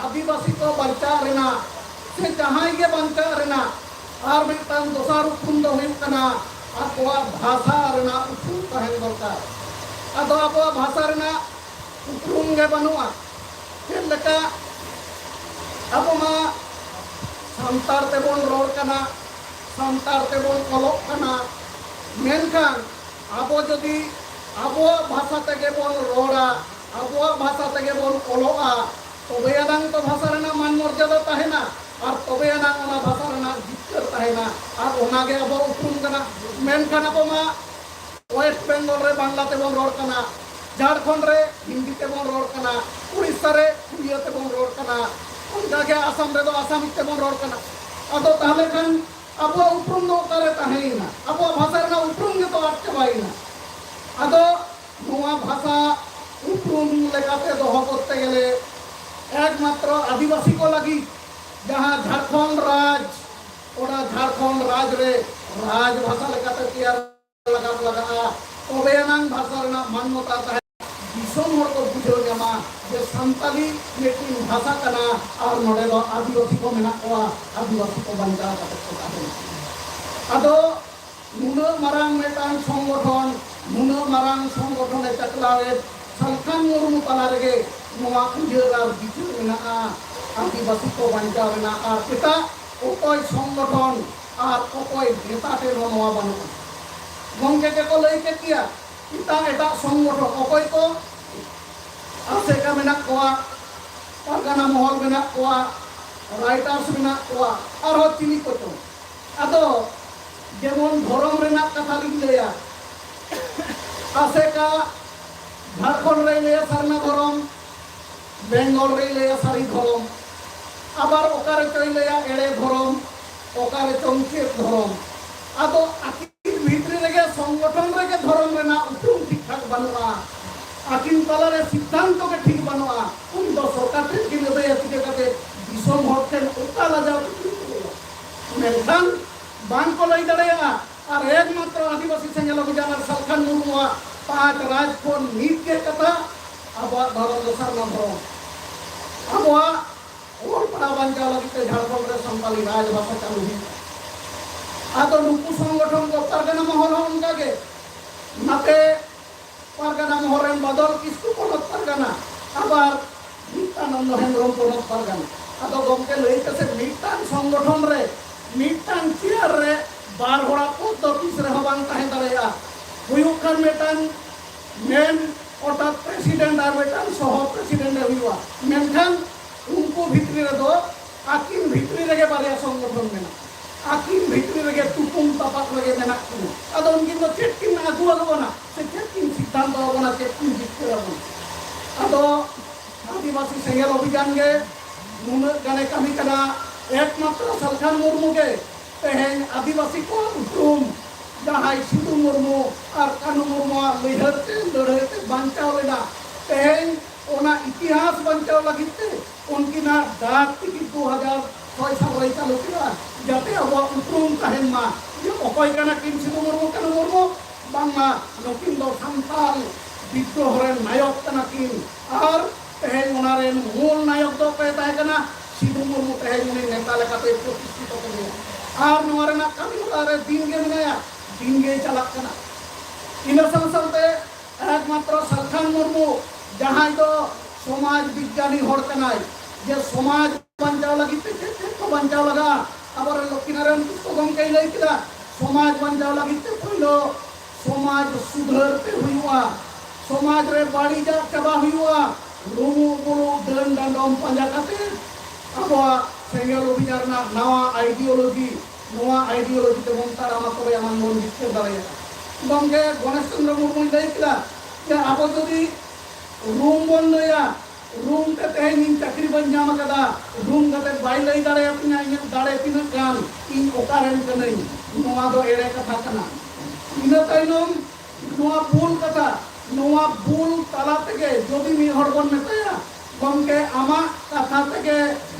ᱟᱹᱫᱤᱵᱟᱹᱥᱤ ᱠᱚ ᱵᱟᱧᱪᱟᱜ ᱨᱮᱱᱟᱜ ᱥᱮ ᱡᱟᱦᱟᱸᱭ ᱜᱮ ᱵᱟᱧᱪᱟᱜ ᱨᱮᱱᱟᱜ ᱟᱨ ᱢᱤᱫᱴᱟᱝ ᱫᱚᱥᱟᱨ ᱩᱯᱨᱩᱢ ᱫᱚ ᱦᱩᱭᱩᱜ ᱠᱟᱱᱟ ᱟᱠᱚᱣᱟᱜ ᱵᱷᱟᱥᱟ ᱨᱮᱱᱟᱜ ᱩᱯᱨᱩᱢ ᱛᱟᱦᱮᱱ ᱫᱚᱨᱠᱟᱨ᱾ ᱟᱫᱚ ᱟᱵᱚᱣᱟᱜ ᱵᱷᱟᱥᱟ ᱨᱮᱱᱟᱜ ᱩᱯᱨᱩᱢ ᱜᱮ ᱵᱟᱹᱱᱩᱜᱼᱟ᱾ ᱪᱮᱫ ᱞᱮᱠᱟ ᱟᱵᱚ ᱢᱟ ᱥᱟᱱᱛᱟᱲ ᱛᱮᱵᱚᱱ ᱨᱚᱲ ᱠᱟᱱᱟ, ᱥᱟᱱᱛᱟᱲ ᱛᱮᱵᱚᱱ ᱚᱞᱚᱜ ᱠᱟᱱᱟ, ᱢᱮᱱᱠᱷᱟᱱ ᱟᱵᱚ ᱡᱩᱫᱤ ᱟᱵᱚᱣᱟᱜ ᱵᱷᱟᱥᱟ ᱛᱮᱜᱮ ᱵᱚᱱ ᱨᱚᱲᱟ, ᱟᱵᱚᱣᱟᱜ ᱵᱷᱟᱥᱟ ᱛᱮᱜᱮ ᱵᱚᱱ ᱚᱞᱚᱜᱼᱟ, ᱛᱚᱵᱮ ᱟᱱᱟᱝ ᱛᱚ ᱵᱷᱟᱥᱟ ᱨᱮᱱᱟᱜ ᱢᱟᱱ ᱢᱚᱨᱡᱟᱫᱟ ᱛᱟᱦᱮᱱᱟ, ᱟᱨ ᱛᱚᱵᱮ ᱟᱱᱟᱝ ᱚᱱᱟ ᱵᱷᱟᱥᱟ ᱨᱮᱱᱟᱜ ᱡᱤᱛᱠᱟᱹᱨ ᱛᱟᱦᱮᱱᱟ, ᱟᱨ ᱚᱱᱟᱜᱮ ᱟᱵᱚᱣᱟᱜ ᱩᱯᱨᱩᱢ ᱠᱟᱱᱟ᱾ ᱢᱮᱱᱠᱷᱟᱱ ᱟᱵᱚ ᱢᱟ ᱳᱭᱮᱥᱴ ᱵᱮᱝᱜᱚᱞ ᱨᱮ ᱵᱟᱝᱞᱟ ᱛᱮᱵᱚᱱ ᱨᱚᱲ ᱠᱟᱱᱟ, ᱡᱷᱟᱲᱠᱷᱚᱸᱰ ᱨᱮ ᱦᱤᱱᱫᱤ ᱛᱮᱵᱚᱱ ᱨᱚᱲ ᱠᱟᱱᱟ, ᱩᱲᱤᱥᱥᱟ ᱨᱮ ᱩᱲᱤᱭᱟ ᱛᱮᱵᱚᱱ ᱨᱚᱲ ᱠᱟᱱᱟ, ᱚᱱᱠᱟᱜᱮ ᱟᱥᱟᱢ ᱨᱮᱫᱚ ᱟᱥᱟᱢᱤᱡ ᱛᱮᱵᱚᱱ ᱨᱚᱲ ᱠᱟᱱᱟ᱾ ᱟᱫᱚ ᱛᱟᱦᱚᱞᱮ ᱠᱷᱟᱱ ᱟᱵᱚᱣᱟᱜ ᱩᱯᱨᱩᱢ ᱫᱚ ᱚᱠᱟᱨᱮ ᱛᱟᱦᱮᱸᱭᱮᱱᱟ? ᱟᱵᱚᱣᱟᱜ ᱵᱷᱟᱥᱟ ᱨᱮᱱᱟᱜ ᱩᱯᱨᱩᱢ ᱜᱮᱛᱚ ᱟᱫ ᱪᱟᱵᱟᱭᱮᱱᱟ᱾ ᱟᱫᱚ ᱱᱚᱣᱟ ᱵᱷᱟᱥᱟ ᱩᱯᱨᱩᱢ ᱞᱮᱠᱟᱛᱮ ᱫᱚᱦᱚ ᱠᱚᱨᱛᱮ ᱜᱮᱞᱮ ᱮᱠᱢᱟᱛᱨᱚ ᱟᱹᱫᱤᱵᱟᱹᱥᱤ ᱠᱚ ᱞᱟᱹᱜᱤᱫ ᱡᱟᱦᱟᱸ ᱡᱷᱟᱲᱠᱷᱚᱸᱰ ᱨᱟᱡᱽ, ᱚᱱᱟ ᱡᱷᱟᱲᱠᱷᱚᱸᱰ ᱨᱟᱡᱽ ᱨᱮ ᱨᱟᱡᱽ ᱵᱷᱟᱥᱟ ᱞᱮᱠᱟᱛᱮ ᱛᱮᱭᱟᱨ ᱞᱟᱜᱟᱣ ᱞᱟᱜᱟᱜᱼᱟ, ᱛᱚᱵᱮ ᱟᱱᱟᱝ ᱵᱷᱟᱥᱟ ᱨᱮᱱᱟᱜ ᱢᱟᱱᱱᱚᱛᱟ ᱛᱟᱦᱮᱸ, ᱫᱤᱥᱚᱢ ᱦᱚᱲ ᱠᱚ ᱵᱩᱡᱷᱟᱹᱣ ᱧᱟᱢᱟ ᱡᱮ ᱥᱟᱱᱛᱟᱞᱤ ᱢᱤᱫᱴᱤᱱ ᱵᱷᱟᱥᱟ ᱠᱟᱱᱟ ᱟᱨ ᱱᱚᱰᱮ ᱫᱚ ᱟᱹᱫᱤᱵᱟᱹᱥᱤ ᱠᱚ ᱢᱮᱱᱟᱜ ᱠᱚᱣᱟ, ᱟᱹᱫᱤᱵᱟᱹᱥᱤ ᱠᱚ ᱵᱟᱧᱪᱟᱣ ᱠᱟᱛᱮ ᱠᱚ ᱛᱟᱦᱮᱱᱟ᱾ ᱟᱫᱚ ᱱᱩᱱᱟᱹᱜ ᱢᱟᱨᱟᱝ ᱢᱤᱫᱴᱟᱝ ᱥᱚᱝᱜᱚᱴᱷᱚᱱ, ᱱᱩᱱᱟᱹᱜ ᱢᱟᱨᱟᱝ ᱥᱚᱝᱜᱚᱴᱷᱚᱱᱮ ᱪᱟᱪᱞᱟᱣᱮᱫ ᱥᱟᱞᱠᱷᱟᱱ ᱢᱩᱨᱢᱩ ᱛᱟᱞᱟ ᱨᱮᱜᱮ ᱱᱚᱣᱟ ᱩᱭᱦᱟᱹᱨ ᱟᱨ ᱵᱤᱪᱟᱹᱨ ᱢᱮᱱᱟᱜᱼᱟ, ᱟᱹᱫᱤᱵᱟᱹᱥᱤ ᱠᱚ ᱵᱟᱧᱪᱟᱣ ᱨᱮᱱᱟᱜ᱾ ᱟᱨ ᱮᱴᱟᱜ ᱚᱠᱚᱭ ᱥᱚᱝᱜᱚᱴᱷᱚᱱ ᱟᱨ ᱚᱠᱚᱭ ᱱᱮᱛᱟ ᱴᱷᱮᱱ ᱦᱚᱸ ᱱᱚᱣᱟ ᱵᱟᱹᱱᱩᱜᱼᱟ᱾ ᱜᱚᱢᱠᱮ ᱜᱮᱠᱚ ᱞᱟᱹᱭ ᱠᱮᱫ ᱜᱮᱭᱟ, ᱮᱴᱟᱜ ᱮᱴᱟᱜ ᱥᱚᱝᱜᱚᱴᱷᱚᱱ ᱚᱠᱚᱭ ᱠᱚ ᱟᱥᱮᱠᱟ ᱢᱮᱱᱟᱜ ᱠᱚᱣᱟ, ᱯᱟᱨᱜᱟᱱᱟ ᱢᱚᱦᱚᱞ ᱢᱮᱱᱟᱜ ᱠᱚᱣᱟ, ᱨᱟᱭᱴᱟᱨᱥ ᱢᱮᱱᱟᱜ ᱠᱚᱣᱟ, ᱟᱨᱦᱚᱸ ᱪᱤᱞᱤ ᱠᱚᱪᱚᱝ᱾ ᱟᱫᱚ ᱡᱮᱢᱚᱱ ᱫᱷᱚᱨᱚᱢ ᱨᱮᱱᱟᱜ ᱠᱟᱛᱷᱟ ᱞᱤᱧ ᱞᱟᱹᱭᱟ, ᱟᱥᱮᱠᱟ ᱡᱷᱟᱲᱠᱷᱚᱸᱰ ᱨᱮᱭ ᱞᱟᱹᱭᱟ ᱥᱟᱨᱱᱟ ᱫᱷᱚᱨᱚᱢ, ᱵᱮᱝᱜᱚᱞ ᱨᱮᱭ ᱞᱟᱹᱭᱟ ᱥᱟᱹᱨᱤ ᱫᱷᱚᱨᱚᱢ, ᱟᱵᱟᱨ ᱚᱠᱟ ᱨᱮᱪᱚᱭ ᱞᱟᱹᱭᱟ ᱮᱲᱮ ᱫᱷᱚᱨᱚᱢ, ᱚᱠᱟ ᱨᱮᱪᱚᱝ ᱪᱮᱫ ᱫᱷᱚᱨᱚᱢ᱾ ᱟᱫᱚ ᱟᱹᱠᱤᱱ ᱵᱷᱤᱛᱨᱤ ᱨᱮᱜᱮ ᱥᱚᱝᱜᱚᱴᱷᱚᱱ ᱨᱮᱜᱮ ᱫᱷᱚᱨᱚᱢ ᱨᱮᱱᱟᱜ ᱩᱯᱨᱩᱢ ᱴᱷᱤᱠ ᱴᱷᱟᱠ ᱵᱟᱹᱱᱩᱜᱼᱟ᱾ ᱟᱹᱠᱤᱱ ᱛᱟᱞᱟᱨᱮ ᱥᱤᱫᱽᱫᱷᱟᱱᱛᱚ ᱜᱮ ᱴᱷᱤᱠ ᱵᱟᱹᱱᱩᱜᱼᱟ᱾ ᱩᱱ ᱫᱚ ᱥᱚᱨᱠᱟᱨ ᱴᱷᱮᱱ ᱠᱤᱱ ᱟᱹᱫᱟᱹᱭᱟ, ᱪᱤᱠᱟᱹ ᱠᱟᱛᱮ ᱫᱤᱥᱚᱢ ᱦᱚᱲ ᱴᱷᱮᱱ ᱚᱠᱟ ᱞᱟᱡᱟᱣ ᱠᱤᱱ ᱟᱹᱫᱟᱹᱭᱟ? ᱢᱮᱱᱠᱷᱟᱱ ᱵᱟᱝ ᱠᱚ ᱞᱟᱹᱭ ᱫᱟᱲᱮᱭᱟᱜᱼᱟ᱾ ᱟᱨ ᱮᱠᱢᱟᱛᱨᱚ ᱟᱹᱫᱤᱵᱟᱹᱥᱤ ᱥᱮᱸᱜᱮᱞ ᱚᱵᱷᱤᱡᱟᱱ ᱟᱨ ᱥᱟᱞᱠᱷᱟᱱ ᱢᱩᱨᱢᱩᱣᱟᱜ ᱯᱟᱸᱪ ᱨᱟᱡᱽ ᱠᱷᱚᱱ ᱢᱤᱫ ᱜᱮ ᱠᱟᱛᱷᱟ, ᱟᱵᱚᱣᱟᱜ ᱫᱷᱚᱨᱚᱢ ᱫᱚ ᱥᱟᱨᱱᱟ ᱫᱷᱚᱨᱚᱢ᱾ ᱟᱵᱚᱣᱟᱜ ᱚᱞ ᱯᱟᱲᱦᱟᱣ ᱵᱟᱧᱪᱟᱣ ᱞᱟᱹᱜᱤᱫ ᱛᱮ ᱡᱷᱟᱲᱠᱷᱚᱸᱰ ᱨᱮ ᱥᱟᱱᱛᱟᱲᱤ ᱨᱟᱡᱽ ᱵᱷᱟᱥᱟ ᱪᱟᱹᱞᱩ ᱦᱩᱭᱩᱜᱼᱟ᱾ ᱟᱫᱚ ᱱᱩᱠᱩ ᱥᱚᱝᱜᱚᱴᱷᱚᱱ ᱠᱚ ᱯᱟᱨᱜᱟᱱᱟ ᱢᱚᱦᱚᱞ ᱦᱚᱸ ᱚᱱᱠᱟ ᱜᱮ, ᱱᱟᱛᱮ ᱯᱟᱨᱜᱟᱱᱟ ᱢᱚᱦᱚᱞ ᱨᱮᱱ ᱵᱟᱫᱚᱞ ᱠᱤᱥᱠᱩ ᱯᱚᱱᱚᱛ ᱯᱟᱨᱜᱟᱱᱟ, ᱟᱵᱟᱨ ᱱᱤᱛᱟᱱᱚᱱᱫᱚ ᱦᱮᱢᱵᱨᱚᱢ ᱯᱚᱱᱚᱛ ᱯᱟᱨᱜᱟᱱᱟ᱾ ᱟᱫᱚ ᱜᱚᱢᱠᱮ ᱞᱟᱹᱭ ᱯᱮᱥᱮ, ᱢᱤᱫᱴᱟᱝ ᱥᱚᱝᱜᱚᱴᱷᱚᱱ ᱨᱮ ᱢᱤᱫᱴᱟᱝ ᱪᱮᱭᱟᱨ ᱨᱮ ᱵᱟᱨ ᱦᱚᱲᱟᱜ ᱯᱚᱫᱽ ᱫᱚ ᱛᱤᱥ ᱨᱮᱦᱚᱸ ᱵᱟᱝ ᱛᱟᱦᱮᱸ ᱫᱟᱲᱮᱭᱟᱜᱼᱟ᱾ ᱦᱩᱭᱩᱜ ᱠᱷᱟᱱ ᱢᱤᱫᱴᱟᱝ ᱢᱮᱱ ᱚᱨᱛᱷᱟᱛ ᱯᱨᱮᱥᱤᱰᱮᱱᱴ ᱟᱨ ᱢᱤᱫᱴᱟᱝ ᱥᱚᱦᱚ ᱯᱨᱮᱥᱤᱰᱮᱱᱴ ᱮ ᱦᱩᱭᱩᱜᱼᱟ᱾ ᱢᱮᱱᱠᱷᱟᱱ ᱩᱱᱠᱩ ᱵᱷᱤᱛᱨᱤ ᱨᱮᱫᱚ ᱟᱹᱠᱤᱱ ᱵᱷᱤᱛᱨᱤ ᱨᱮᱜᱮ ᱵᱟᱨᱭᱟ ᱥᱚᱝᱜᱚᱴᱷᱚᱱ ᱢᱮᱱᱟᱜᱼᱟ᱾ ᱟᱹᱠᱤᱱ ᱵᱷᱤᱛᱨᱤ ᱨᱮᱜᱮ ᱛᱩᱯᱩᱢ ᱛᱟᱯᱟᱜ ᱨᱮᱜᱮ ᱢᱮᱱᱟᱜ ᱠᱤᱱᱟ᱾ ᱟᱫᱚ ᱩᱱᱠᱤᱱ ᱫᱚ ᱪᱮᱫ ᱠᱤᱱ ᱟᱹᱜᱩ ᱟᱵᱚᱱᱟ, ᱥᱮ ᱪᱮᱫ ᱠᱤᱱ ᱥᱤᱫᱽᱫᱷᱟᱱᱛᱚ ᱟᱵᱚᱱᱟ, ᱪᱮᱫ ᱠᱤᱱ ᱡᱤᱛᱠᱟᱹᱨ ᱟᱵᱚᱱᱟ? ᱟᱫᱚ ᱟᱹᱫᱤᱵᱟᱹᱥᱤ ᱥᱮᱸᱜᱮᱞ ᱚᱵᱷᱤᱡᱟᱱ ᱜᱮ ᱱᱩᱱᱟᱹᱜ ᱜᱟᱱᱮ ᱠᱟᱹᱢᱤ ᱠᱟᱱᱟ᱾ ᱮᱠᱢᱟᱛᱨᱚ ᱥᱟᱞᱠᱷᱟᱱ ᱢᱩᱨᱢᱩ ᱜᱮ ᱛᱮᱦᱮᱧ ᱟᱹᱫᱤᱵᱟᱹᱥᱤ ᱠᱚᱣᱟᱜ ᱩᱯᱨᱩᱢ, ᱡᱟᱦᱟᱸᱭ ᱥᱤᱫᱩ ᱢᱩᱨᱢᱩ ᱟᱨ ᱠᱟᱹᱱᱦᱩ ᱢᱩᱨᱢᱩᱣᱟᱜ ᱞᱟᱹᱭᱦᱟᱹᱨ ᱛᱮ, ᱞᱟᱹᱲᱦᱟᱹᱭ ᱛᱮ ᱵᱟᱧᱪᱟᱣ ᱞᱮᱱᱟ, ᱛᱮᱦᱮᱧ ᱚᱱᱟ ᱤᱛᱤᱦᱟᱥ ᱵᱟᱧᱪᱟᱣ ᱞᱟᱹᱜᱤᱫ ᱛᱮ ᱩᱱᱠᱤᱱᱟᱜ ᱰᱟᱠ ᱴᱤᱠᱤᱴ ᱫᱩ ᱦᱟᱡᱟᱨ ᱪᱷᱚᱭ ᱥᱟᱞ ᱨᱮᱭ ᱪᱟᱹᱞᱩ ᱠᱮᱫᱟ, ᱡᱟᱛᱮ ᱟᱵᱚᱣᱟᱜ ᱩᱯᱨᱩᱢ ᱛᱟᱦᱮᱱ ᱢᱟ ᱡᱮ ᱚᱠᱚᱭ ᱠᱟᱱᱟ ᱠᱤᱱ ᱥᱤᱫᱩ ᱢᱩᱨᱢᱩ, ᱠᱟᱹᱱᱦᱩ ᱢᱩᱨᱢᱩ᱾ ᱵᱟᱝᱢᱟ ᱱᱩᱠᱤᱱ ᱫᱚ ᱥᱟᱱᱛᱟᱞ ᱵᱤᱫᱽᱫᱨᱳᱦᱚ ᱨᱮᱱ ᱱᱟᱭᱚᱠ ᱠᱟᱱᱟ ᱠᱤᱱ᱾ ᱟᱨ ᱛᱮᱦᱮᱧ ᱚᱱᱟ ᱨᱮᱱ ᱢᱩᱞ ᱱᱟᱭᱚᱠ ᱫᱚ ᱚᱠᱚᱭᱮ ᱛᱟᱦᱮᱸ ᱠᱟᱱᱟ? ᱥᱤᱫᱩ ᱢᱩᱨᱢᱩ ᱛᱮᱦᱮᱧ ᱩᱱᱤ ᱱᱮᱛᱟ ᱞᱮᱠᱟᱛᱮ ᱯᱨᱚᱛᱤᱥᱴᱷᱤᱛᱚ ᱠᱮᱫᱮᱭᱟ᱾ ᱟᱨ ᱱᱚᱣᱟ ᱨᱮᱱᱟᱜ ᱠᱟᱹᱢᱤ ᱦᱚᱨᱟ ᱨᱮ ᱫᱤᱱ ᱜᱮ ᱢᱮᱱᱟᱭᱟ, ᱫᱤᱱ ᱜᱮᱭ ᱪᱟᱞᱟᱜ ᱠᱟᱱᱟ᱾ ᱤᱱᱟᱹ ᱥᱟᱶ ᱥᱟᱶᱛᱮ ᱮᱠᱢᱟᱛᱨᱚ ᱥᱟᱞᱠᱷᱟᱱ ᱢᱩᱨᱢᱩ, ᱡᱟᱦᱟᱸᱭ ᱫᱚ ᱥᱚᱢᱟᱡᱽ ᱵᱤᱜᱽᱜᱟᱱᱤ ᱦᱚᱲ ᱠᱟᱱᱟᱭ, ᱡᱮ ᱥᱚᱢᱟᱡᱽ ᱵᱟᱧᱪᱟᱣ ᱞᱟᱹᱜᱤᱫ ᱛᱮ ᱪᱮᱫ ᱪᱮᱫ ᱠᱚ ᱵᱟᱧᱪᱟᱣ ᱞᱟᱜᱟᱜᱼᱟ? ᱟᱵᱚᱨᱮᱱ ᱞᱚᱠᱠᱷᱤᱱᱟᱨᱟᱭᱚᱱ ᱠᱤᱥᱠᱩ ᱜᱚᱢᱠᱮᱭ ᱞᱟᱹᱭ ᱠᱮᱫᱟ, ᱥᱚᱢᱟᱡᱽ ᱵᱟᱧᱪᱟᱣ ᱞᱟᱹᱜᱤᱫ ᱛᱮ ᱯᱳᱭᱞᱳ ᱥᱚᱢᱟᱡᱽ ᱥᱩᱫᱷᱟᱹᱨ ᱛᱮ ᱦᱩᱭᱩᱜᱼᱟ᱾ ᱥᱚᱢᱟᱡᱽ ᱨᱮ ᱵᱟᱹᱲᱤᱡᱟᱜ ᱪᱟᱵᱟ ᱦᱩᱭᱩᱜᱼᱟ᱾ ᱞᱩᱢᱩᱜ ᱵᱩᱞᱩᱜ ᱰᱟᱹᱱ ᱰᱟᱸᱰᱚᱢ ᱯᱟᱸᱡᱟ ᱠᱟᱛᱮ ᱟᱵᱚᱣᱟᱜ ᱥᱮᱸᱜᱮᱞ ᱚᱵᱷᱤᱡᱟᱱ ᱨᱮᱱᱟᱜ ᱱᱟᱣᱟ ᱟᱭᱰᱤᱭᱳᱞᱚᱡᱤ, ᱱᱚᱣᱟ ᱟᱭᱰᱤᱭᱳᱞᱚᱡᱤ ᱛᱮᱵᱚᱱ ᱛᱟᱲᱟᱢᱟ, ᱛᱚᱵᱮ ᱟᱱᱟᱝ ᱵᱚᱱ ᱡᱤᱛᱠᱟᱹᱨ ᱫᱟᱲᱮᱭᱟᱜᱼᱟ᱾ ᱜᱚᱢᱠᱮ ᱜᱚᱱᱮᱥ ᱪᱚᱱᱫᱨᱚ ᱢᱩᱨᱢᱩᱭ ᱞᱟᱹᱭ ᱠᱮᱫᱟ ᱡᱮ ᱟᱵᱚ ᱡᱩᱫᱤ ᱨᱩᱢ ᱵᱚᱱ ᱞᱟᱹᱭᱟ, ᱨᱩᱢ ᱛᱮ ᱛᱮᱦᱮᱧ ᱤᱧ ᱪᱟᱹᱠᱨᱤ ᱵᱟᱹᱧ ᱧᱟᱢ ᱟᱠᱟᱫᱟ, ᱨᱩᱢ ᱠᱟᱛᱮ ᱵᱟᱭ ᱞᱟᱹᱭ ᱫᱟᱲᱮᱭᱟᱛᱤᱧᱟ ᱤᱧᱟᱹᱜ ᱫᱟᱲᱮ ᱛᱤᱱᱟᱹᱜ ᱜᱟᱱ, ᱤᱧ ᱚᱠᱟᱨᱮᱱ ᱠᱟᱹᱱᱟᱹᱧ, ᱱᱚᱣᱟ ᱫᱚ ᱮᱲᱮ ᱠᱟᱛᱷᱟ ᱠᱟᱱᱟ᱾ ᱤᱱᱟᱹ ᱛᱟᱭᱱᱚᱢ ᱱᱚᱣᱟ ᱵᱩᱞ ᱠᱟᱛᱷᱟ, ᱱᱚᱣᱟ ᱵᱩᱞ ᱛᱟᱞᱟ ᱛᱮᱜᱮ ᱡᱩᱫᱤ ᱢᱤᱫ ᱦᱚᱲ ᱵᱚᱱ ᱢᱮᱛᱟᱭᱟ, "ᱜᱚᱢᱠᱮ, ᱟᱢᱟᱜ ᱠᱟᱛᱷᱟ ᱛᱮᱜᱮ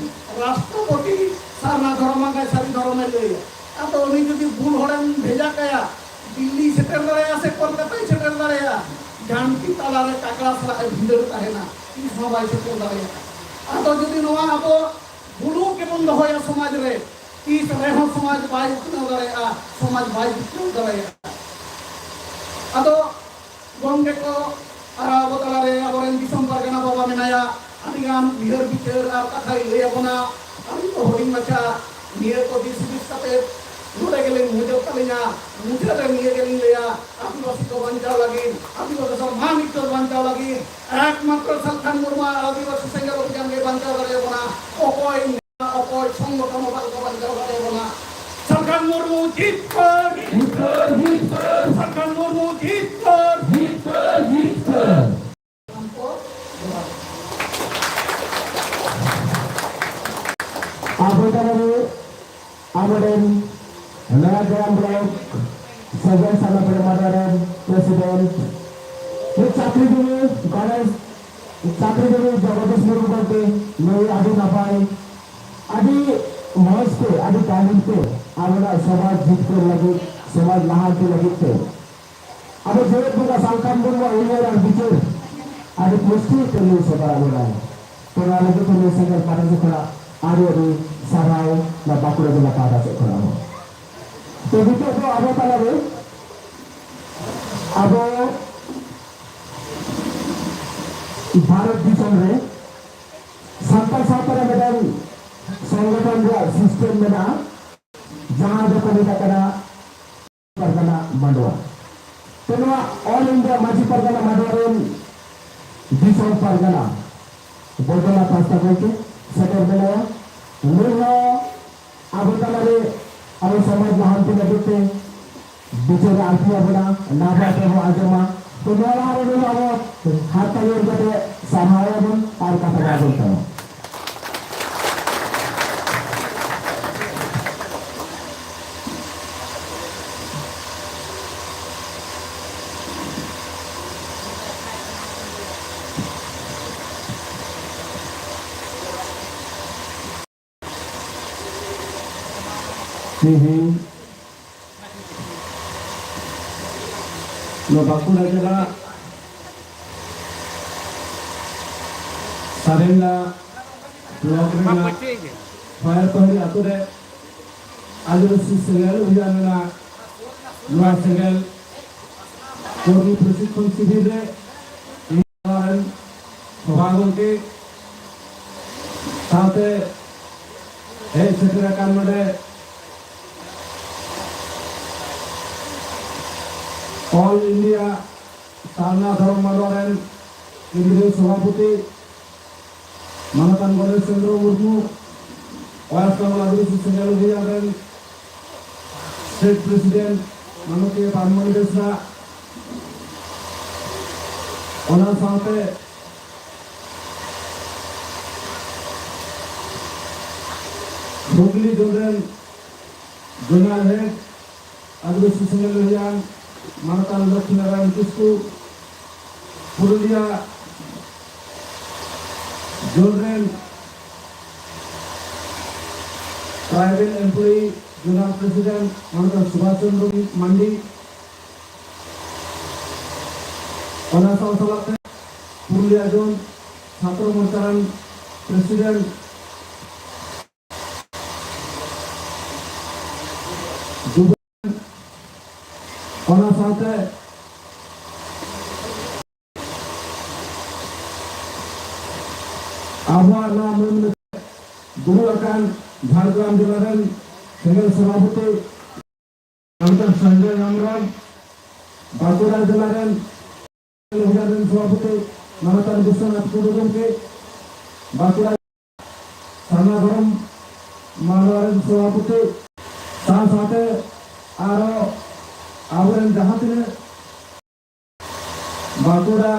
ᱨᱟᱥᱴᱨᱚᱯᱚᱛᱤ ᱥᱟᱨᱱᱟ ᱫᱷᱚᱨᱚᱢᱟᱜᱟᱭ ᱥᱟᱹᱨᱤ ᱫᱷᱚᱨᱚᱢᱮ ᱞᱟᱹᱭᱟ", ᱟᱫᱚ ᱩᱱᱤ ᱡᱩᱫᱤ ᱵᱩᱞ ᱦᱚᱲᱮᱢ ᱵᱷᱮᱡᱟ ᱠᱟᱭᱟ, ᱫᱤᱞᱞᱤ ᱥᱮᱴᱮᱨ ᱫᱟᱲᱮᱭᱟᱜᱼᱟ ᱥᱮ ᱠᱳᱞᱠᱟᱛᱟᱭ ᱥᱮᱴᱮᱨ ᱫᱟᱲᱮᱭᱟᱜᱼᱟ, ᱡᱷᱟᱱᱴᱤ ᱛᱟᱞᱟᱨᱮ ᱠᱟᱠᱲᱟ ᱥᱟᱞᱟᱜ ᱮ ᱵᱷᱤᱸᱫᱟᱹᱲ ᱛᱟᱦᱮᱱᱟ, ᱛᱤᱥ ᱦᱚᱸ ᱵᱟᱭ ᱥᱮᱴᱮᱨ ᱫᱟᱲᱮᱭᱟᱜᱼᱟ᱾ ᱟᱫᱚ ᱡᱩᱫᱤ ᱱᱚᱣᱟ ᱟᱵᱚ ᱵᱩᱞᱩᱜ ᱜᱮᱵᱚᱱ ᱫᱚᱦᱚᱭᱟ ᱥᱚᱢᱟᱡᱽ ᱨᱮ, ᱛᱤᱥ ᱨᱮᱦᱚᱸ ᱥᱚᱢᱟᱡᱽ ᱵᱟᱭ ᱩᱛᱱᱟᱹᱣ ᱫᱟᱲᱮᱭᱟᱜᱼᱟ, ᱥᱚᱢᱟᱡᱽ ᱵᱟᱭ ᱡᱤᱛᱠᱟᱹᱨ ᱫᱟᱲᱮᱭᱟᱜᱼᱟ᱾ ᱟᱫᱚ ᱜᱚᱢᱠᱮ ᱠᱚ ᱟᱨ ᱟᱵᱚ ᱛᱟᱞᱟᱨᱮ ᱟᱵᱚᱨᱮᱱ ᱫᱤᱥᱚᱢ ᱯᱟᱨᱜᱟᱱᱟ ᱵᱟᱵᱟ ᱢᱮᱱᱟᱭᱟ, ᱟᱹᱰᱤᱜᱟᱱ ᱩᱭᱦᱟᱹᱨ ᱵᱤᱪᱟᱹᱨ ᱟᱨ ᱠᱟᱛᱷᱟᱭ ᱞᱟᱹᱭ ᱟᱵᱚᱱᱟ᱾ ᱟᱹᱞᱤᱧ ᱫᱚ ᱦᱩᱰᱤᱧ ᱢᱟᱪᱷᱟ ᱱᱤᱭᱟᱹ ᱠᱚ ᱫᱤᱥ ᱦᱩᱫᱤᱥ ᱠᱟᱛᱮ ᱱᱚᱰᱮ ᱜᱮᱞᱤᱧ ᱢᱩᱪᱟᱹᱫ ᱛᱟᱹᱞᱤᱧᱟ᱾ ᱢᱩᱪᱟᱹᱫ ᱨᱮ ᱱᱤᱭᱟᱹ ᱜᱮᱞᱤᱧ ᱞᱟᱹᱭᱟ, ᱟᱹᱫᱤᱵᱟᱹᱥᱤ ᱠᱚ ᱵᱟᱧᱪᱟᱣ ᱞᱟᱹᱜᱤᱫ, ᱟᱹᱫᱤᱵᱟᱹᱥᱤ ᱥᱚᱢᱟᱱ ᱤᱡᱡᱚᱛ ᱵᱟᱧᱪᱟᱣ ᱞᱟᱹᱜᱤᱫ ᱮᱠᱢᱟᱛᱨᱚ ᱥᱟᱞᱠᱷᱟᱱ ᱢᱩᱨᱢᱩ ᱟᱨ ᱟᱹᱫᱤᱵᱟᱹᱥᱤ ᱥᱮᱸᱜᱮᱞ ᱚᱵᱷᱤᱡᱟᱱ ᱜᱮ ᱵᱟᱧᱪᱟᱣ ᱫᱟᱲᱮᱭᱟᱵᱚᱱᱟ᱾ ᱚᱠᱚᱭ ᱚᱠᱚᱭ ᱥᱚᱝᱜᱚᱴᱷᱚᱱ ᱦᱚᱸ ᱵᱟᱝ ᱠᱚ ᱵᱟᱧᱪᱟᱣ ᱫᱟᱲᱮᱭᱟᱵᱚᱱᱟ᱾ ᱥᱟᱞᱠᱷᱟᱱ ᱢᱩᱨᱢᱩ ᱡᱤᱛᱠᱟᱹᱨ! ᱡᱤᱛᱠᱟᱹᱨ, ᱡᱤᱛᱠᱟᱹᱨ! ᱥᱟᱞᱠᱷᱟᱱ ᱢᱩᱨᱢᱩ ᱡᱤᱛᱠᱟᱹᱨ! ᱡᱤᱛᱠᱟᱹᱨ, ᱡᱤᱛᱠᱟᱹᱨ! ᱟᱵᱚ ᱛᱟᱞᱟᱨᱮ ᱟᱵᱚᱨᱮᱱ ᱱᱚᱭᱟᱜᱨᱟᱢ ᱵᱞᱚᱠ ᱥᱟᱹᱜᱟᱹᱭ ᱥᱟᱨᱱᱟ ᱯᱮᱲᱟ ᱢᱟᱰᱣᱟ ᱨᱮᱱ ᱯᱨᱮᱥᱤᱰᱮᱱᱴ, ᱢᱤᱫ ᱪᱟᱹᱠᱨᱤᱡᱤᱵᱤ ᱜᱚᱬᱮᱥ, ᱪᱟᱹᱠᱨᱤᱡᱤᱵᱤ ᱡᱚᱜᱚᱫᱤᱥ ᱢᱩᱨᱢᱩ ᱜᱚᱢᱠᱮ, ᱱᱩᱭ ᱟᱹᱰᱤ ᱱᱟᱯᱟᱭ, ᱟᱹᱰᱤ ᱢᱚᱡᱽ ᱛᱮ, ᱟᱹᱰᱤ ᱛᱟᱭᱱᱚᱢ ᱛᱮ ᱟᱵᱚᱱᱟᱜ ᱥᱚᱢᱟᱡᱽ ᱡᱤᱛᱠᱟᱹᱨ ᱞᱟᱹᱜᱤᱫ, ᱥᱚᱢᱟᱡᱽ ᱞᱟᱦᱟᱱᱛᱤ ᱞᱟᱹᱜᱤᱫ ᱛᱮ ᱟᱵᱚ ᱡᱮᱜᱮᱛ ᱵᱚᱸᱜᱟ ᱥᱟᱞᱠᱷᱟᱱ ᱢᱩᱨᱢᱩᱣᱟᱜ ᱩᱭᱦᱟᱹᱨ ᱟᱨ ᱵᱤᱪᱟᱹᱨ ᱟᱹᱰᱤ ᱯᱩᱥᱴᱤ ᱛᱮ ᱞᱟᱹᱭ ᱥᱚᱫᱚᱨ ᱟᱵᱚᱱᱟᱭ᱾ ᱛᱚ, ᱱᱚᱣᱟ ᱞᱟᱹᱜᱤᱫ ᱛᱮ ᱱᱩᱭ ᱥᱮᱸᱜᱮᱞ ᱯᱟᱦᱴᱟ ᱥᱮᱫ ᱠᱷᱚᱱᱟᱜ ᱟᱹᱰᱤ ᱟᱹᱰᱤ ᱥᱟᱨᱦᱟᱣ, ᱱᱚᱣᱟ ᱵᱟᱸᱠᱩᱲᱟ ᱡᱮᱞᱟ ᱯᱟᱦᱴᱟ ᱥᱮᱫ ᱠᱷᱚᱱᱟᱜ ᱦᱚᱸ᱾ ᱛᱚ, ᱱᱤᱛᱚᱜ ᱫᱚ ᱟᱵᱚ ᱛᱟᱞᱟᱨᱮ ᱟᱵᱚ ᱵᱷᱟᱨᱚᱛ ᱫᱤᱥᱚᱢ ᱨᱮ ᱥᱟᱱᱛᱟᱲ ᱥᱟᱶᱛᱟ ᱨᱮ ᱢᱤᱫᱴᱟᱝ ᱥᱚᱝᱜᱚᱴᱷᱚᱱ ᱨᱮᱭᱟᱜ ᱥᱤᱥᱴᱮᱢ ᱢᱮᱱᱟᱜᱼᱟ, ᱡᱟᱦᱟᱸ ᱫᱚᱠᱚ ᱢᱮᱛᱟᱜ ᱠᱟᱱᱟ ᱯᱟᱨᱜᱟᱱᱟ ᱢᱟᱰᱣᱟ᱾ ᱛᱚ, ᱱᱚᱣᱟ ᱚᱞ ᱤᱱᱰᱤᱭᱟ ᱢᱟᱹᱡᱷᱤ ᱯᱟᱨᱜᱟᱱᱟ ᱢᱟᱰᱣᱟ ᱨᱮᱱ ᱫᱤᱥᱚᱢ ᱯᱟᱨᱜᱟᱱᱟ ᱵᱚᱭᱫᱚᱱᱟᱛᱷ ᱦᱟᱸᱥᱫᱟ ᱜᱚᱢᱠᱮ ᱥᱮᱴᱮᱨ ᱢᱮᱱᱟᱭᱟ᱾ ᱱᱩᱭ ᱦᱚᱸ ᱟᱵᱚ ᱛᱟᱞᱟᱨᱮ ᱟᱵᱚ ᱥᱚᱢᱟᱡᱽ ᱞᱟᱦᱟᱱᱛᱤ ᱞᱟᱹᱜᱤᱫ ᱛᱮ ᱵᱤᱪᱟᱹᱨ ᱟᱨ ᱯᱮᱭᱟ ᱵᱚᱱᱟ ᱱᱟᱯᱟᱭ ᱛᱮᱵᱚ ᱟᱸᱡᱚᱢᱟ᱾ ᱛᱚ, ᱱᱚᱣᱟ ᱞᱟᱦᱟ ᱨᱮ ᱱᱩᱭ ᱟᱵᱚ ᱦᱟᱨᱛᱟ ᱧᱮᱞ ᱠᱟᱛᱮ ᱥᱟᱨᱦᱟᱣ ᱮᱫᱟᱵᱚᱱ ᱟᱨ ᱠᱟᱛᱷᱟ ᱵᱚᱱ ᱟᱸᱡᱚᱢ ᱛᱟᱵᱚᱱ᱾ ᱛᱮᱦᱮᱧ ᱱᱚᱣᱟ ᱵᱟᱸᱠᱩᱲᱟ ᱡᱮᱞᱟ ᱥᱟᱨᱮᱱᱟ ᱵᱞᱚᱠ ᱨᱮᱱᱟᱜ ᱯᱟᱭᱟᱨᱯᱟᱦᱟᱲᱤ ᱟᱛᱳ ᱨᱮ ᱟᱹᱫᱤᱵᱟᱹᱥᱤ ᱥᱮᱸᱜᱮᱞ ᱚᱵᱷᱤᱭᱟᱱ ᱨᱮᱱᱟᱜ ᱱᱚᱣᱟ ᱥᱮᱸᱜᱮᱞ ᱠᱚᱨᱢᱤ ᱯᱨᱚᱥᱤᱠᱠᱷᱚᱱ ᱥᱤᱵᱤᱨ ᱨᱮ ᱤᱧ ᱨᱮᱱ ᱥᱚᱵᱷᱟ ᱜᱚᱢᱠᱮ ᱥᱟᱶᱛᱮ ᱦᱮᱡ ᱥᱮᱴᱮᱨ ᱟᱠᱟᱱ ᱱᱚᱰᱮ All India ᱥᱟᱨᱱᱟ ᱫᱷᱚᱨᱚᱢ ᱢᱟᱰᱣᱟ ᱨᱮᱱ ᱠᱮᱱᱫᱨᱤᱭᱚ ᱥᱚᱵᱷᱟᱯᱚᱛᱤ ᱢᱟᱱᱚᱛᱟᱱ ᱜᱚᱱᱮᱥ ᱪᱚᱱᱫᱨᱚ ᱢᱩᱨᱢᱩ, ᱳᱭᱮᱥᱴ ᱵᱮᱝᱜᱚᱞ ᱟᱹᱫᱤᱵᱟᱹᱥᱤ ᱥᱮᱸᱜᱮᱞ ᱚᱵᱷᱤᱭᱟᱱ ᱨᱮᱱ ᱥᱴᱮᱴ ᱯᱨᱮᱥᱤᱰᱮᱱᱴ ᱢᱟᱱᱚᱛᱤᱭᱟᱹ ᱯᱟᱱᱢᱚᱱᱤ ᱵᱮᱥᱨᱟ, ᱚᱱᱟ ᱥᱟᱶᱛᱮ ᱦᱩᱜᱽᱞᱤ ᱡᱳᱱ ᱨᱮᱱ ᱡᱳᱱᱟᱞ ᱦᱮᱰ ᱟᱹᱫᱤᱵᱟᱹᱥᱤ ᱥᱮᱸᱜᱮᱞ ᱚᱵᱷᱤᱭᱟᱱ ᱢᱟᱱᱚᱛᱟᱱ ᱞᱚᱠᱠᱷᱤ ᱱᱟᱨᱟᱭᱚᱱ ᱠᱤᱥᱠᱩ, ᱯᱩᱨᱩᱞᱤᱭᱟ ᱡᱳᱱ ᱨᱮᱱ ᱴᱨᱟᱭᱵᱮᱞ ᱮᱢᱯᱞᱚᱭᱤ ᱡᱳᱱᱟᱞ ᱯᱨᱮᱥᱤᱰᱮᱱᱴ ᱢᱟᱱᱚᱛᱟᱱ ᱥᱩᱵᱷᱟᱥ ᱪᱚᱱᱫᱨᱚ ᱢᱟᱱᱰᱤ, ᱚᱱᱟ ᱥᱟᱶ ᱥᱟᱞᱟᱜ ᱛᱮ ᱯᱩᱨᱩᱞᱤᱭᱟ ᱡᱳᱱ ᱪᱷᱟᱛᱨᱚ ᱢᱳᱨᱪᱟ ᱨᱮᱱ ᱯᱨᱮᱥᱤᱰᱮᱱᱴ ᱡᱩᱵᱟ-, ᱚᱱᱟ ᱥᱟᱶᱛᱮ ᱟᱵᱚᱣᱟᱜ ᱱᱚᱣᱟ ᱢᱟᱹᱱ ᱫᱩᱲᱩᱵ ᱟᱠᱟᱱ ᱡᱷᱟᱲᱜᱨᱟᱢ ᱡᱮᱞᱟ ᱨᱮᱱ ᱥᱮᱸᱜᱮᱞ ᱥᱚᱵᱷᱟᱯᱚᱛᱤ ᱰᱚᱠᱴᱚᱨ ᱥᱚᱧᱡᱚᱭ ᱦᱮᱢᱵᱨᱚᱢ, ᱵᱟᱸᱠᱩᱲᱟ ᱡᱮᱞᱟ ᱨᱮᱱ ᱥᱮᱸᱜᱮᱞ ᱚᱵᱷᱤᱭᱟᱱ ᱨᱮᱱ ᱥᱚᱵᱷᱟᱯᱚᱛᱤ ᱢᱟᱱᱚᱛᱟᱱ ᱵᱤᱥᱥᱚᱱᱟᱛᱷ ᱴᱩᱰᱩ ᱜᱚᱢᱠᱮ, ᱵᱟᱸᱠᱩᱲᱟ ᱥᱟᱨᱱᱟ ᱫᱷᱚᱨᱚᱢ ᱢᱟᱰᱣᱟ ᱨᱮᱱ ᱥᱚᱵᱷᱟᱯᱚᱛᱤ ᱥᱟᱶ ᱥᱟᱶᱛᱮ ᱟᱨᱚ ᱟᱵᱚᱨᱮᱱ ᱡᱟᱦᱟᱸ ᱛᱤᱱᱟᱹᱜ ᱵᱟᱸᱠᱩᱲᱟ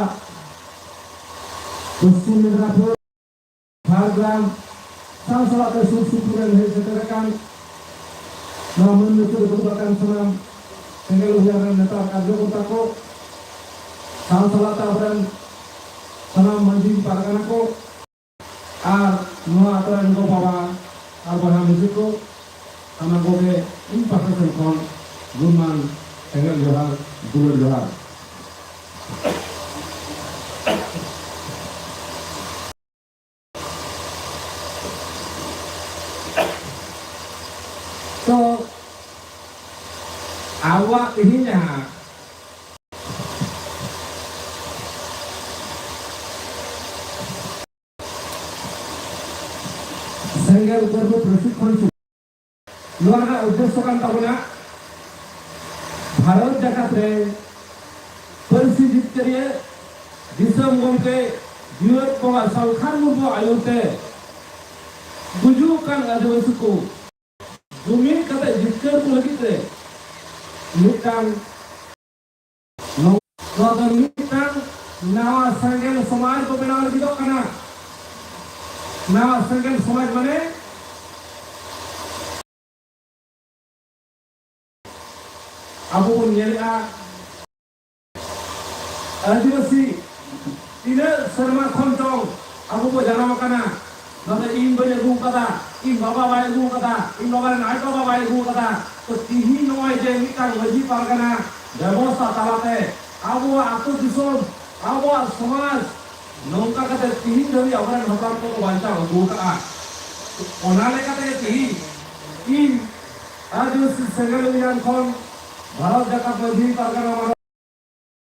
ᱯᱚᱥᱪᱤᱢ ᱢᱮᱫᱽᱱᱟᱯᱩᱨ, ᱡᱷᱟᱲᱜᱨᱟᱢ, ᱥᱟᱶ ᱥᱟᱶᱛᱮ ᱥᱩᱨ ᱥᱩᱯᱩᱨ ᱨᱮᱱ ᱦᱮᱡ ᱥᱮᱴᱮᱨ ᱟᱠᱟᱱ ᱱᱚᱣᱟ ᱢᱟᱹᱱ ᱢᱩᱪᱟᱹᱫ ᱨᱮ ᱫᱩᱲᱩᱵ ᱟᱠᱟᱱ ᱥᱟᱱᱟᱢ ᱥᱮᱸᱜᱮᱞ ᱚᱵᱷᱤᱭᱟᱱ ᱨᱮᱱ ᱱᱮᱛᱟ ᱠᱟᱨᱡᱚᱠᱚᱨᱛᱟ ᱠᱚ, ᱥᱟᱶ ᱥᱟᱶᱛᱮ ᱟᱵᱚᱨᱮᱱ ᱥᱟᱱᱟᱢ ᱢᱟᱹᱡᱷᱤ ᱯᱟᱨᱜᱟᱱᱟ ᱠᱚ, ᱟᱨ ᱱᱚᱣᱟ ᱟᱛᱳ ᱨᱮᱱ ᱜᱚ ᱵᱟᱵᱟ ᱟᱨ ᱵᱚᱭᱦᱟ ᱢᱤᱥᱤ ᱠᱚ, ᱥᱟᱱᱟᱢ ᱠᱚᱜᱮ ᱤᱧ ᱯᱟᱦᱴᱟ ᱥᱮᱱ ᱠᱷᱚᱱ ᱜᱩᱱᱢᱟᱱ ᱥᱮᱸᱜᱮᱞ ᱡᱚᱦᱟᱨ, ᱫᱩᱞᱟᱹᱲ ᱡᱚᱦᱟᱨ᱾ ᱛᱚ, ᱟᱵᱚᱣᱟᱜ ᱛᱮᱦᱮᱧ ᱡᱟᱦᱟᱸ ᱥᱮᱸᱜᱮᱞ ᱠᱚᱨᱢᱚ ᱯᱨᱚᱥᱤᱠᱠᱷᱚᱱ ᱥᱤᱵᱤᱨ, ᱱᱚᱣᱟ ᱨᱮᱱᱟᱜ ᱩᱫᱽᱫᱮᱥᱥᱚ ᱠᱟᱱ ᱛᱟᱵᱚᱱᱟ ᱵᱷᱟᱨᱚᱛ ᱡᱟᱠᱟᱛ ᱨᱮ ᱯᱟᱹᱨᱥᱤ ᱡᱤᱛᱠᱟᱹᱨᱤᱭᱟᱹ ᱫᱤᱥᱚᱢ ᱜᱚᱢᱠᱮ ᱡᱤᱣᱮᱫ ᱵᱚᱸᱜᱟ ᱥᱟᱞᱠᱷᱟᱱ ᱢᱩᱨᱢᱩ ᱟᱹᱭᱩᱨ ᱛᱮ ᱜᱩᱡᱩᱜ ᱠᱟᱱ ᱟᱹᱫᱤᱵᱟᱹᱥᱤ ᱠᱚ ᱡᱩᱢᱤᱫ ᱠᱟᱛᱮ ᱡᱤᱛᱠᱟᱹᱨ ᱠᱚ ᱞᱟᱹᱜᱤᱫ ᱛᱮ ᱢᱤᱫᱴᱟᱝ ᱱᱚᱣᱟ ᱫᱚ ᱢᱤᱫᱴᱟᱝ ᱱᱟᱣᱟ ᱥᱮᱸᱜᱮᱞ ᱥᱚᱢᱟᱡᱽ ᱵᱚ ᱵᱮᱱᱟᱣ ᱞᱟᱹᱜᱤᱫᱚᱜ ᱠᱟᱱᱟ᱾ ᱱᱟᱣᱟ ᱥᱮᱸᱜᱮᱞ ᱥᱚᱢᱟᱡᱽ ᱢᱟᱱᱮ ᱟᱵᱚ ᱵᱚᱱ ᱧᱮᱞᱮᱜᱼᱟ, ᱟᱹᱫᱤᱵᱟᱹᱥᱤ ᱛᱤᱱᱟᱹᱜ ᱥᱮᱨᱢᱟ ᱠᱷᱚᱱ ᱪᱚᱝ ᱟᱵᱚ ᱵᱚ ᱡᱟᱱᱟᱢ ᱟᱠᱟᱱᱟ, ᱱᱚᱰᱮ ᱤᱧ ᱵᱟᱹᱧ ᱟᱹᱜᱩ ᱟᱠᱟᱫᱟ, ᱤᱧ ᱵᱟᱵᱟ ᱵᱟᱭ ᱟᱹᱜᱩ ᱟᱠᱟᱫᱟ, ᱤᱧ ᱵᱟᱵᱟ ᱨᱮᱱ ᱟᱡ ᱵᱟᱵᱟ ᱵᱟᱭ ᱟᱹᱜᱩ ᱟᱠᱟᱫᱟ᱾ ᱛᱚ ᱛᱤᱦᱤᱧ ᱱᱚᱜᱼᱚᱭ ᱡᱮ ᱢᱤᱫᱴᱟᱝ ᱢᱟᱹᱡᱷᱤ ᱯᱟᱨᱜᱟᱱᱟ ᱵᱮᱵᱚᱥᱛᱷᱟ ᱛᱟᱞᱟᱛᱮ ᱟᱵᱚᱣᱟᱜ ᱟᱹᱛᱩ ᱫᱤᱥᱚᱢ, ᱟᱵᱚᱣᱟᱜ ᱥᱚᱢᱟᱡᱽ ᱱᱚᱝᱠᱟ ᱠᱟᱛᱮ ᱛᱤᱦᱤᱧ ᱫᱷᱟᱹᱵᱤᱡ ᱟᱵᱚᱨᱮᱱ ᱦᱟᱯᱲᱟᱢ ᱠᱚᱠᱚ ᱵᱟᱧᱪᱟᱣ ᱟᱹᱜᱩ ᱟᱠᱟᱫᱼᱟ᱾ ᱚᱱᱟ ᱞᱮᱠᱟᱛᱮ ᱛᱤᱦᱤᱧ ᱤᱧ ᱟᱹᱫᱤᱵᱟᱹᱥᱤ ᱥᱮᱸᱜᱮᱞ ᱚᱵᱷᱤᱭᱟᱱ ᱠᱷᱚᱱ ᱵᱷᱟᱨᱚᱛ ᱡᱟᱠᱟᱛ ᱢᱟᱹᱡᱷᱤ ᱯᱟᱨᱜᱟᱱᱟ